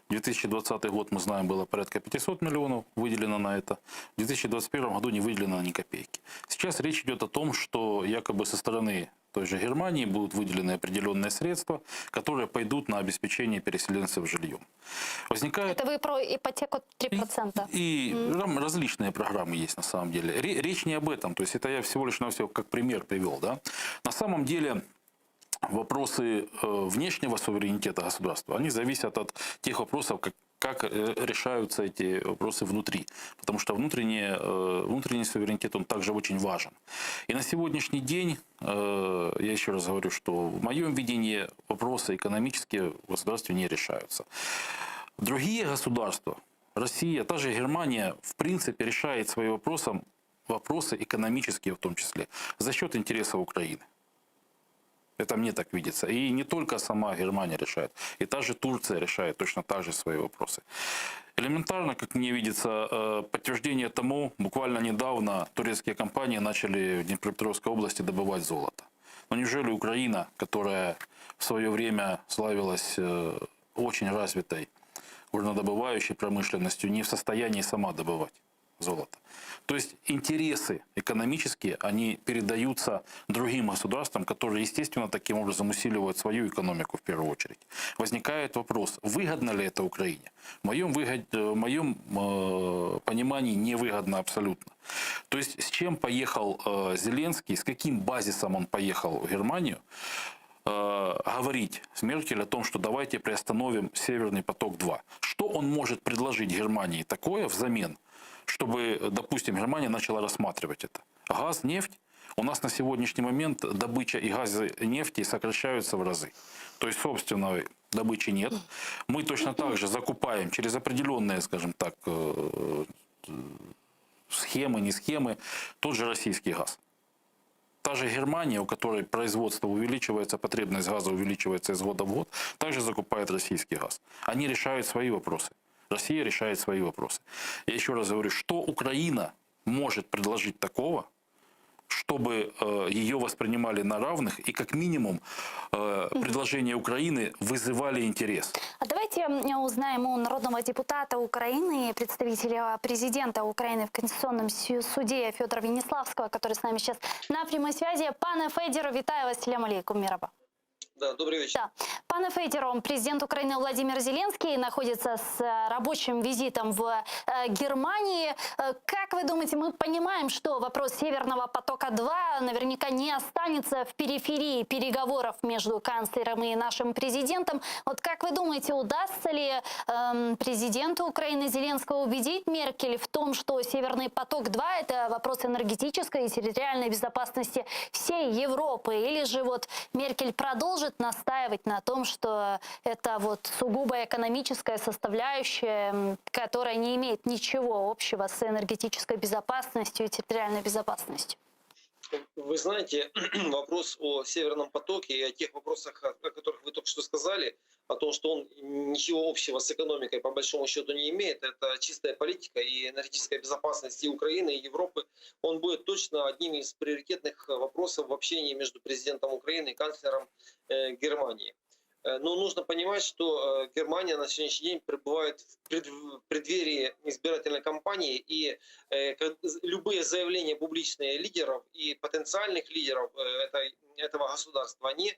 2020 год, мы знаем, было порядка 500 миллионов выделено на это. В 2021 году не выделено ни копейки. Сейчас речь идет о том, что якобы со стороны той же Германии будут выделены определенные средства, которые пойдут на обеспечение переселенцев жильем. Возникает Это вы про ипотеку 3%? и там различные программы есть на самом деле. Ре- Речь не об этом. То есть это я всего лишь навсего как пример привел. Да? На самом деле вопросы э, внешнего суверенитета государства, они зависят от тех вопросов, как, как э, решаются эти вопросы внутри. Потому что внутренний, э, внутренний суверенитет, он также очень важен. И на сегодняшний день, э, я еще раз говорю, что в моем видении вопросы экономические в государстве не решаются. Другие государства, Россия, та же Германия, в принципе, решает свои вопросы, вопросы экономические в том числе, за счет интересов Украины. Это мне так видится. И не только сама Германия решает, и та же Турция решает точно так же свои вопросы. Элементарно, как мне видится, э, подтверждение тому, буквально недавно турецкие компании начали в Днепропетровской области добывать золото. Но неужели Украина, которая в свое время славилась э, очень развитой горнодобывающей промышленностью, не в состоянии сама добывать золото? То есть интересы экономические, они передаются другим государствам, которые, естественно, таким образом усиливают свою экономику в первую очередь. Возникает вопрос, выгодно ли это Украине? В моем, выгод... в моем э, понимании невыгодно абсолютно. То есть с чем поехал э, Зеленский, с каким базисом он поехал в Германию, э, говорить с Меркель о том, что давайте приостановим Северный поток-2. Что он может предложить Германии такое взамен, чтобы, допустим, Германия начала рассматривать это? Газ, нефть? У нас на сегодняшний момент добыча и газа, и нефти сокращаются в разы. То есть собственной добычи нет. Мы точно так же закупаем через определенные, скажем так, э, схемы, не схемы, тот же российский газ. Та же Германия, у которой производство увеличивается, потребность газа увеличивается из года в год, также закупает российский газ. Они решают свои вопросы. Россия решает свои вопросы. Я еще раз говорю, что Украина может предложить такого, чтобы э, ее воспринимали на равных и как минимум э, предложения Украины вызывали интерес. А давайте м, узнаем у народного депутата Украины и представителя президента Украины в Конституционном сю- суде Федора Вениславского, который с нами сейчас на прямой связи. Пане Федір, вітаю вас, Селям алейкум, мераба. Да, добрый вечер. Да. Пане Федоре, президент Украины Владимир Зеленский находится с э, рабочим визитом в э, Германии. Э, как вы думаете, мы понимаем, что вопрос Северного потока-2 наверняка не останется в периферии переговоров между канцлером и нашим президентом. Вот как вы думаете, удастся ли эм, президенту Украины Зеленского убедить Меркель в том, что Северный поток-2 это вопрос энергетической и территориальной безопасности всей Европы? Или же вот Меркель продолжит настаивать на том, что это вот сугубо экономическая составляющая, которая не имеет ничего общего с энергетической безопасностью и территориальной безопасностью? Вы знаете, вопрос о Северном потоке и о тех вопросах, о которых вы только что сказали, о том, что он ничего общего с экономикой по большому счету не имеет, это чистая политика и энергетическая безопасность и Украины, и Европы, он будет точно одним из приоритетных вопросов в общении между президентом Украины и канцлером э, Германии. Э, но нужно понимать, что э, Германия на сегодняшний день пребывает в преддверии избирательной кампании, и э, любые заявления публичные лидеров и потенциальных лидеров этого государства, они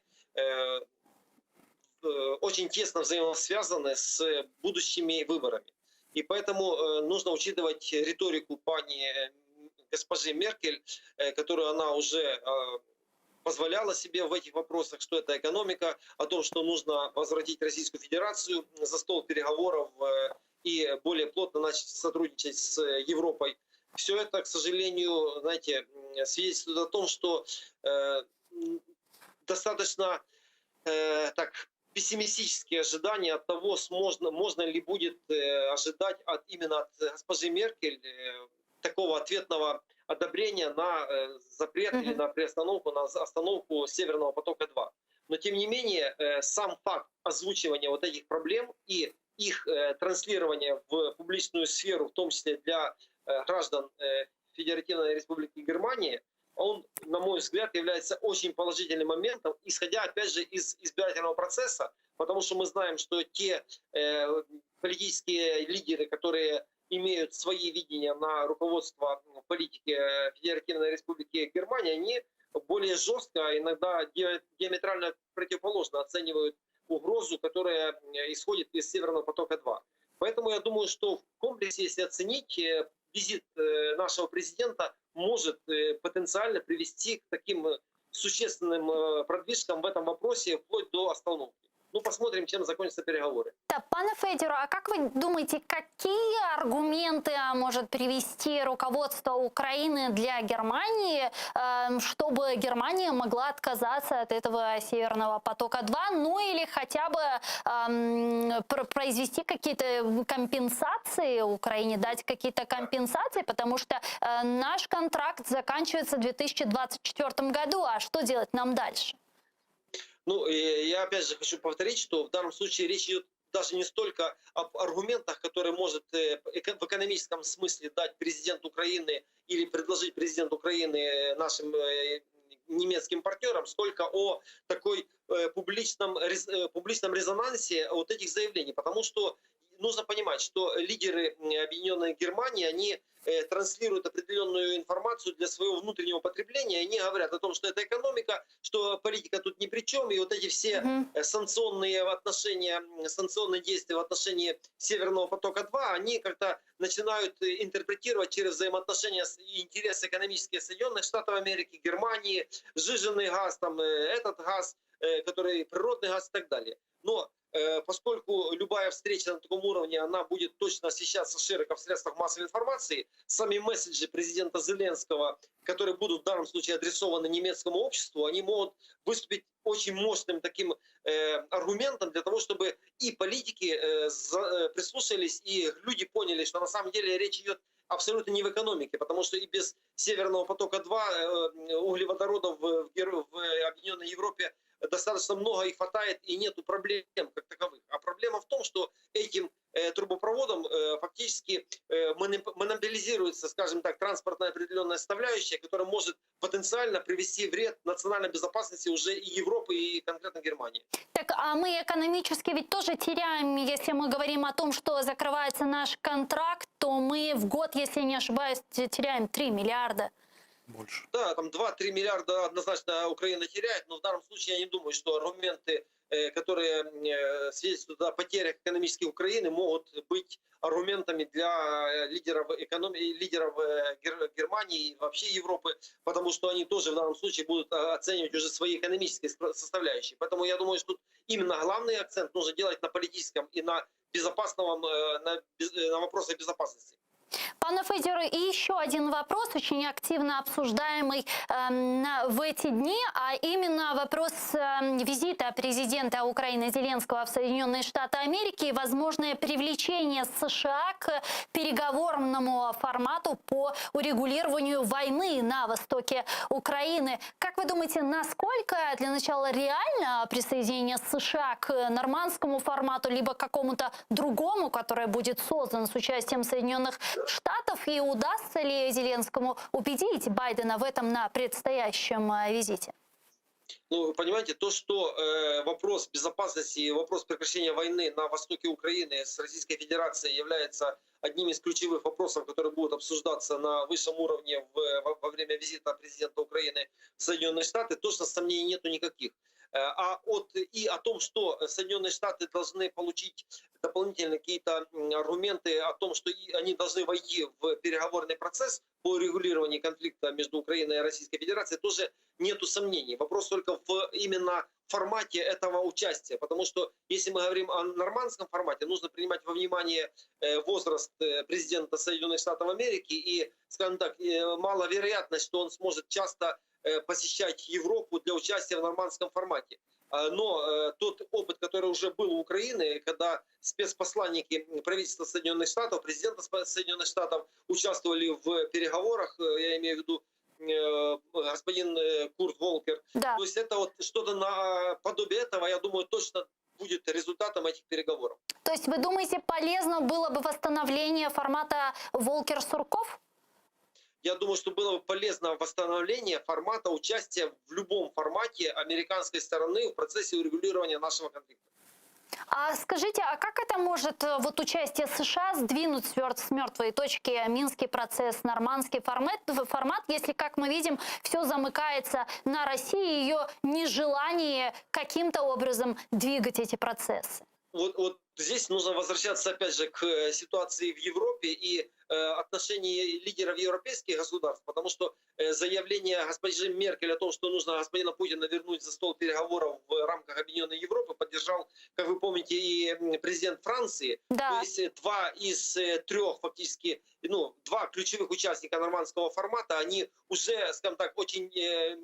очень тесно взаимосвязаны с будущими выборами. И поэтому нужно учитывать риторику пани госпожи Меркель, которую она уже позволяла себе в этих вопросах, что это экономика, о том, что нужно возвратить Российскую Федерацию за стол переговоров э, и более плотно начать сотрудничать с Европой. Все это, к сожалению, знаете, свидетельствует о том, что э, достаточно э, так пессимистические ожидания от того, можно, можно ли будет э, ожидать от, именно от госпожи Меркель э, такого ответного одобрения на э, запрет mm-hmm. или на приостановку, на остановку Северного потока-2. Но тем не менее, э, сам факт озвучивания вот этих проблем и их э, транслирования в публичную сферу, в том числе для граждан Федеративной Республики Германии, он, на мой взгляд, является очень положительным моментом, исходя, опять же, из избирательного процесса, потому что мы знаем, что те э, политические лидеры, которые имеют свои видения на руководство политики Федеративной Республики Германия, они более жестко, иногда диаметрально противоположно оценивают угрозу, которая исходит из Северного потока-2. Поэтому я думаю, что в комплексе, если оценить, э, визит э, нашего президента может э, потенциально привести к таким существенным продвижкам в этом вопросе, вплоть до остановки. Ну, посмотрим, чем закончатся переговоры. Да, пане Федоре, а как вы думаете, какие аргументы может привести руководство Украины для Германии, эм, чтобы Германия могла отказаться от этого Северного потока-2, ну или хотя бы эм, произвести какие-то компенсации Украине, дать какие-то компенсации, потому что э, наш контракт заканчивается в 2024 году, а что делать нам дальше? Ну, я опять же хочу повторить, что в данном случае речь идет даже не столько об аргументах, которые может э, в экономическом смысле дать президент Украины или предложить президент Украины э, нашим э, немецким партнерам, сколько о такой публичном, публичном резонансе вот этих заявлений. Потому что нужно понимать, что лидеры Объединенной Германии, они э, транслируют определенную информацию для своего внутреннего потребления. Они говорят о том, что это экономика, что политика тут ни при чем. И вот эти все mm-hmm. санкционные отношения, санкционные действия в отношении Северного потока-2, они как-то начинают интерпретировать через взаимоотношения и интересы экономические Соединенных Штатов Америки, Германии, сжиженный газ, там, э, этот газ, который природный газ и так далее. Но Э, поскольку любая встреча на таком уровне, она будет точно освещаться широко в средствах массовой информации, сами месседжи президента Зеленского, которые будут в данном случае адресованы немецкому обществу, они могут выступить очень мощным таким э, аргументом для того, чтобы и политики э, за, э, прислушались, и люди поняли, что на самом деле речь идет абсолютно не в экономике, потому что и без Северного потока-2 э, углеводородов в, в, в Объединенной Европе достаточно много и хватает, и нету проблем как таковых. А проблема в том, что этим э, трубопроводом э, фактически э, монополизируется, скажем так, транспортная определенная составляющая, которая может потенциально привести вред национальной безопасности уже и Европы, и конкретно Германии. Так, а мы экономически ведь тоже теряем, если мы говорим о том, что закрывается наш контракт, то мы в год, если не ошибаюсь, теряем 3 миллиарда. Больше. Да, там 2-3 миллиарда однозначно Украина теряет, но в данном случае я не думаю, что аргументы, э, которые э, свидетельствуют о потерях экономических Украины, могут быть аргументами для э, лидеров, экономи... лидеров Германии и вообще Европы, потому что они тоже в данном случае будут оценивать уже свои экономические составляющие. Поэтому я думаю, что тут именно главный акцент нужно делать на политическом и на безопасном, на, на вопросах безопасности. Пане Федір, и еще один вопрос, очень активно обсуждаемый э, в эти дни, а именно вопрос э, визита президента Украины Зеленского в Соединенные Штаты Америки и возможное привлечение США к переговорному формату по урегулированию войны на востоке Украины. Как вы думаете, насколько для начала реально присоединение США к нормандскому формату, либо к какому-то другому, который будет создан с участием Соединенных Штатов, и удастся ли Зеленскому убедить Байдена в этом на предстоящем э, визите? Ну, вы понимаете, то, что э, вопрос безопасности и вопрос прекращения войны на востоке Украины с Российской Федерацией является одним из ключевых вопросов, которые будут обсуждаться на высшем уровне в, во, во время визита президента Украины в Соединенные Штаты, точно сомнений нету никаких. Э, а от, и о том, что Соединенные Штаты должны получить дополнительные какие-то аргументы о том, что они должны войти в переговорный процесс по урегулированию конфликта между Украиной и Российской Федерацией, тоже нету сомнений. Вопрос только в именно формате этого участия, потому что если мы говорим о нормандском формате, нужно принимать во внимание э, возраст э, президента Соединенных Штатов Америки и, скажем так, маловероятность, что он сможет часто посещать Европу для участия в нормандском формате. Но э, тот опыт, который уже был у Украины, когда спецпосланники правительства Соединенных Штатов, президента Соединенных Штатов участвовали в переговорах, э, я имею в виду э, господин Курт Волкер. Да. То есть это вот что-то на подобие этого, я думаю, точно будет результатом этих переговоров. То есть вы думаете, полезно было бы восстановление формата Волкер-Сурков? Я думаю, что было бы полезно восстановление формата участия в любом формате американской стороны в процессе урегулирования нашего конфликта. А скажите, а как это может э, вот участие США сдвинуть с мертвой точки Минский процесс, нормандский формат, формат, если, как мы видим, все замыкается на России и ее нежелании каким-то образом двигать эти процессы? Вот, вот здесь нужно возвращаться опять же к э, ситуации в Европе и э, отношении лидеров европейских государств, потому что э, заявление госпожи Меркель о том, что нужно господина Путина вернуть за стол переговоров в рамках Объединенной Европы, поддержал, как вы помните, и президент Франции. Да. То есть два из трех фактически, ну, два ключевых участника нормандского формата, они уже, скажем так, очень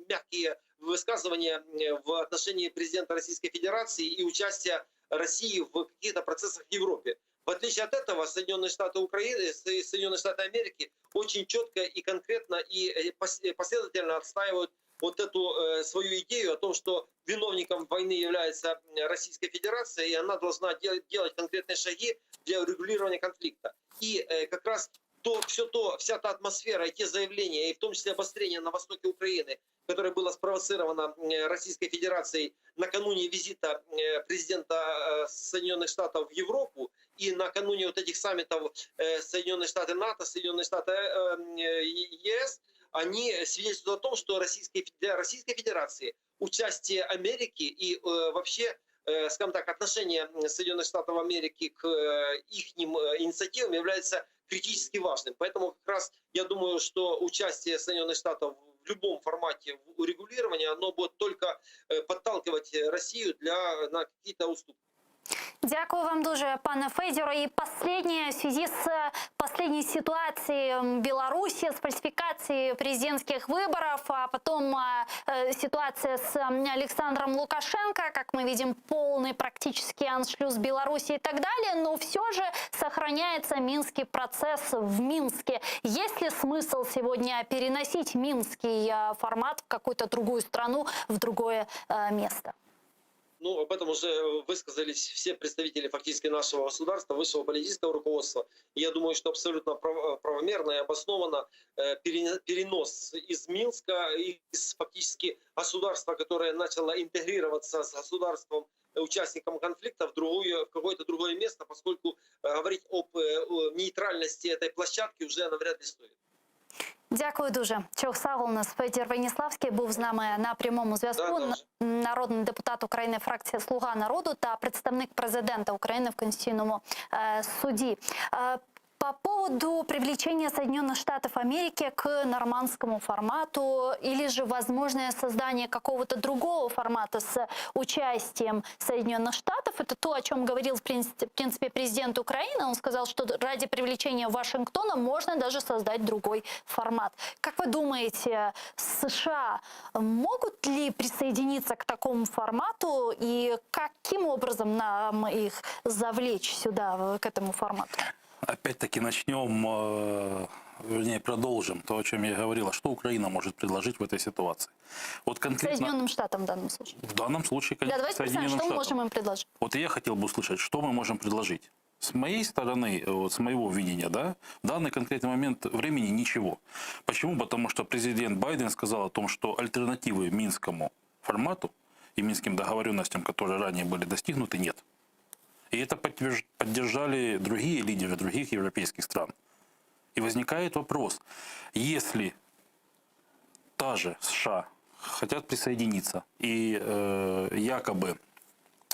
мягкие высказывания в отношении президента Российской Федерации и участия России в каких-то процессах в Европе. В отличие от этого, Соединенные Штаты Украины, Соединенные Штаты Америки очень четко и конкретно и э, э, последовательно отстаивают вот эту э, свою идею о том, что виновником войны является Российская Федерация, и она должна делать, делать конкретные шаги для урегулирования конфликта. И как раз то, все то, вся та атмосфера и те заявления, и в том числе обострение на востоке Украины, которое было спровоцировано Российской Федерацией накануне визита э, президента э, Соединенных Штатов в Европу и накануне вот этих саммитов э, Соединенные Штаты НАТО, Соединенные Штаты ЕС, они свидетельствуют о том, что Российской, для Российской Федерации участие Америки и вообще скажем так, отношение Соединенных Штатов Америки к их инициативам является критически важным. Поэтому как раз я думаю, что участие Соединенных Штатов в любом формате урегулирования, оно будет только э, подталкивать Россию для, на какие-то уступки. Дякую вам дуже, пане Федоре. И последнее, в связи с э, последней ситуацией в Беларуси, с фальсификацией президентских выборов, а потом э, э, ситуация с Александром Лукашенко, как мы видим, полный практически аншлюс Беларуси и так далее, но все же сохраняется Минский процесс в Минске. Есть ли смысл сегодня переносить минский формат в какую-то другую страну, в другое место? Ну, об этом уже высказались все представители фактически нашего государства, высшего политического руководства. И я думаю, что абсолютно правомерно и обоснованно э, перенос из Минска, из фактически государства, которое начало интегрироваться с государством, участником конфликта, в, другую, в какое-то другое место, поскольку э, говорить об э, нейтральности этой площадки уже навряд ли стоит. Дякую дуже. Çoq sağ oluñız. Федір Веніславський був з нами на прямому зв'язку. Народний депутат України, фракція Слуга народу та представник президента України в Конституційному е, суді. Е, По поводу привлечения Соединенных Штатов Америки к нормандскому формату или же возможное создание какого-то другого формата с участием Соединенных Штатов, это то, о чем говорил, в принципе, в принципе, президент Украины. Он сказал, что ради привлечения Вашингтона можно даже создать другой формат. Как вы думаете, США могут ли присоединиться к такому формату и каким образом нам их завлечь сюда, в- к этому формату? Опять-таки начнем, э, вернее, продолжим то, о чем я говорил. А что Украина может предложить в этой ситуации? Вот конкретно Соединенным Штатам в данном случае. в данном случае, Да, конечно, давайте представим, Соединенным что мы Штатам. можем им предложить. Вот и я хотел бы услышать, что мы можем предложить. С моей стороны, э, вот с моего видения, да, в данный конкретный момент времени ничего. Почему? Потому что президент Байден сказал о том, что альтернативы Минскому формату и минским договоренностям, которые ранее были достигнуты, нет. И это подтвержд- поддержали другие лидеры других европейских стран. И возникает вопрос, если та же США хотят присоединиться и э, якобы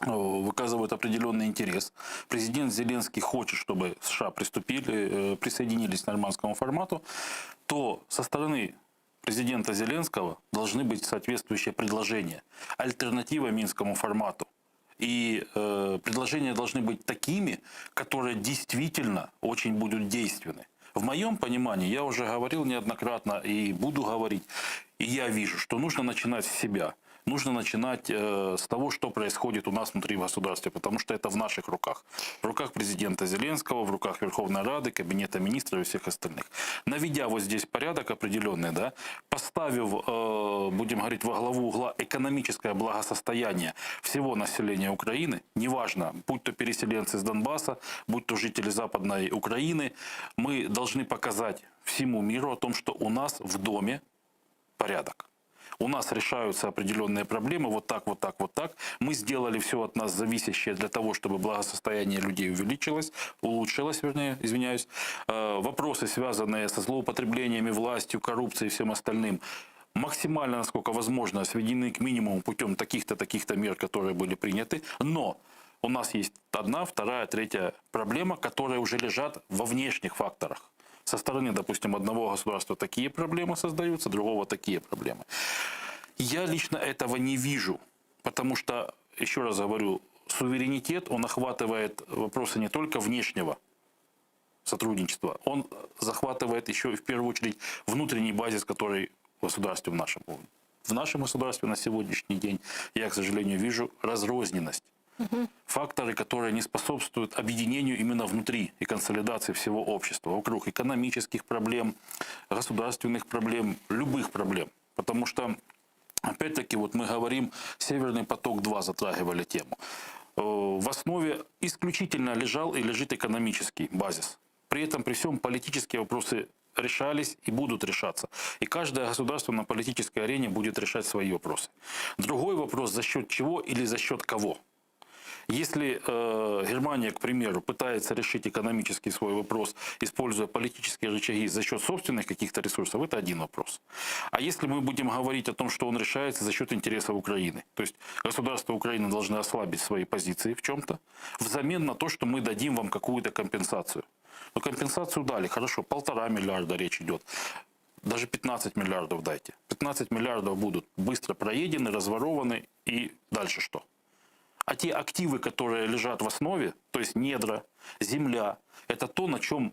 э, выказывают определенный интерес. Президент Зеленский хочет, чтобы США приступили, э, присоединились к нормандскому формату, то со стороны президента Зеленского должны быть соответствующие предложения, альтернатива Минскому формату. И э, предложения должны быть такими, которые действительно очень будут действенны. В моем понимании, я уже говорил неоднократно и буду говорить, и я вижу, что нужно начинать с себя. Нужно начинать э, с того, что происходит у нас внутри в государстве, потому что это в наших руках. В руках президента Зеленского, в руках Верховной Рады, Кабинета министров и всех остальных. Наведя вот здесь порядок определенный, да, поставив, э, будем говорить, во главу угла экономическое благосостояние всего населения Украины, неважно, будь то переселенцы с Донбасса, будь то жители Западной Украины, мы должны показать всему миру о том, что у нас в доме порядок. У нас решаются определенные проблемы вот так, вот так, вот так. Мы сделали все от нас зависящее для того, чтобы благосостояние людей увеличилось, улучшилось, вернее, извиняюсь. Э, Вопросы, связанные со злоупотреблениями властью, коррупцией и всем остальным, максимально, насколько возможно, сведены к минимуму путем таких-то, таких-то мер, которые были приняты. Но у нас есть одна, вторая, третья проблема, которые уже лежат во внешних факторах. Со стороны, допустим, одного государства такие проблемы создаются, другого такие проблемы. Я лично этого не вижу, потому что, еще раз говорю, суверенитет, он охватывает вопросы не только внешнего сотрудничества, он захватывает еще и в первую очередь внутренний базис, который в государстве в нашем. В нашем государстве на сегодняшний день я, к сожалению, вижу разрозненность. Факторы, которые не способствуют объединению именно внутри и консолидации всего общества, вокруг экономических проблем, государственных проблем, любых проблем. Потому что, опять-таки, вот мы говорим, Северный поток-2 затрагивали тему. Э, В основе исключительно лежал и лежит экономический базис. При этом, при всем, политические вопросы решались и будут решаться. И каждое государство на политической арене будет решать свои вопросы. Другой вопрос, за счет чего или за счет кого. Если э, Германия, к примеру, пытается решить экономический свой вопрос, используя политические рычаги за счет собственных каких-то ресурсов, это один вопрос. А если мы будем говорить о том, что он решается за счет интересов Украины, то есть государство Украины должны ослабить свои позиции в чем-то, взамен на то, что мы дадим вам какую-то компенсацию. Но компенсацию дали, хорошо, полтора миллиарда речь идет. Даже 15 миллиардов дайте. 15 миллиардов будут быстро проедены, разворованы и дальше что? А те активы, которые лежат в основе, то есть недра, земля, это то, на чем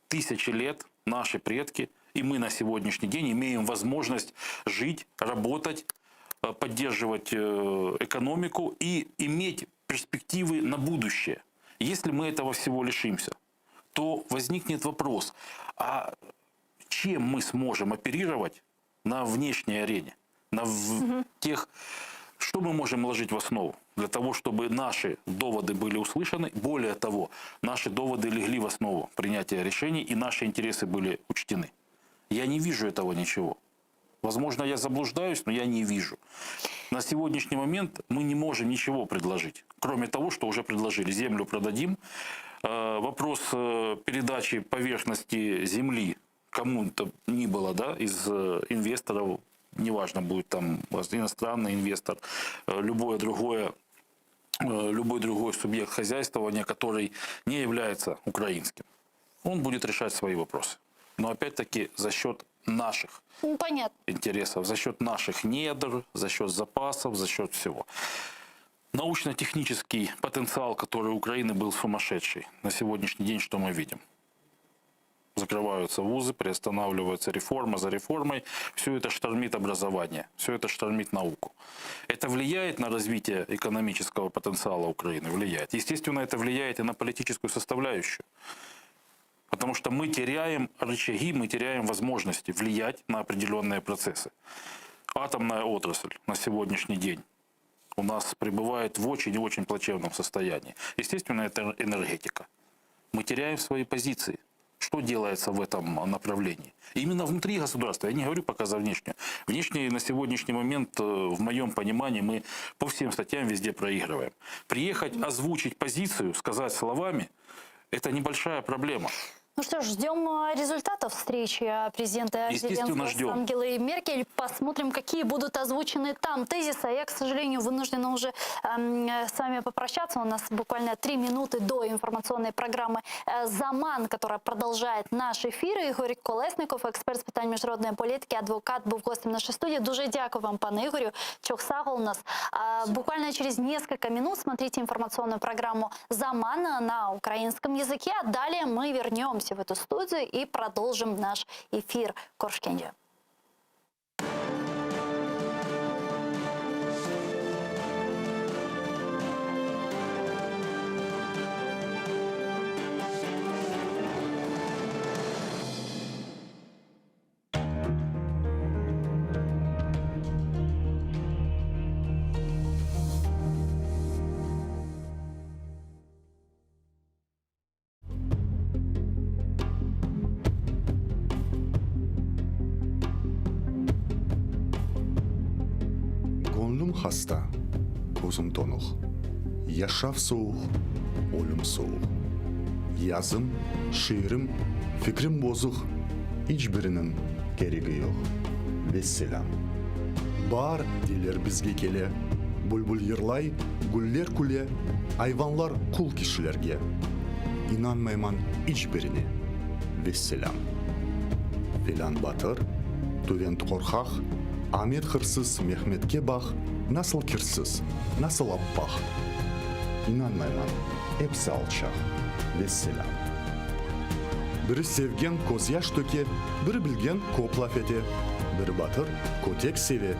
тысячи лет наши предки и мы на сегодняшний день имеем возможность жить, работать, э, поддерживать э, экономику и иметь перспективы на будущее. Если мы этого всего лишимся, то возникнет вопрос, а чем мы сможем оперировать на внешней арене, на в- тех, что мы можем ложить в основу для того, чтобы наши доводы были услышаны. Более того, наши доводы легли в основу принятия решений и наши интересы были учтены. Я не вижу этого ничего. Возможно, я заблуждаюсь, но я не вижу. На сегодняшний момент мы не можем ничего предложить, кроме того, что уже предложили. Землю продадим. Э, Вопрос э, передачи поверхности земли. Кому-то ни было, да, из э, инвесторов, неважно, будет там иностранный инвестор, э, любое другое э, любой другой субъект хозяйствования, который не является украинским, он будет решать свои вопросы. Но опять-таки за счет наших Ну, понятно. интересов, за счет наших недр, за счет запасов, за счет всего. Научно-технический потенциал, который у Украины был сумасшедший, на сегодняшний день что мы видим? Закрываются вузы, приостанавливается реформа за реформой. Все это штормит образование, все это штормит науку. Это влияет на развитие экономического потенциала Украины? Влияет. Естественно, это влияет и на политическую составляющую. Потому что мы теряем рычаги, мы теряем возможности влиять на определенные процессы. Атомная отрасль на сегодняшний день у нас пребывает в очень и очень плачевном состоянии. Естественно, это энергетика. Мы теряем свои позиции. Что делается в этом направлении? Именно внутри государства. Я не говорю пока за внешнюю. Внешние на сегодняшний момент, э, в моем понимании, мы по всем статьям везде проигрываем. Приехать, озвучить позицию, сказать словами, это небольшая проблема. Ну что ж, ждем а, результатов встречи а, президента Естественно, Зеленского с ждем. Ангелой Меркель. Посмотрим, какие будут озвучены там тезисы. А я, к сожалению, вынуждена уже эм, э, с вами попрощаться. У нас буквально три минуты до информационной программы э, «Заман», которая продолжает наш эфир. Ігор Колесников, експерт з питань міжнародної політики, адвокат, був гостем нашей студії. Дуже дякую вам, пане Ігорю. Çoq sağ oluñız. А, Буквально через несколько минут смотрите информационную программу «Заман» на украинском языке. А далее мы вернемся в эту студию и продолжим наш эфир. Körüşkence. Göñlüm hasta, közüm tonuq, Yaşav sovuq, ölüm sovuq. Yazım, şiirim, fikrim bozuq, İç biriniñ keregi yoq. Vesselâm. Baar, deyler, bizge kele, Bülbül yırlay, güller küle, Ayvanlar qul kişilerge. İnanmayman iç birine. Vesselâm. Felân batır, tüvent qorqaq, Amet hırsız, Mehmetke baq, Nasıl kirsiz, nasıl appaq. İnanmayman, episi alçaq. Vesselâm. Biri sevgen közyaş töke, Biri bilgen köp laf ete, Biri batır, kötek seve,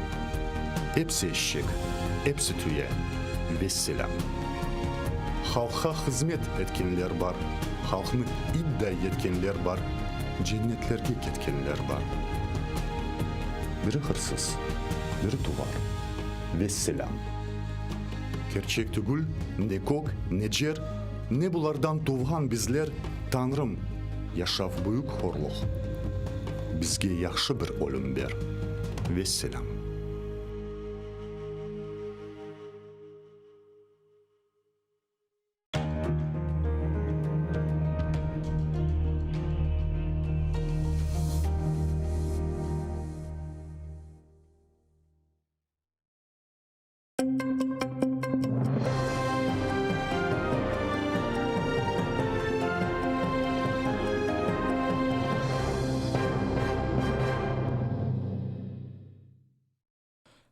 Episi eşek, episi tüye. Vesselâm. Halqqa hızmet etkenler bar, Halqnı idday etkenler bar, Cennetlerge ketkenler bar. Biri hırsız, biri tuvar. Vesselâm. Kerçek tügül, ne kök, ne cer, Ne bulardan tuvğan bizler, Tañrım, yaşav büyük horluq, Bizge yahşı bir ölüm ber. Vesselâm.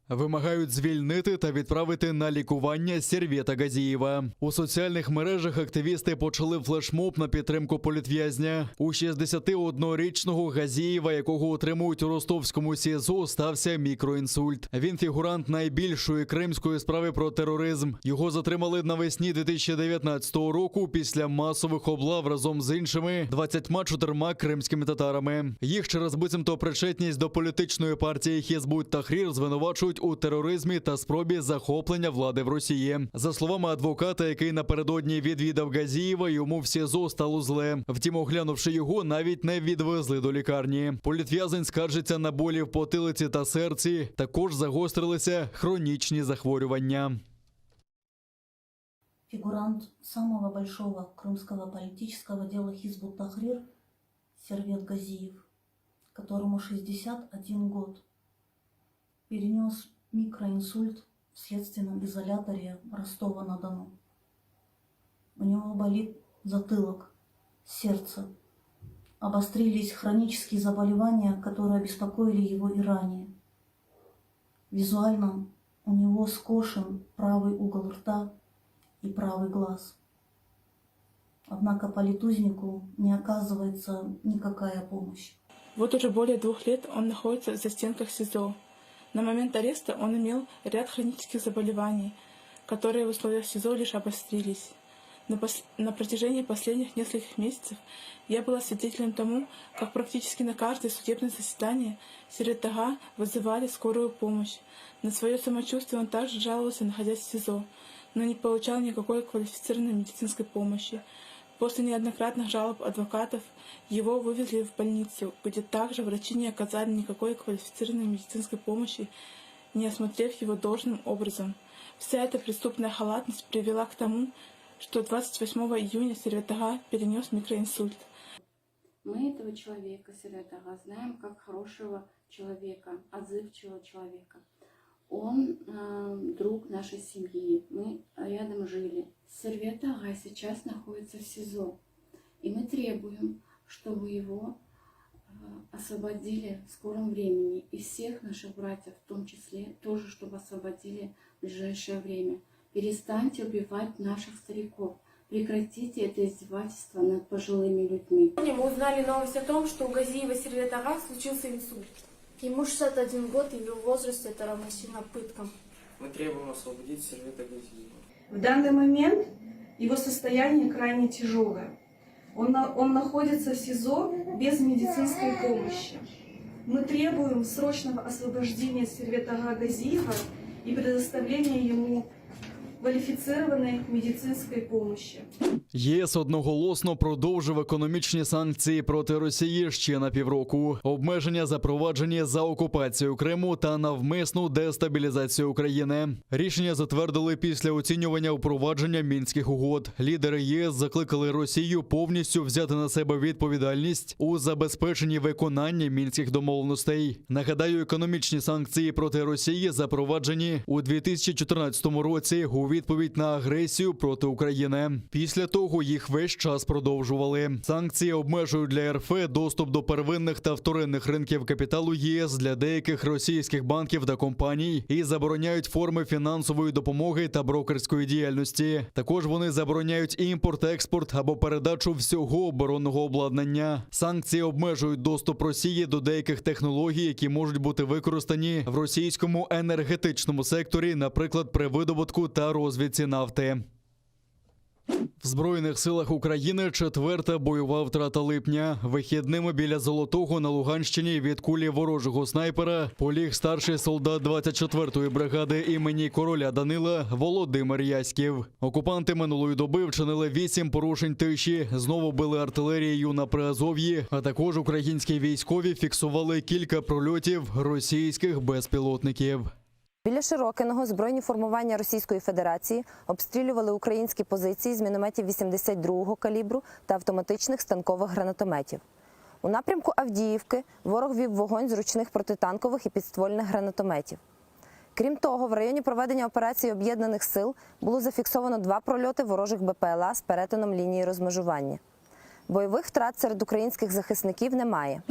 Вимагають звільнити та відправити на лікування Сервета Газієва. У соціальних мережах активісти почали флешмоб на підтримку політв'язня. У 61-річного Газієва, якого утримують у ростовському СІЗО, стався мікроінсульт. Він фігурант найбільшої кримської справи про тероризм. Його затримали навесні 2019 року після масових облав разом з іншими 24 кримськими татарами. Їх через буцімто причетність до політичної партії Хізбут Тахрір звинувачують у тероризмі та спробі захоплення влади в Росії. За словами адвоката, який напередодні відвідав Газієва, йому в СІЗО стало зле. Втім, оглянувши його, навіть не відвезли до лікарні. Політв'язень скаржиться на болі в потилиці та серці. Також загострилися хронічні захворювання. Фигурант самого большого крымского политического дела Хизбут Тахрир Сервет Газиев. Которому 61 год, перенес микроинсульт в следственном изоляторе Ростова-на-Дону. У него болит затылок, сердце. Обострились хронические заболевания, которые беспокоили его и ранее. Визуально у него скошен правый угол рта и правый глаз. Однако политузнику не оказывается никакая помощь. Вот уже более двух лет он находится в застенках СИЗО. На момент ареста он имел ряд хронических заболеваний, которые в условиях СИЗО лишь обострились. На, пос... на протяжении последних нескольких месяцев я была свидетелем тому, как практически на каждое судебное заседание Серетага вызывали скорую помощь. На свое самочувствие он также жаловался, находясь в СИЗО, но не получал никакой квалифицированной медицинской помощи. После неоднократных жалоб адвокатов его вывезли в больницу, где также врачи не оказали никакой квалифицированной медицинской помощи, не осмотрев его должным образом. Вся эта преступная халатность привела к тому, что 28 июня Сервет-ага перенес микроинсульт. Мы этого человека, Сервет-ага, знаем как хорошего человека, отзывчивого человека. Он э, друг нашей семьи, мы рядом жили. Сервет-ага сейчас находится в СИЗО, и мы требуем, чтобы его э, освободили в скором времени, и всех наших братьев в том числе, тоже, чтобы освободили в ближайшее время. Перестаньте убивать наших стариков. Прекратите это издевательство над пожилыми людьми. Сегодня мы узнали новость о том, что у Газиева Сервет-ага случился инсульт. Ему 61 год, и в его возрасте это равносильно пыткам. Мы требуем освободить Сервета Газиева. В данный момент его состояние крайне тяжелое. Он, на, он находится в СИЗО без медицинской помощи. Мы требуем срочного освобождения Сервета Газиева и предоставления ему квалифицированной медицинской помощи. ЄС одноголосно продовжив економічні санкції проти Росії ще на півроку. Обмеження запроваджені за окупацію Криму та навмисну дестабілізацію України. Рішення затвердили після оцінювання впровадження мінських угод. Лідери ЄС закликали Росію повністю взяти на себе відповідальність у забезпеченні виконання мінських домовленостей. Нагадаю, економічні санкції проти Росії запроваджені у 2014 році у відповідь на агресію проти України. Після того їх весь час продовжували. Санкції обмежують для РФ доступ до первинних та вторинних ринків капіталу ЄС для деяких російських банків та компаній і забороняють форми фінансової допомоги та брокерської діяльності. Також вони забороняють імпорт, експорт або передачу всього оборонного обладнання. Санкції обмежують доступ Росії до деяких технологій, які можуть бути використані в російському енергетичному секторі, наприклад, при видобутку та розвідці нафти. В Збройних силах України четверта бойова втрата липня. Вихідними біля Золотого на Луганщині від кулі ворожого снайпера поліг старший солдат 24-ї бригади імені короля Данила Володимир Яськів. Окупанти минулої доби вчинили вісім порушень тиші, знову били артилерією на Приазов'ї, а також українські військові фіксували кілька прольотів російських безпілотників. Біля Широкиного збройні формування Російської Федерації обстрілювали українські позиції з мінометів 82-го калібру та автоматичних станкових гранатометів. У напрямку Авдіївки ворог вів вогонь з ручних протитанкових і підствольних гранатометів. Крім того, в районі проведення операції Об'єднаних сил було зафіксовано два прольоти ворожих БПЛА з перетином лінії розмежування. Бойових втрат серед українських захисників немає.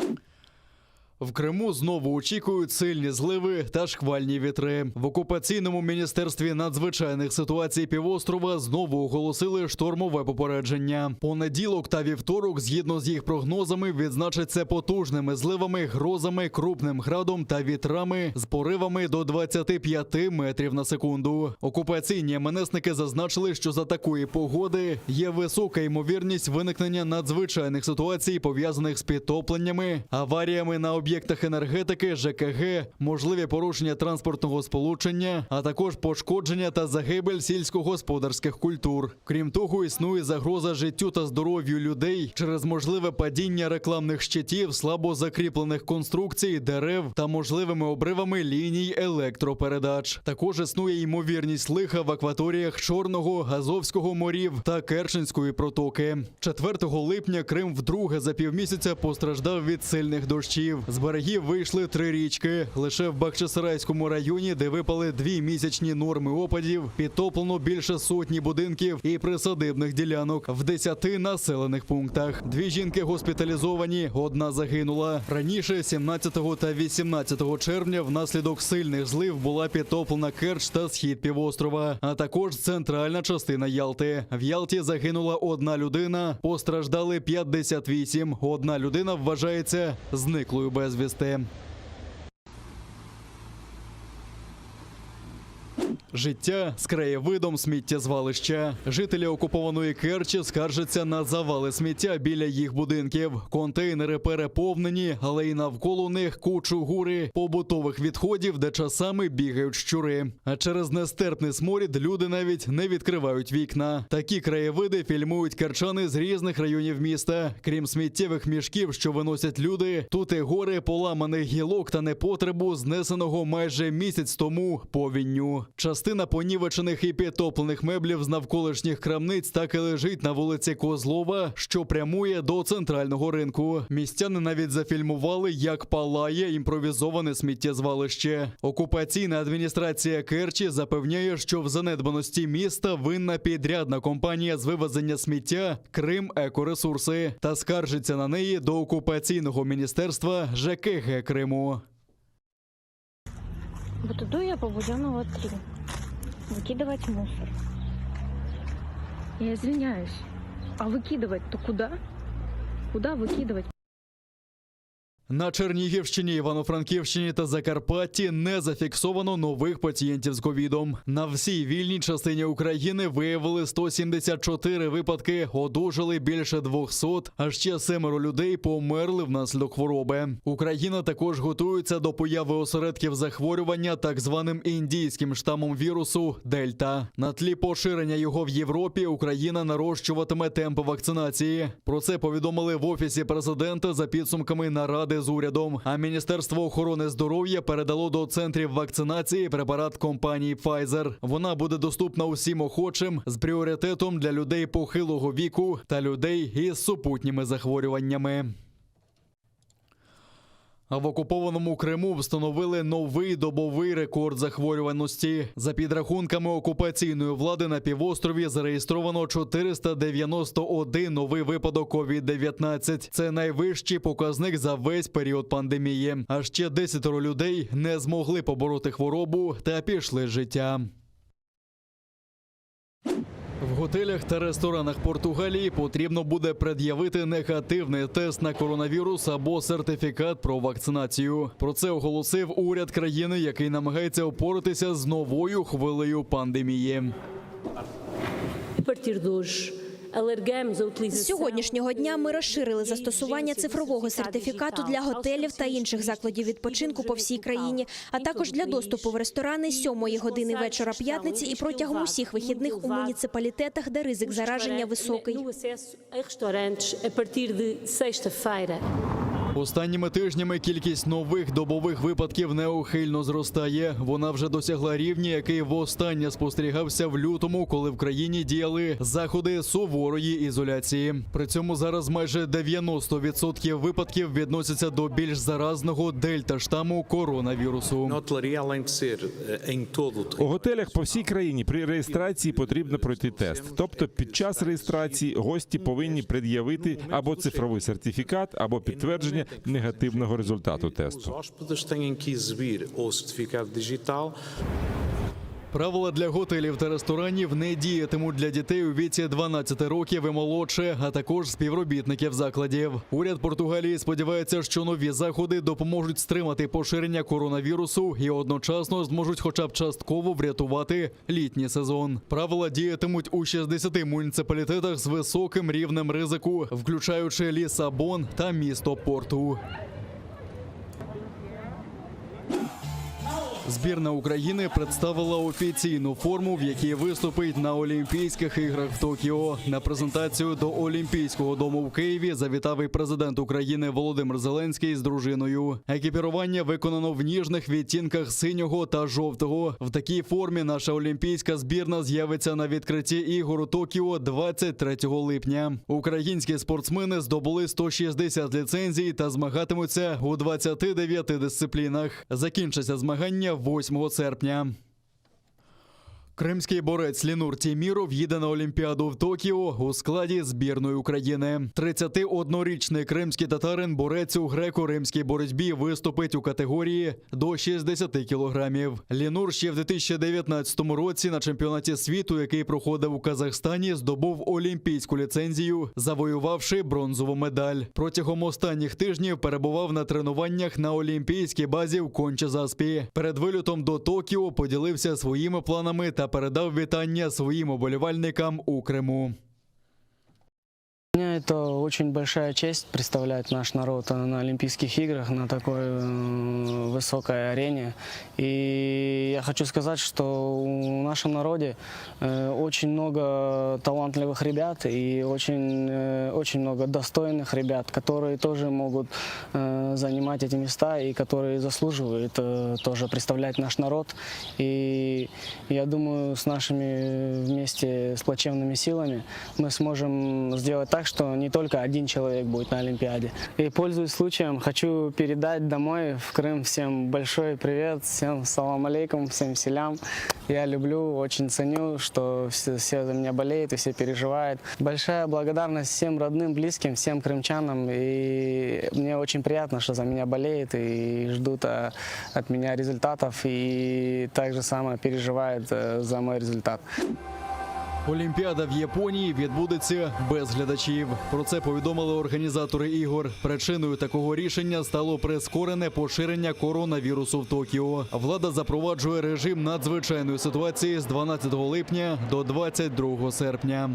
В Криму знову очікують сильні зливи та шквальні вітри. В окупаційному міністерстві надзвичайних ситуацій півострова знову оголосили штормове попередження. Понеділок та вівторок, згідно з їх прогнозами, відзначаться потужними зливами, грозами, крупним градом та вітрами з поривами до 25 метрів на секунду. Окупаційні МНСники зазначили, що за такої погоди є висока ймовірність виникнення надзвичайних ситуацій, пов'язаних з підтопленнями, аваріями на об'єктах енергетики, ЖКГ, можливі порушення транспортного сполучення, а також пошкодження та загибель сільськогосподарських культур. Крім того, існує загроза життю та здоров'ю людей через можливе падіння рекламних щитів, слабо закріплених конструкцій, дерев та можливими обривами ліній електропередач. Також існує ймовірність лиха в акваторіях Чорного, Азовського морів та Керченської протоки. 4 липня Крим вдруге за півмісяця постраждав від сильних дощів. З берегів вийшли три річки. Лише в Бахчисарайському районі, де випали дві місячні норми опадів, підтоплено більше сотні будинків і присадибних ділянок в десяти населених пунктах. Дві жінки госпіталізовані, одна загинула. Раніше, 17 та 18 червня, внаслідок сильних злив була підтоплена Керч та схід півострова, а також центральна частина Ялти. В Ялті загинула одна людина, постраждали 58. Одна людина вважається зниклою безвісти. Життя з краєвидом сміттєзвалища. Жителі окупованої Керчі скаржаться на завали сміття біля їх будинків. Контейнери переповнені, але й навколо них кучу гури побутових відходів, де часами бігають щури. А через нестерпний сморід люди навіть не відкривають вікна. Такі краєвиди фільмують керчани з різних районів міста. Крім сміттєвих мішків, що виносять люди, тут і гори поламаних гілок та непотребу, знесеного майже місяць тому повінню. Частина понівечених і підтоплених меблів з навколишніх крамниць так і лежить на вулиці Козлова, що прямує до центрального ринку. Містяни навіть зафільмували, як палає імпровізоване сміттєзвалище. Окупаційна адміністрація Керчі запевняє, що в занедбаності міста винна підрядна компанія з вивезення сміття Крим Екоресурси та скаржиться на неї до окупаційного міністерства ЖКГ Криму. Вот иду я по Буденного 3. Выкидывать мусор. Я извиняюсь. А выкидывать-то куда? Куда выкидывать? На Чернігівщині, Івано-Франківщині та Закарпатті не зафіксовано нових пацієнтів з ковідом. На всій вільній частині України виявили 174 випадки, одужали більше 200, а ще семеро людей померли внаслідок хвороби. Україна також готується до появи осередків захворювання так званим індійським штамом вірусу Дельта. На тлі поширення його в Європі Україна нарощуватиме темпи вакцинації. Про це повідомили в офісі президента за підсумками наради з урядом. А Міністерство охорони здоров'я передало до центрів вакцинації препарат компанії Pfizer. Вона буде доступна усім охочим з пріоритетом для людей похилого віку та людей із супутніми захворюваннями. А в окупованому Криму встановили новий добовий рекорд захворюваності. За підрахунками окупаційної влади на півострові зареєстровано 491 новий випадок COVID-19. Це найвищий показник за весь період пандемії. А ще 10 людей не змогли побороти хворобу та пішли з життя. В готелях та ресторанах Португалії потрібно буде пред'явити негативний тест на коронавірус або сертифікат про вакцинацію. Про це оголосив уряд країни, який намагається впоратися з новою хвилею пандемії. A partir de hoje, alargamos a З utilização сьогоднішнього дня ми розширили застосування цифрового сертифікату для готелів та інших закладів відпочинку по всій країні, а також для доступу в ресторани з 7 години вечора п'ятниці і протягом усіх вихідних у муніципалітетах, де ризик зараження високий. no acesso a restaurantes a partir de sexta-feira. Останніми тижнями кількість нових добових випадків неухильно зростає. Вона вже досягла рівня, який востаннє спостерігався в лютому, коли в країні діяли заходи суворої ізоляції. При цьому зараз майже 90% випадків відносяться до більш заразного дельта штаму коронавірусу. Na hotelaria, além de ser eh, em todo o У готелях по всій країні при реєстрації потрібно пройти тест. Тобто під час реєстрації гості повинні пред'явити або цифровий сертифікат, або підтвердження негативного результату тесту. Os hóspedes têm que exibir ou certificado digital Правила для готелів та ресторанів не діятимуть для дітей у віці 12 років і молодше, а також співробітників закладів. Уряд Португалії сподівається, що нові заходи допоможуть стримати поширення коронавірусу і одночасно зможуть хоча б частково врятувати літній сезон. Правила діятимуть у 60 муніципалітетах з високим рівнем ризику, включаючи Лісабон та місто Порту. Збірна України представила офіційну форму, в якій виступить на Олімпійських іграх в Токіо. На презентацію до Олімпійського дому в Києві завітав і президент України Володимир Зеленський з дружиною. Екіпірування виконано в ніжних відтінках синього та жовтого. В такій формі наша олімпійська збірна з'явиться на відкритті ігор у Токіо 23 липня. Українські спортсмени здобули 160 ліцензій та змагатимуться у 29 дисциплінах. Закінчиться змагання 8 серпня. Кримський борець Лінур Тіміров їде на Олімпіаду в Токіо у складі збірної України. 31-річний кримський татарин борець у греко-римській боротьбі виступить у категорії до 60 кілограмів. Лінур ще в 2019 році на чемпіонаті світу, який проходив у Казахстані, здобув олімпійську ліцензію, завоювавши бронзову медаль. Протягом останніх тижнів перебував на тренуваннях на олімпійській базі в Конча-Заспі. Перед вильотом до Токіо поділився своїми планами та передав вітання своїм уболівальникам у Криму. Для меня это очень большая честь представлять наш народ на Олимпийских играх, на такой э, высокой арене. И я хочу сказать, что в нашем народе э, очень много талантливых ребят и очень, э, очень много достойных ребят, которые тоже могут э, занимать эти места и которые заслуживают э, тоже представлять наш народ. И я думаю, с нашими вместе с плачевными силами мы сможем сделать так, что не только один человек будет на Олимпиаде. И, пользуясь случаем, хочу передать домой в Крым всем большой привет, всем салам алейкум, всем селям. Я люблю, очень ценю, что все, все за меня болеют и все переживают. Большая благодарность всем родным, близким, всем крымчанам. И мне очень приятно, что за меня болеют и ждут э, от меня результатов и так же самое переживают э, за мой результат. Олімпіада в Японії відбудеться без глядачів. Про це повідомили організатори ігор. Причиною такого рішення стало прискорене поширення коронавірусу в Токіо. Влада запроваджує режим надзвичайної ситуації з 12 липня до 22 серпня.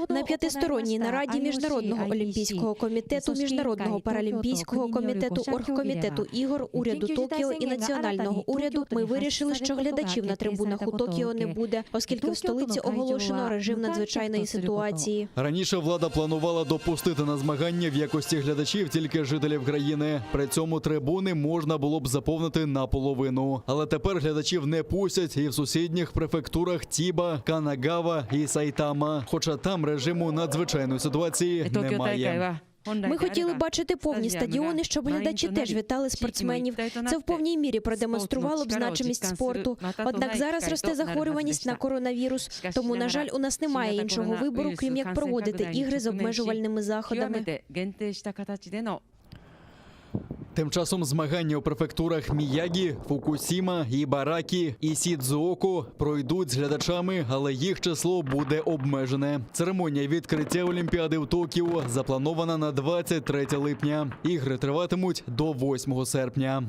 На п'ятисторонній нараді Міжнародного олімпійського комітету, Міжнародного паралімпійського комітету, оргкомітету ігор, уряду Токіо і національного уряду ми вирішили, що глядачів на трибунах у Токіо не буде, оскільки в столиці оголошено режим надзвичайної ситуації. Раніше влада планувала допустити на змагання в якості глядачів тільки жителів країни. При цьому трибуни можна було б заповнити наполовину. Але тепер глядачів не пустять і в сусідніх префектурах Тіба, Канагава і Сайтама. Хоча там режиму надзвичайної ситуації немає. Ми хотіли бачити повні стадіони, щоб глядачі теж вітали спортсменів. Це в повній мірі продемонструвало б значимість спорту. Однак зараз росте захворюваність на коронавірус, тому, на жаль, у нас немає іншого вибору, крім як проводити ігри з обмежувальними заходами. Тим часом змагання у префектурах Міягі, Фукусіма, Ібаракі і Сідзуоко пройдуть з глядачами, але їх число буде обмежене. Церемонія відкриття Олімпіади в Токіо запланована на 23 липня. Ігри триватимуть до 8 серпня.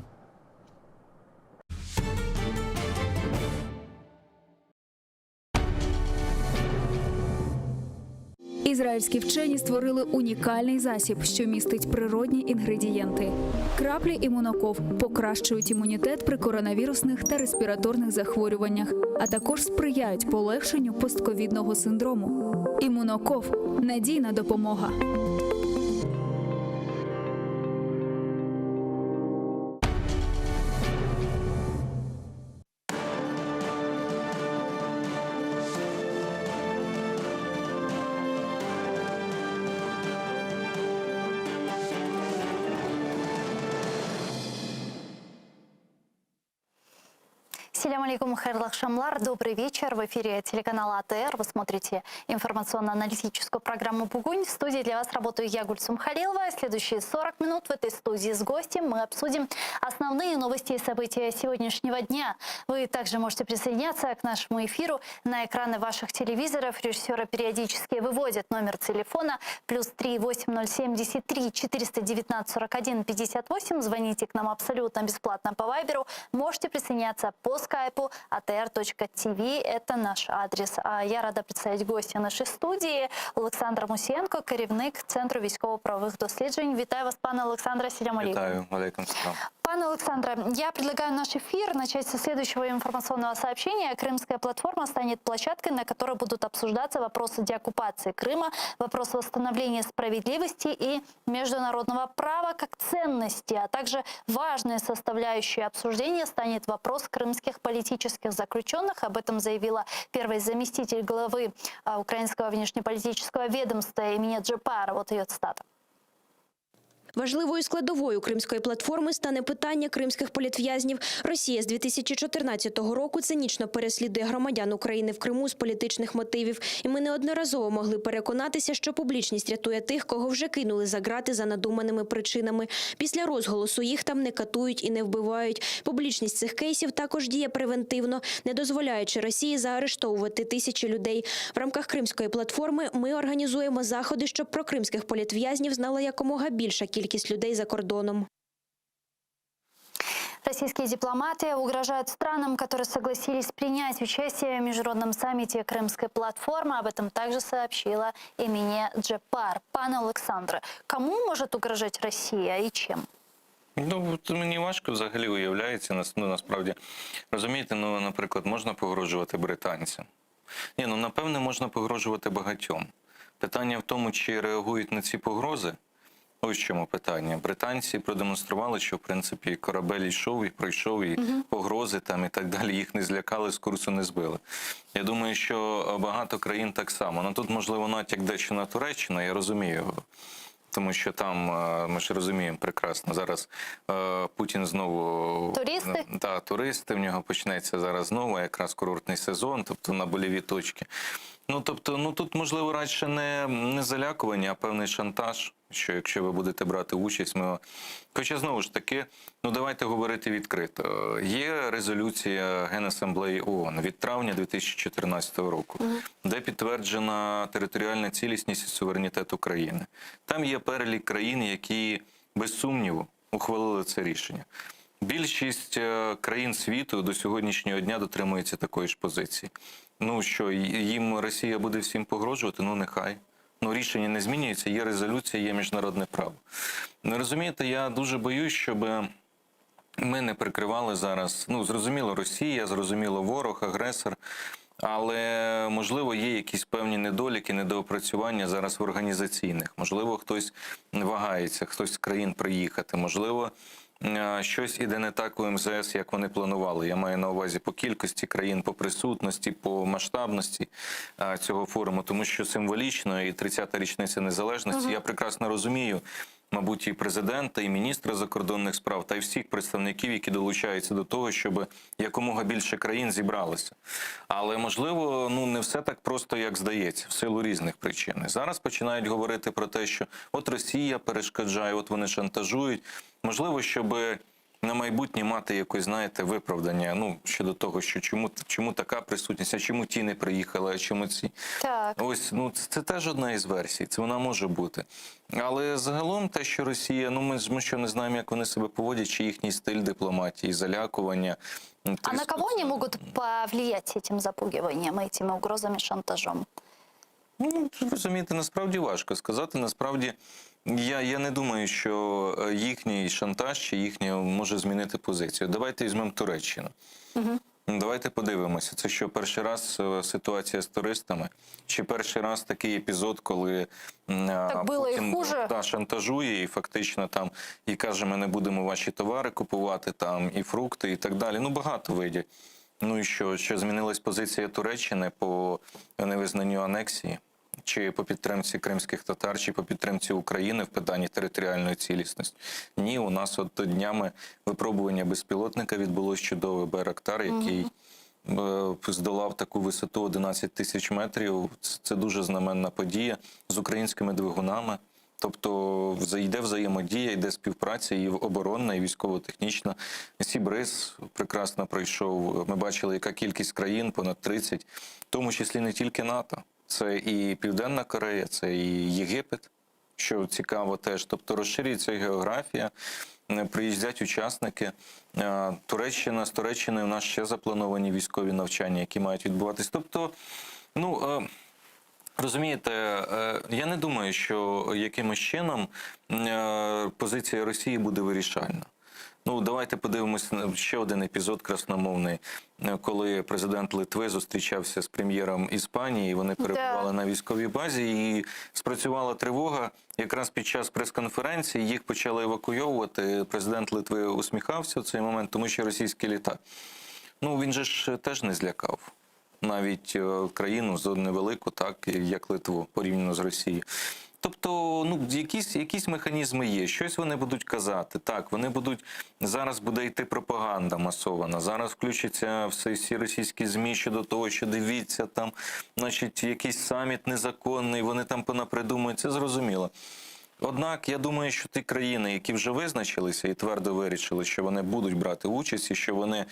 Ізраїльські вчені створили унікальний засіб, що містить природні інгредієнти. Краплі імуноков покращують імунітет при коронавірусних та респіраторних захворюваннях, а також сприяють полегшенню постковідного синдрому. Імуноков надійна допомога. Селям алейкум, хайырлы aqşamlar. Добрый вечер. В эфире телеканала АТР. Вы смотрите информационно-аналитическую программу «Бугунь». В студии для вас работаю я, Гульсум Халилова. Следующие 40 минут в этой студии с гостем мы обсудим основные новости и события сегодняшнего дня. Вы также можете присоединяться к нашему эфиру на экраны ваших телевизоров. Режиссеры периодически выводят номер телефона плюс 3 8073 419 41 58. Звоните к нам абсолютно бесплатно по Вайберу. Можете присоединяться по скайпу atr.tv. Это наш адрес. А я рада представить гостя нашей студии Олександр Мусієнко, керівник Центру військово-правових досліджень. Вітаю вас, пане Олександре. Селям алейкум. Вітаю, алейкум салам. Пане Александре, я предлагаю наш эфир начать со следующего информационного сообщения. Крымская платформа станет площадкой, на которой будут обсуждаться вопросы деоккупации Крыма, вопрос восстановления справедливости и международного права как ценности, а также важной составляющей обсуждения станет вопрос крымских политических заключенных. Об этом заявила первый заместитель главы а, украинского внешнеполитического ведомства Эмине Джеппар. Вот ее цитата. Важливою складовою кримської платформи стане питання кримських політв'язнів. Росія з 2014 року цинічно переслідує громадян України в Криму з політичних мотивів. І ми неодноразово могли переконатися, що публічність рятує тих, кого вже кинули за грати за надуманими причинами. Після розголосу їх там не катують і не вбивають. Публічність цих кейсів також діє превентивно, не дозволяючи Росії заарештовувати тисячі людей. В рамках кримської платформи ми організуємо заходи, щоб про кримських політв'язнів знала якомога більша кількість людей за кордоном. Российские дипломаты угрожают странам, которые согласились принять участие в международном саммите Крымской платформы. Об этом также сообщила Эмине Джеппар. Пане Александре, кому может угрожать Россия и чем? Ну, от мені важко взагалі уявляється, нас- ну, насправді. Розумієте, ну, наприклад, можна погрожувати британцям? Ні, ну, напевне, можна погрожувати багатьом. Питання в тому, чи реагують на ці погрози. Ось в чому питання. Британці продемонстрували, що в принципі корабель йшов і пройшов, і погрози там і так далі їх не злякали, з курсу не збили. Я думаю, що багато країн так само. Ну тут, можливо, натяк дещо на Туреччину, я розумію. Тому що там, е, ми ж розуміємо прекрасно, зараз е, Путін знову Туристи? Да, туристи, в нього почнеться зараз знову якраз курортний сезон, тобто на больові точки. Ну тобто, ну тут можливо радше не, не залякування, а певний шантаж, що якщо ви будете брати участь, ми. Хоча знову ж таки, ну давайте говорити відкрито. Є резолюція Генасамблеї ООН від травня 2014 року, де підтверджена територіальна цілісність і суверенітет України. Там є перелік країн, які без сумніву ухвалили це рішення. Більшість е, країн світу до сьогоднішнього дня дотримується такої ж позиції. Ну що, їм Росія буде всім погрожувати? Ну нехай. Ну рішення не змінюється, є резолюція, є міжнародне право. Ну розумієте, я дуже боюсь, щоб ми не прикривали зараз. Ну, зрозуміло, Росія, зрозуміло, ворог, агресор. Але можливо є якісь певні недоліки, недоопрацювання зараз в організаційних. Можливо, хтось вагається, хтось з країн приїхати. Можливо, е, щось іде не так у МЗС, як вони планували. Я маю на увазі по кількості країн, по присутності, по масштабності е, цього форуму, тому що символічно і 30-та річниця незалежності. Я прекрасно розумію. Мабуть, і президента, і міністра закордонних справ, та й всіх представників, які долучаються до того, щоб якомога більше країн зібралося. Але можливо, ну не все так просто, як здається, в силу різних причин. І Зараз починають говорити про те, що от Росія перешкоджає, от вони шантажують. Можливо, щоб на майбутнє мати якось, знаєте, виправдання. Ну щодо того, що чому чому така присутність, а чому ті не приїхали, а чому ці. Так. Ось, ну це, це теж одна із версій, це вона може бути. Але загалом те, що Росія, ну ми ж ми що не знаємо, як вони себе поводять, чи їхній стиль дипломатії, залякування. ну, А на тиск. кого они могут повлиять этим запугиванием, этими угрозами, шантажом? Ну, розумієте, насправді важко сказати. Насправді, я, я не думаю, що е, їхній шантаж чи їхнє може змінити позицію. Давайте візьмемо Туреччину. Угу. Ну, Давайте подивимося. Це що перший раз е, ситуація з туристами? Чи перший раз такий епізод, коли м, Так було і Путін хуже. да, шантажує і фактично там і каже, ми не будемо ваші товари купувати, там і фрукти, і так далі. Ну багато видів. Ну і що, що змінилась позиція Туреччини по невизнанню анексії? Чи по підтримці кримських татар, чи по підтримці України в питанні територіальної цілісності? Ні, у нас от днями випробування безпілотника відбулось чудовий Байрактар, який е, здолав таку висоту 11 тисяч метрів. Це, це дуже знаменна подія з українськими двигунами. Тобто вза- йде взаємодія, йде співпраця і оборонна, і військово-технічна. Sea Breeze прекрасно пройшов. Ми бачили, яка кількість країн, понад 30, в тому числі не тільки НАТО. Це і Південна Корея, це і Єгипет, що цікаво теж. Тобто розширюється географія, е, приїздять учасники. Е, Туреччина з Туреччиною у нас ще заплановані військові навчання, які мають відбуватись. Тобто, ну. е, Розумієте, е, я не думаю, що якимось чином е, позиція Росії буде вирішальна. Ну, давайте подивимось на ще один епізод красномовний, е, коли президент Литви зустрічався з прем'єром Іспанії, і вони перебували на військовій базі, і спрацювала тривога. Якраз під час прес-конференції їх почали евакуйовувати. Президент Литви усміхався в цей момент, тому що російський літак. Ну він же ж теж не злякав навіть е, країну з невелику, так як Литву, порівняно з Росією. Тобто, ну якісь, якісь механізми є, щось вони будуть казати. Так, вони будуть зараз буде йти пропаганда масована. Зараз включаться все всі російські змі щодо того, що дивіться, там, значить, якийсь саміт незаконний, вони там понапридумують. Це зрозуміло. Однак я думаю, що ті країни, які вже визначилися і твердо вирішили, що вони будуть брати участь і що вони е,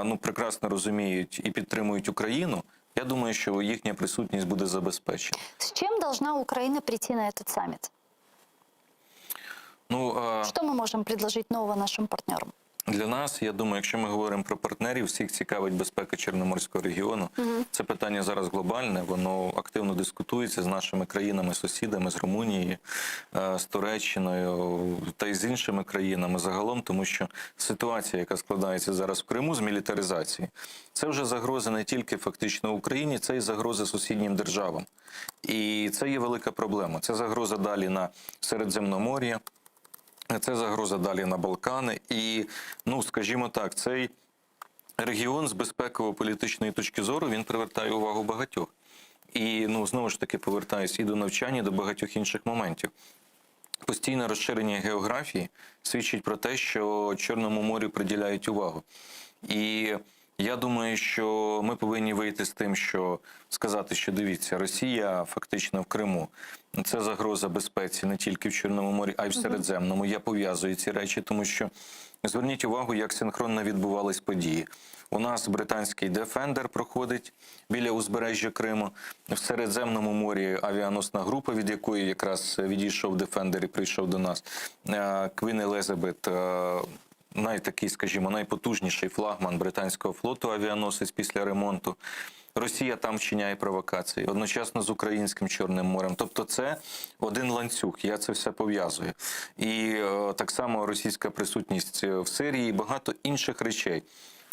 ну, прекрасно розуміють і підтримують Україну, я думаю, що їхня присутність буде забезпечена. С чем должна Украина прийти на этот саммит? Ну, е, Что мы можем предложить нового нашим партнерам? Для нас, я думаю, якщо ми говоримо про партнерів, всіх цікавить безпека Чорноморського регіону. Це питання зараз глобальне, воно активно дискутується з нашими країнами, сусідами, з Румунією, е, з Туреччиною та й з іншими країнами загалом, тому що ситуація, яка складається зараз в Криму з мілітаризації, це вже загроза не тільки фактично Україні, це і загроза сусіднім державам. І це є велика проблема. Це загроза далі на Середземномор'я. Це загроза далі на Балкани. І, ну, скажімо так, цей регіон з безпеково-політичної точки зору він привертає увагу багатьох. І ну, знову ж таки повертаюсь і до навчання, і до багатьох інших моментів. Постійне розширення географії свідчить про те, що Чорному морю приділяють увагу. І я думаю, що ми повинні вийти з тим, що сказати, що дивіться, Росія фактично в Криму. Це загроза безпеці не тільки в Чорному морі, а й в Середземному. Я пов'язую ці речі, тому що зверніть увагу, як синхронно відбувались події. У нас британський Defender проходить біля узбережжя Криму. В Середземному морі авіаносна група, від якої якраз відійшов Defender і прийшов до нас. Квін Елізабет, е, найтакий, скажімо, найпотужніший флагман британського флоту авіаносець після ремонту. Росія там вчиняє провокації одночасно з українським Чорним морем. Тобто, це один ланцюг. Я це все пов'язую. І е, так само російська присутність в Сирії і багато інших речей.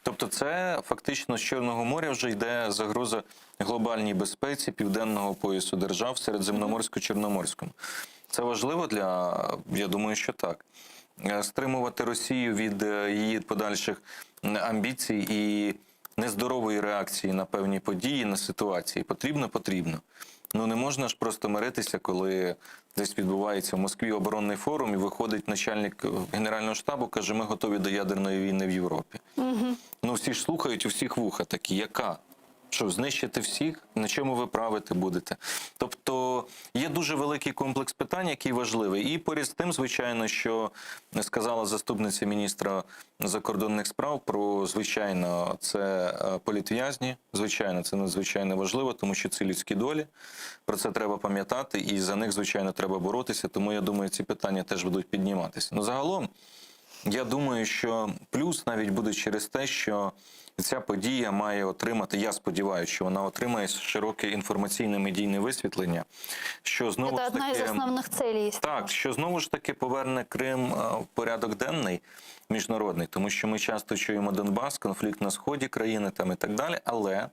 Тобто, це фактично з Чорного моря вже йде загроза глобальній безпеці південного поясу держав Середземноморсько-Чорноморському. Це важливо для я думаю, що так. Е, Стримувати Росію від е, її подальших м, амбіцій і нездорової реакції на певні події, на ситуації потрібно, потрібно. Ну не можна ж просто миритися, коли десь відбувається в Москві оборонний форум і виходить начальник е, генерального штабу, каже, ми готові до ядерної війни в Європі. Ну всі ж слухають, у всіх вуха такі, яка? Що, знищити всіх? На чому ви правити будете? Тобто є дуже великий комплекс питань, який важливий. І поряд з тим, звичайно, що сказала заступниця міністра закордонних справ про, звичайно, це е, політв'язні. Звичайно, це надзвичайно важливо, тому що це людські долі. Про це треба пам'ятати, і за них, звичайно, треба боротися. Тому я думаю, ці питання теж будуть підніматися. Ну, загалом. Я думаю, що плюс навіть буде через те, що ця подія має отримати, я сподіваюся, що вона отримає широке інформаційне медійне висвітлення, що знову Это ж одна из таки основных целей. так, що знову ж таки поверне Крим е, в порядок денний міжнародний, тому що ми часто чуємо Донбас, конфлікт на сході країни там і так далі. Але е,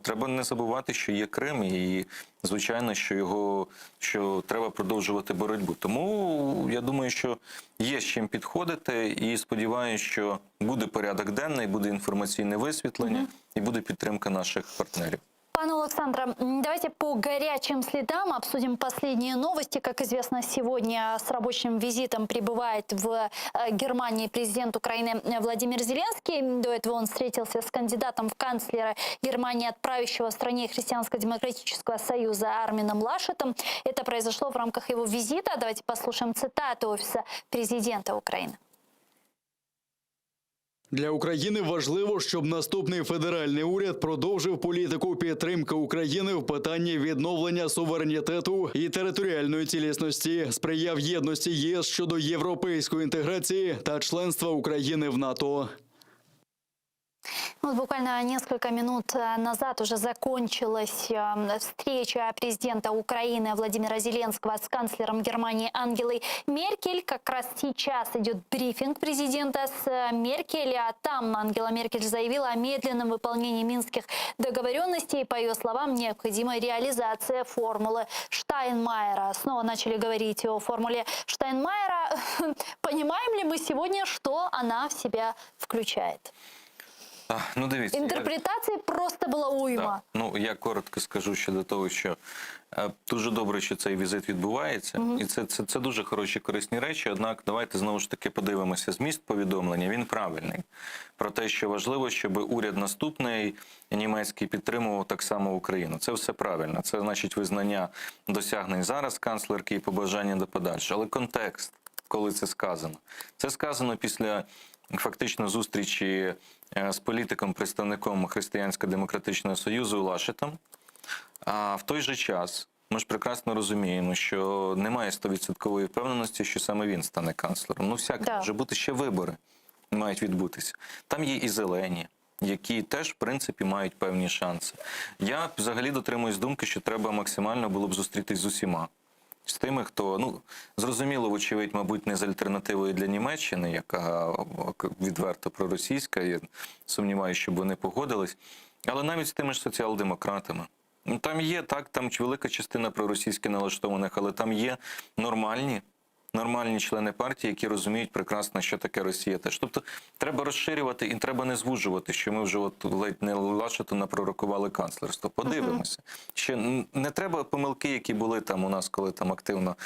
треба не забувати, що є Крим, і звичайно, що його що треба продовжувати боротьбу. Тому я думаю, що є з чим підходити, і сподіваюся, що буде порядок денний, буде інформаційне висвітлення і буде підтримка наших партнерів. Пане Олександре, м, давайте по горячим следам обсудим последние новости. Как известно, сегодня с рабочим визитом прибывает в э, Германии президент Украины Владимир Зеленский. До этого он встретился с кандидатом в канцлеры Германии от правящего в стране Христианско-демократического союза Армином Лашетом. Это произошло в рамках его визита. Давайте послушаем цитату офиса президента Украины. Для України важливо, щоб наступний федеральний уряд продовжив політику підтримки України в питанні відновлення суверенітету і територіальної цілісності, сприяв єдності ЄС щодо європейської інтеграції та членства України в НАТО. У нас. Вот буквально несколько минут э, назад уже закончилась э, встреча президента Украины Владимира Зеленского с канцлером Германии Ангелой Меркель. Как раз сейчас идет брифинг президента с э, Меркель. А там Ангела Меркель заявила о медленном выполнении минских договоренностей. По ее словам, необходима реализация формулы Штайнмайера. Снова начали говорить о формуле Штайнмайера. Понимаем ли мы сегодня, что она в себя включает? А, ну, дивіться, я- Интерпретаций просто была уйма. Так. Ну, я коротко скажу щодо того, що е, дуже добре, що цей візит відбувається, і це, це, це дуже хороші корисні речі. Однак давайте знову ж таки подивимося зміст повідомлення. Він правильний. Про те, що важливо, щоб уряд наступний німецький підтримував так само Україну. Це все правильно. Це значить визнання досягнень зараз канцлерки і побажання до подальшого. Але контекст, коли це сказано, це сказано після фактично зустрічі е, з політиком, представником Християнсько-демократичного союзу Лашетом. А в той же час ми ж прекрасно розуміємо, що немає стовідсоткової впевненості, що саме він стане канцлером. Ну, всяке Да. може бути ще вибори мають відбутися. Там є і зелені, які теж, в принципі, мають певні шанси. Я взагалі дотримуюсь думки, що треба максимально було б зустрітись з усіма. З тими, хто ну зрозуміло, вочевидь, мабуть, не з альтернативою для Німеччини, яка відверто проросійська, я сумніваюся, щоб вони погодились, але навіть з тими ж соціал-демократами. Ну, Там є так, там велика частина проросійськи налаштованих, але там є нормальні, нормальні члени партії, які розуміють прекрасно, що таке Росія теж. Тобто треба розширювати і треба не звужувати, що ми вже от ледь не Лашету напророкували канцлерство. Подивимося. Ще н- не треба помилки, які були там у нас, коли там активно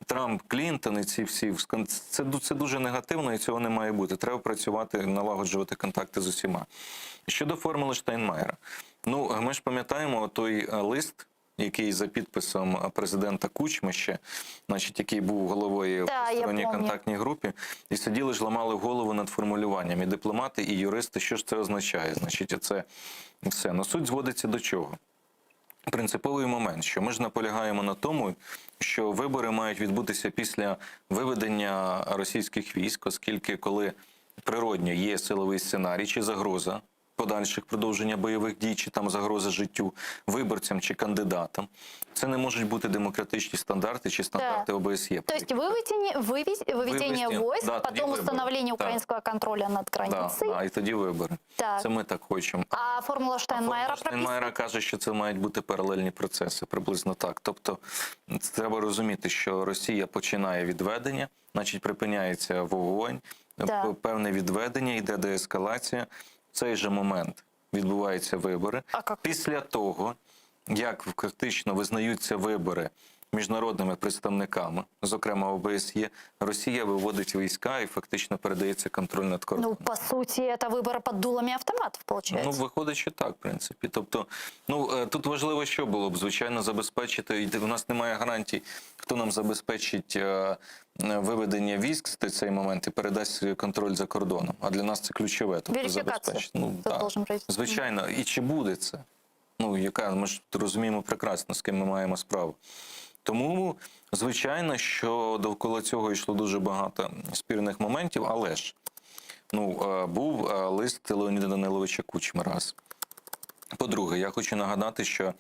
Трамп, Клінтон і ці всі це, це дуже негативно і цього не має бути. Треба працювати, налагоджувати контакти з усіма. Щодо формули Штайнмаєра, ну ми ж пам'ятаємо той е, лист, який за підписом президента Кучми ще, значить, який був головою Да, я в сторонній помню. контактній групі, і сиділи ж ламали голову над формулюванням. І дипломати, і юристи, що ж це означає? Значить, це все. Ну суть зводиться до чого? Принциповий момент, що ми ж наполягаємо на тому, що вибори мають відбутися після виведення російських військ, оскільки коли природньо є силовий сценарій чи загроза подальших продовження бойових дій, чи там загроза життю виборцям чи кандидатам, це не можуть бути демократичні стандарти чи стандарти ОБСЄ. То есть выведение, вывез- выведение Вывести, войск, да, тоді потом вибори. установление Так. украинского контроля над Да, границей. да, і тоді вибори. Так. Це ми так хочемо. А формула Штайнмайера прописана? Штайнмайера каже, що це мають бути паралельні процеси, приблизно так. Тобто це треба розуміти, що Росія починає відведення, значить припиняється вогонь, Да. п- певне відведення, йде деескалація. В цей же момент відбуваються вибори. Після того, як фактично визнаються вибори міжнародними представниками, зокрема ОБСЄ, Росія виводить війська і фактично передається контроль над кордоном. Ну, по сути, это выборы под дулами автоматов, получается. Ну, виходить, що так, в принципі. Тобто, ну е, тут важливо, що було б, звичайно, забезпечити. І у нас немає гарантій, хто нам забезпечить е, е, виведення військ в цей момент і передасть контроль за кордоном. А для нас це ключове. Тобто Верифікація. забезпечити. Ну, Тут так. должен пройти. Звичайно, і чи буде це? Ну, яка ми ж розуміємо прекрасно, з ким ми маємо справу. Тому, звичайно, що довкола цього йшло дуже багато спірних моментів, але ж ну, е, був е, лист Леоніда Даниловича Кучми раз. По-друге, я хочу нагадати, що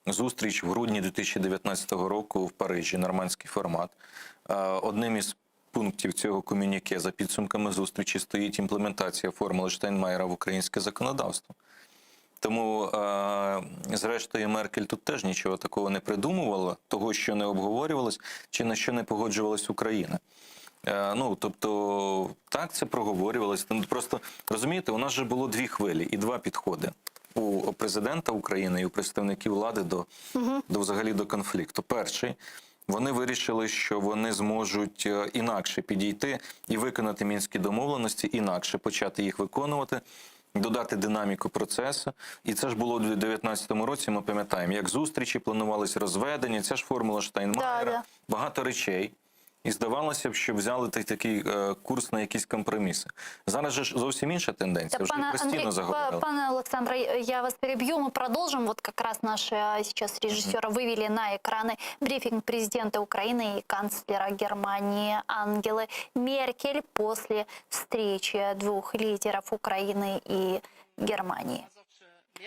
зустріч в грудні 2019 року в Парижі, нормандський формат, е, одним із пунктів цього комюніке за підсумками зустрічі стоїть імплементація формули Штайнмаєра в українське законодавство. Тому, е, зрештою, Меркель тут теж нічого такого не придумувала, того, що не обговорювалось, чи на що не погоджувалась Україна. Е, ну, тобто, так це проговорювалось. Ну, Просто розумієте, у нас же було дві хвилі і два підходи у президента України і у представників влади до, до взагалі до конфлікту. Перший. Вони вирішили, що вони зможуть е, інакше підійти і виконати мінські домовленості, інакше почати їх виконувати, додати динаміку процесу. І це ж було у 2019 році. Ми пам'ятаємо, як зустрічі планувались розведення. Ця ж формула Штайнмаєра, Да, да. багато речей. І здавалося б, що взяли та- такий е, курс на якісь компроміси. Зараз же ж зовсім інша тенденція. Да, Вже пане постійно Андрей, заговорили. па- пане Олександре, я вас перебью. Мы продолжим. Вот как раз наши а, сейчас режиссеры вывели на экраны брифинг президента Украины и канцлера Германии Ангелы Меркель после встречи двух лидеров Украины и Германии. Германии.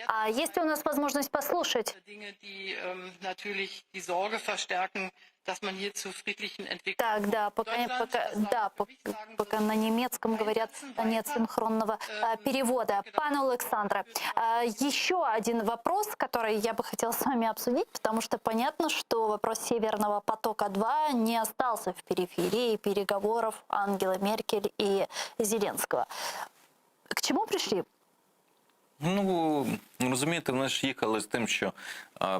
А есть ли у нас возможность послушать? Так, да, пока, пока, да, пока на немецком говорят, нет синхронного перевода. Пане Александре, еще один вопрос, который я бы хотела с вами обсудить, потому что понятно, что вопрос Северного потока-2 не остался в периферии переговоров Ангелы Меркель и Зеленского. К чему пришли? Ну, розумієте, вони ж їхали з тим, що а,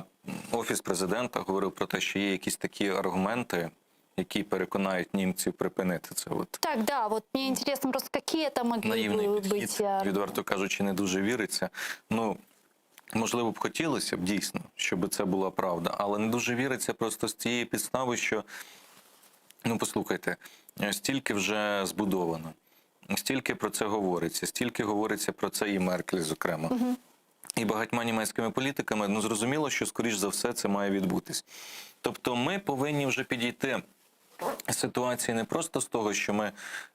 Офіс президента говорив про те, що є якісь такі аргументи, які переконають німців припинити це. От Так, да, вот мне интересно просто, какие это могли наївний бы підхід, быть э, відверто кажучи, не дуже віриться. Ну, можливо б хотілося б дійсно, щоб це була правда, але не дуже віриться просто з тієї підстави, що, ну, послухайте, стільки вже збудовано, стільки про це говориться, стільки говориться про це і Меркель, зокрема. І багатьма німецькими політиками, ну зрозуміло, що скоріш за все це має відбутись. Тобто, ми повинні вже підійти ситуації не просто з того, що ми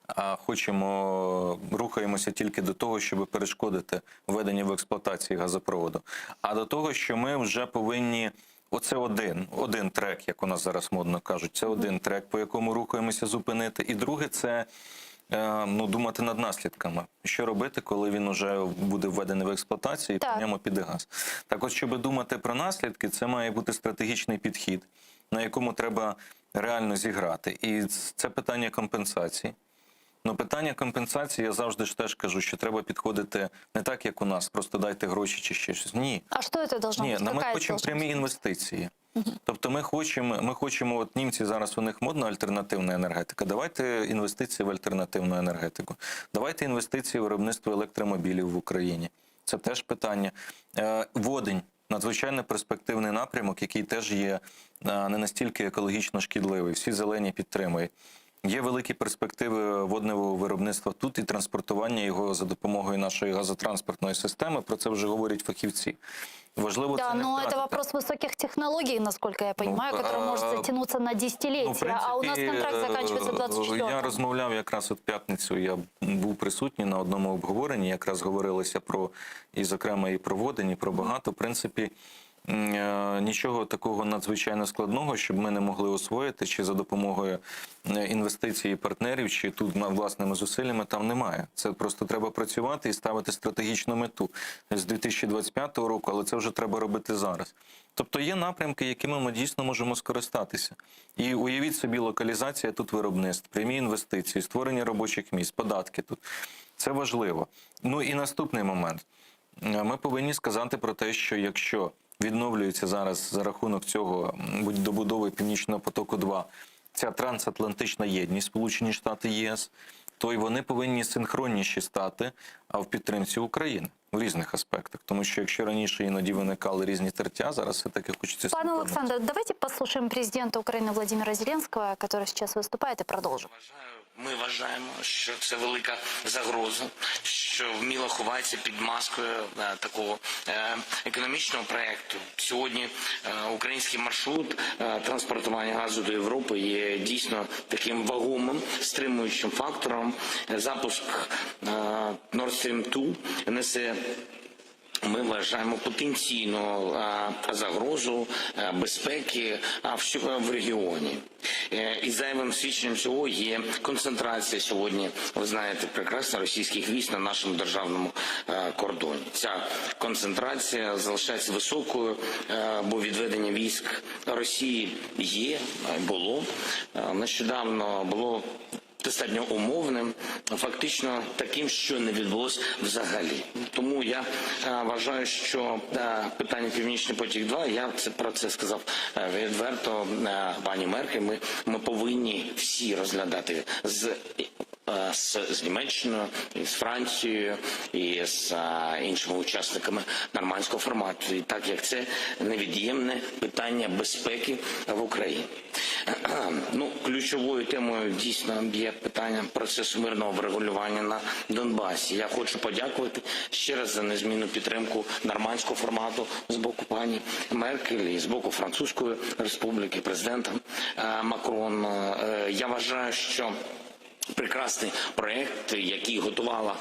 а, хочемо рухаємося тільки до того, щоб перешкодити введенню в експлуатацію газопроводу, а до того, що ми вже повинні. Оце один, один трек, як у нас зараз модно кажуть, це один трек, по якому рухаємося зупинити. І друге, це е, ну, думати над наслідками. Що робити, коли він уже буде введений в експлуатацію і Так. по ньому піде газ. Так от, щоб думати про наслідки, це має бути стратегічний підхід, на якому треба реально зіграти. І це питання компенсації. Ну, питання компенсації, я завжди ж теж кажу, що треба підходити не так, як у нас, просто дайте гроші чи ще щось. Ні. А что это должно Ні, быть? ну, ми Какая это хочемо должна прямі быть? інвестиції. Тобто ми хочемо, ми хочемо, от німці зараз у них модна альтернативна енергетика. Давайте інвестиції в альтернативну енергетику. Давайте інвестиції в виробництво електромобілів в Україні. Це теж питання. Е, Водень надзвичайно перспективний напрямок, який теж є е, не настільки екологічно шкідливий. Всі зелені підтримують. Є великі перспективи водневого виробництва тут і транспортування його за допомогою нашої газотранспортної системи. Про це вже говорять фахівці. Важливо Да, це не но это втратити. вопрос высоких технологий, насколько я понимаю, Ну, который может а, затянуться на десятилетия, Ну, в принципі, а у нас контракт е, заканчивается в 24 Я розмовляв якраз от п'ятницю, я був присутній на одному обговоренні, якраз говорилося про, і, зокрема, і про водень, і про багато. В принципі, м, е, нічого такого надзвичайно складного, щоб ми не могли освоїти, чи за допомогою е, інвестицій партнерів, чи тут на власними зусиллями там немає. Це просто треба працювати і ставити стратегічну мету з 2025 року, але це вже треба робити зараз. Тобто є напрямки, якими ми дійсно можемо скористатися. І уявіть собі, локалізація тут виробництв, прямі інвестиції, створення робочих місць, податки тут. Це важливо. Ну і наступний момент. Е, Ми повинні сказати про те, що якщо відновлюється зараз за рахунок цього м, будь- добудови Північного потоку 2 ця трансатлантична єдність, Сполучені Штати ЄС, то й вони повинні синхронніші стати а, в підтримці України в різних аспектах. Тому що якщо раніше іноді виникали різні тертя, зараз все-таки хочеться Пане синхронності. Александр, давайте послушаем президента Украины Владимира Зеленского, который сейчас выступает, и продолжим. Ми вважаємо, що це велика загроза, що вміло ховається під маскою е, такого е, економічного проекту. Сьогодні е, український маршрут е, транспортування газу до Європи є дійсно таким вагомим стримуючим фактором. Запуск е, Nord Stream 2 несе ми вважаємо потенційну а, загрозу а, безпеки а, в, всю- в регіоні. Е, І зайвим свідченням цього є концентрація сьогодні, ви знаєте прекрасно, російських військ на нашому державному е, кордоні. Ця концентрація залишається високою, е, бо відведення військ Росії є, е, було. Е, Нещодавно було достатньо умовним, фактично таким, що не відбулось взагалі. Тому я е, вважаю, що е, питання Північний потік 2 я це про це сказав е, відверто е, пані Меркель. Ми, ми повинні всі розглядати з. е, З, з Німеччиною, і з Францією, і з е, іншими учасниками нормандського формату, і так як це невід'ємне питання безпеки в Україні. Ну, ключовою темою дійсно є питання процесу мирного врегулювання на Донбасі. Я хочу подякувати ще раз за незмінну підтримку нормандського формату з боку пані Меркель і з боку Французької Республіки, президента е, Макрона. Е, Я вважаю, що. Прекрасний проект, який готувала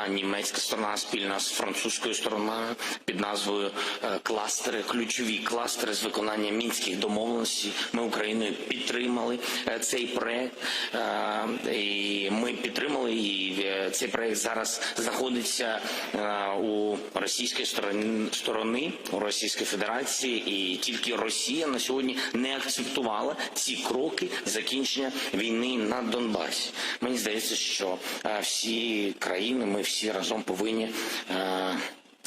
німецька сторона спільно з французькою стороною під назвою кластери, ключові кластери з виконання мінських домовленостей. Ми Україною підтримали цей проект. І ми підтримали і цей проект зараз знаходиться у російської сторони, сторони у Російської Федерації, і тільки Росія на сьогодні не акцептувала ці кроки закінчення війни на Донбасі. Мені здається, що всі країни, ми всі разом повинні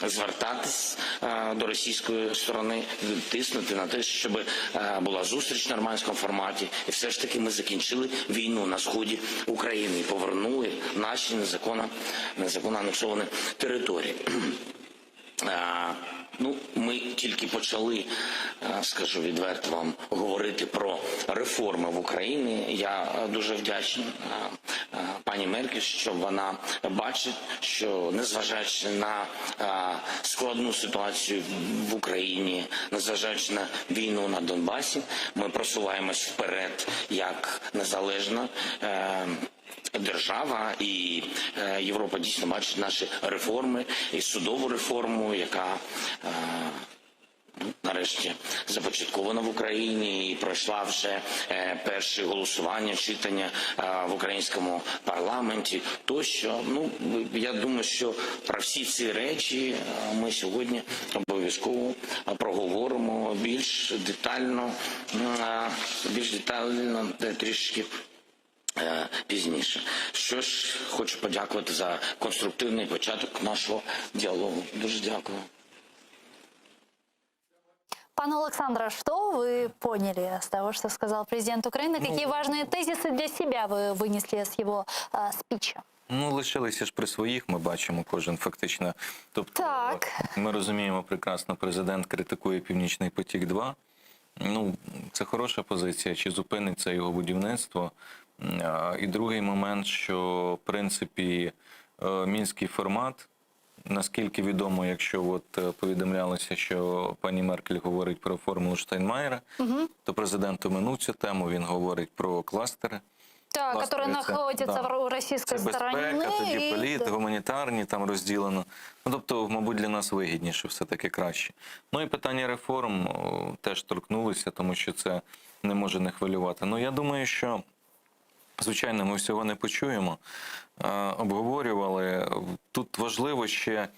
звертатись до російської сторони, тиснути на те, щоб була зустріч в нормандському форматі, і все ж таки ми закінчили війну на сході України і повернули наші незаконно, незаконно анексовані території. Ну, ми тільки почали, скажу відверто вам, говорити про реформи в Україні. Я дуже вдячний пані Меркель, що вона бачить, що незважаючи на складну ситуацію в Україні, незважаючи на війну на Донбасі, ми просуваємось вперед як незалежна держава, і Європа дійсно бачить наші реформи і судову реформу, яка нарешті започаткована в Україні і пройшла вже перше голосування, читання в українському парламенті. Тощо, ну я думаю, що про всі ці речі ми сьогодні обов'язково проговоримо більш детально, більш детально трішки пізніше. Що ж, хочу подякувати за конструктивний початок нашого діалогу. Дуже дякую. Пане Олександре, что вы поняли с того, что сказал президент Украины? Какие Ну, важные тезисы для себя вы вынесли с его э, спича? Ну, лишилися ж при своїх, ми бачимо кожен фактично. Тобто, Так. ми розуміємо прекрасно, президент критикує Північний потік 2 Ну, це хороша позиція, чи зупиниться його будівництво. І другий момент, що в принципі мінський формат, наскільки відомо, якщо от повідомлялося, що пані Меркель говорить про формулу Штайнмаєра, Угу. то президент оминув цю тему, він говорить про кластери. Так, Кластери которые це, находятся да. в российской Це безпека, стороны. тоді и- політ, да. гуманітарні там розділено. Ну, тобто, мабуть, для нас вигідніше, все-таки краще. Ну і питання реформ о, теж торкнулися, тому що це не може не хвилювати. Ну, я думаю, що, звичайно, ми всього не почуємо. Обговорювали. Тут важливо ще,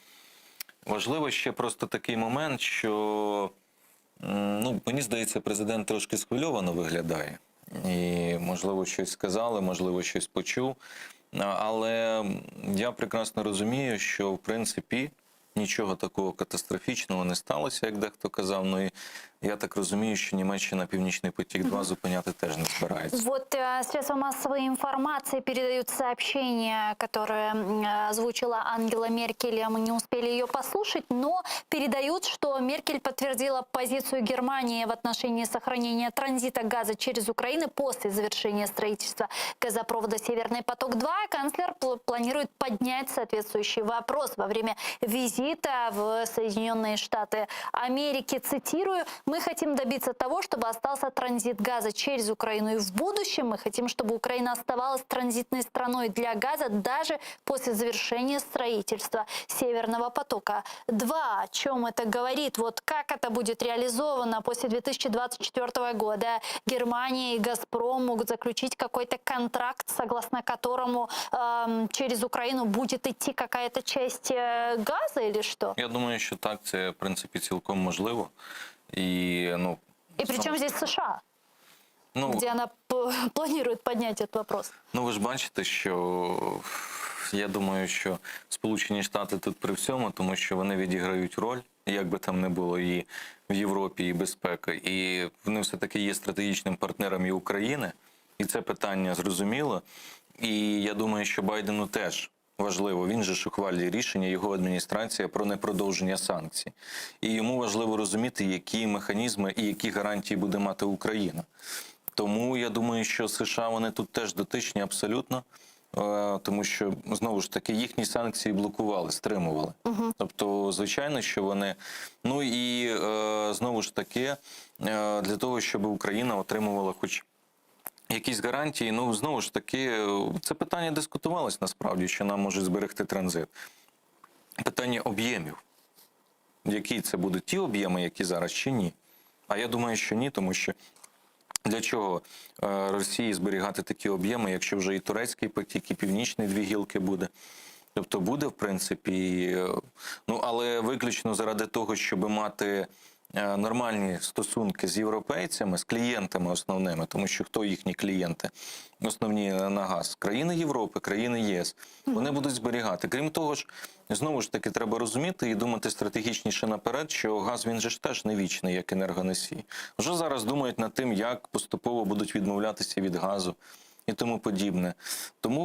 важливо ще просто такий момент, що ну, мені здається, президент трошки схвильовано виглядає. І, можливо, щось сказали, можливо, щось почув. Але я прекрасно розумію, що в принципі нічого такого катастрофічного не сталося, як дехто казав. Ну і я так розумію, що Німеччина Північний потік 2 зупиняти теж не збирається. Вот э, средства массовой информации передают сообщение, которое озвучила Ангела Меркель. Мы не успели ее послушать, но передают, что Меркель подтвердила позицию Германии в отношении сохранения транзита газа через Украину после завершения строительства газопровода «Северный поток-2». Канцлер пл- планирует поднять соответствующий вопрос во время визита в Соединенные Штаты Америки. Цитирую, «Мы хотим добиться того, чтобы остался транзит газа через Украину и в будущем. Мы хотим, чтобы Украина оставалась транзитной страной для газа даже после завершения строительства Северного потока-2. О чем это говорит? Вот как это будет реализовано после 2024 года? Германия и Газпром могут заключить какой-то контракт, согласно которому эм, через Украину будет идти какая-то часть э, газа или что? Я думаю, що так, це в принципі цілком можливо. І ну, И при чем здесь США? ну, где она планирует поднять этот вопрос? Ну, ви ж бачите, що я думаю, що Сполучені Штати тут при всьому, тому що вони відіграють роль, як би там не було, і в Європі, і безпека. І вони все-таки є стратегічним партнером і України, і це питання зрозуміло. І я думаю, що Байдену теж важливо. Він же ж ухвалює рішення його адміністрація про непродовження санкцій. І йому важливо розуміти, які механізми і які гарантії буде мати Україна. Тому я думаю, що США вони тут теж дотичні абсолютно, е, тому що знову ж таки їхні санкції блокували, стримували. Тобто, звичайно, що вони. Ну і е, знову ж таки, е, для того, щоб Україна отримувала хоч. Якісь гарантії, ну знову ж таки, е, це питання дискутувалось насправді, що нам можуть зберегти транзит. Питання об'ємів. Які це будуть ті об'єми, які зараз чи ні? А я думаю, що ні, тому що для чого е, Росії зберігати такі об'єми, якщо вже і турецький потік, і північний дві гілки буде? Тобто буде, в принципі, і, е, ну але виключно заради того, щоб мати е, нормальні стосунки з європейцями, з клієнтами основними, тому що хто їхні клієнти? Основні на газ країни Європи, країни ЄС. Вони будуть зберігати. Крім того ж, знову ж таки треба розуміти і думати стратегічніше наперед, що газ він же ж теж не вічний, як енергоносій. Вже зараз думають над тим, як поступово будуть відмовлятися від газу і тому подібне. Тому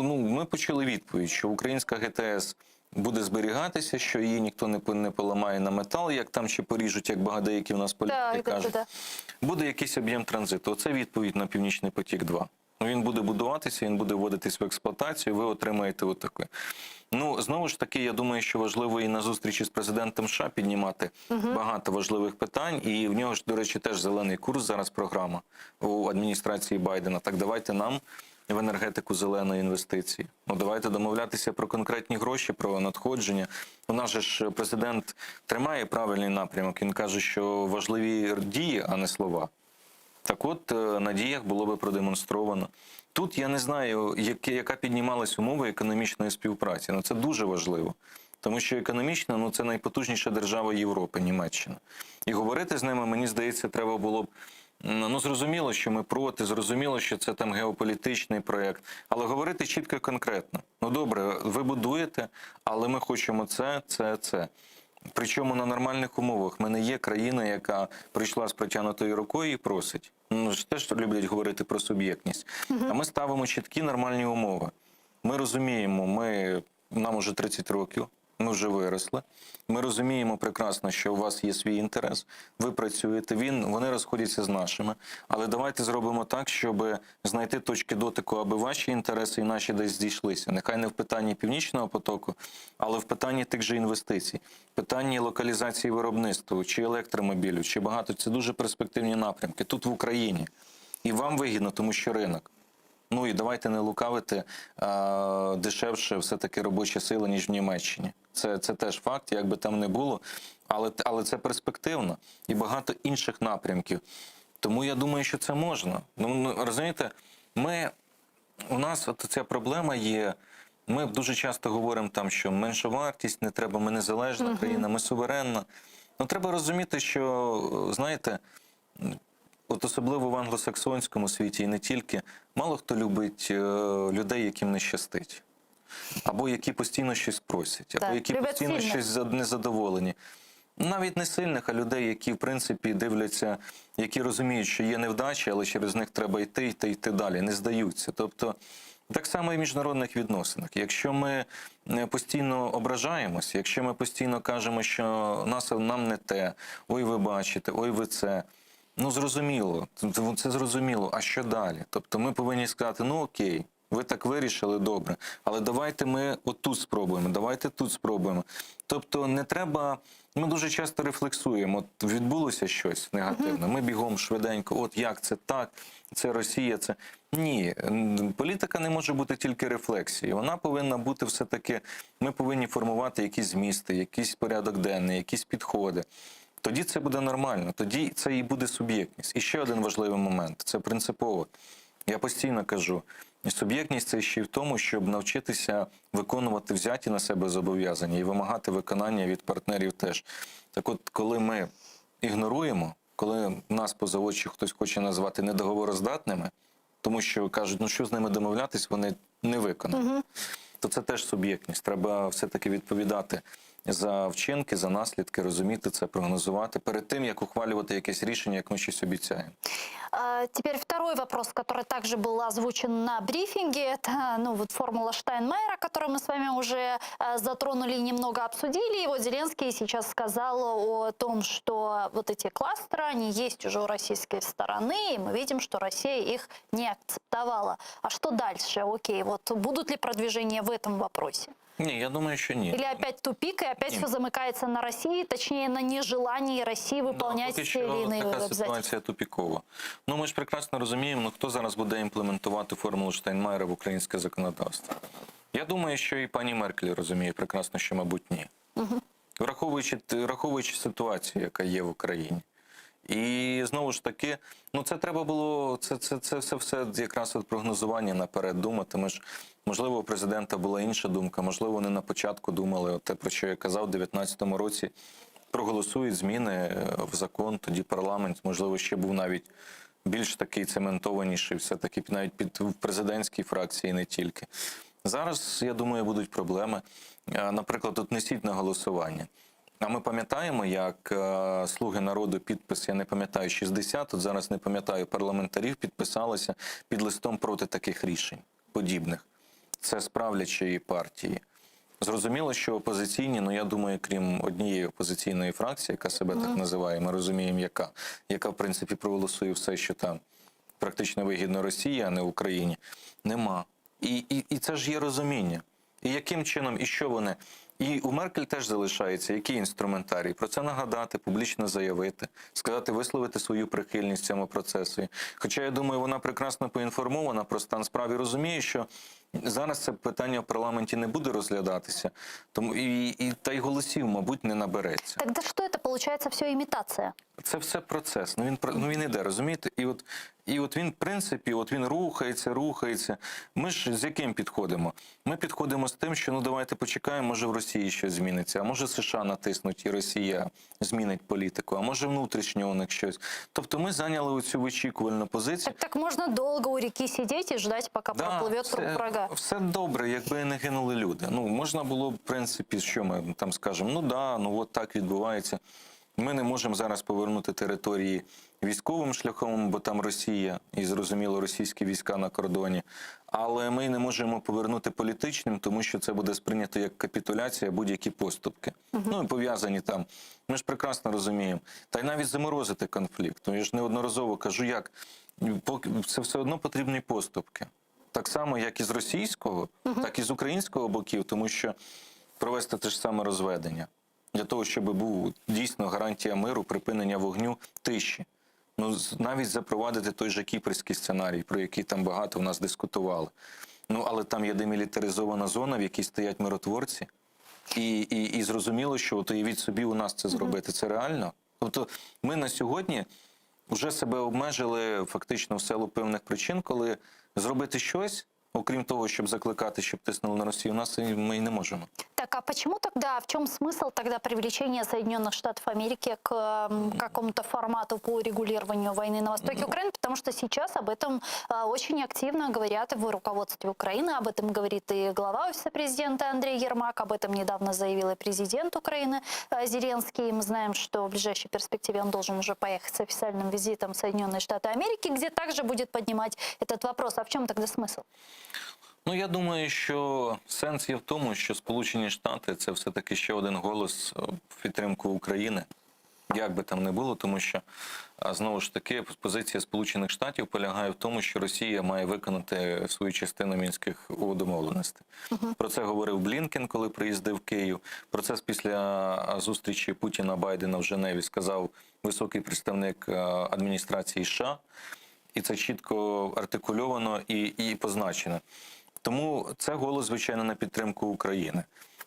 ну, ми почули відповідь, що українська ГТС буде зберігатися, що її ніхто не, по- не поламає на метал, як там ще поріжуть, як багато деякі в нас політики Так, так, кажуть. так. Буде якийсь об'єм транзиту. Оце відповідь на Північний потік 2. Ну, Він буде будуватися, він буде вводитись в експлуатацію, ви отримаєте отаке. Ну, знову ж таки, я думаю, що важливо і на зустрічі з президентом США піднімати Мгм. багато важливих питань. І в нього ж, до речі, теж зелений курс зараз програма у адміністрації Байдена. Так давайте нам в енергетику зеленої інвестиції. Ну давайте домовлятися про конкретні гроші, про надходження. У нас же ж президент тримає правильний напрямок. Він каже, що важливі дії, а не слова. Так от, е, на діях було би продемонстровано. Тут я не знаю, яке, яка піднімалась умова економічної співпраці. Ну це дуже важливо. Тому що економічно ну, це найпотужніша держава Європи, Німеччина. І говорити з ними, мені здається, треба було б. м, Ну, зрозуміло, що ми проти, зрозуміло, що це там геополітичний проєкт, але говорити чітко і конкретно. Ну добре, ви будуєте, але ми хочемо це, це, це. Причому на нормальних умовах. Ми не є країна, яка прийшла з протягнутою рукою і просить. Ну ж теж люблять говорити про суб'єктність. А ми ставимо чіткі нормальні умови. Ми розуміємо, ми, нам уже 30 років, ми вже виросли. Ми розуміємо прекрасно, що у вас є свій інтерес, ви працюєте, він, вони розходяться з нашими. Але давайте зробимо так, щоб знайти точки дотику, аби ваші інтереси і наші десь зійшлися. Нехай не в питанні північного потоку, але в питанні тих же інвестицій, питанні локалізації виробництва, чи електромобілю, чи багато. Це дуже перспективні напрямки тут в Україні. І вам вигідно, тому що ринок. Ну і давайте не лукавити е, дешевше все-таки робоча сила, ніж в Німеччині. Це, це теж факт, як би там не було, але, але це перспективно і багато інших напрямків. Тому я думаю, що це можна. Ну, ну, розумієте, ми, у нас от ця проблема є. Ми дуже часто говоримо там, що менша вартість не треба, ми незалежна Мгм. країна, ми суверенна. Ну треба розуміти, що е, знаєте, от особливо в англосаксонському світі і не тільки, мало хто любить е, людей, яким не щастить. Або які постійно щось просять, або Так, які люблять постійно сильних. щось за- незадоволені. Навіть не сильних, а людей, які в принципі дивляться, які розуміють, що є невдачі, але через них треба йти, йти, йти далі, не здаються. Тобто, так само і в міжнародних відносинах. Якщо ми е, постійно ображаємося, якщо ми постійно кажемо, що нас нам не те, ой, ви бачите, ой, ви це. Ну, зрозуміло, це- це зрозуміло. А що далі? Тобто ми повинні сказати: ну окей, ви так вирішили, добре, але давайте ми отут спробуємо, давайте тут спробуємо. Тобто не треба. Ми дуже часто рефлексуємо. От відбулося щось негативне. Ми бігом швиденько, от як це так, це Росія, це ні. м, Політика не може бути тільки рефлексією. Вона повинна бути все-таки. Ми повинні формувати якісь змісти, якийсь порядок денний, якісь підходи. Тоді це буде нормально, тоді це і буде суб'єктність. І ще один важливий момент це принципово. Я постійно кажу: суб'єктність це ще й в тому, щоб навчитися виконувати взяті на себе зобов'язання і вимагати виконання від партнерів теж. Так от, коли ми ігноруємо, коли нас поза очі хтось хоче назвати недоговороздатними, тому що кажуть, ну що з ними домовлятись, вони не виконають то це теж суб'єктність. Треба все-таки відповідати за вчинки, за наслідки, розуміти це, прогнозувати перед тим, як ухвалювати якесь рішення, як ми щось обіцяємо. А, Теперь второй вопрос, который также был озвучен на брифинге, это ну, вот формула Штайнмайера, которую мы с вами уже э, затронули и немного обсудили. И вот Зеленский сейчас сказал о том, что вот эти кластеры, они есть уже у российской стороны, и мы видим, что Россия их не акцептовала. А что дальше? Окей, вот будут ли продвижения в этом вопросе? Ні, я думаю, що ні. Или опять тупик, и опять Ні. все замыкается на России, точнее, на нежелании России выполнять Ну, Поки те що или иные така обязательства? ситуація тупікова. Ну ми ж прекрасно розуміємо, ну хто зараз буде імплементувати формулу Штайнмайера в українське законодавство. Я думаю, що і пані Меркель розуміє прекрасно, що, мабуть, ні. Враховуючи, враховуючи ситуацію, яка є в Україні. І знову ж таки, ну це треба було, це, це, це все, все якраз от прогнозування наперед думати. Ми ж, можливо, у президента була інша думка, можливо, вони на початку думали, от те, про що я казав, в 2019 році проголосують зміни е, в закон, тоді парламент, можливо, ще був навіть більш такий цементованіший, все-таки навіть під в президентській фракції не тільки. Зараз, я думаю, будуть проблеми. Е, Наприклад, от несіть на голосування. А ми пам'ятаємо, як е, слуги народу підпис, я не пам'ятаю, 60, от зараз не пам'ятаю, парламентарів підписалися під листом проти таких рішень подібних. Це з правлячої партії. Зрозуміло, що опозиційні, ну я думаю, крім однієї опозиційної фракції, яка себе так називає, ми розуміємо, яка, яка в принципі проголосує все, що там практично вигідно Росії, а не Україні, нема. І, і, і це ж є розуміння. І яким чином, і що вони? І у Меркель теж залишається який інструментарій? Про це нагадати, публічно заявити, сказати, висловити свою прихильність цьому процесу. Хоча я думаю, вона прекрасно поінформована про стан справ і розуміє, що зараз це питання в парламенті не буде розглядатися, тому і, і та й голосів, мабуть, не набереться. Тогда что это получается все имитация? Це все процес. Ну він про- ну він іде, розумієте? І от, і от він, в принципі, от він рухається, рухається. Ми ж з яким підходимо? Ми підходимо з тим, що ну давайте почекаємо, може в Росії щось зміниться, а може США натиснуть і Росія змінить політику, а може внутрішньо у них щось. Тобто ми зайняли оцю вичікувальну позицію. Так, так можно долго у реки сидеть и ждать, пока проплывет труп все, врага. все добре, якби не гинули люди. Ну можна було б, в принципі, що ми там скажемо? Ну да, ну от так відбувається. Ми не можемо зараз повернути території військовим шляхом, бо там Росія і зрозуміло російські війська на кордоні. Але ми не можемо повернути політичним, тому що це буде сприйнято як капітуляція, будь-які поступки. Ну і пов'язані там. Ми ж прекрасно розуміємо. Та й навіть заморозити конфлікт. Ну я ж неодноразово кажу, як поки це все одно потрібні поступки. Так само, як і з російського, так і з українського боків, тому що провести те ж саме розведення для того, щоб був дійсно гарантія миру, припинення вогню, тиші. Ну, з- навіть запровадити той же кіпрський сценарій, про який там багато в нас дискутували. Ну, але там є демілітаризована зона, в якій стоять миротворці. І, і, і зрозуміло, що от уявіть собі у нас це зробити. Це реально. Тобто ми на сьогодні вже себе обмежили фактично в силу певних причин, коли зробити щось, окрім того, щоб закликати, щоб тиснули на Росію, у нас і ми і не можемо. Так, а почему тогда, в чем смысл тогда привлечения Соединенных Штатов Америки к м, какому-то формату по урегулированию войны на востоке Украины? Потому что сейчас об этом а, очень активно говорят в руководстве Украины, об этом говорит и глава офиса президента Андрей Ермак, об этом недавно заявил и президент Украины а, Зеленский. Мы знаем, что в ближайшей перспективе он должен уже поехать с официальным визитом в Соединенные Штаты Америки, где также будет поднимать этот вопрос. А в чем тогда смысл? Ну, я думаю, що сенс є в тому, що Сполучені Штати це все-таки ще один голос е, в підтримку України. Як би там не було, тому що а, знову ж таки позиція Сполучених Штатів полягає в тому, що Росія має виконати свою частину мінських домовленостей. Про це говорив Блінкен, коли приїздив в Київ. Про це після а, зустрічі Путіна Байдена в Женеві сказав високий представник е, адміністрації США, і це чітко артикульовано і, і позначено. Тому це голос, звичайно, на підтримку України.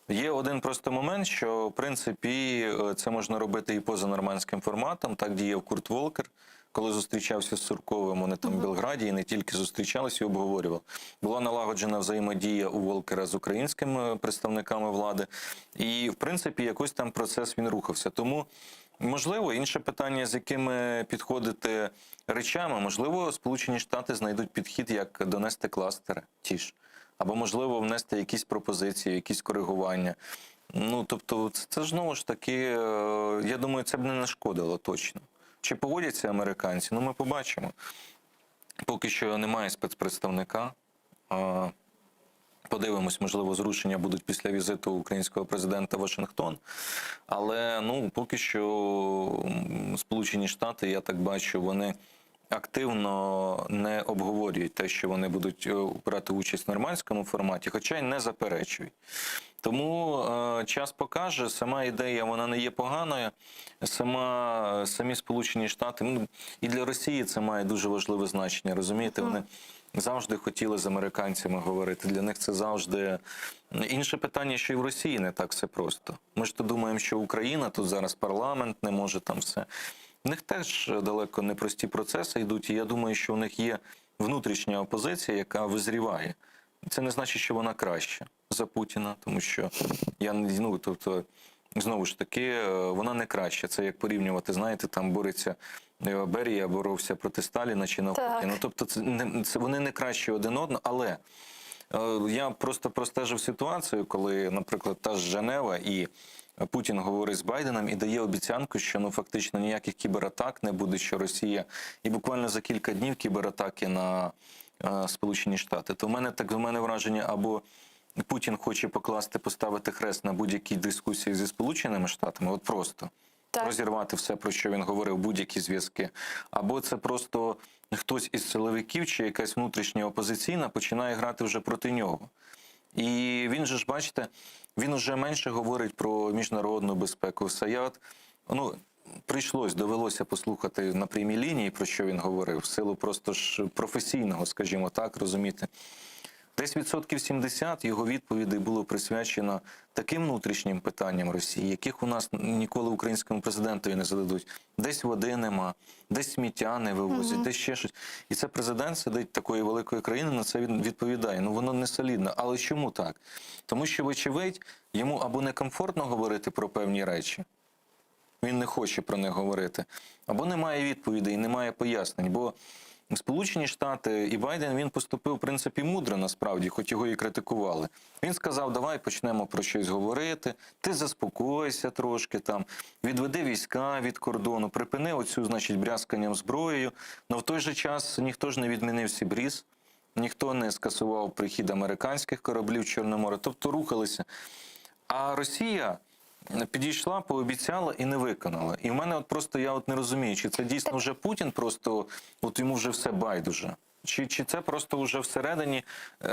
Є один просто момент, що в принципі е, це можна робити і поза нормандським форматом. Так діяв Курт Волкер, коли зустрічався з Сурковим. Вони там в Белграді і не тільки зустрічалися і обговорювали. Була налагоджена взаємодія у Волкера з українськими представниками влади, і в принципі якось там процес він рухався. Тому можливо, інше питання, з якими підходити речами, можливо, Сполучені Штати знайдуть підхід, як донести кластери ті ж або можливо внести якісь пропозиції, якісь коригування. Ну тобто, це, це ж знову ж таки, е, я думаю, це б не нашкодило точно. Чи погодяться американці? Ну, ми побачимо. Поки що немає спецпредставника. Е, Подивимось, можливо, зрушення будуть після візиту українського президента в Вашингтон. Але ну поки що м, Сполучені Штати, я так бачу, вони активно не обговорюють те, що вони будуть е, брати участь в нормандському форматі, хоча й не заперечують. Тому е, час покаже, сама ідея вона не є поганою. Сама самі Сполучені Штати, ну і для Росії це має дуже важливе значення. Розумієте, вони завжди хотіли з американцями говорити. Для них це завжди інше питання, що і в Росії не так все просто. Ми ж то думаємо, що Україна тут зараз парламент не може там все. В них теж далеко непрості процеси йдуть, і я думаю, що у них є внутрішня опозиція, яка визріває. Це не значить, що вона краща за Путіна, тому що я не ну, тобто, знову ж таки, е, вона не краща. Це як порівнювати, знаєте, там бореться е, Берія боровся проти Сталіна чи навпаки. Так. Ну тобто, це не це вони не кращі один одного, але е, я просто простежив ситуацію, коли, наприклад, та ж Женева і Путін говорить з Байденом і дає обіцянку, що ну фактично ніяких кібератак не буде, що Росія і буквально за кілька днів кібератаки на е, Сполучені Штати. То в мене так в мене враження або Путін хоче покласти, поставити хрест на будь-якій дискусії зі Сполученими Штатами, от просто розірвати все, про що він говорив, будь-які зв'язки, або це просто хтось із силовиків чи якась внутрішня опозиційна починає грати вже проти нього. І він же ж, бачите, він уже менше говорить про міжнародну безпеку. Все я от, ну, прийшлось, довелося послухати на прямій лінії, про що він говорив, в силу просто ж професійного, скажімо так, розуміти. Десь відсотків 70 його відповідей було присвячено таким внутрішнім питанням Росії, яких у нас ніколи українському президентові не зададуть. Десь води нема, десь сміття не вивозять, Мгм. десь ще щось. І це президент сидить такої великої країни, на це він відповідає. Ну воно не солідно. Але чому так? Тому що, вочевидь, йому або некомфортно говорити про певні речі, він не хоче про них говорити, або немає відповідей, немає пояснень. Бо Сполучені Штати і Байден він поступив в принципі мудро насправді, хоч його і критикували. Він сказав: давай почнемо про щось говорити, ти заспокойся трошки там, відведи війська від кордону, припини оцю, значить, брязканням зброєю. Но в той же час ніхто ж не відмінив Сібріз, ніхто не скасував прихід американських кораблів в Чорне море, тобто рухалися. А Росія підійшла, пообіцяла і не виконала. І в мене от просто я от не розумію, чи це дійсно вже Путін, просто от йому вже все байдуже. Чи, чи це просто вже всередині е,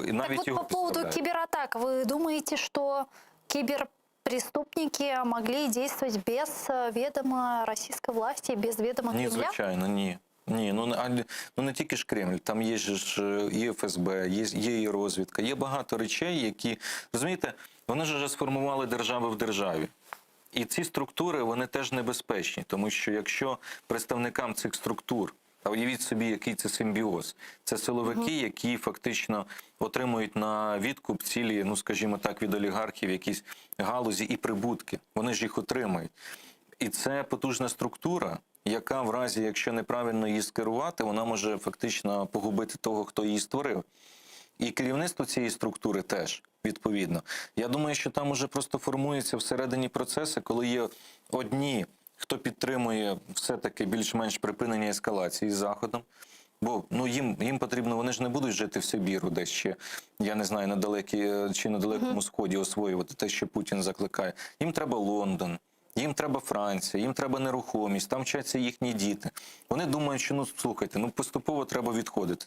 і навіть Так вот, його по поводу підставляють? кибератак, вы думаете, что киберпреступники могли действовать без э, ведома российской власти, без ведома Ні, Кремля? звичайно, ні. Ні, ну, не- а, ну не тільки ж Кремль, там є ж е, і ФСБ, є, є і розвідка, є багато речей, які, розумієте, вони ж вже сформували держави в державі. І ці структури, вони теж небезпечні, тому що якщо представникам цих структур, а уявіть собі, який це симбіоз, це силовики, які фактично отримують на відкуп цілі, ну скажімо так, від олігархів якісь галузі і прибутки. Вони ж їх отримують. І це потужна структура, яка в разі, якщо неправильно її скерувати, вона може фактично погубити того, хто її створив. І керівництво цієї структури теж відповідно. Я думаю, що там уже просто формуються всередині процеси, коли є одні, хто підтримує все-таки більш-менш припинення ескалації з Заходом. Бо ну їм, їм потрібно, вони ж не будуть жити в Сибіру, десь ще, я не знаю, на далекі чи на далекому сході освоювати те, що Путін закликає. Їм треба Лондон, їм треба Франція, їм треба нерухомість, там вчаться їхні діти. Вони думають, що ну слухайте, ну поступово треба відходити.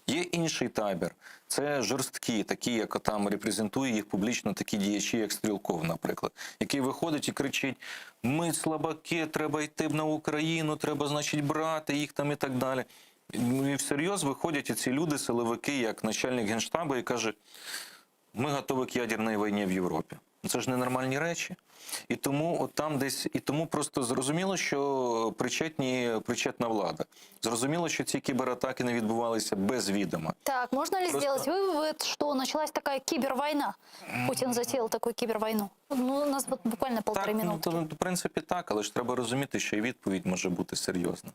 Є інший табір, це жорсткі, такі, як там репрезентує їх публічно такі діячі, як Стрілков, наприклад, який виходить і кричить: Ми слабаки, треба йти на Україну, треба, значить, брати їх там і так далі. Ну, І всерйоз виходять ці люди, силовики, як начальник генштабу, і каже: ми готові к ядерній війні в Європі. Це ж ненормальні речі. І тому от там десь, і тому просто зрозуміло, що причетні, причетна влада. Зрозуміло, що ці кібератаки не відбувалися без відома. Так, можно ли Просто- сделать вывод, что началась такая кибервойна? Путин затеял такую кибервойну. Ну, у нас вот буквально полторы Так, ну, минуты. то, в принципі, так, але ж треба розуміти, що і відповідь може бути серйозна.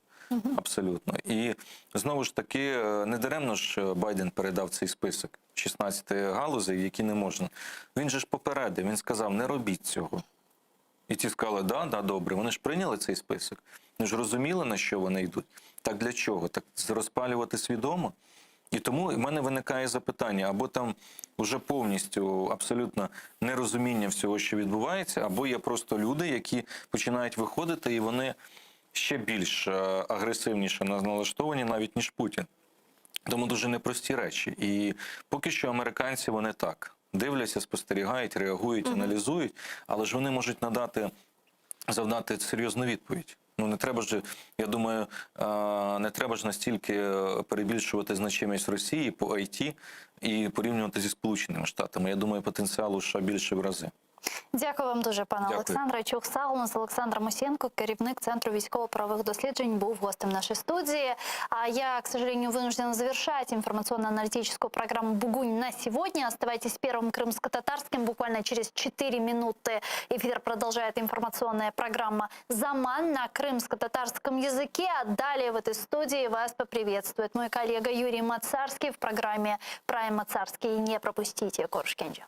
Абсолютно. І знову ж таки, е, не даремно ж е, Байден передав цей список 16 галузей, які не можна. Він же ж попередив, він сказав, не робіть цього. І ті сказали, да, да, добре. Вони ж прийняли цей список. Вони ж розуміли, на що вони йдуть. Так для чого? Так розпалювати свідомо? І тому в мене виникає запитання: або там вже повністю абсолютно нерозуміння всього, що відбувається, або є просто люди, які починають виходити, і вони ще більш е, агресивніше налаштовані, навіть ніж Путін. Тому дуже непрості речі. І поки що американці вони так. Дивляться, спостерігають, реагують, аналізують, але ж вони можуть надати завдати серйозну відповідь. Ну не треба ж, я думаю, е, не треба ж настільки е, перебільшувати значимість Росії по IT і порівнювати зі Сполученими Штатами. Я думаю, потенціалу США більше в рази. Дякую вам дуже, пане Дякую. Олександре. Çok sağ olun. Олександр Мусієнко, керівник Центру військово-правових досліджень, був гостем нашей студии. А я, к сожалению, вынуждена завершать информационно-аналитическую программу «Бугунь» на сегодня. Оставайтесь первым крымско-татарским. Буквально через 4 минуты эфир продолжает информационная программа «Заман» на крымско-татарском языке. А далее в этой студии вас поприветствует мой коллега Юрий Мацарский в программе «Прайм Мацарский». Не пропустите. Körüşkence.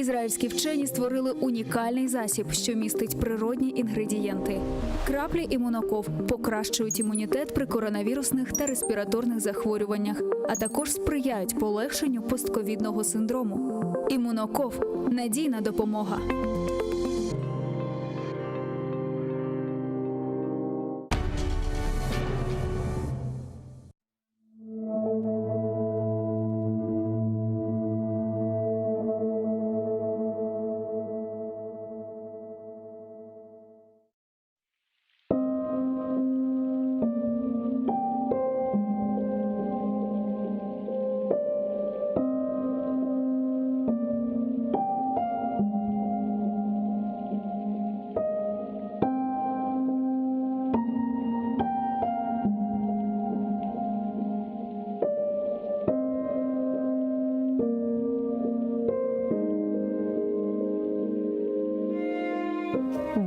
Ізраїльські вчені створили унікальний засіб, що містить природні інгредієнти. Краплі імуноков покращують імунітет при коронавірусних та респіраторних захворюваннях, а також сприяють полегшенню постковідного синдрому. Імуноков надійна допомога.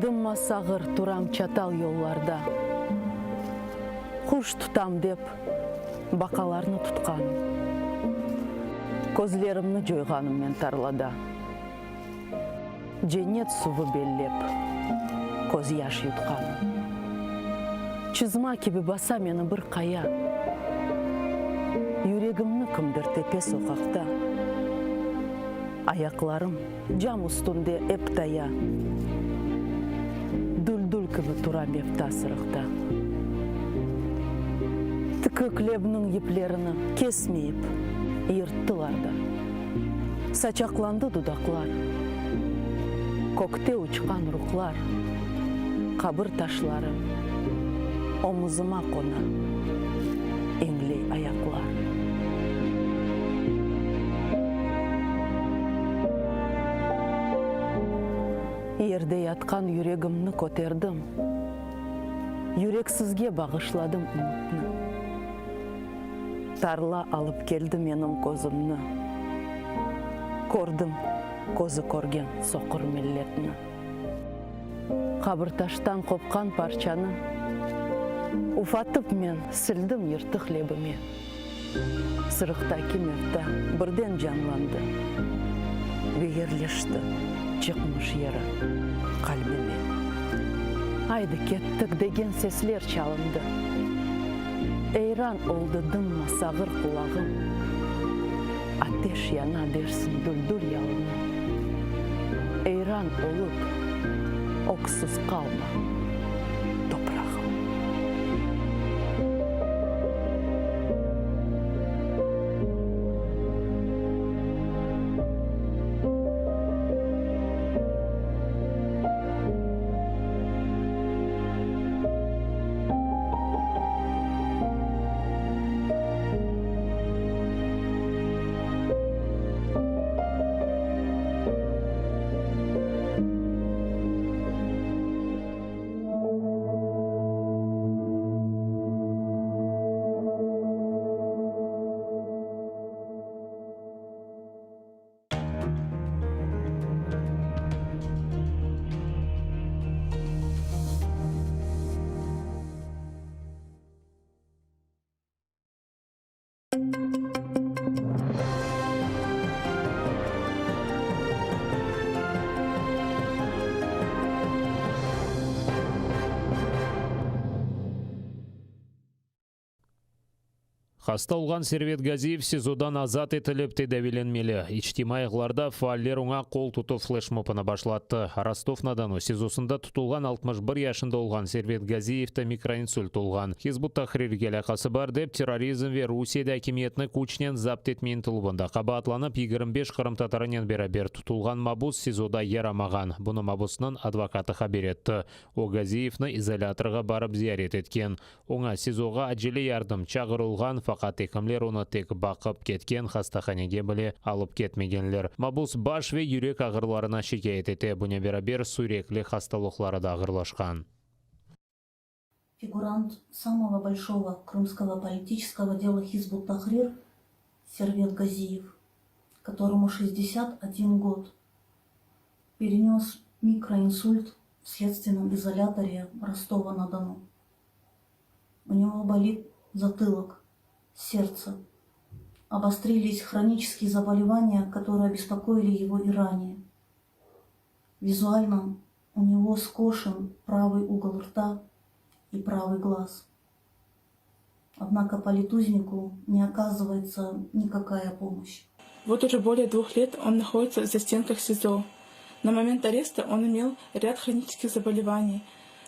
Dımma sağır turam çatal yollarda. Quş tutam dep, baqalarnı tutqanım. Közlerimni coyğanım men tarlada. Cennet suvı bellep, közyaş yutqanım. Çızma kibi basa meni bir qaya. Yüregimni kimdir tepe soqaqta. Ayaqlarım cam üstünde ep taya. Düldül kibi tura mevta sırıqta. Tikik lebniñ yiplerini kesmeyip yırttılar da. Saçaqlandı dudaqlar. Kökte uçqan ruhlar, qabir taşları Omuzıma qona, iñley ayaqlar. Yerde yatqan yüregimni köterdim, Yüreksizge bağışladım ümütni. Tarla alıp keldi menim közümni, Kördim közü körgen soqur milletni. Qabirtaştan qopqan parçanı Ufatıp men sildim yırtıq lebime. Sırıqtaki mevta birden canlandı Ve yerleşti çıqmış yeri qalbime. Aydı kettik degen sesler çalındı. Eyran oldı dımma sağır qulağım, Ateş yana dersiñ düldül yalını. Eyran olıp, öksüz qalma, toprağım. Hasta olğan Servet Gaziyev SİZOdan azat etilip tedaviylenmeli. İçtimaiy ağlarda faaller oña qol tutuv fleşmobını başlattı. Rostov-na-Donu SİZosında tutulğan 61 yaşında olğan Servet Gaziyevde mikroinsult olğan. Hizb ut-Tahrirge alâqası bar dep, terrorizm ve Rusiyede akimiyetni küçnen zapt etme ıntıluvında qabaatlanıp 25 qırımtatarınen beraber tutulğan mabus SİZOda yaramağan. Bunı mabusnıñ advokatı haber etti. O, Gaziyevni izolâtorğa barıp ziyaret etken. Oña SİZOğa acele yardım çağırılğan, faqat ekimler onı tek baqıp ketken, hastahanege bile alıp ketmegenler. Mabus baş ve yürek ağrılarına şikâyet ete, bunen beraber sürekli hastalıqları da ağırlaşqan. Figurant samogo bolşogo krımskogo politiçeskogo dela Hizb ut-Tahrir Servet Gaziyev, kotoromu 61 god, perenес mikroinsult в следственном изоляторе Ростова-на-Дону. У него болит затылок, сердце. Обострились хронические заболевания, которые беспокоили его и ранее. Визуально у него скошен правый угол рта и правый глаз. Однако политузнику не оказывается никакая помощь. Вот уже более двух лет он находится в застенках СИЗО. На момент ареста он имел ряд хронических заболеваний,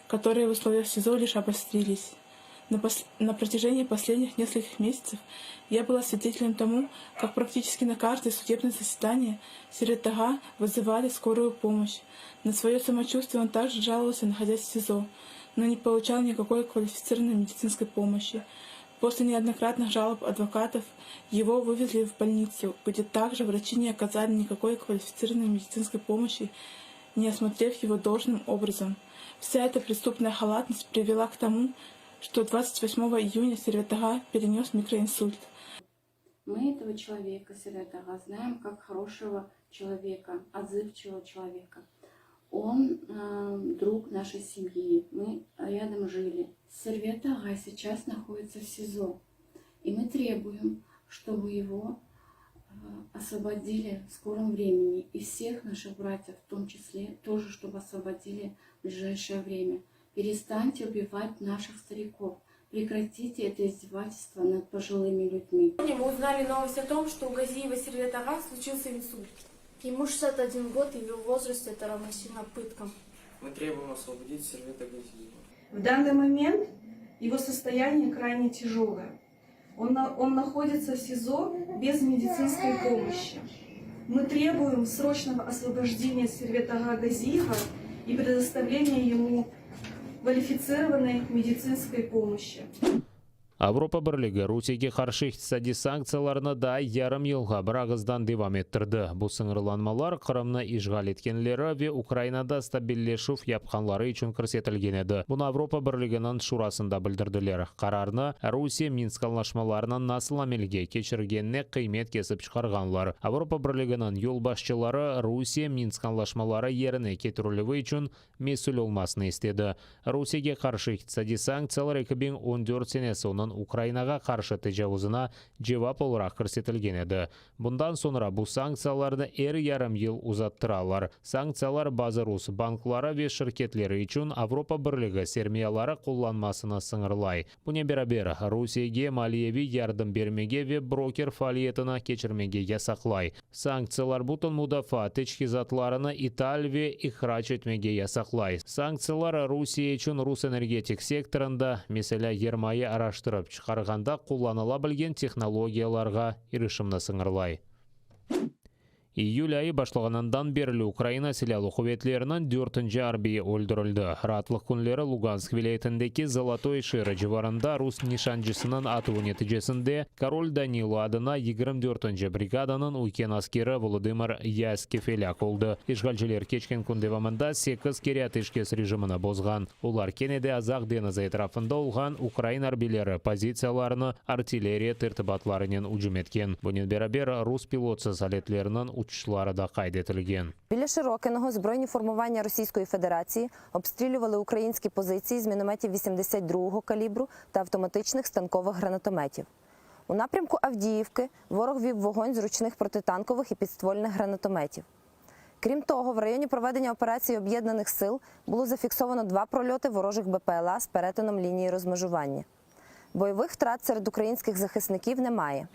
которые в условиях СИЗО лишь обострились. На, пос... на протяжении последних нескольких месяцев я была свидетелем тому, как практически на каждое судебное заседание Сервет-ага вызывали скорую помощь. На свое самочувствие он также жаловался, находясь в СИЗО, но не получал никакой квалифицированной медицинской помощи. После неоднократных жалоб адвокатов его вывезли в больницу, где также врачи не оказали никакой квалифицированной медицинской помощи, не осмотрев его должным образом. Вся эта преступная халатность привела к тому, что 28 июня Сервет-ага перенес микроинсульт. Мы этого человека, Сервет-ага, знаем как хорошего человека, отзывчивого человека. Он э, друг нашей семьи, мы рядом жили. Сервет-ага сейчас находится в СИЗО. И мы требуем, чтобы его э, освободили в скором времени. И всех наших братьев в том числе тоже, чтобы освободили в ближайшее время. Перестаньте убивать наших стариков. Прекратите это издевательство над пожилыми людьми. Мы узнали новость о том, что у Газиева Сервет-ага случился инсульт. Ему 61 год, и в его возрасте это равносильно пыткам. Мы требуем освободить Сервета Газиева. В данный момент его состояние крайне тяжелое. Он, он находится в СИЗО без медицинской помощи. Мы требуем срочного освобождения Сервета Газиева и предоставления ему квалифицированной медицинской помощи. Avropa Birligi Rusiyege qarşı iqtisadiy sanktsiyalarnı daa yarım yılğa bir ağızdan devam ettirdi. Bu sıñırlanmalar Qırımnı işğal etkenleri ve Ukrainada stabilleşüv yapqanları içün kirsetilgen edi. Bunı Avropa Birliginiñ Şurasında bildirdiler. Qararnı Rusiye Minsk añlaşmalarını nasıl amelge keçirgenine qıymet kesip çıqarğanlar. Avropa Birliginiñ yolbaşçıları Rusiye Minsk añlaşmaları yerine ketirilüvi içün mesül olmasını istedi. Rusiyege qarşı iqtisadiy sanktsiyalar 2014 senesi onıñ Ukrainağa qarşı tecavuzına cevap olaraq kirsetilgen edi. Bundan soñra bu sanktsiyalarnı er yarım yıl uzattıralar. Sanktsiyalar bazı rus bankları ve şirketleri içün Avropa Birligi sermiyaları qullanmasını sıñırlay. Bunen beraber, Rusiyege maliyeviy yardım bermege ve broker faaliyetini keçirmege yasaqlay. Sanktsiyalar bütün mudafaa teçhizatlarını ital ve ihrac etmege yasaqlay. Sanktsiyalar Rusiye içün rus energetik sektorında, meselâ, yermayı araştırıp çıqarğanda qullanıla bilgen tehnologiyalarğa irişimni sıñırlay. İyül ayı başlağanından berli Ukraina Silâlı quvetleriniñ dörtünci arbiyi öldürildi. Raatlıq künleri Lugansk vilâyetindeki Zolotoye şeeri civarında rus nişancısınıñ atuvı neticesinde Korol Danilo adına 24-nci brigadanıñ üyken askeri Volodımır Yaskiv elâk oldı. İşğalciler keçken kün devamında sekiz kere ateşkes rejimini bozğan. Olar kene de Azaq deñizi etrafında olğan ukrain arbiyleri pozitsiyalarını artilleriya tertibatlarınen ücüm etken. Bunen beraber, rus pilotsız aletleriniñ uçuşları da qayd etilgen. Біля Широкиного збройні формування Російської Федерації обстрілювали українські позиції з мінометів 82-го калібру та автоматичних станкових гранатометів. У напрямку Авдіївки ворог вів вогонь з ручних протитанкових і підствольних гранатометів. Крім того, в районі проведення операції Об'єднаних сил було зафіксовано два прольоти ворожих БПЛА з перетином лінії розмежування. Бойових втрат серед українських захисників немає.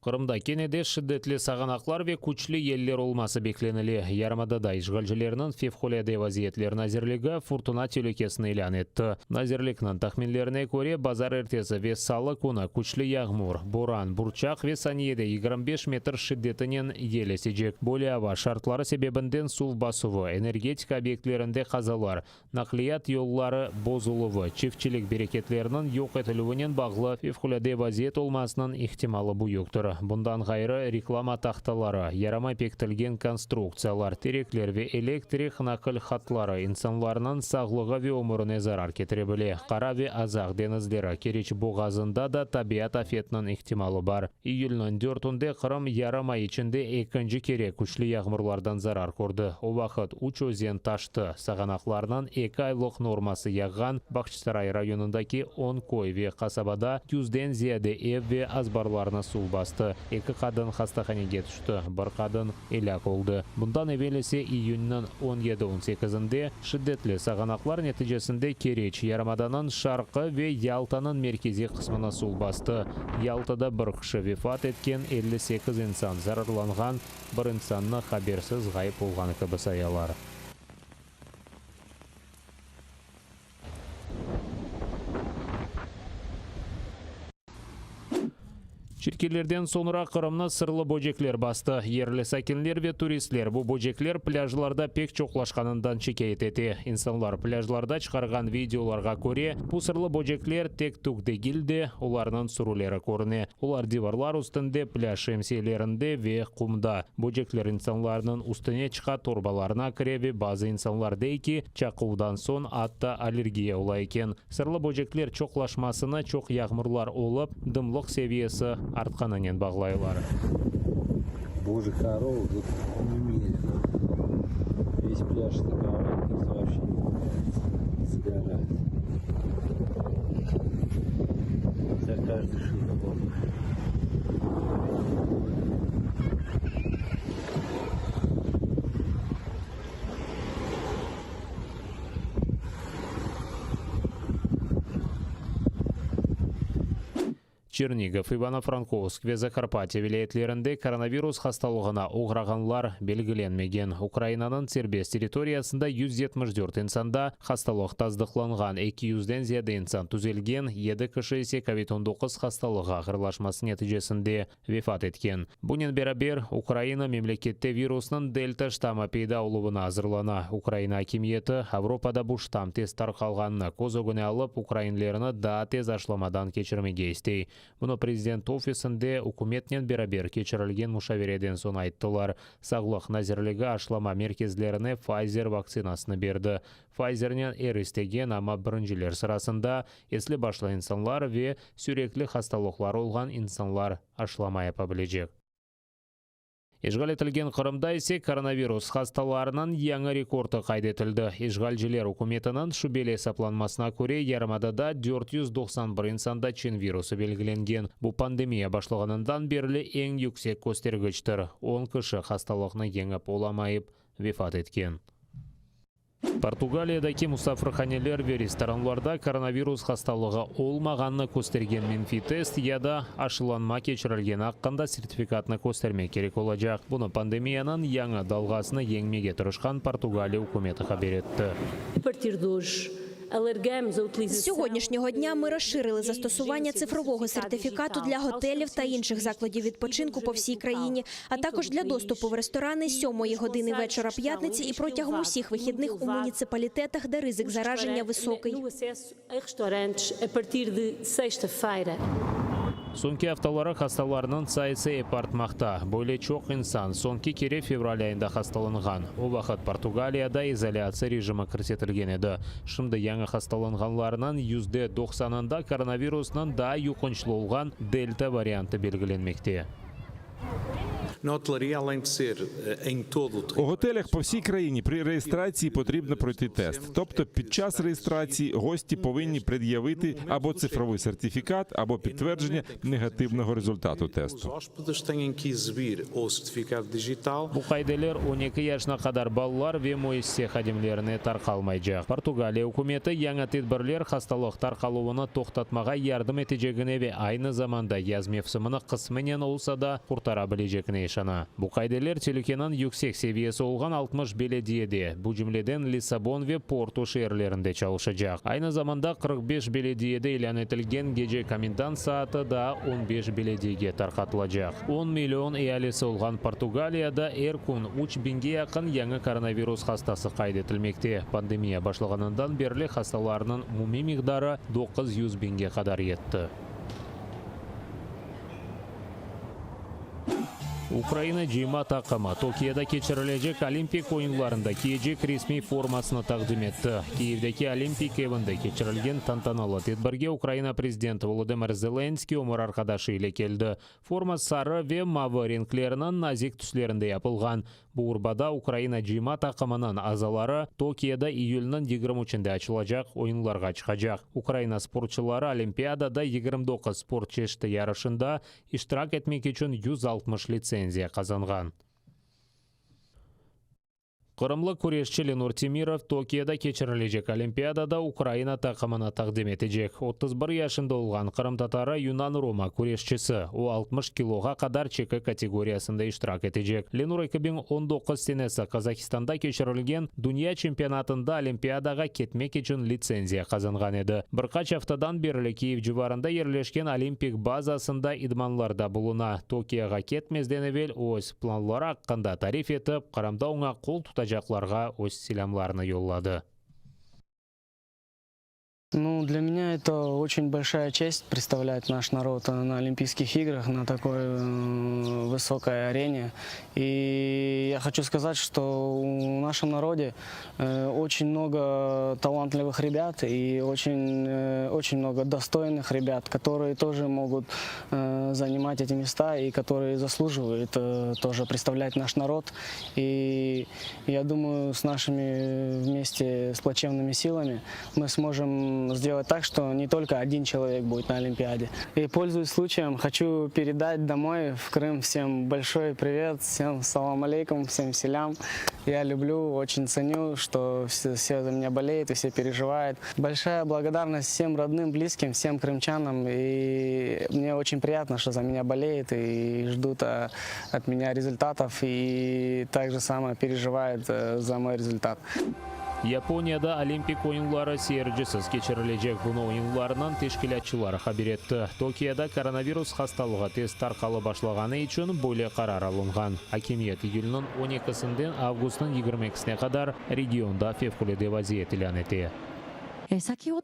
Qırımda kene de şiddetli sağanaqlar ve küçlü yeller olması beklenile. Yarımadada işğalcilerniñ Fevqulâde vaziyetler nazirligi furtuna telükesini ilân etti. Nazirlikniñ tahminlerine köre, bazarertesi ve salı künü küçlü yağmur, boran, burçaq ve saniyede 25 metr şiddetinen yel esecek. Böyle ava şartları sebebinden suv basuvı, energetika obyektlerinde qazalar, Naqliyat yolları bozuluvı, çiftçilik bereketleriniñ yoq etilüvinen bağlı fevqulâde vaziyet olmasınıñ ihtimalı büyüktir. Bundan ğayrı, reklama tahtaları, yaramay pekitilgen konstruktsiyalar, terekler ve elektrik naqil hatları insanlarnıñ sağlığı ve ömürine zarar ketire bile. Qara ve Azaq deñizleri, Keriç boğazında da tabiat afetiniñ ihtimalı bar. İyülniñ dörtünde Qırım yarım ay içinde ekinci kere küçlü yağmurlardan zarar kördi. O vaqıt üç özen taştı, sağanaqlarnıñ eki aylıq norması yağğan Bağçasaray rayonındaki on köy ve qasabada yüzden ziyade ev ve azbarlarnı suv bastı, eki qadın hastahanege tüşti, bir qadın elâk oldı. Bundan evel ise iyünniñ on yedi, on sekizinde şiddetli sağanaqlar neticesinde Keriç, yarımadanıñ şarqı ve Yaltanıñ merkeziy qısmını suv bastı. Yaltada bir kişi vefat etken, 58 insan zararlanğan, bir insannı habersiz ğayıp olğanı kibi sayalar. Çirkilerden soñra Qırımnı sırlı böcekler bastı. Yerli sakinler ve turistler bu böcekler plâjlarda pek çoqlaşqanından şikâyet ete. İnsanlar plâjlarda çıqarğan videolarğa köre, bu sırlı böcekler tek tük degil de, olarnıñ sürüleri körüne. Olar divarlar üstünde, plâj şemsiyelerinde ve qumda. Böcekler insanlarnıñ üstüne çıqa, torbalarına kire ve bazı insanlar dey ki, çaquvdan soñ atta allergiya ola eken. Sırlı böcekler çoqlaşmasını çoq yağmurlar olıp, dımlıq seviyesi artqanınen bağlaylar. Божьих коров тут немерено. Весь пляж загорает, никто вообще не купается, загорает. За каждый шиворот. Çernigov, İvano-Frankovsk ve Zakarpatye vilâyetlerinde koronavirus hastalığına oğrağanlar belgilenmegen. Ukrainanıñ serbest territoriyasında 174 insanda hastalıq tasdıqlanğan, eki yüzden ziyade insan tüzelgen, yedi kişi ise kovid 19 hastalığı ağırlaşması neticesinde vefat etken. Bunen beraber, Ukraina memlekette virusnıñ delta ştamı peyda oluvına azırlana. Ukraina akimiyeti, Avropada bu ştamm tez tarqalğanını köz ögüne alıp, ukrainlerni daa tez aşılamadan keçirmege istey. Bunı Prezident ofisinde ükümetnen beraber keçirilgen muşavereden soñ ayttılar. Sağlıq nazirligi aşılama merkezlerine Pfizer vaktsinasını berdi. Pfizernen er istegen, amma birinciler sırasında esli-başlı insanlar ve sürekli hastalıqları olğan insanlar aşılama yapa bilecek. İşğal etilgen Qırımda ise koronavirus hastalarınıñ yañı rekordı qayd etildi. İşğalciler ükümetiniñ şübeli esaplanmasına köre, yarımadada 491 insanda çin virusı belgilengen. Bu pandemiya başlağanından berli eñ yüksek köstergiçtir. On kişi hastalıqnı yeñip olamayıp vefat etken. Portugaliyadaki musafirhaneler ve restoranlarda koronavirus hastalığı olmağanını köstergen menfiy test ya da aşılanma keçirilgeni aqqında sertifikatnı köstermek kerek olacaq. Bunı pandemiyanıñ yañı dalğasını yeñmege tırışqan Portugaliya ükümeti haber etti. A partir de hoje, alargamos a З utilização сьогоднішнього дня ми розширили застосування цифрового сертифікату для готелів та інших закладів відпочинку по всій країні, а також для доступу в ресторани з 7 години вечора п'ятниці і протягом усіх вихідних у муніципалітетах, де ризик зараження високий. no acesso a restaurantes a partir de sexta-feira. Soñki aftaları hastalarnıñ sayısı ep artmaqta. Böyle çoq insan soñki kere fevral ayında hastalanğan. O vaqıt Portugaliyada izolâtsiya rejimi kirsetilgen edi. Şimdi yañı hastalanğanlarnıñ yüzde doqsanında koronavirusnıñ daa yuqunçlı olğan delta variantı belgilenmekte. Na hotelaria, além de ser em todo o У território готелях по всій країні при реєстрації потрібно пройти тест. Тобто під час реєстрації гості повинні пред'явити або цифровий сертифікат, або підтвердження негативного результату os тесту. hóspedes têm que exibir ou certificado digital Bu qaideler 12 yaşına qadar balalar ve müessise hadimlerine tarqalmaycaq. Portugaliya ükümeti yañı tedbirler hastalıq tarqaluvını toqtatmağa yardım etecegine ve aynı zamanda yaz mevsimini qısmınen olsa da qurtara bilecegine işana. Bu qaideler telükeniñ yüksek seviyesi olğan 60 belediyede, bu cümleden Lissabon ve Portu şeerlerinde çalışacaq. Aynı zamanda 45 belediyede ilân etilgen gece komendant saatı daa on beş belediyege tarqatılacaq. On million ealisi olğan Portugaliyada er kün üç biñge yaqın yañı koronavirus hastası qayd etilmekte. Pandemiya başlağanından berli hastalarnıñ umumiy miqdarı 900 biñge qadar yetti. Ukraina cıyma taqımı Tokioda keçirilecek Olimpik oyunlarında kiyecek resmiy formasını taqdim etti. Kiyevdeki Olimpik evinde keçirilgen tantanalı tedbirge Ukraina prezidenti Volodımır Zelenskıy ömür arqadaşı ile keldi. Forma sarı ve mavı renkleriniñ nazik tüslerinde yapılğan. Bu urbada Ukraina cıyma taqımınıñ azaları Tokioda iyülniñ 23-nde açılacaq oyunlarğa çıqacaq. Ukraina sportçıları Olimpiadada 29 sport çeşiti yarışında iştirak etmek içün 160 litsenziya qazanğan. Qırımlı küreşçi Lenur Temirov Tokioda keçirilecek Olimpiadada Ukraina taqımını taqdim etecek. 31 yaşında olğan qırımtatarı yunan-roma küreşçisi. O, 60 kiloğa qadar çeki kategoriyasında iştirak etecek. Lenur 2019 senesi Qazahistanda keçirilgen dünya çempionatında Olimpiadağa ketmek içün litsenziya qazanğan edi. Bir qaç aftadan berli Kiyev civarında yerleşken Olimpik bazasında idmanlarda buluna. Tokioğa ketmezden evel öz planları aqqında tarif etip, Qırımda oña qol tutacaqlarğa öz selâmlarını yolladı. Ну, для меня это очень большая честь представлять наш народ на Олимпийских играх, на такой э, высокой арене. И я хочу сказать, что в нашем народе э, очень много талантливых ребят и очень, э, очень много достойных ребят, которые тоже могут занимать эти места и которые заслуживают тоже представлять наш народ. И я думаю, с нашими вместе сплоченными силами мы сможем сделать так, что не только один человек будет на Олимпиаде. И, пользуясь случаем, хочу передать домой в Крым всем большой привет, всем салам алейкум, всем селям. Я люблю, очень ценю, что все, все за меня болеют и все переживают. Большая благодарность всем родным, близким, всем крымчанам. И мне очень приятно, что за меня болеют и ждут э, от меня результатов и так же самое переживают э, за мой результат. Yaponiyada Olimpik oyunları seyircisiz keçirilecek. Bunı oyunlarnıñ teşkilâtçıları haber etti. Tokioda koronavirus hastalığı tez tarqalıp başlağanı içün böyle qarar alınğan. Akimiyet iyülniñ 12-sinden avgustnıñ 22-sine qadar regionda fevqulâde vaziyet ilân ete.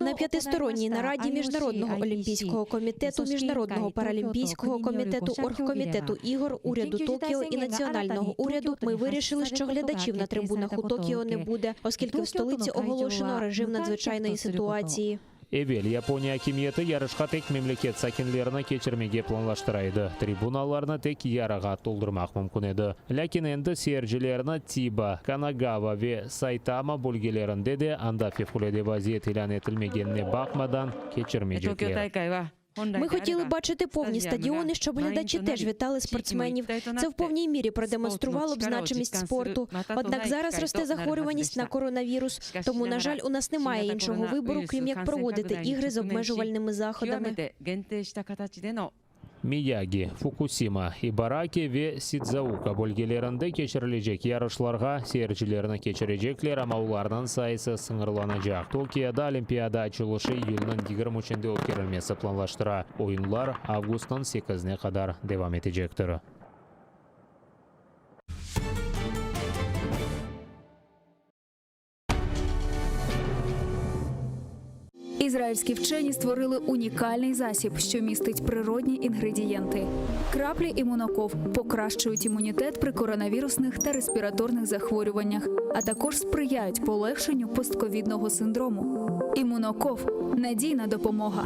На п'ятисторонній нараді Міжнародного олімпійського комітету, Міжнародного паралімпійського комітету, Оргкомітету ігор, уряду Токіо і національного уряду ми вирішили, що глядачів на трибунах у Токіо не буде, оскільки в столиці оголошено режим надзвичайної ситуації. Evel Yaponiya akimiyeti yarışqa tek memleket sakinlerini keçirmege planlaştıra edi. Tribunalarnı tek yarığa toldurmaq mümkün edi. Lâkin endi seyircilerni Tiba, Kanagava ve Saytama bölgelerinde de, anda fevqulâde vaziyet ilân etilmegenine baqmadan, keçirmeycekler. Ми хотіли бачити повні стадіони, щоб глядачі теж вітали спортсменів. Це в повній мірі продемонструвало б значимість спорту. Однак зараз росте захворюваність на коронавірус, тому, на жаль, у нас немає іншого вибору, крім як проводити ігри з обмежувальними заходами. Miyagi, Fukusima, İbaraki ve Sidzaoka bölgelerinde keçirilecek yarışlarğa seyircilerni keçirecekler, amma olarnıñ sayısı sıñırlanacaq. Tokioda Olimpiada açılışı iyülniñ 23-nde ötkerilmesi planlaştıra. Oyunlar avgustnıñ 8-ne qadar devam etecektir. Ізраїльські вчені створили унікальний засіб, що містить природні інгредієнти. Краплі імуноков покращують імунітет при коронавірусних та респіраторних захворюваннях, а також сприяють полегшенню постковідного синдрому. Імуноков надійна допомога.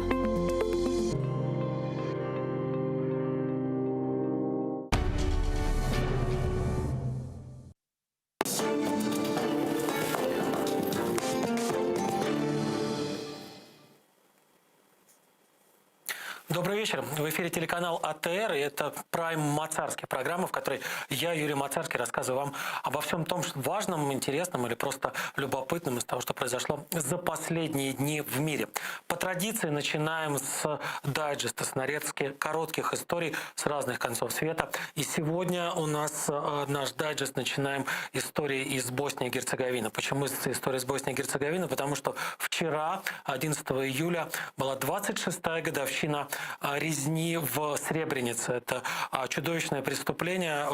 Добрый вечер. В эфире телеканал АТР, и это Прайм Мацарский, программа, в которой я, Юрий Мацарский, рассказываю вам обо всем том, что важном, интересном или просто любопытном из того, что произошло за последние дни в мире. По традиции начинаем с дайджеста, с нарезки коротких историй с разных концов света. И сегодня у нас э, наш дайджест начинаем истории из Боснии и Герцеговины. Почему история из Боснии и Герцеговины? Потому что вчера, 11 июля, была 26-я годовщина а, резни в Сребренице. Это а, чудовищное преступление,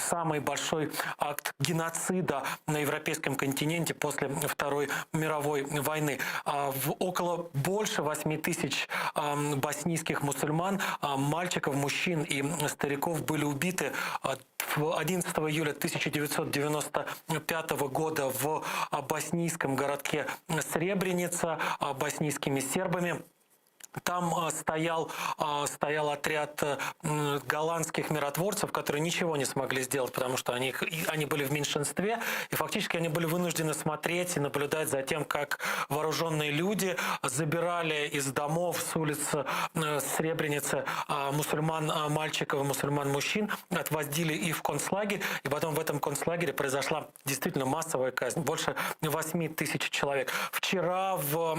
самый большой акт геноцида на европейском континенте после Второй мировой войны. А, в около больше 8 тысяч боснийских мусульман, мальчиков, мужчин и стариков были убиты 11 июля 1995 года в боснийском городке Сребреница боснийскими сербами. Там а, стоял, а, стоял отряд э, голландских миротворцев, которые ничего не смогли сделать, потому что они, они были в меньшинстве, и фактически они были вынуждены смотреть и наблюдать за тем, как вооруженные люди забирали из домов с улицы э, Сребреницы а, мусульман-мальчиков и мусульман-мужчин, отвозили их в концлагерь, и потом в этом концлагере произошла действительно массовая казнь, больше 8 тысяч человек. Вчера в,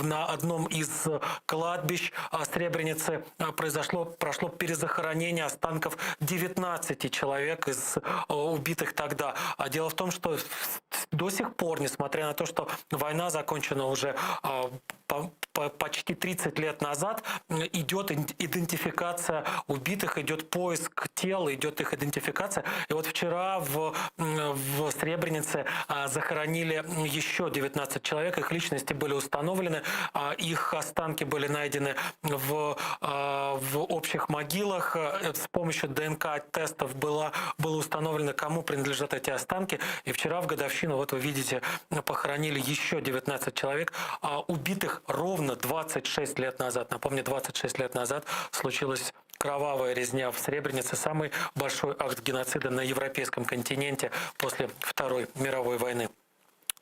на одном из кладбищ а, Сребреницы а, произошло, прошло перезахоронение останков 19 человек из а, убитых тогда. А дело в том, что до сих пор, несмотря на то, что война закончена уже почти 30 лет назад, идет идентификация убитых, идет поиск тел, идет их идентификация. И вот вчера в, в Сребренице захоронили еще 19 человек, их личности были установлены, их останки были найдены в, а, в общих могилах. С помощью ДНК-тестов было, было установлено, кому принадлежат эти останки. И вчера в годовщину, вот вы видите, похоронили еще 19 человек, убитых ровно 26 лет назад. Напомню, 26 лет назад случилась кровавая резня в Сребренице, самый большой акт геноцида на европейском континенте после Второй мировой войны.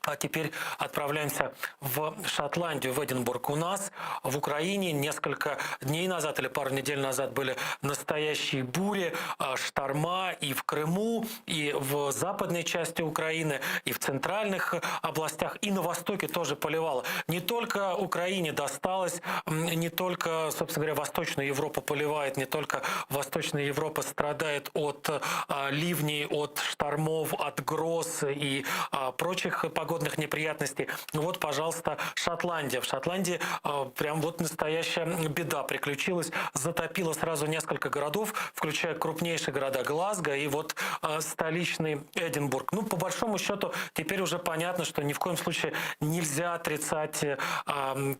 А теперь отправляемся в Шотландию, в Эдинбург. У нас в Украине несколько дней назад или пару недель назад были настоящие бури, а, шторма и в Крыму, и в западной части Украины, и в центральных областях, и на востоке тоже поливало. Не только Украине досталось, не только, собственно говоря, Восточную Европу поливает, не только Восточная Европа страдает от а, ливней, от штормов, от гроз и а, прочих погодных погодных неприятностей. Ну вот, пожалуйста, Шотландия. В Шотландии э, прям вот настоящая беда приключилась. Затопила сразу несколько городов, включая крупнейшие города Глазго и вот э, столичный Эдинбург. Ну, по большому счету, теперь уже понятно, что ни в коем случае нельзя отрицать э,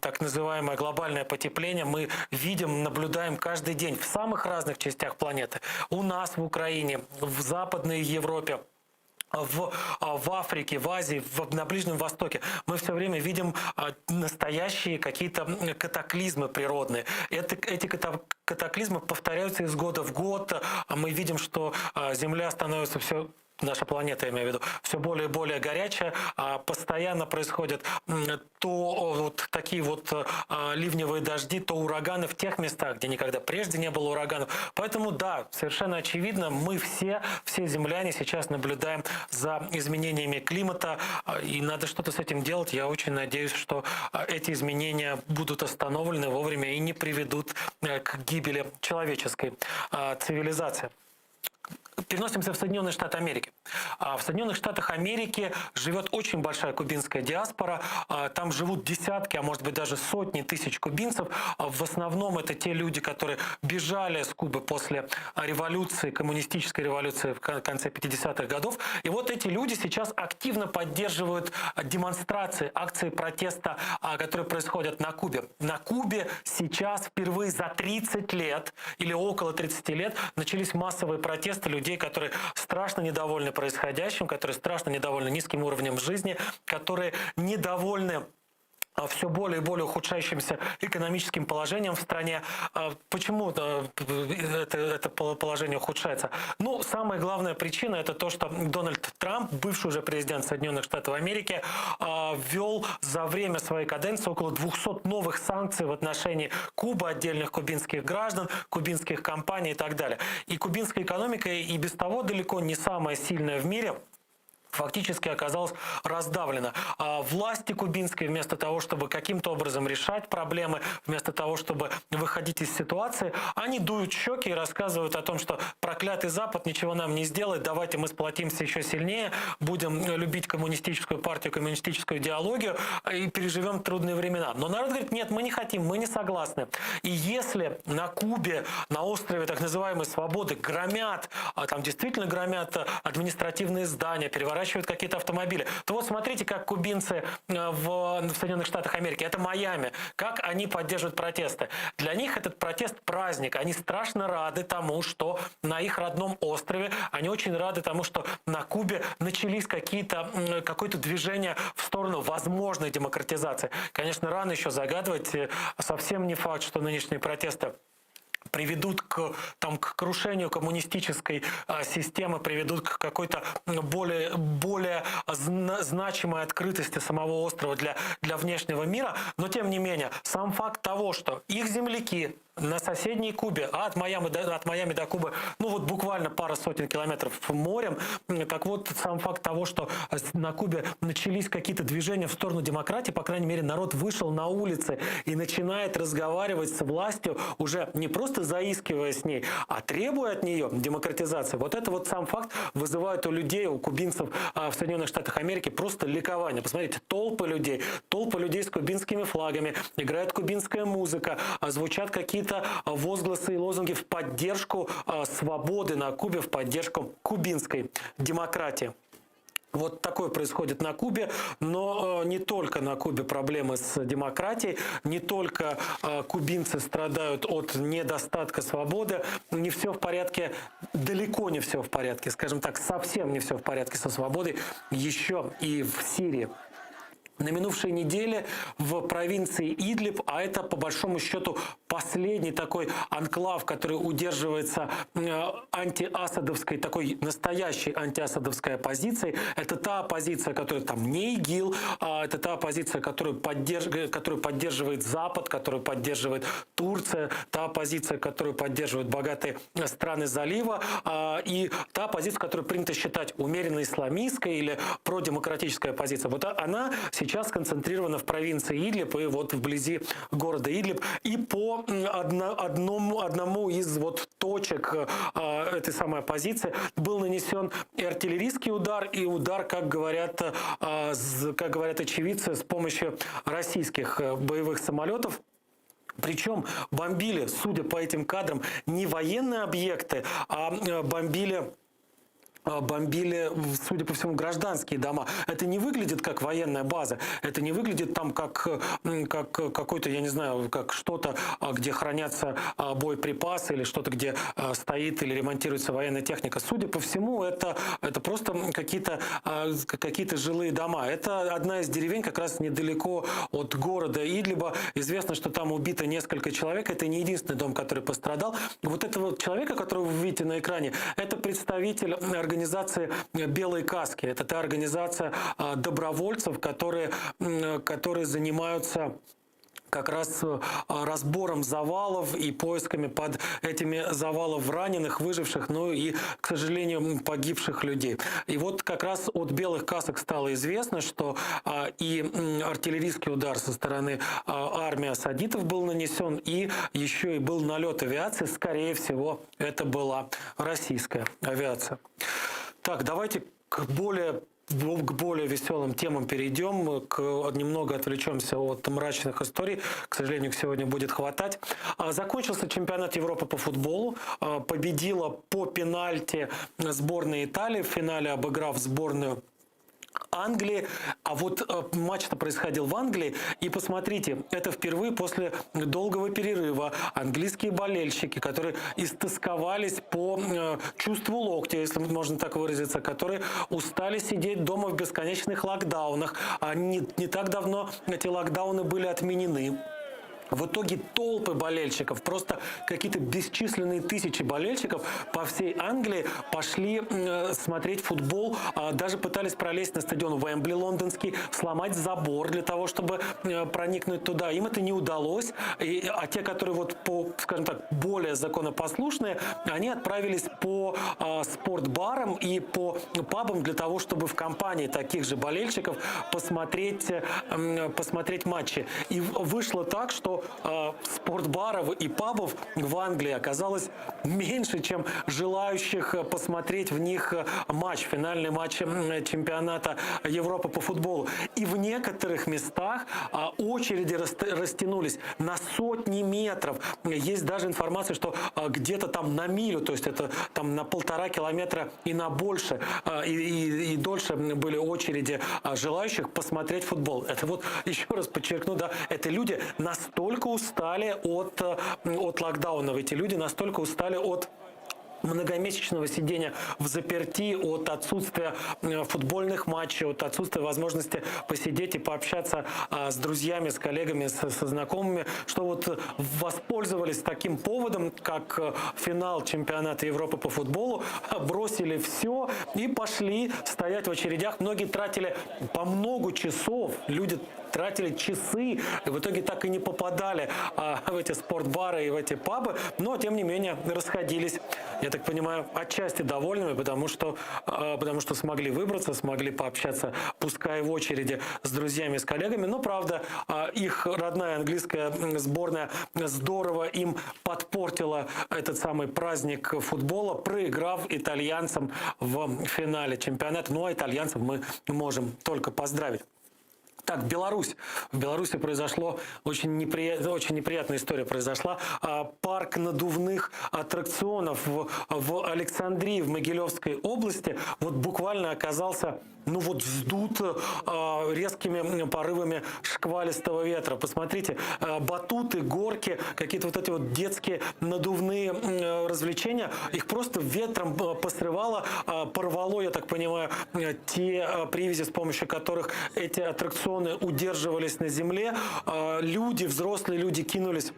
так называемое глобальное потепление. Мы видим, наблюдаем каждый день в самых разных частях планеты. У нас в Украине, в Западной Европе, в, а, в Африке, в Азии, в, на Ближнем Востоке мы все время видим а, настоящие какие-то катаклизмы природные. Это, эти катаклизмы повторяются из года в год. Мы видим, что а, Земля становится все наша планета, я имею в виду, все более и более горячая, а, постоянно происходят то вот такие вот а, ливневые дожди, то ураганы в тех местах, где никогда прежде не было ураганов. Поэтому, да, совершенно очевидно, мы все, все земляне сейчас наблюдаем за изменениями климата, а, и надо что-то с этим делать. Я очень надеюсь, что эти изменения будут остановлены вовремя и не приведут э, к гибели человеческой цивилизации. Переносимся в Соединенные Штаты Америки. А, в Соединенных Штатах Америки живет очень большая кубинская диаспора. А, там живут десятки, а может быть даже сотни тысяч кубинцев. А, в основном это те люди, которые бежали с Кубы после революции, коммунистической революции в конце 50-х годов. И вот эти люди сейчас активно поддерживают демонстрации, акции протеста, которые происходят на Кубе. На Кубе сейчас впервые за 30 лет или около 30 лет начались массовые протесты людей, которые страшно недовольны происходящим, которые страшно недовольны низким уровнем жизни, которые недовольны. Все более и более ухудшающимся экономическим положением в стране. Почему это, это положение ухудшается? Ну, самая главная причина это то, что Дональд Трамп, бывший уже президент Соединенных Штатов Америки, ввел за время своей каденции около 200 новых санкций в отношении Кубы, отдельных кубинских граждан, кубинских компаний и так далее. И кубинская экономика и без того далеко не самая сильная в мире фактически оказалась раздавлена. А власти кубинской вместо того, чтобы каким-то образом решать проблемы, вместо того, чтобы выходить из ситуации, они дуют щеки и рассказывают о том, что проклятый Запад ничего нам не сделает, давайте мы сплотимся еще сильнее, будем любить коммунистическую партию, коммунистическую идеологию и переживем трудные времена. Но народ говорит, нет, мы не хотим, мы не согласны. И если на Кубе, на острове так называемой свободы громят, а там действительно громят административные здания, переворачивают какие-то автомобили, то вот смотрите, как кубинцы э, в, в Соединенных Штатах Америки, это Майами, как они поддерживают протесты. Для них этот протест праздник. Они страшно рады тому, что на их родном острове, они очень рады тому, что на Кубе начались какие-то, какое-то движение в сторону возможной демократизации. Конечно, рано еще загадывать. Э, совсем не факт, что нынешние протесты приведут к, там, к крушению коммунистической а, системы, приведут к какой-то более, более зна значимой открытости самого острова для, для внешнего мира. Но тем не менее, сам факт того, что их земляки на соседней Кубе, а от Майами до, от Майами до Кубы, ну вот буквально пара сотен километров морем. Так вот, сам факт того, что на Кубе начались какие-то движения в сторону демократии, по крайней мере, народ вышел на улицы и начинает разговаривать с властью, уже не просто заискивая с ней, а требуя от нее демократизации. Вот это вот сам факт вызывает у людей, у кубинцев а, в Соединенных Штатах Америки просто ликование. Посмотрите, толпы людей, толпы людей с кубинскими флагами, играет кубинская музыка, а звучат какие-то возгласы и лозунги в поддержку а, свободы на Кубе, в поддержку кубинской демократии. Вот такое происходит на Кубе, но э, не только на Кубе проблемы с демократией, не только э, кубинцы страдают от недостатка свободы, не все в порядке, далеко не все в порядке, скажем так, совсем не все в порядке со свободой еще и в Сирии. На минувшей неделе в провинции Идлиб, а это по большому счету последний такой анклав, который удерживается э, антиасадовской, такой настоящей антиасадовской оппозицией. Это та оппозиция, которая там не ИГИЛ, а это та оппозиция, которую, поддерж... которую поддерживает Запад, которую поддерживает Турция, та оппозиция, которую поддерживают богатые страны залива, а, и та оппозиция, которую принято считать умеренно исламистской или продемократической оппозицией. Вот она сейчас сейчас сконцентрирована в провинции Идлиб и вот вблизи города Идлиб. И по одно, одному, одному из вот точек э, этой самой оппозиции был нанесен и артиллерийский удар, и удар, как говорят, э, как говорят очевидцы, с помощью российских э, боевых самолетов. Причем бомбили, судя по этим кадрам, не военные объекты, а бомбили бомбили, судя по всему, гражданские дома. Это не выглядит как военная база, это не выглядит там как, как какой-то, я не знаю, как что-то, а, где хранятся а, боеприпасы или что-то, где стоит или ремонтируется военная техника. Судя по всему, это, это просто какие-то какие жилые дома. Это одна из деревень как раз недалеко от города Идлиба. Известно, что там убито несколько человек. Это не единственный дом, который пострадал. Вот этого человека, которого вы видите на экране, это представитель организации «Белые каски». Это та организация а, добровольцев, которые, которые занимаются как раз э, разбором завалов и поисками под этими завалов раненых, выживших, ну и, к сожалению, погибших людей. И вот как раз от белых касок стало известно, что а, и артиллерийский удар со стороны а, армии асадитов был нанесен, и еще и был налет авиации. Скорее всего, это была российская авиация. Так, давайте к более к более веселым темам перейдем, к, немного отвлечемся от мрачных историй. К сожалению, сегодня будет хватать. А, закончился чемпионат Европы по футболу. А, победила по пенальти сборная Италии в финале, обыграв сборную. Англии. А вот э, матч-то происходил в Англии. И посмотрите, это впервые после долгого перерыва английские болельщики, которые истосковались по э, чувству локтя, если можно так выразиться, которые устали сидеть дома в бесконечных локдаунах. А не, не так давно эти локдауны были отменены. В итоге толпы болельщиков, просто какие-то бесчисленные тысячи болельщиков по всей Англии пошли э, смотреть футбол, а, даже пытались пролезть на стадион Уэмбли лондонский, сломать забор для того, чтобы э, проникнуть туда. Им это не удалось. И, а те, которые вот по, скажем так, более законопослушные, они отправились по э, спортбарам и по пабам для того, чтобы в компании таких же болельщиков посмотреть, э, посмотреть матчи. И вышло так, что э, спортбаров и пабов в Англии оказалось меньше, чем желающих э, посмотреть в них э, матч, финальный матч чемпионата Европы по футболу. И в некоторых местах э, очереди растянулись на сотни метров. Есть даже информация, что э, где-то там на милю, то есть это там на полтора километра и на больше, и, и, и дольше были очереди желающих посмотреть футбол. Это вот, еще раз подчеркну, да, это люди настолько устали от, э, от локдаунов, эти люди настолько устали от многомесячного сидения в заперти, от отсутствия э, футбольных матчей, от отсутствия возможности посидеть и пообщаться а, с друзьями, с коллегами, со, со знакомыми, что вот воспользовались таким поводом, как э, финал чемпионата Европы по футболу, бросили все и пошли стоять в очередях. Многие тратили по много часов, люди тратили часы, и в итоге так и не попадали а, в эти спортбары и в эти пабы, но тем не менее расходились, я так понимаю, отчасти довольными, потому что, а, потому что смогли выбраться, смогли пообщаться, пускай в очереди с друзьями, с коллегами, но правда, а, их родная английская сборная здорово им подпортила этот самый праздник футбола, проиграв итальянцам в финале чемпионата. Ну а итальянцев мы можем только поздравить. Так, Беларусь. В Беларуси произошло очень, непри... очень неприятная история произошла. А, парк надувных аттракционов в, в Александрии, в Могилевской области, вот буквально оказался ну вот вздут э, резкими порывами шквалистого ветра. Посмотрите, э, батуты, горки, какие-то вот эти вот детские надувные э, развлечения, их просто ветром посрывало, э, порвало, я так понимаю, те э, привязи, с помощью которых эти аттракционы удерживались на земле. Э, люди, взрослые люди кинулись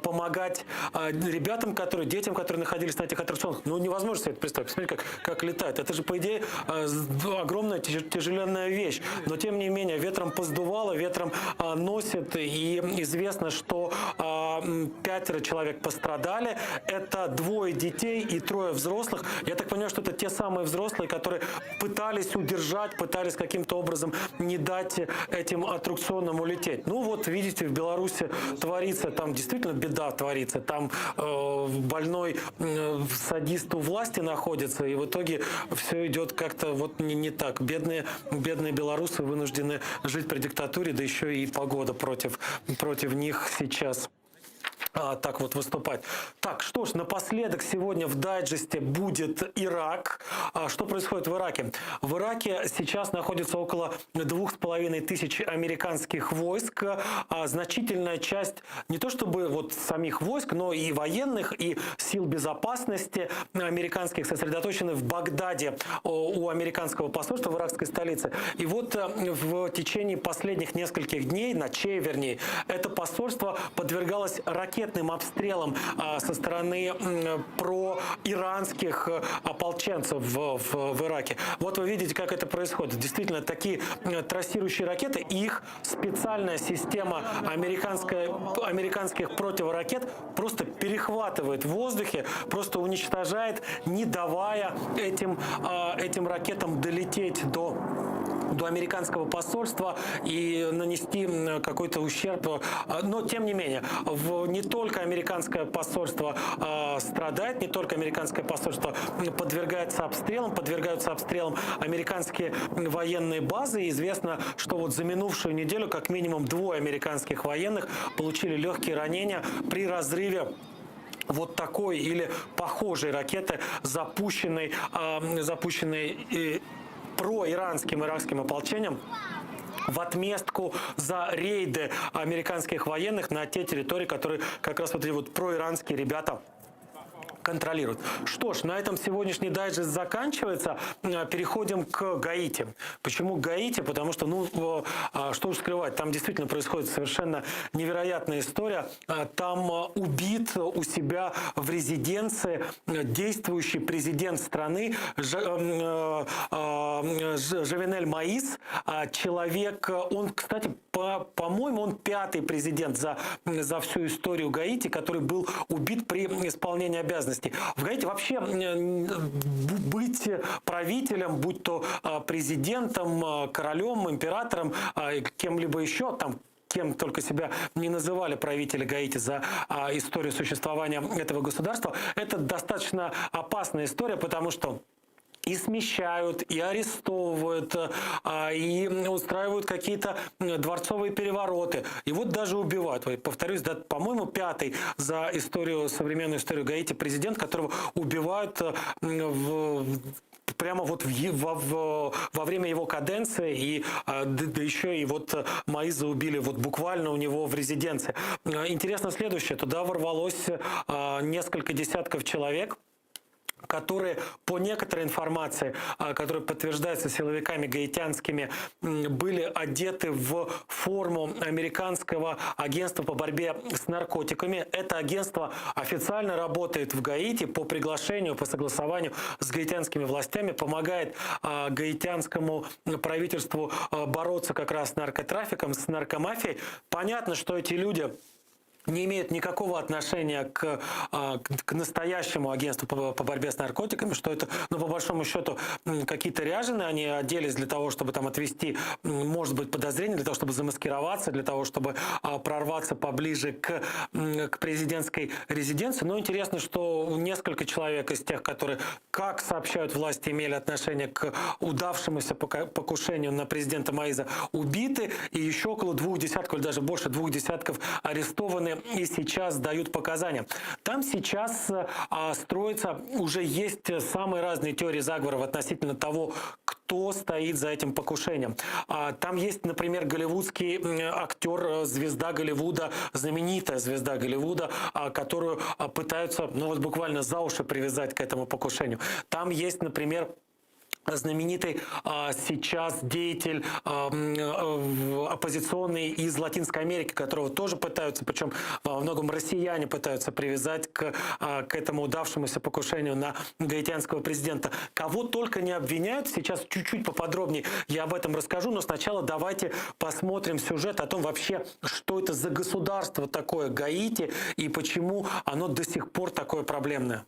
помогать ребятам, которые, детям, которые находились на этих аттракционах. Ну, невозможно себе это представить. Посмотрите, как, как летает. Это же, по идее, огромная тяжеленная вещь. Но, тем не менее, ветром поздувало, ветром носит. И известно, что пятеро человек пострадали. Это двое детей и трое взрослых. Я так понимаю, что это те самые взрослые, которые пытались удержать, пытались каким-то образом не дать этим аттракционам улететь. Ну, вот, видите, в Беларуси творится там действительно беда творится. Там э, больной э, садист у власти находится, и в итоге все идет как-то вот не, не так. Бедные, бедные белорусы вынуждены жить при диктатуре, да еще и погода против, против них сейчас а, так вот выступать. Так, что ж, напоследок сегодня в дайджесте будет Ирак. А, что происходит в Ираке? В Ираке сейчас находится около 2500 американских войск. А, значительная часть не то чтобы вот самих войск, но и военных, и сил безопасности американских сосредоточены в Багдаде у американского посольства в иракской столице. И вот э, в течение последних нескольких дней, ночей вернее, это посольство подвергалось ракетным обстрелам а, со стороны проиранских э, ополченцев в, в, в Ираке. Вот вы видите, как это происходит. Действительно, такие трассирующие ракеты, их специальная система американская, американских противоракет просто перехватывает в воздухе, просто уничтожает, не давая этим, а, этим ракетам долететь до до американского посольства и нанести какой-то ущерб. Но, тем не менее, в, не только американское посольство э, страдает, не только американское посольство подвергается обстрелам, подвергаются обстрелам американские военные базы. И известно, что вот за минувшую неделю как минимум двое американских военных получили легкие ранения при разрыве вот такой или похожей ракеты, запущенной, э, запущенной э, проиранским иракским ополчением в отместку за рейды американских военных на те территории, которые как раз вот эти вот проиранские ребята контролируют. Что ж, на этом сегодняшний дайджест заканчивается. Э, Переходим к Гаити. Почему Гаити? Потому что, ну, э, а, что уж скрывать, там действительно происходит совершенно невероятная история. А, Там э, убит у себя в резиденции действующий президент страны Ж- Жовенель Моиз. А, Человек, он, кстати, по, по-моему, он пятый президент за, за всю историю Гаити, который был убит при исполнении обязанностей. В Гаити вообще быть правителем, будь то а, президентом, а, королем, императором, а, кем-либо еще, там кем только себя не называли правители Гаити за а, историю существования этого государства, это достаточно опасная история, потому что и смещают, и арестовывают, а, и устраивают какие-то дворцовые перевороты. И вот даже убивают. Повторюсь, да, по-моему, пятый за историю, современную историю Гаити президент, которого убивают э, в, прямо вот в, во, в- во время его каденции, и а, да, да еще и вот э, Моиза убили вот буквально у него в резиденции. Э, Интересно следующее. Туда ворвалось несколько десятков человек, которые по некоторой информации, а, которая подтверждается силовиками гаитянскими, были одеты в форму американского агентства по борьбе с наркотиками. Это агентство официально работает в Гаити по приглашению, по согласованию с гаитянскими властями, помогает а, гаитянскому правительству а, бороться как раз с наркотрафиком, с наркомафией. Понятно, что эти люди не имеют никакого отношения к, а, к, настоящему агентству по, по борьбе с наркотиками, что это, ну, по большому счету, какие-то ряженые, они оделись для того, чтобы там отвести, может быть, подозрения, для того, чтобы замаскироваться, для того, чтобы а, прорваться поближе к, к президентской резиденции. Но интересно, что несколько человек из тех, которые, как сообщают власти, имели отношение к удавшемуся покушению на президента Моиза, убиты, и еще около двух десятков, или даже больше двух десятков арестованы и сейчас дают показания. Там сейчас а, строится, уже есть самые разные теории заговоров относительно того, кто стоит за этим покушением. А, Там есть, например, голливудский актер, э, звезда Голливуда, знаменитая звезда Голливуда, а, которую а, пытаются, ну вот буквально за уши привязать к этому покушению. Там есть, например, знаменитый а, сейчас деятель а, э, оппозиционный из Латинской Америки, которого тоже пытаются, причем во многом россияне пытаются привязать к, а, к этому удавшемуся покушению на гаитянского президента. Кого только не обвиняют, сейчас чуть-чуть поподробнее я об этом расскажу, но сначала давайте посмотрим сюжет о том вообще, что это за государство такое Гаити и почему оно до сих пор такое проблемное.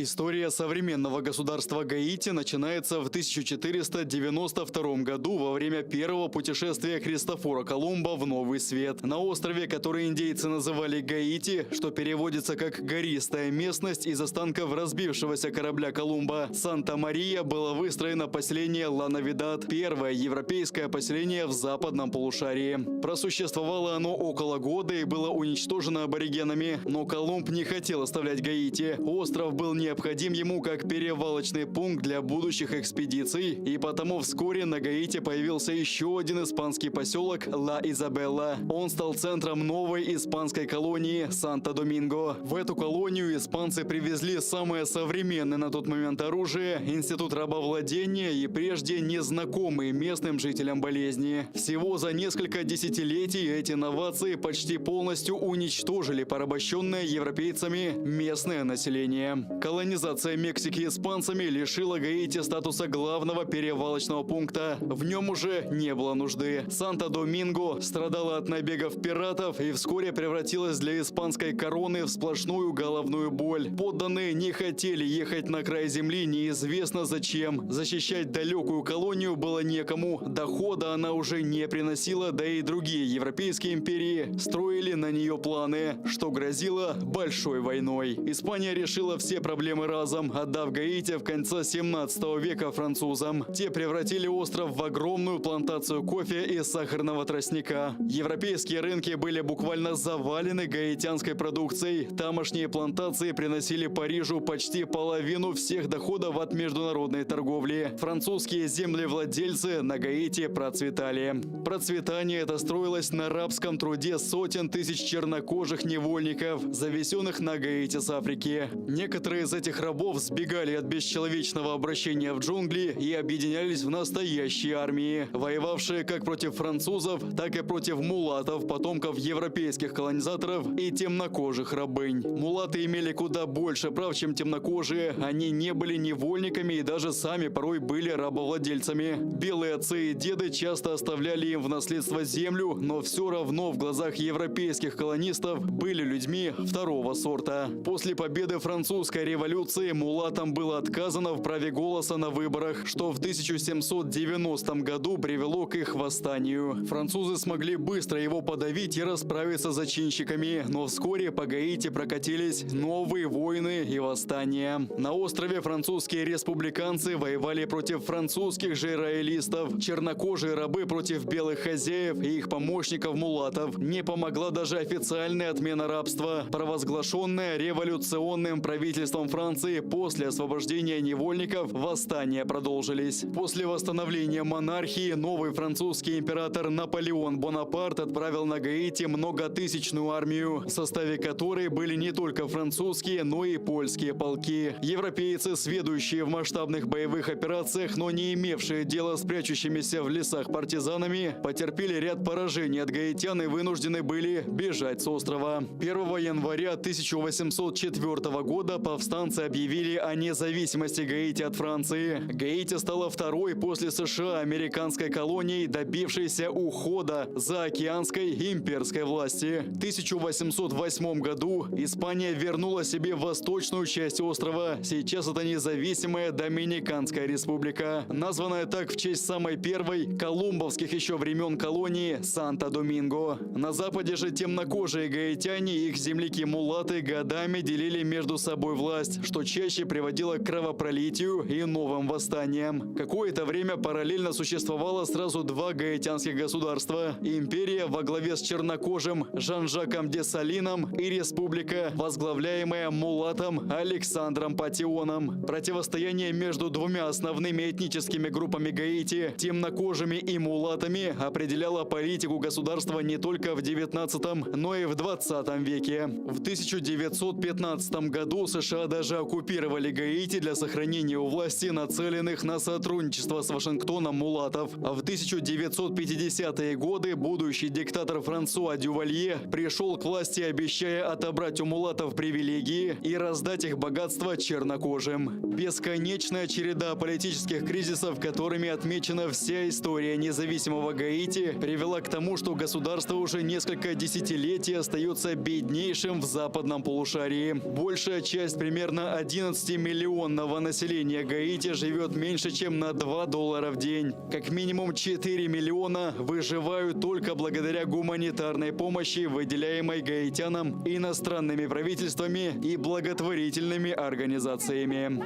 История современного государства Гаити начинается в 1492 году во время первого путешествия Христофора Колумба в Новый Свет. На острове, который индейцы называли Гаити, что переводится как «гористая местность» из останков разбившегося корабля Колумба, Санта-Мария было выстроено поселение Ла-Навидад, первое европейское поселение в западном полушарии. Просуществовало оно около года и было уничтожено аборигенами, но Колумб не хотел оставлять Гаити. Остров был необходим ему как перевалочный пункт для будущих экспедиций, и потому вскоре на Гаити появился еще один испанский поселок Ла Изабелла. Он стал центром новой испанской колонии Санто-Доминго. В эту колонию испанцы привезли самое современное на тот момент оружие, институт рабовладения и прежде незнакомые местным жителям болезни. Всего за несколько десятилетий эти новации почти полностью уничтожили порабощенное европейцами местное население. Колонизация Мексики испанцами лишила Гаити статуса главного перевалочного пункта. В нем уже не было нужды. Санто-Доминго страдала от набегов пиратов и вскоре превратилась для испанской короны в сплошную головную боль. Подданные не хотели ехать на край земли неизвестно зачем. Защищать далекую колонию было некому. Дохода она уже не приносила, да и другие европейские империи строили на нее планы, что грозило большой войной. Испания решила все проблемы. проблемы разом, отдав Гаити в конце 17 века французам. Те превратили остров в огромную плантацию кофе и сахарного тростника. Европейские рынки были буквально завалены гаитянской продукцией. Тамошние плантации приносили Парижу почти половину всех доходов от международной торговли. Французские землевладельцы на Гаити процветали. Процветание это строилось на рабском труде сотен тысяч чернокожих невольников, завезенных на Гаити с Африки. Некоторые из этих рабов сбегали от бесчеловечного обращения в джунгли и объединялись в настоящие армии, воевавшие как против французов, так и против мулатов, потомков европейских колонизаторов и темнокожих рабынь. Мулаты имели куда больше прав, чем темнокожие. Они не были невольниками и даже сами порой были рабовладельцами. Белые отцы и деды часто оставляли им в наследство землю, но все равно в глазах европейских колонистов были людьми второго сорта. После победы французской революции мулатам было отказано в праве голоса на выборах, что в 1790 году привело к их восстанию. Французы смогли быстро его подавить и расправиться с зачинщиками, но вскоре по Гаити прокатились новые войны и восстания. На острове французские республиканцы воевали против французских же роялистов, чернокожие рабы против белых хозяев и их помощников-мулатов. Не помогла даже официальная отмена рабства, провозглашенная революционным правительством Франции после освобождения невольников, восстания продолжились. После восстановления монархии новый французский император Наполеон Бонапарт отправил на Гаити многотысячную армию, в составе которой были не только французские, но и польские полки. Европейцы, сведущие в масштабных боевых операциях, но не имевшие дела с прячущимися в лесах партизанами, потерпели ряд поражений от гаитян и вынуждены были бежать с острова. 1 января 1804 года повстанцы объявили о независимости Гаити от Франции. Гаити стала второй после США американской колонией, добившейся ухода заокеанской имперской власти. В 1808 году Испания вернула себе восточную часть острова. Сейчас это независимая Доминиканская республика, названная так в честь самой первой колумбовских еще времен колонии Санто-Доминго. На западе же темнокожие гаитяне и их земляки-мулаты годами делили между собой власть, что чаще приводило к кровопролитию и новым восстаниям. Какое-то время параллельно существовало сразу два гаитянских государства. Империя во главе с чернокожим Жан-Жаком Десалином и республика, возглавляемая мулатом Александром Патионом. Противостояние между двумя основными этническими группами Гаити, темнокожими и мулатами, определяло политику государства не только в 19, но и в 20 веке. В 1915 году США даже оккупировали Гаити для сохранения у власти нацеленных на сотрудничество с Вашингтоном мулатов. А в 1950-е годы будущий диктатор Франсуа Дювалье пришел к власти, обещая отобрать у мулатов привилегии и раздать их богатство чернокожим. Бесконечная череда политических кризисов, которыми отмечена вся история независимого Гаити, привела к тому, что государство уже несколько десятилетий остается беднейшим в западном полушарии. Большая часть примерно 11-миллионного населения Гаити живет меньше, чем на 2 доллара в день. Как минимум 4 миллиона выживают только благодаря гуманитарной помощи, выделяемой гаитянам иностранными правительствами и благотворительными организациями.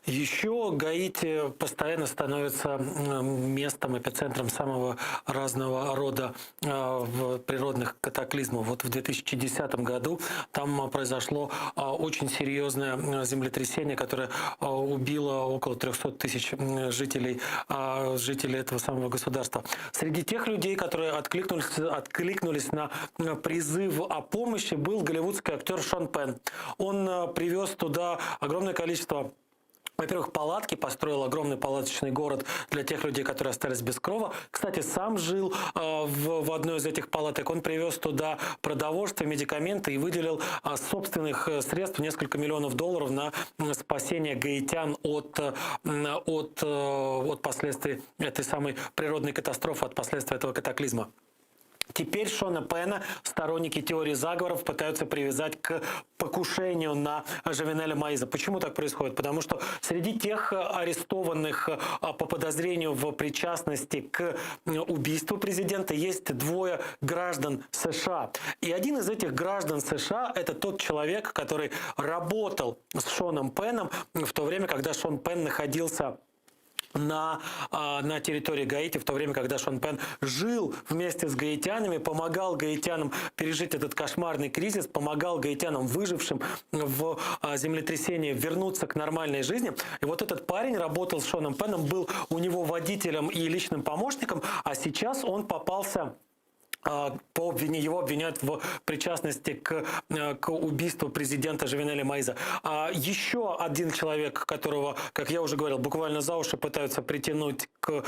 Еще Гаити постоянно становится местом, эпицентром самого разного рода э, природных катаклизмов. Вот в 2010 году там произошло а, очень серьезное землетрясение, которое а, убило около 300 тысяч жителей, а, жителей этого самого государства. Среди тех людей, которые откликнулись, откликнулись на призыв о помощи, был голливудский актер Шон Пенн. Он э, привез туда огромное количество во-первых, палатки, построил огромный палаточный город для тех людей, которые остались без крова. Кстати, сам жил э, в, в одной из этих палаток. Он привез туда продовольствие, медикаменты и выделил э, собственных э, средств несколько миллионов долларов на спасение гаитян от, от, от последствий этой самой природной катастрофы, от последствий этого катаклизма. Теперь Шона Пена сторонники теории заговоров пытаются привязать к покушению на Жовенеля Моиза. Почему так происходит? Потому что среди тех арестованных э, по подозрению в причастности к убийству президента есть двое граждан США. И один из этих граждан США – это тот человек, который работал с Шоном Пеном в то время, когда Шон Пен находился на, а, на территории Гаити, в то время, когда Шон Пен жил вместе с гаитянами, помогал гаитянам пережить этот кошмарный кризис, помогал гаитянам, выжившим в а, землетрясении, вернуться к нормальной жизни. И вот этот парень работал с Шоном Пеном, был у него водителем и личным помощником, а сейчас он попался а, по обвине, его обвиняют в причастности к, э, к убийству президента Жовенеля Моиза. А еще один человек, которого, как я уже говорил, буквально за уши пытаются притянуть к,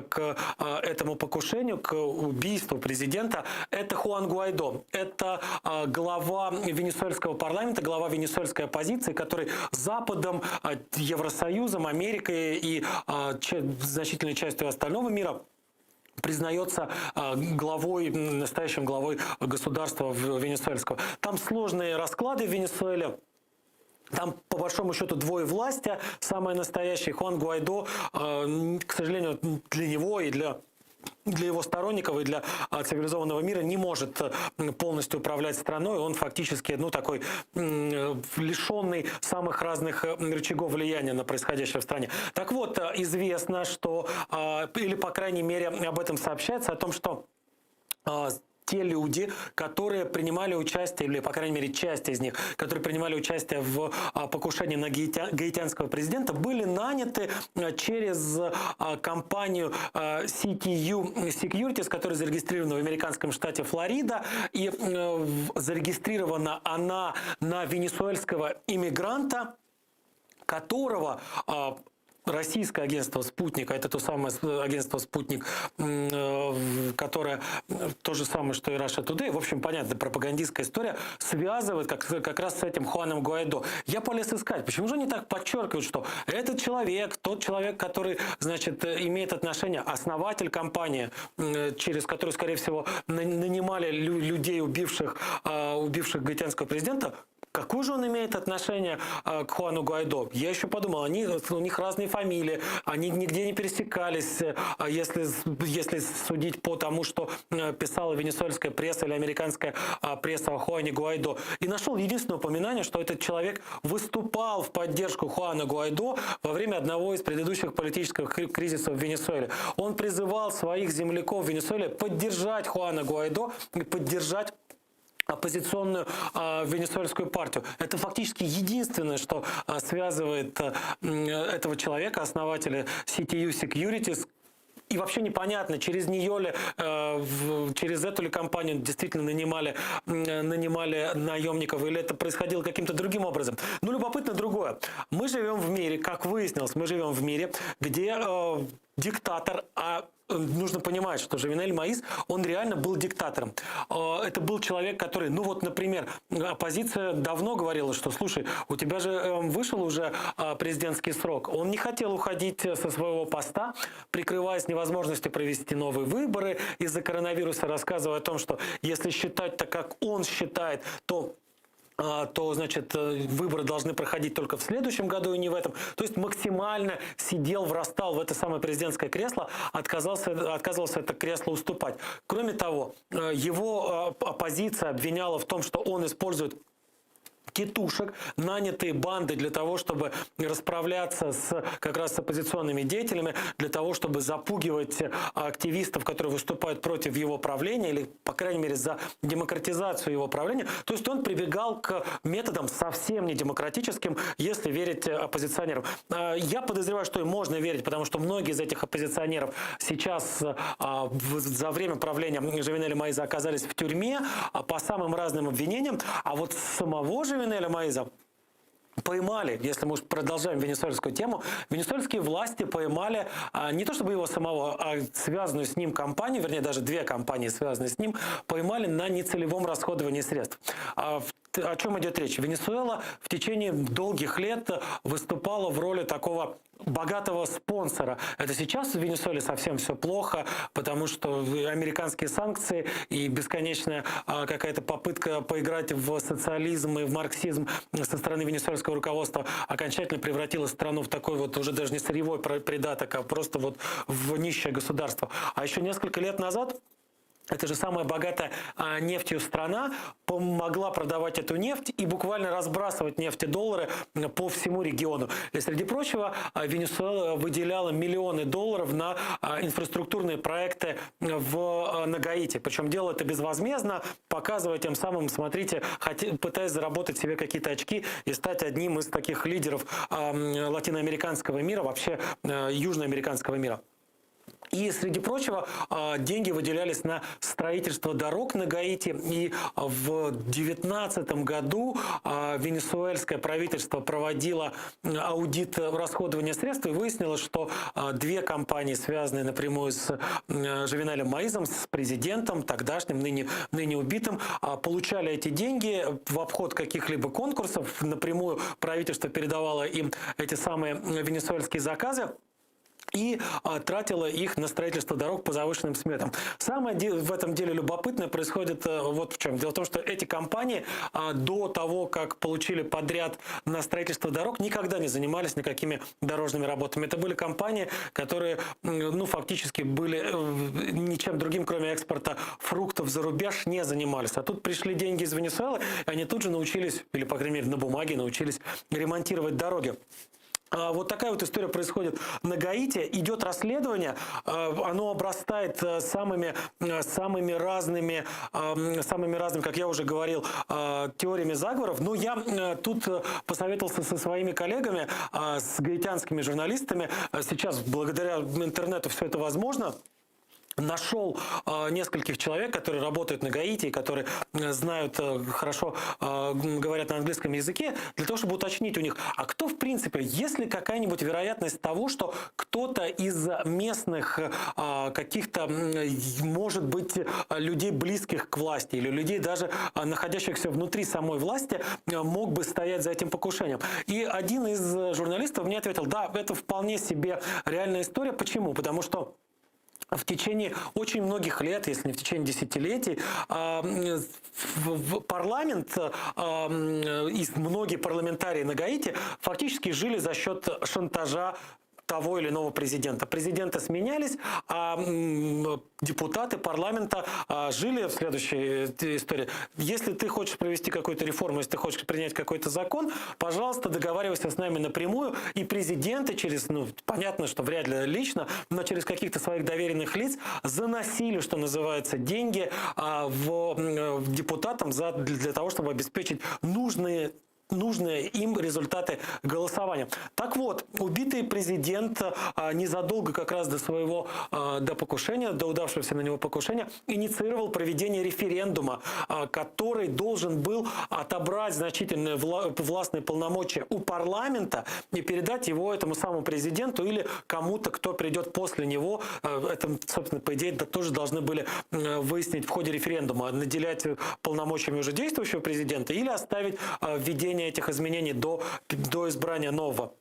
к а, этому покушению, к убийству президента, это Хуан Гуайдо. Это а, глава венесуэльского парламента, глава венесуэльской оппозиции, который Западом, Евросоюзом, Америкой и значительной частью остального мира признается главой, настоящим главой государства венесуэльского. Там сложные расклады в Венесуэле. Там, по большому счету, двое власти. Самое настоящее Хуан Гуайдо, к сожалению, для него и для для его сторонников и для а, цивилизованного мира не может э, полностью управлять страной. Он фактически, ну, такой лишенный самых разных э, рычагов влияния на происходящее в стране. Так вот, э, известно, что, а, или, по крайней мере, об этом сообщается, о том, что а, те люди, которые принимали участие, или, по крайней мере, часть из них, которые принимали участие в а, покушении на гаитянского президента, были наняты а, через а, компанию CTU Securities, которая зарегистрирована в американском штате Флорида, и зарегистрирована она на венесуэльского иммигранта, которого российское агентство «Спутник», а это то самое агентство «Спутник», э, которое то же самое, что и Russia Today, в общем, понятно, пропагандистская история, связывает как, как раз с этим Хуаном Гуайдо. Я полез искать, почему же они так подчеркивают, что этот человек, тот человек, который, значит, имеет отношение, основатель компании, через которую, скорее всего, нанимали людей, убивших, а, убивших гаитянского президента, Какое же он имеет отношение э, к Хуану Гуайдо? Я еще подумал, они, у них разные фамилии, они нигде не пересекались, э, если, если судить по тому, что э, писала венесуэльская пресса или американская пресса о Хуане Гуайдо. И нашел единственное упоминание, что этот человек выступал в поддержку Хуана Гуайдо во время одного из предыдущих политических кризисов в Венесуэле. Он призывал своих земляков в Венесуэле поддержать Хуана Гуайдо и поддержать оппозиционную э, венесуэльскую партию. Это фактически единственное, что э, связывает э, этого человека, основателя CTU Securities, и вообще непонятно, через нее ли, э, через эту ли компанию действительно нанимали, нанимали наемников, или это происходило каким-то другим образом. Но любопытно другое. Мы живем в мире, как выяснилось, мы живем в мире, где э, диктатор, а нужно понимать, что Жовенель Моиз, он реально был диктатором. Э, это был человек, который, ну вот, например, оппозиция давно говорила, что, слушай, у тебя же эм, вышел уже э, президентский срок. Он не хотел уходить со своего поста, прикрываясь невозможностью провести новые выборы из-за коронавируса, рассказывая о том, что если считать так, как он считает, то а, то, значит, э, выборы должны проходить только в следующем году и не в этом. То есть максимально сидел, врастал в это самое президентское кресло, отказался, отказывался это кресло уступать. Кроме того, э, его э, оппозиция обвиняла в том, что он использует титушек, нанятые банды для того, чтобы расправляться с как раз с оппозиционными деятелями, для того, чтобы запугивать активистов, которые выступают против его правления или, по крайней мере, за демократизацию его правления. То есть он прибегал к методам совсем не демократическим, если верить оппозиционерам. А, я подозреваю, что им можно верить, потому что многие из этих оппозиционеров сейчас а, за время правления Жовенеля Моиза оказались в тюрьме а, по самым разным обвинениям. А вот самого Жовенеля Моиза поймали, если мы уж продолжаем венесуэльскую тему, венесуэльские власти поймали а, не то чтобы его самого, а связанную с ним компанию, вернее даже две компании, связанные с ним, поймали на нецелевом расходовании средств. О чем идет речь? Венесуэла в течение долгих лет выступала в роли такого богатого спонсора. Это сейчас в Венесуэле совсем все плохо, потому что американские санкции и бесконечная а, какая-то попытка поиграть в социализм и в марксизм со стороны венесуэльского руководства окончательно превратила страну в такой вот уже даже не сырьевой придаток, а просто вот в нищее государство. А еще несколько лет назад это же самая богатая а, нефтью страна, помогла продавать эту нефть и буквально разбрасывать нефтедоллары по всему региону. И, среди прочего, а, Венесуэла выделяла миллионы долларов на а, инфраструктурные проекты в, на Гаити. Причем делала это безвозмездно, показывая тем самым, смотрите, пытаясь заработать себе какие-то очки и стать одним из таких лидеров латиноамериканского мира, вообще южноамериканского мира. И, среди прочего, а, деньги выделялись на строительство дорог на Гаити. И в 2019 году а, венесуэльское правительство проводило аудит расходования средств и выяснилось, что а, две компании, связанные напрямую с Жувеналем Моизом, с президентом, тогдашним, ныне, ныне убитым, получали эти деньги в обход каких-либо конкурсов. Напрямую правительство передавало им эти самые венесуэльские заказы и а, тратила их на строительство дорог по завышенным сметам. Самое в этом деле любопытное происходит э, вот в чем. Дело в том, что эти компании а, до того, как получили подряд на строительство дорог, никогда не занимались никакими дорожными работами. Это были компании, которые ну, фактически были э, ничем другим, кроме экспорта фруктов за рубеж, не занимались. А тут пришли деньги из Венесуэлы, и они тут же научились, или, по крайней мере, на бумаге научились ремонтировать дороги. А, вот такая вот история происходит на Гаити. Идет расследование, а, оно обрастает э, самыми, э, самыми разными, самыми разными, как я уже говорил, теориями заговоров. Но я э, тут посоветовался со своими коллегами, с гаитянскими журналистами. Сейчас благодаря интернету все это возможно нашел э, нескольких человек, которые работают на Гаити, которые э, знают э, хорошо, э, говорят на английском языке, для того, чтобы уточнить у них, а кто в принципе, есть ли какая-нибудь вероятность того, что кто-то из местных э, каких-то, может быть, людей, близких к власти, или людей даже находящихся внутри самой власти, мог бы стоять за этим покушением. И один из журналистов мне ответил, да, это вполне себе реальная история. Почему? Потому что в течение очень многих лет, если не в течение десятилетий, а, в парламент а, и многие парламентарии на Гаити фактически жили за счет шантажа того или иного президента. Президенты сменялись, а депутаты парламента а, жили в следующей э, истории. Если ты хочешь провести какую-то реформу, если ты хочешь принять какой-то закон, пожалуйста, договаривайся с нами напрямую. И президенты через, ну, понятно, что вряд ли лично, но через каких-то своих доверенных лиц заносили, что называется, деньги а, в, в депутатам за, для того, чтобы обеспечить нужные нужные им результаты голосования. Так вот, убитый президент а, незадолго как раз до своего а, до покушения, до удавшегося на него покушения, инициировал проведение референдума, а, который должен был отобрать значительные властные полномочия у парламента и передать его этому самому президенту или кому-то, кто придет после него. Это, собственно, по идее, тоже должны были выяснить в ходе референдума, наделять полномочиями уже действующего президента или оставить введение этих изменений до, до избрания нового.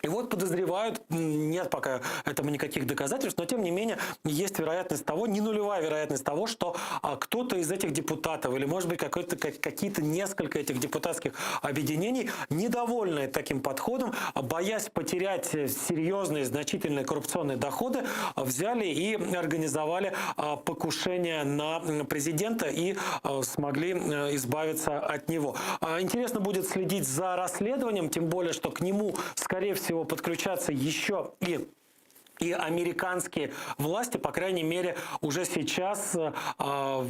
И вот подозревают, нет пока этому никаких доказательств, но тем не менее есть вероятность того, не нулевая вероятность того, что а, кто-то из этих депутатов или может быть какой-то, какие-то несколько этих депутатских объединений, недовольные таким подходом, боясь потерять серьезные, значительные коррупционные доходы, взяли и организовали а, покушение на президента и а, смогли избавиться от него. Интересно будет следить за расследованием, тем более, что к нему, скорее всего, подключаться еще и и американские власти, по крайней мере, уже сейчас э,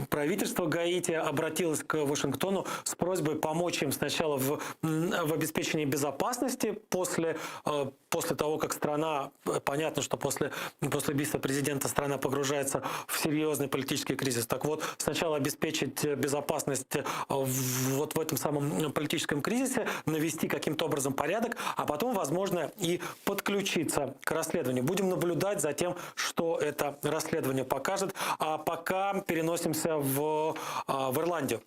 правительство Гаити обратилось к Вашингтону с просьбой помочь им сначала в, в обеспечении безопасности после, э, после того, как страна, понятно, что после, после убийства президента страна погружается в серьезный политический кризис. Так вот, сначала обеспечить безопасность э, вот в этом самом политическом кризисе, навести каким-то образом порядок, а потом, возможно, и подключиться к расследованию. Будем наблюдать за тем, что это расследование покажет. А пока переносимся в, а, в Ирландию.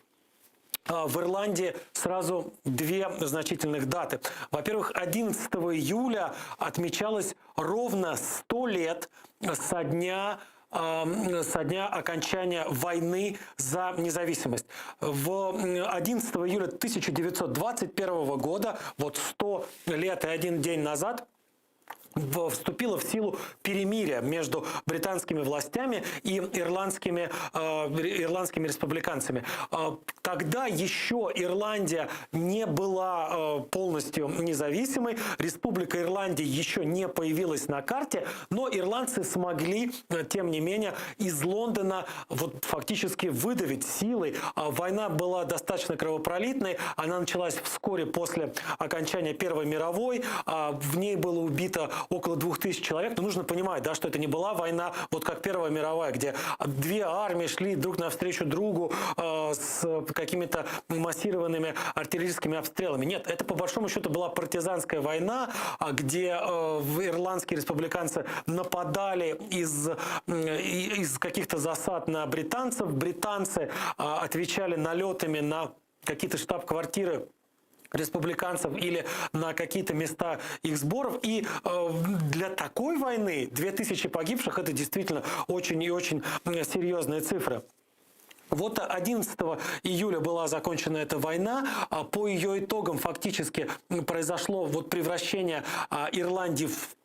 В Ирландии сразу две значительных даты. Во-первых, 11 июля отмечалось ровно 100 лет со дня со дня окончания войны за независимость. В 11 июля 1921 года, вот 100 лет и один день назад, вступило в силу перемирие между британскими властями и ирландскими, э, ирландскими республиканцами. Э, тогда еще Ирландия не была э, полностью независимой, Республика Ирландия еще не появилась на карте, но ирландцы смогли, тем не менее, из Лондона вот фактически выдавить силой. Война была достаточно кровопролитной, она началась вскоре после окончания Первой мировой, в ней было убито около 2000 человек. Но нужно понимать, да, что это не была война, вот как Первая мировая, где две армии шли друг навстречу другу э, с какими-то массированными артиллерийскими обстрелами. Нет, это по большому счету была партизанская война, а, где э, ирландские республиканцы нападали из, из каких-то засад на британцев. Британцы э, отвечали налетами на какие-то штаб-квартиры республиканцев или на какие-то места их сборов. И э, для такой войны 2000 погибших это действительно очень и очень серьезные цифры. Вот 11 июля была закончена эта война. А по ее итогам фактически произошло вот превращение а, Ирландии в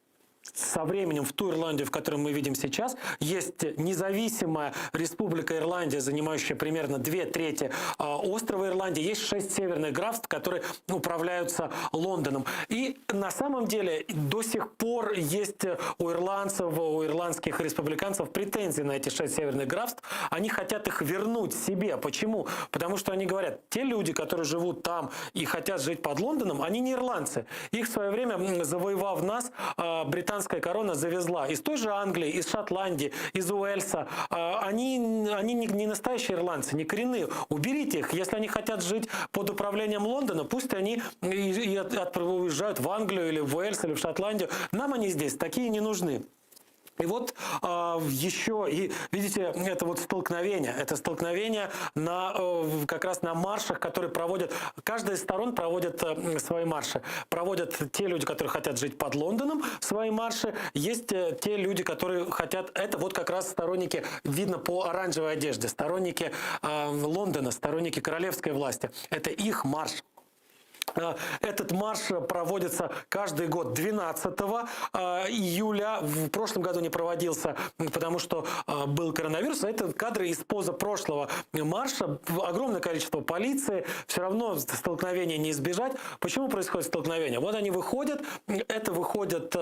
со временем в ту Ирландию, в которой мы видим сейчас, есть независимая республика Ирландия, занимающая примерно две трети а, острова Ирландии. Есть шесть северных графств, которые управляются Лондоном. И на самом деле до сих пор есть у ирландцев, у ирландских республиканцев претензии на эти шесть северных графств. Они хотят их вернуть себе. Почему? Потому что они говорят, те люди, которые живут там и хотят жить под Лондоном, они не ирландцы. Их в свое время, завоевав нас, а, британская корона завезла из той же Англии, из Шотландии, из Уэльса. А, они, они не, не настоящие ирландцы, не коренные. Уберите их. Если они хотят жить под управлением Лондона, пусть они и, и уезжают в Англию или в Уэльс или в Шотландию. Нам они здесь такие не нужны. И вот э, еще, и видите, это вот столкновение, это столкновение на, э, как раз на маршах, которые проводят, каждая из сторон проводит э, свои марши. Проводят те люди, которые хотят жить под Лондоном, свои марши, есть э, те люди, которые хотят, это вот как раз сторонники, видно по оранжевой одежде, сторонники э, Лондона, сторонники королевской власти. Это их марш. Э, этот марш проводится каждый год 12 э, июля. В прошлом году не проводился, потому что э, был коронавирус. Это кадры из позапрошлого марша. Огромное количество полиции. Все равно столкновения не избежать. Почему происходит столкновение? Вот они выходят. Это выходят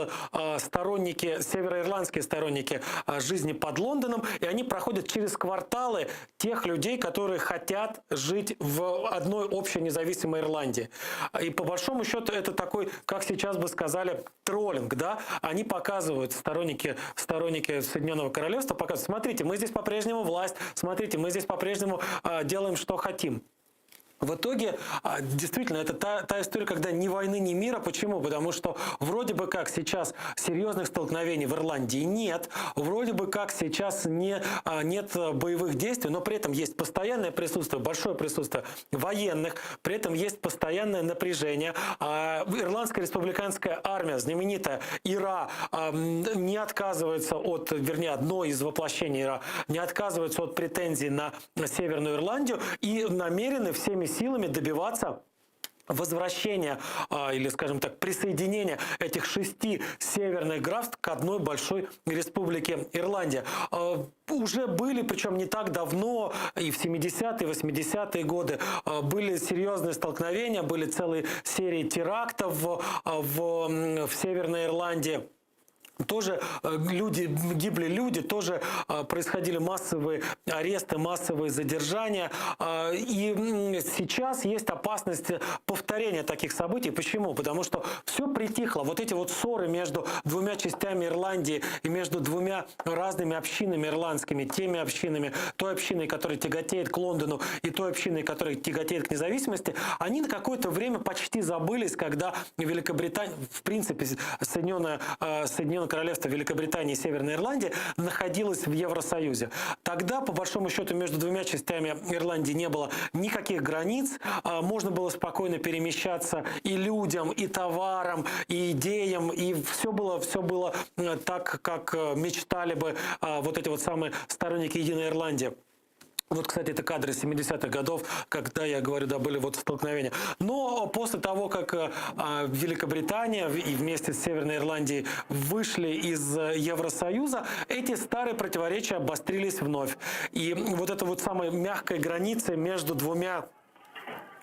сторонники, североирландские сторонники жизни под Лондоном. И они проходят через кварталы тех людей, которые хотят жить в одной общей независимой Ирландии. И по большому счету это такой, как сейчас бы сказали, троллинг, да? Они показывают, сторонники, сторонники Соединенного Королевства показывают, смотрите, мы здесь по-прежнему власть, смотрите, мы здесь по-прежнему э, делаем, что хотим. В итоге, а, действительно, это та, та история, когда ни войны, ни мира. Почему? Потому что вроде бы как сейчас серьезных столкновений в Ирландии нет, вроде бы как сейчас не, а, нет боевых действий, но при этом есть постоянное присутствие, большое присутствие военных, при этом есть постоянное напряжение. А, Ирландская республиканская армия, знаменитая ИРА, не отказывается от, вернее, одно из воплощений ИРА, не отказывается от претензий на Северную Ирландию и намерены всеми силами добиваться возвращения а, или, скажем так, присоединения этих шести северных графств к одной большой республике Ирландия. А, уже были, причем не так давно, и в 70-е, 80-е годы а, были серьезные столкновения, были целые серии терактов в, в, в Северной Ирландии тоже э, люди, гибли люди, тоже э, происходили массовые аресты, массовые задержания. Э, и сейчас есть опасность повторения таких событий. Почему? Потому что все притихло. Вот эти вот ссоры между двумя частями Ирландии и между двумя разными общинами ирландскими, теми общинами, той общиной, которая тяготеет к Лондону, и той общиной, которая тяготеет к независимости, они на какое-то время почти забылись, когда Великобритания, в принципе, Соединенные, Соединенное Соединенное Королевство Великобритании и Северной Ирландии находилось в Евросоюзе. Тогда, по большому счету, между двумя частями Ирландии не было никаких границ. А, можно было спокойно перемещаться и людям, и товарам, и идеям, и все было, все было э, так, как э, мечтали бы а, вот эти вот самые сторонники Единой Ирландии. Вот, кстати, это кадры 70-х годов, когда, я говорю, да, были вот столкновения. Но после того, как э, а, Великобритания и вместе с Северной Ирландией вышли из э, Евросоюза, эти старые противоречия обострились вновь. И вот эта вот самая мягкая граница между двумя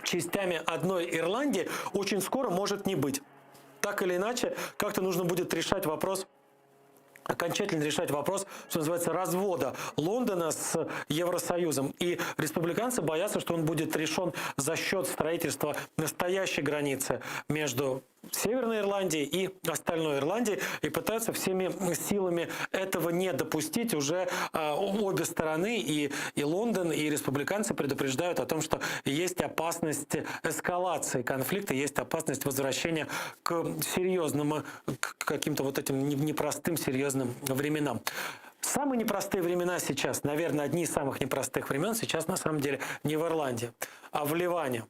частями одной Ирландии очень скоро может не быть. Так или иначе, как-то нужно будет решать вопрос окончательно решать вопрос, что называется, развода Лондона с Евросоюзом. И республиканцы боятся, что он будет решен за счет строительства настоящей границы между Северной Ирландией и остальной Ирландией и пытаются всеми силами этого не допустить. Уже э, обе стороны, и, и Лондон, и республиканцы предупреждают о том, что есть опасность эскалации конфликта, есть опасность возвращения к серьезным, к каким-то вот этим непростым серьезным временам. Самые непростые времена сейчас, наверное, одни из самых непростых времен сейчас на самом деле не в Ирландии, а в Ливане.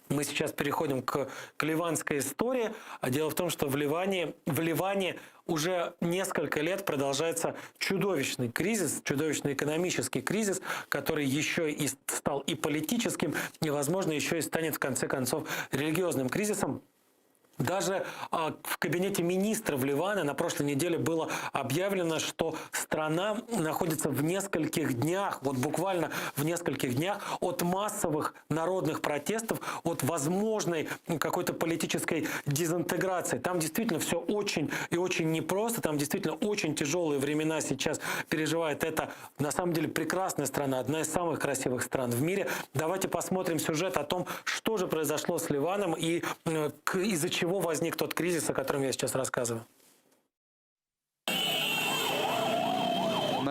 Мы сейчас переходим к, к ливанской истории. А дело в том, что в Ливане, в Ливане уже несколько лет продолжается чудовищный кризис, чудовищный экономический кризис, который еще и стал и политическим, и, возможно, еще и станет в конце концов религиозным кризисом. Даже а, в кабинете министров Ливана на прошлой неделе было объявлено, что страна находится в нескольких днях, вот буквально в нескольких днях от массовых народных протестов, от возможной какой-то политической дезинтеграции. Там действительно все очень и очень непросто, там действительно очень тяжелые времена сейчас переживает эта, на самом деле, прекрасная страна, одна из самых красивых стран в мире. Давайте посмотрим сюжет о том, что же произошло с Ливаном и э, из-за чего возник тот кризис, о котором я сейчас рассказываю.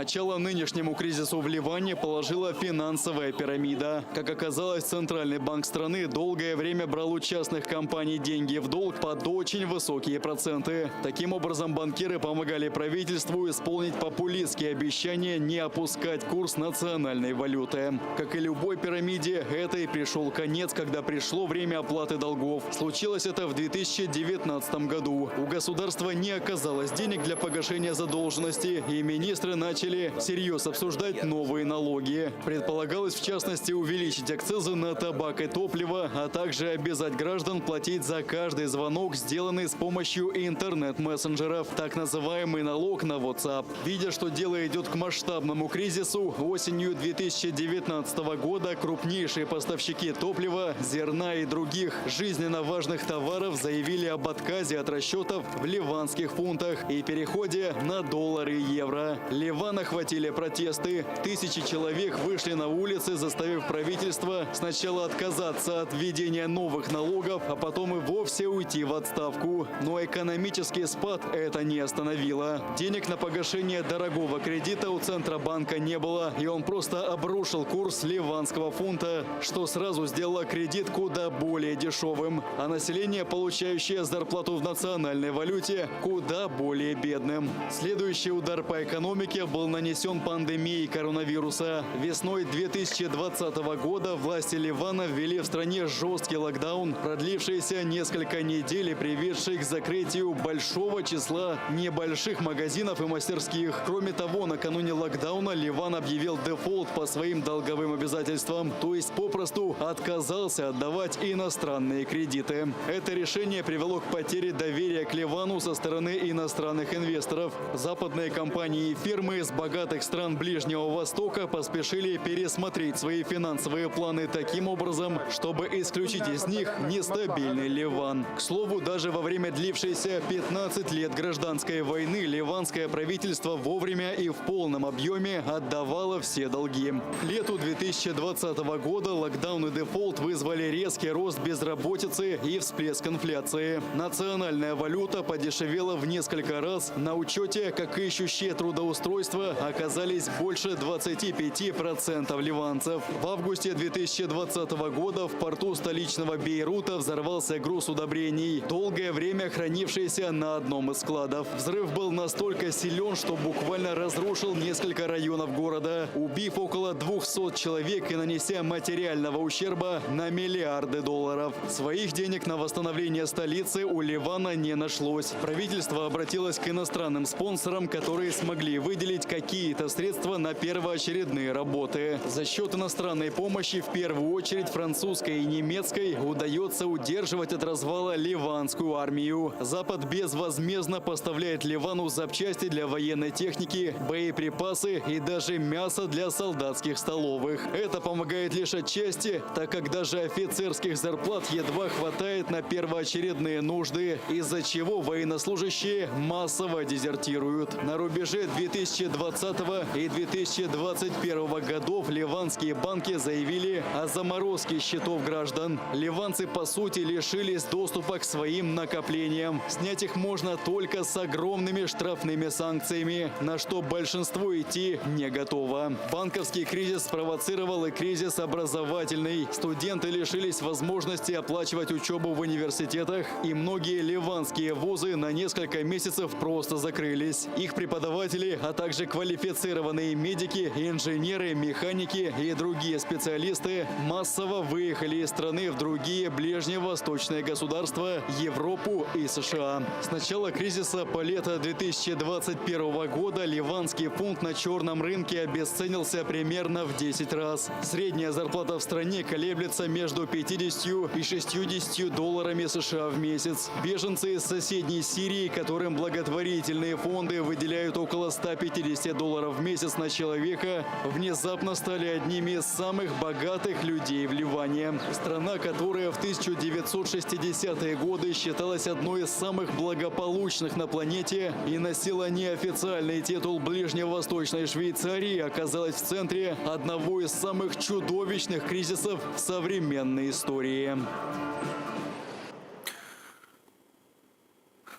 Начало нынешнему кризису в Ливане положила финансовая пирамида. Как оказалось, Центральный банк страны долгое время брал у частных компаний деньги в долг под очень высокие проценты. Таким образом, банкиры помогали правительству исполнить популистские обещания не опускать курс национальной валюты. Как и любой пирамиде, этой пришел конец, когда пришло время оплаты долгов. Случилось это в 2019 году. У государства не оказалось денег для погашения задолженности, и министры начали всерьез обсуждать новые налоги. Предполагалось, в частности, увеличить акцизы на табак и топливо, а также обязать граждан платить за каждый звонок, сделанный с помощью интернет-мессенджеров, так называемый налог на WhatsApp. Видя, что дело идет к масштабному кризису, осенью 2019 года крупнейшие поставщики топлива, зерна и других жизненно важных товаров заявили об отказе от расчетов в ливанских фунтах и переходе на доллары и евро. Ливан охватили протесты. Тысячи человек вышли на улицы, заставив правительство сначала отказаться от введения новых налогов, а потом и вовсе уйти в отставку. Но экономический спад это не остановило. Денег на погашение дорогого кредита у Центробанка не было, и он просто обрушил курс ливанского фунта, что сразу сделало кредит куда более дешевым, а население, получающее зарплату в национальной валюте, куда более бедным. Следующий удар по экономике был нанесен пандемией коронавируса. Весной 2020 года власти Ливана ввели в стране жесткий локдаун, продлившийся несколько недель и приведший к закрытию большого числа небольших магазинов и мастерских. Кроме того, накануне локдауна Ливан объявил дефолт по своим долговым обязательствам, то есть попросту отказался отдавать иностранные кредиты. Это решение привело к потере доверия к Ливану со стороны иностранных инвесторов. Западные компании и фирмы из богатых стран Ближнего Востока поспешили пересмотреть свои финансовые планы таким образом, чтобы исключить из них нестабильный Ливан. К слову, даже во время длившейся 15 лет гражданской войны ливанское правительство вовремя и в полном объеме отдавало все долги. К лету 2020 года локдаун и дефолт вызвали резкий рост безработицы и всплеск инфляции. Национальная валюта подешевела в несколько раз. На учете, как ищущие трудоустройство. правительства оказались больше 25% ливанцев. В августе 2020 года в порту столичного Бейрута взорвался груз удобрений, долгое время хранившийся на одном из складов. Взрыв был настолько силен, что буквально разрушил несколько районов города, убив около 200 человек и нанеся материального ущерба на миллиарды долларов. Своих денег на восстановление столицы у Ливана не нашлось. Правительство обратилось к иностранным спонсорам, которые смогли выделить какие-то средства на первоочередные работы. За счет иностранной помощи, в первую очередь французской и немецкой, удается удерживать от развала ливанскую армию. Запад безвозмездно поставляет Ливану запчасти для военной техники, боеприпасы и даже мясо для солдатских столовых. Это помогает лишь отчасти, так как даже офицерских зарплат едва хватает на первоочередные нужды, из-за чего военнослужащие массово дезертируют. На рубеже 2020 и 2021 годов ливанские банки заявили о заморозке счетов граждан. Ливанцы, по сути, лишились доступа к своим накоплениям. Снять их можно только с огромными штрафными санкциями, на что большинство идти не готово. Банковский кризис спровоцировал и кризис образовательный. Студенты лишились возможности оплачивать учебу в университетах, и многие ливанские вузы на несколько месяцев просто закрылись. Их преподаватели, а также квалифицированные медики, инженеры, механики и другие специалисты массово выехали из страны в другие ближневосточные государства, Европу и США. С начала кризиса по лето 2021 года ливанский фунт на черном рынке обесценился примерно в 10 раз. Средняя зарплата в стране колеблется между 50 и 60 долларами США в месяц. Беженцы из соседней Сирии, которым благотворительные фонды выделяют около 150 долларов в месяц на человека, внезапно стали одними из самых богатых людей в Ливане. Страна, которая в 1960-е годы считалась одной из самых благополучных на планете и носила неофициальный титул Ближневосточной Швейцарии, оказалась в центре одного из самых чудовищных кризисов в современной истории.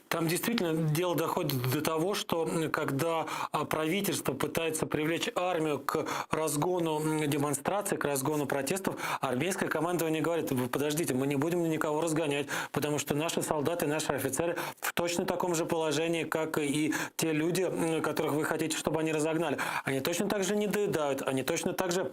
Там действительно дело доходит до того, что когда а, правительство пытается привлечь армию к разгону демонстраций, к разгону протестов, армейское командование говорит, подождите, мы не будем никого разгонять, потому что наши солдаты, наши офицеры в точно таком же положении, как и те люди, которых вы хотите, чтобы они разогнали. Они точно так же не доедают, они точно так же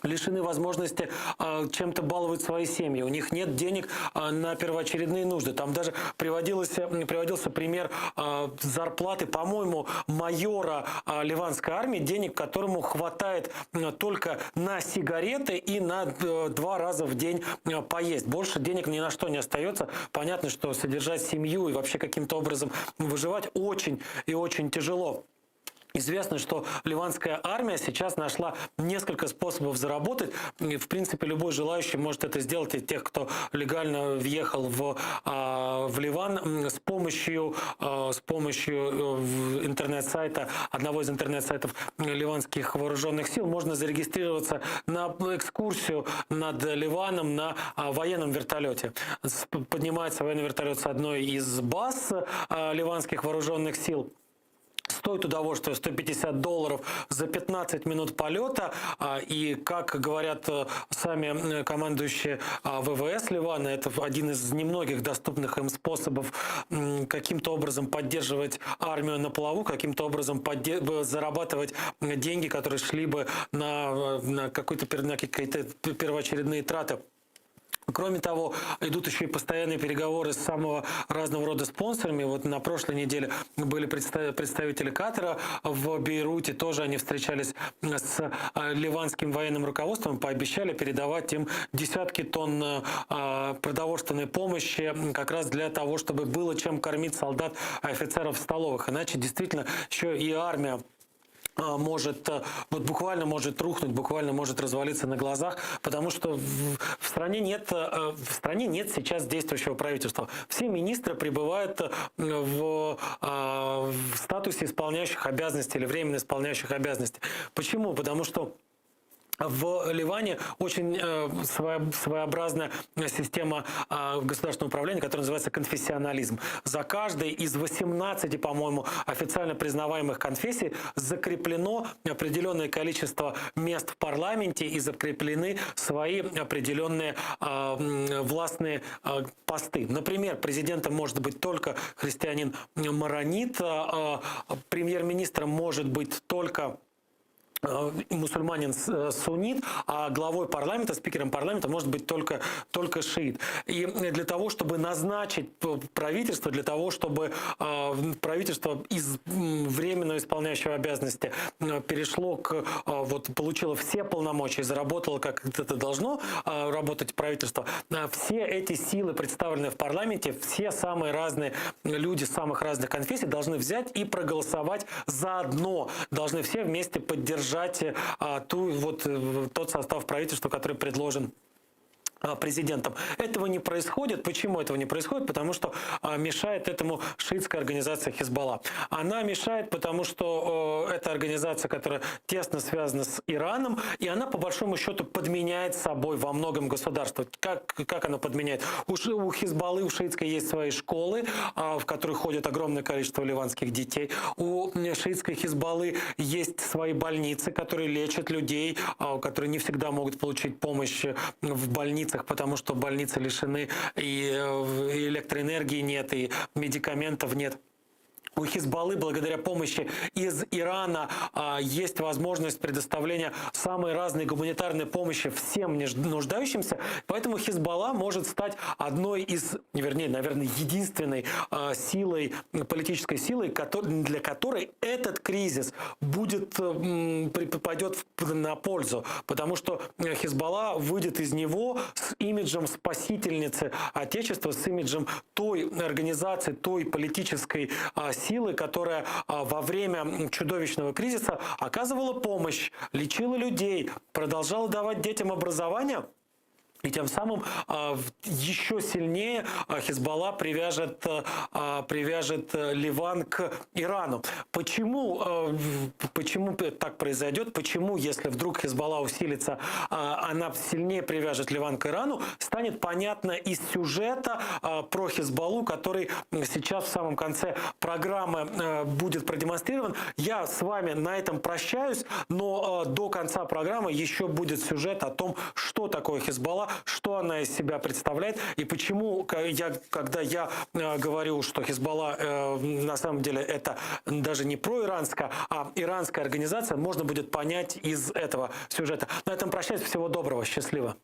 лишены возможности э, чем-то баловать свои семьи. У них нет денег э, на первоочередные нужды. Там даже приводился, приводился пример э, зарплаты, по-моему, майора ливанской армии, денег которому хватает только на сигареты и на э, два раза в день поесть. Больше денег ни на что не остается. Понятно, что содержать семью и вообще каким-то образом выживать очень и очень тяжело. Известно, что ливанская армия сейчас нашла несколько способов заработать. И, в принципе, любой желающий может это сделать, и тех, кто легально въехал в, а, в Ливан с помощью, а, с помощью э, интернет-сайта, одного из интернет-сайтов ливанских вооруженных сил, можно зарегистрироваться на экскурсию над Ливаном на а, военном вертолете. Поднимается военный вертолет с одной из баз ливанских вооруженных сил. Стоит удовольствие 150 долларов за 15 минут полета. А, и, как говорят э, сами командующие а, ВВС Ливана, это один из немногих доступных им способов каким-то образом поддерживать армию на плаву, каким-то образом зарабатывать деньги, которые шли бы на, э, на, какой-то, на какие-то первоочередные траты. Кроме того, идут еще и постоянные переговоры с самого разного рода спонсорами. Вот на прошлой неделе были представители Катара в Бейруте. Тоже они встречались с э, ливанским военным руководством, пообещали передавать им десятки тонн э, продовольственной помощи как раз для того, чтобы было чем кормить солдат и офицеров в столовых. Иначе действительно еще и армия может, э, вот буквально может рухнуть, буквально может развалиться на глазах, потому что в, в стране нет, э, в стране нет сейчас действующего правительства. Все министры пребывают э, в, а, в статусе исполняющих обязанности или временно исполняющих обязанности. Почему? Потому что. В Ливане очень э, своеобразная система а, государственного управления, которая называется конфессионализм. За каждой из 18, по-моему, официально признаваемых конфессий закреплено определенное количество мест в парламенте и закреплены свои определенные а, властные а, посты. Например, президентом может быть только христианин-маронит, премьер-министром может быть только Э, мусульманин э, суннит, а главой парламента, спикером парламента может быть только, только шиит. И для того, чтобы назначить правительство, для того, чтобы э, правительство из временно исполняющего обязанности перешло к, вот, получило все полномочия, заработало, как это должно работать правительство, все эти силы, представленные в парламенте, все самые разные люди самых разных конфессий должны взять и проголосовать заодно, должны все вместе поддержать а, ту, вот, э, тот состав правительства, который предложен а, президентом. Этого не происходит. Почему этого не происходит? Потому что а, мешает этому шиитская организация Хизбалла. Она мешает, потому что это организация, которая тесно связана с Ираном, и она по большому счету подменяет собой во многом государство. Как, как она подменяет? У, у Хизбаллы, у шиитской есть свои школы, а, в которые ходит огромное количество ливанских детей. У шиитской Хизбаллы есть свои больницы, которые лечат людей, которые не всегда могут получить помощь в больницах, потому что больницы лишены и э, электроэнергии нет, и медикаментов нет. У Хизбаллы, благодаря помощи из Ирана, а, есть возможность предоставления самой разной гуманитарной помощи всем нуждающимся. Поэтому Хизбалла может стать одной из, вернее, наверное, единственной а, силой, политической силой, для которой этот кризис будет, пойдет на пользу. Потому что Хизбалла выйдет из него с имиджем спасительницы Отечества, с имиджем той организации, той политической а, силы, которая а, во время чудовищного кризиса оказывала помощь, лечила людей, продолжала давать детям образование. И тем самым а, еще сильнее а, Хизбалла привяжет, а, привяжет э, Ливан к Ирану. Почему, почему так произойдет? Почему, если вдруг Хизбалла усилится, она сильнее привяжет Ливан к Ирану, станет понятно из сюжета про Хизбаллу, который сейчас в самом конце программы э, будет продемонстрирован. Я с вами на этом прощаюсь, но э, до конца программы еще будет сюжет о том, что такое Хизбалла, что она из себя представляет и почему я, когда я э, говорю, что Хизбалла э, на самом деле это даже не проиранская, а иранская организация, можно будет понять из этого сюжета. На этом прощаюсь. Всего доброго. Счастливо.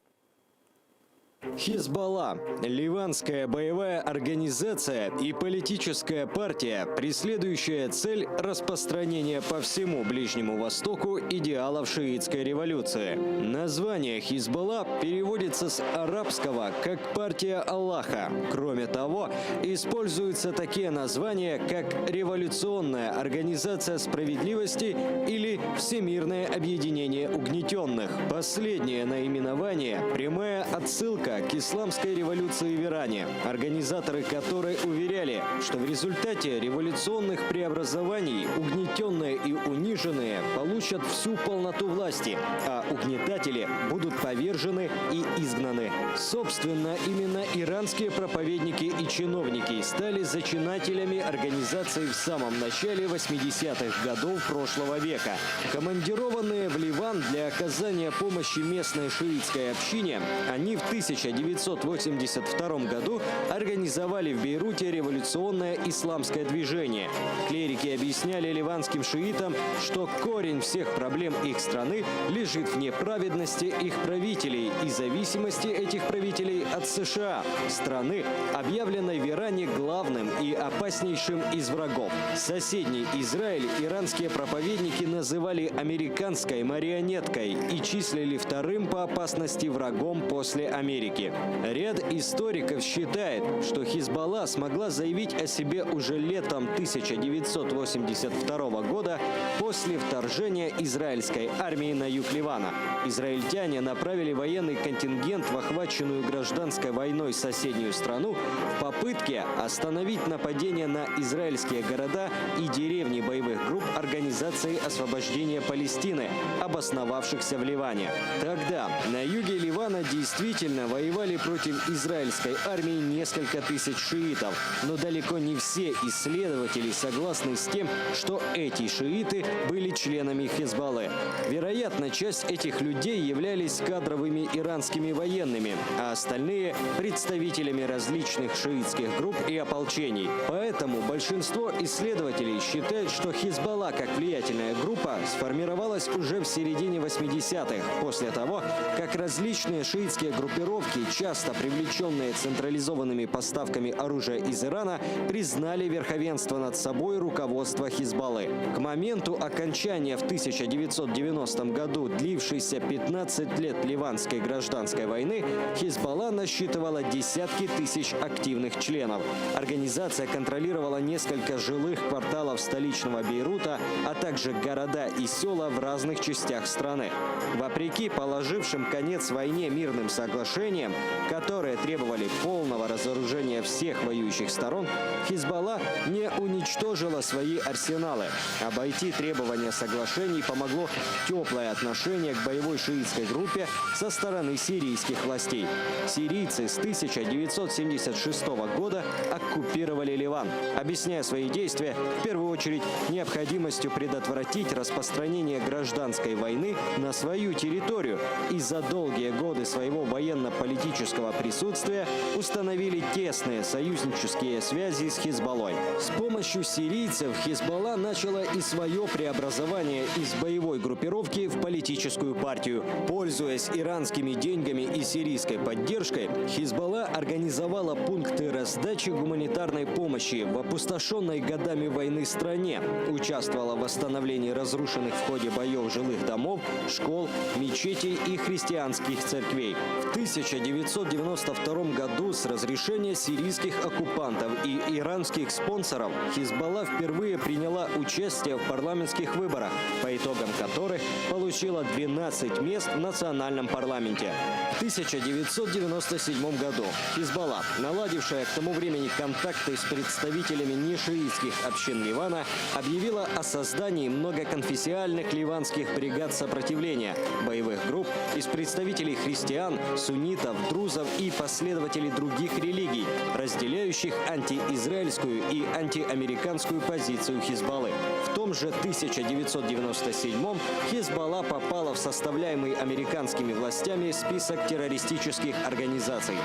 Хизбалла – ливанская боевая организация и политическая партия, преследующая цель распространения по всему Ближнему Востоку идеалов шиитской революции. Название Хизбалла переводится с арабского как «партия Аллаха». Кроме того, используются такие названия, как «Революционная организация справедливости» или «Всемирное объединение угнетенных». Последнее наименование – прямая отсылка к исламской революции в Иране, организаторы которой уверяли, что в результате революционных преобразований угнетенные и униженные получат всю полноту власти, а угнетатели будут повержены и изгнаны. Собственно, именно иранские проповедники и чиновники стали зачинателями организации в самом начале 80-х годов прошлого века. Командированные в Ливан для оказания помощи местной шиитской общине, они в 1982 году организовали в Бейруте революционное исламское движение. Клерики объясняли ливанским шиитам, что корень всех проблем их страны лежит в неправедности их правителей и зависимости этих правителей от США, страны, объявленной в Иране главным и опаснейшим из врагов. Соседний Израиль иранские проповедники называли американской марионеткой и числили вторым по опасности врагом после Америки. Ряд историков считает, что Хизбалла смогла заявить о себе уже летом 1982 года после. после вторжения израильской армии на юг Ливана. Израильтяне направили военный контингент в охваченную гражданской войной соседнюю страну в попытке остановить нападение на израильские города и деревни боевых групп Организации освобождения Палестины, обосновавшихся в Ливане. Тогда на юге Ливана действительно воевали против израильской армии несколько тысяч шиитов, но далеко не все исследователи согласны с тем, что эти шииты были членами Хизбаллы. Вероятно, часть этих людей являлись кадровыми иранскими военными, а остальные – представителями различных шиитских групп и ополчений. Поэтому большинство исследователей считают, что Хизбалла как влиятельная группа сформировалась уже в середине 80-х, после того, как различные шиитские группировки, часто привлеченные централизованными поставками оружия из Ирана, признали верховенство над собой руководство Хизбаллы. К моменту окончания в 1990 году длившейся 15 лет Ливанской гражданской войны, Хизбалла насчитывала десятки тысяч активных членов. Организация контролировала несколько жилых кварталов столичного Бейрута, а также города и села в разных частях страны. Вопреки положившим конец войне мирным соглашениям, которые требовали полного разоружения всех воюющих сторон, Хизбалла не уничтожила свои арсеналы. Обойти требования соглашений помогло теплое отношение к боевой шиитской группе со стороны сирийских властей. Сирийцы с 1976 года оккупировали Ливан, объясняя свои действия в первую очередь необходимостью предотвратить распространение гражданской войны на свою территорию и за долгие годы своего военно-политического присутствия установили тесные союзнические связи с Хизбаллой. С помощью сирийцев Хизбалла начала и свое преобразование из боевой группировки в политическую партию. Пользуясь иранскими деньгами и сирийской поддержкой, Хизбалла организовала пункты раздачи гуманитарной помощи в опустошенной годами войны стране, участвовала в восстановлении разрушенных в ходе боев жилых домов, школ, мечетей и христианских церквей. В 1992 году с разрешения сирийских оккупантов и иранских спонсоров Хизбалла впервые приняла участие в парламентских выборах, по итогам которых получила 12 мест в национальном парламенте. В 1997 году Хизбалла, наладившая к тому времени контакты с представителями нешиитских общин Ливана, объявила о создании многоконфессиональных ливанских бригад сопротивления, боевых групп из представителей христиан, суннитов, друзов и последователей других религий, разделяющих антиизраильскую и антиамериканскую позицию Хизбаллы. В том же 1997-м Хизбалла попала в составляемый американскими властями список террористических организаций.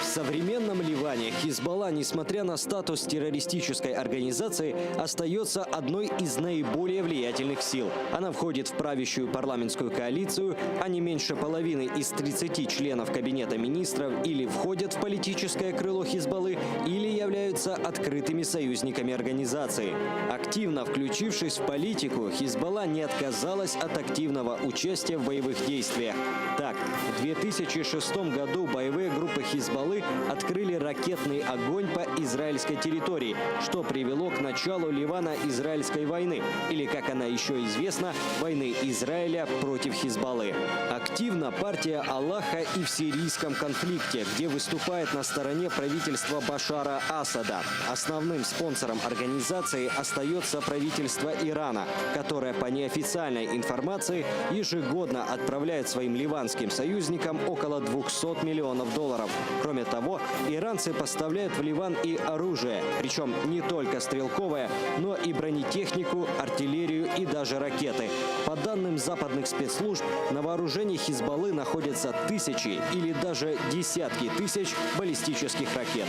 В современном Ливане Хизбалла, несмотря на статус террористической организации, остается одной из наиболее влиятельных сил. Она входит в правящую парламентскую коалицию, а не меньше половины из 30 членов кабинета министров или входят в политическое крыло Хизбаллы, или являются открытыми союзниками организации. Активно включившись в политику, Хизбалла не отказалась от активного участия в боевых действиях. Так, в 2006 году боевые группы Хизбаллы открыли ракетный огонь по израильской территории, что привело к началу Ливано-Израильской войны, или, как она еще известна, войны Израиля против Хизбаллы. Активно партия Аллаха и в сирийском конфликте, где выступает на стороне правительства Башара Асада. Основным спонсором организации остается правительство Ирана, которое по неофициальной информации ежегодно отправляет своим ливанским союзникам около 200 миллионов долларов. Кроме того, иранцы поставляют в Ливан и оружие, причем не только стрелковое, но и бронетехнику, артиллерию и даже ракеты. По данным западных спецслужб, на вооружении Хизбаллы находятся тысячи или даже десятки тысяч баллистических ракет.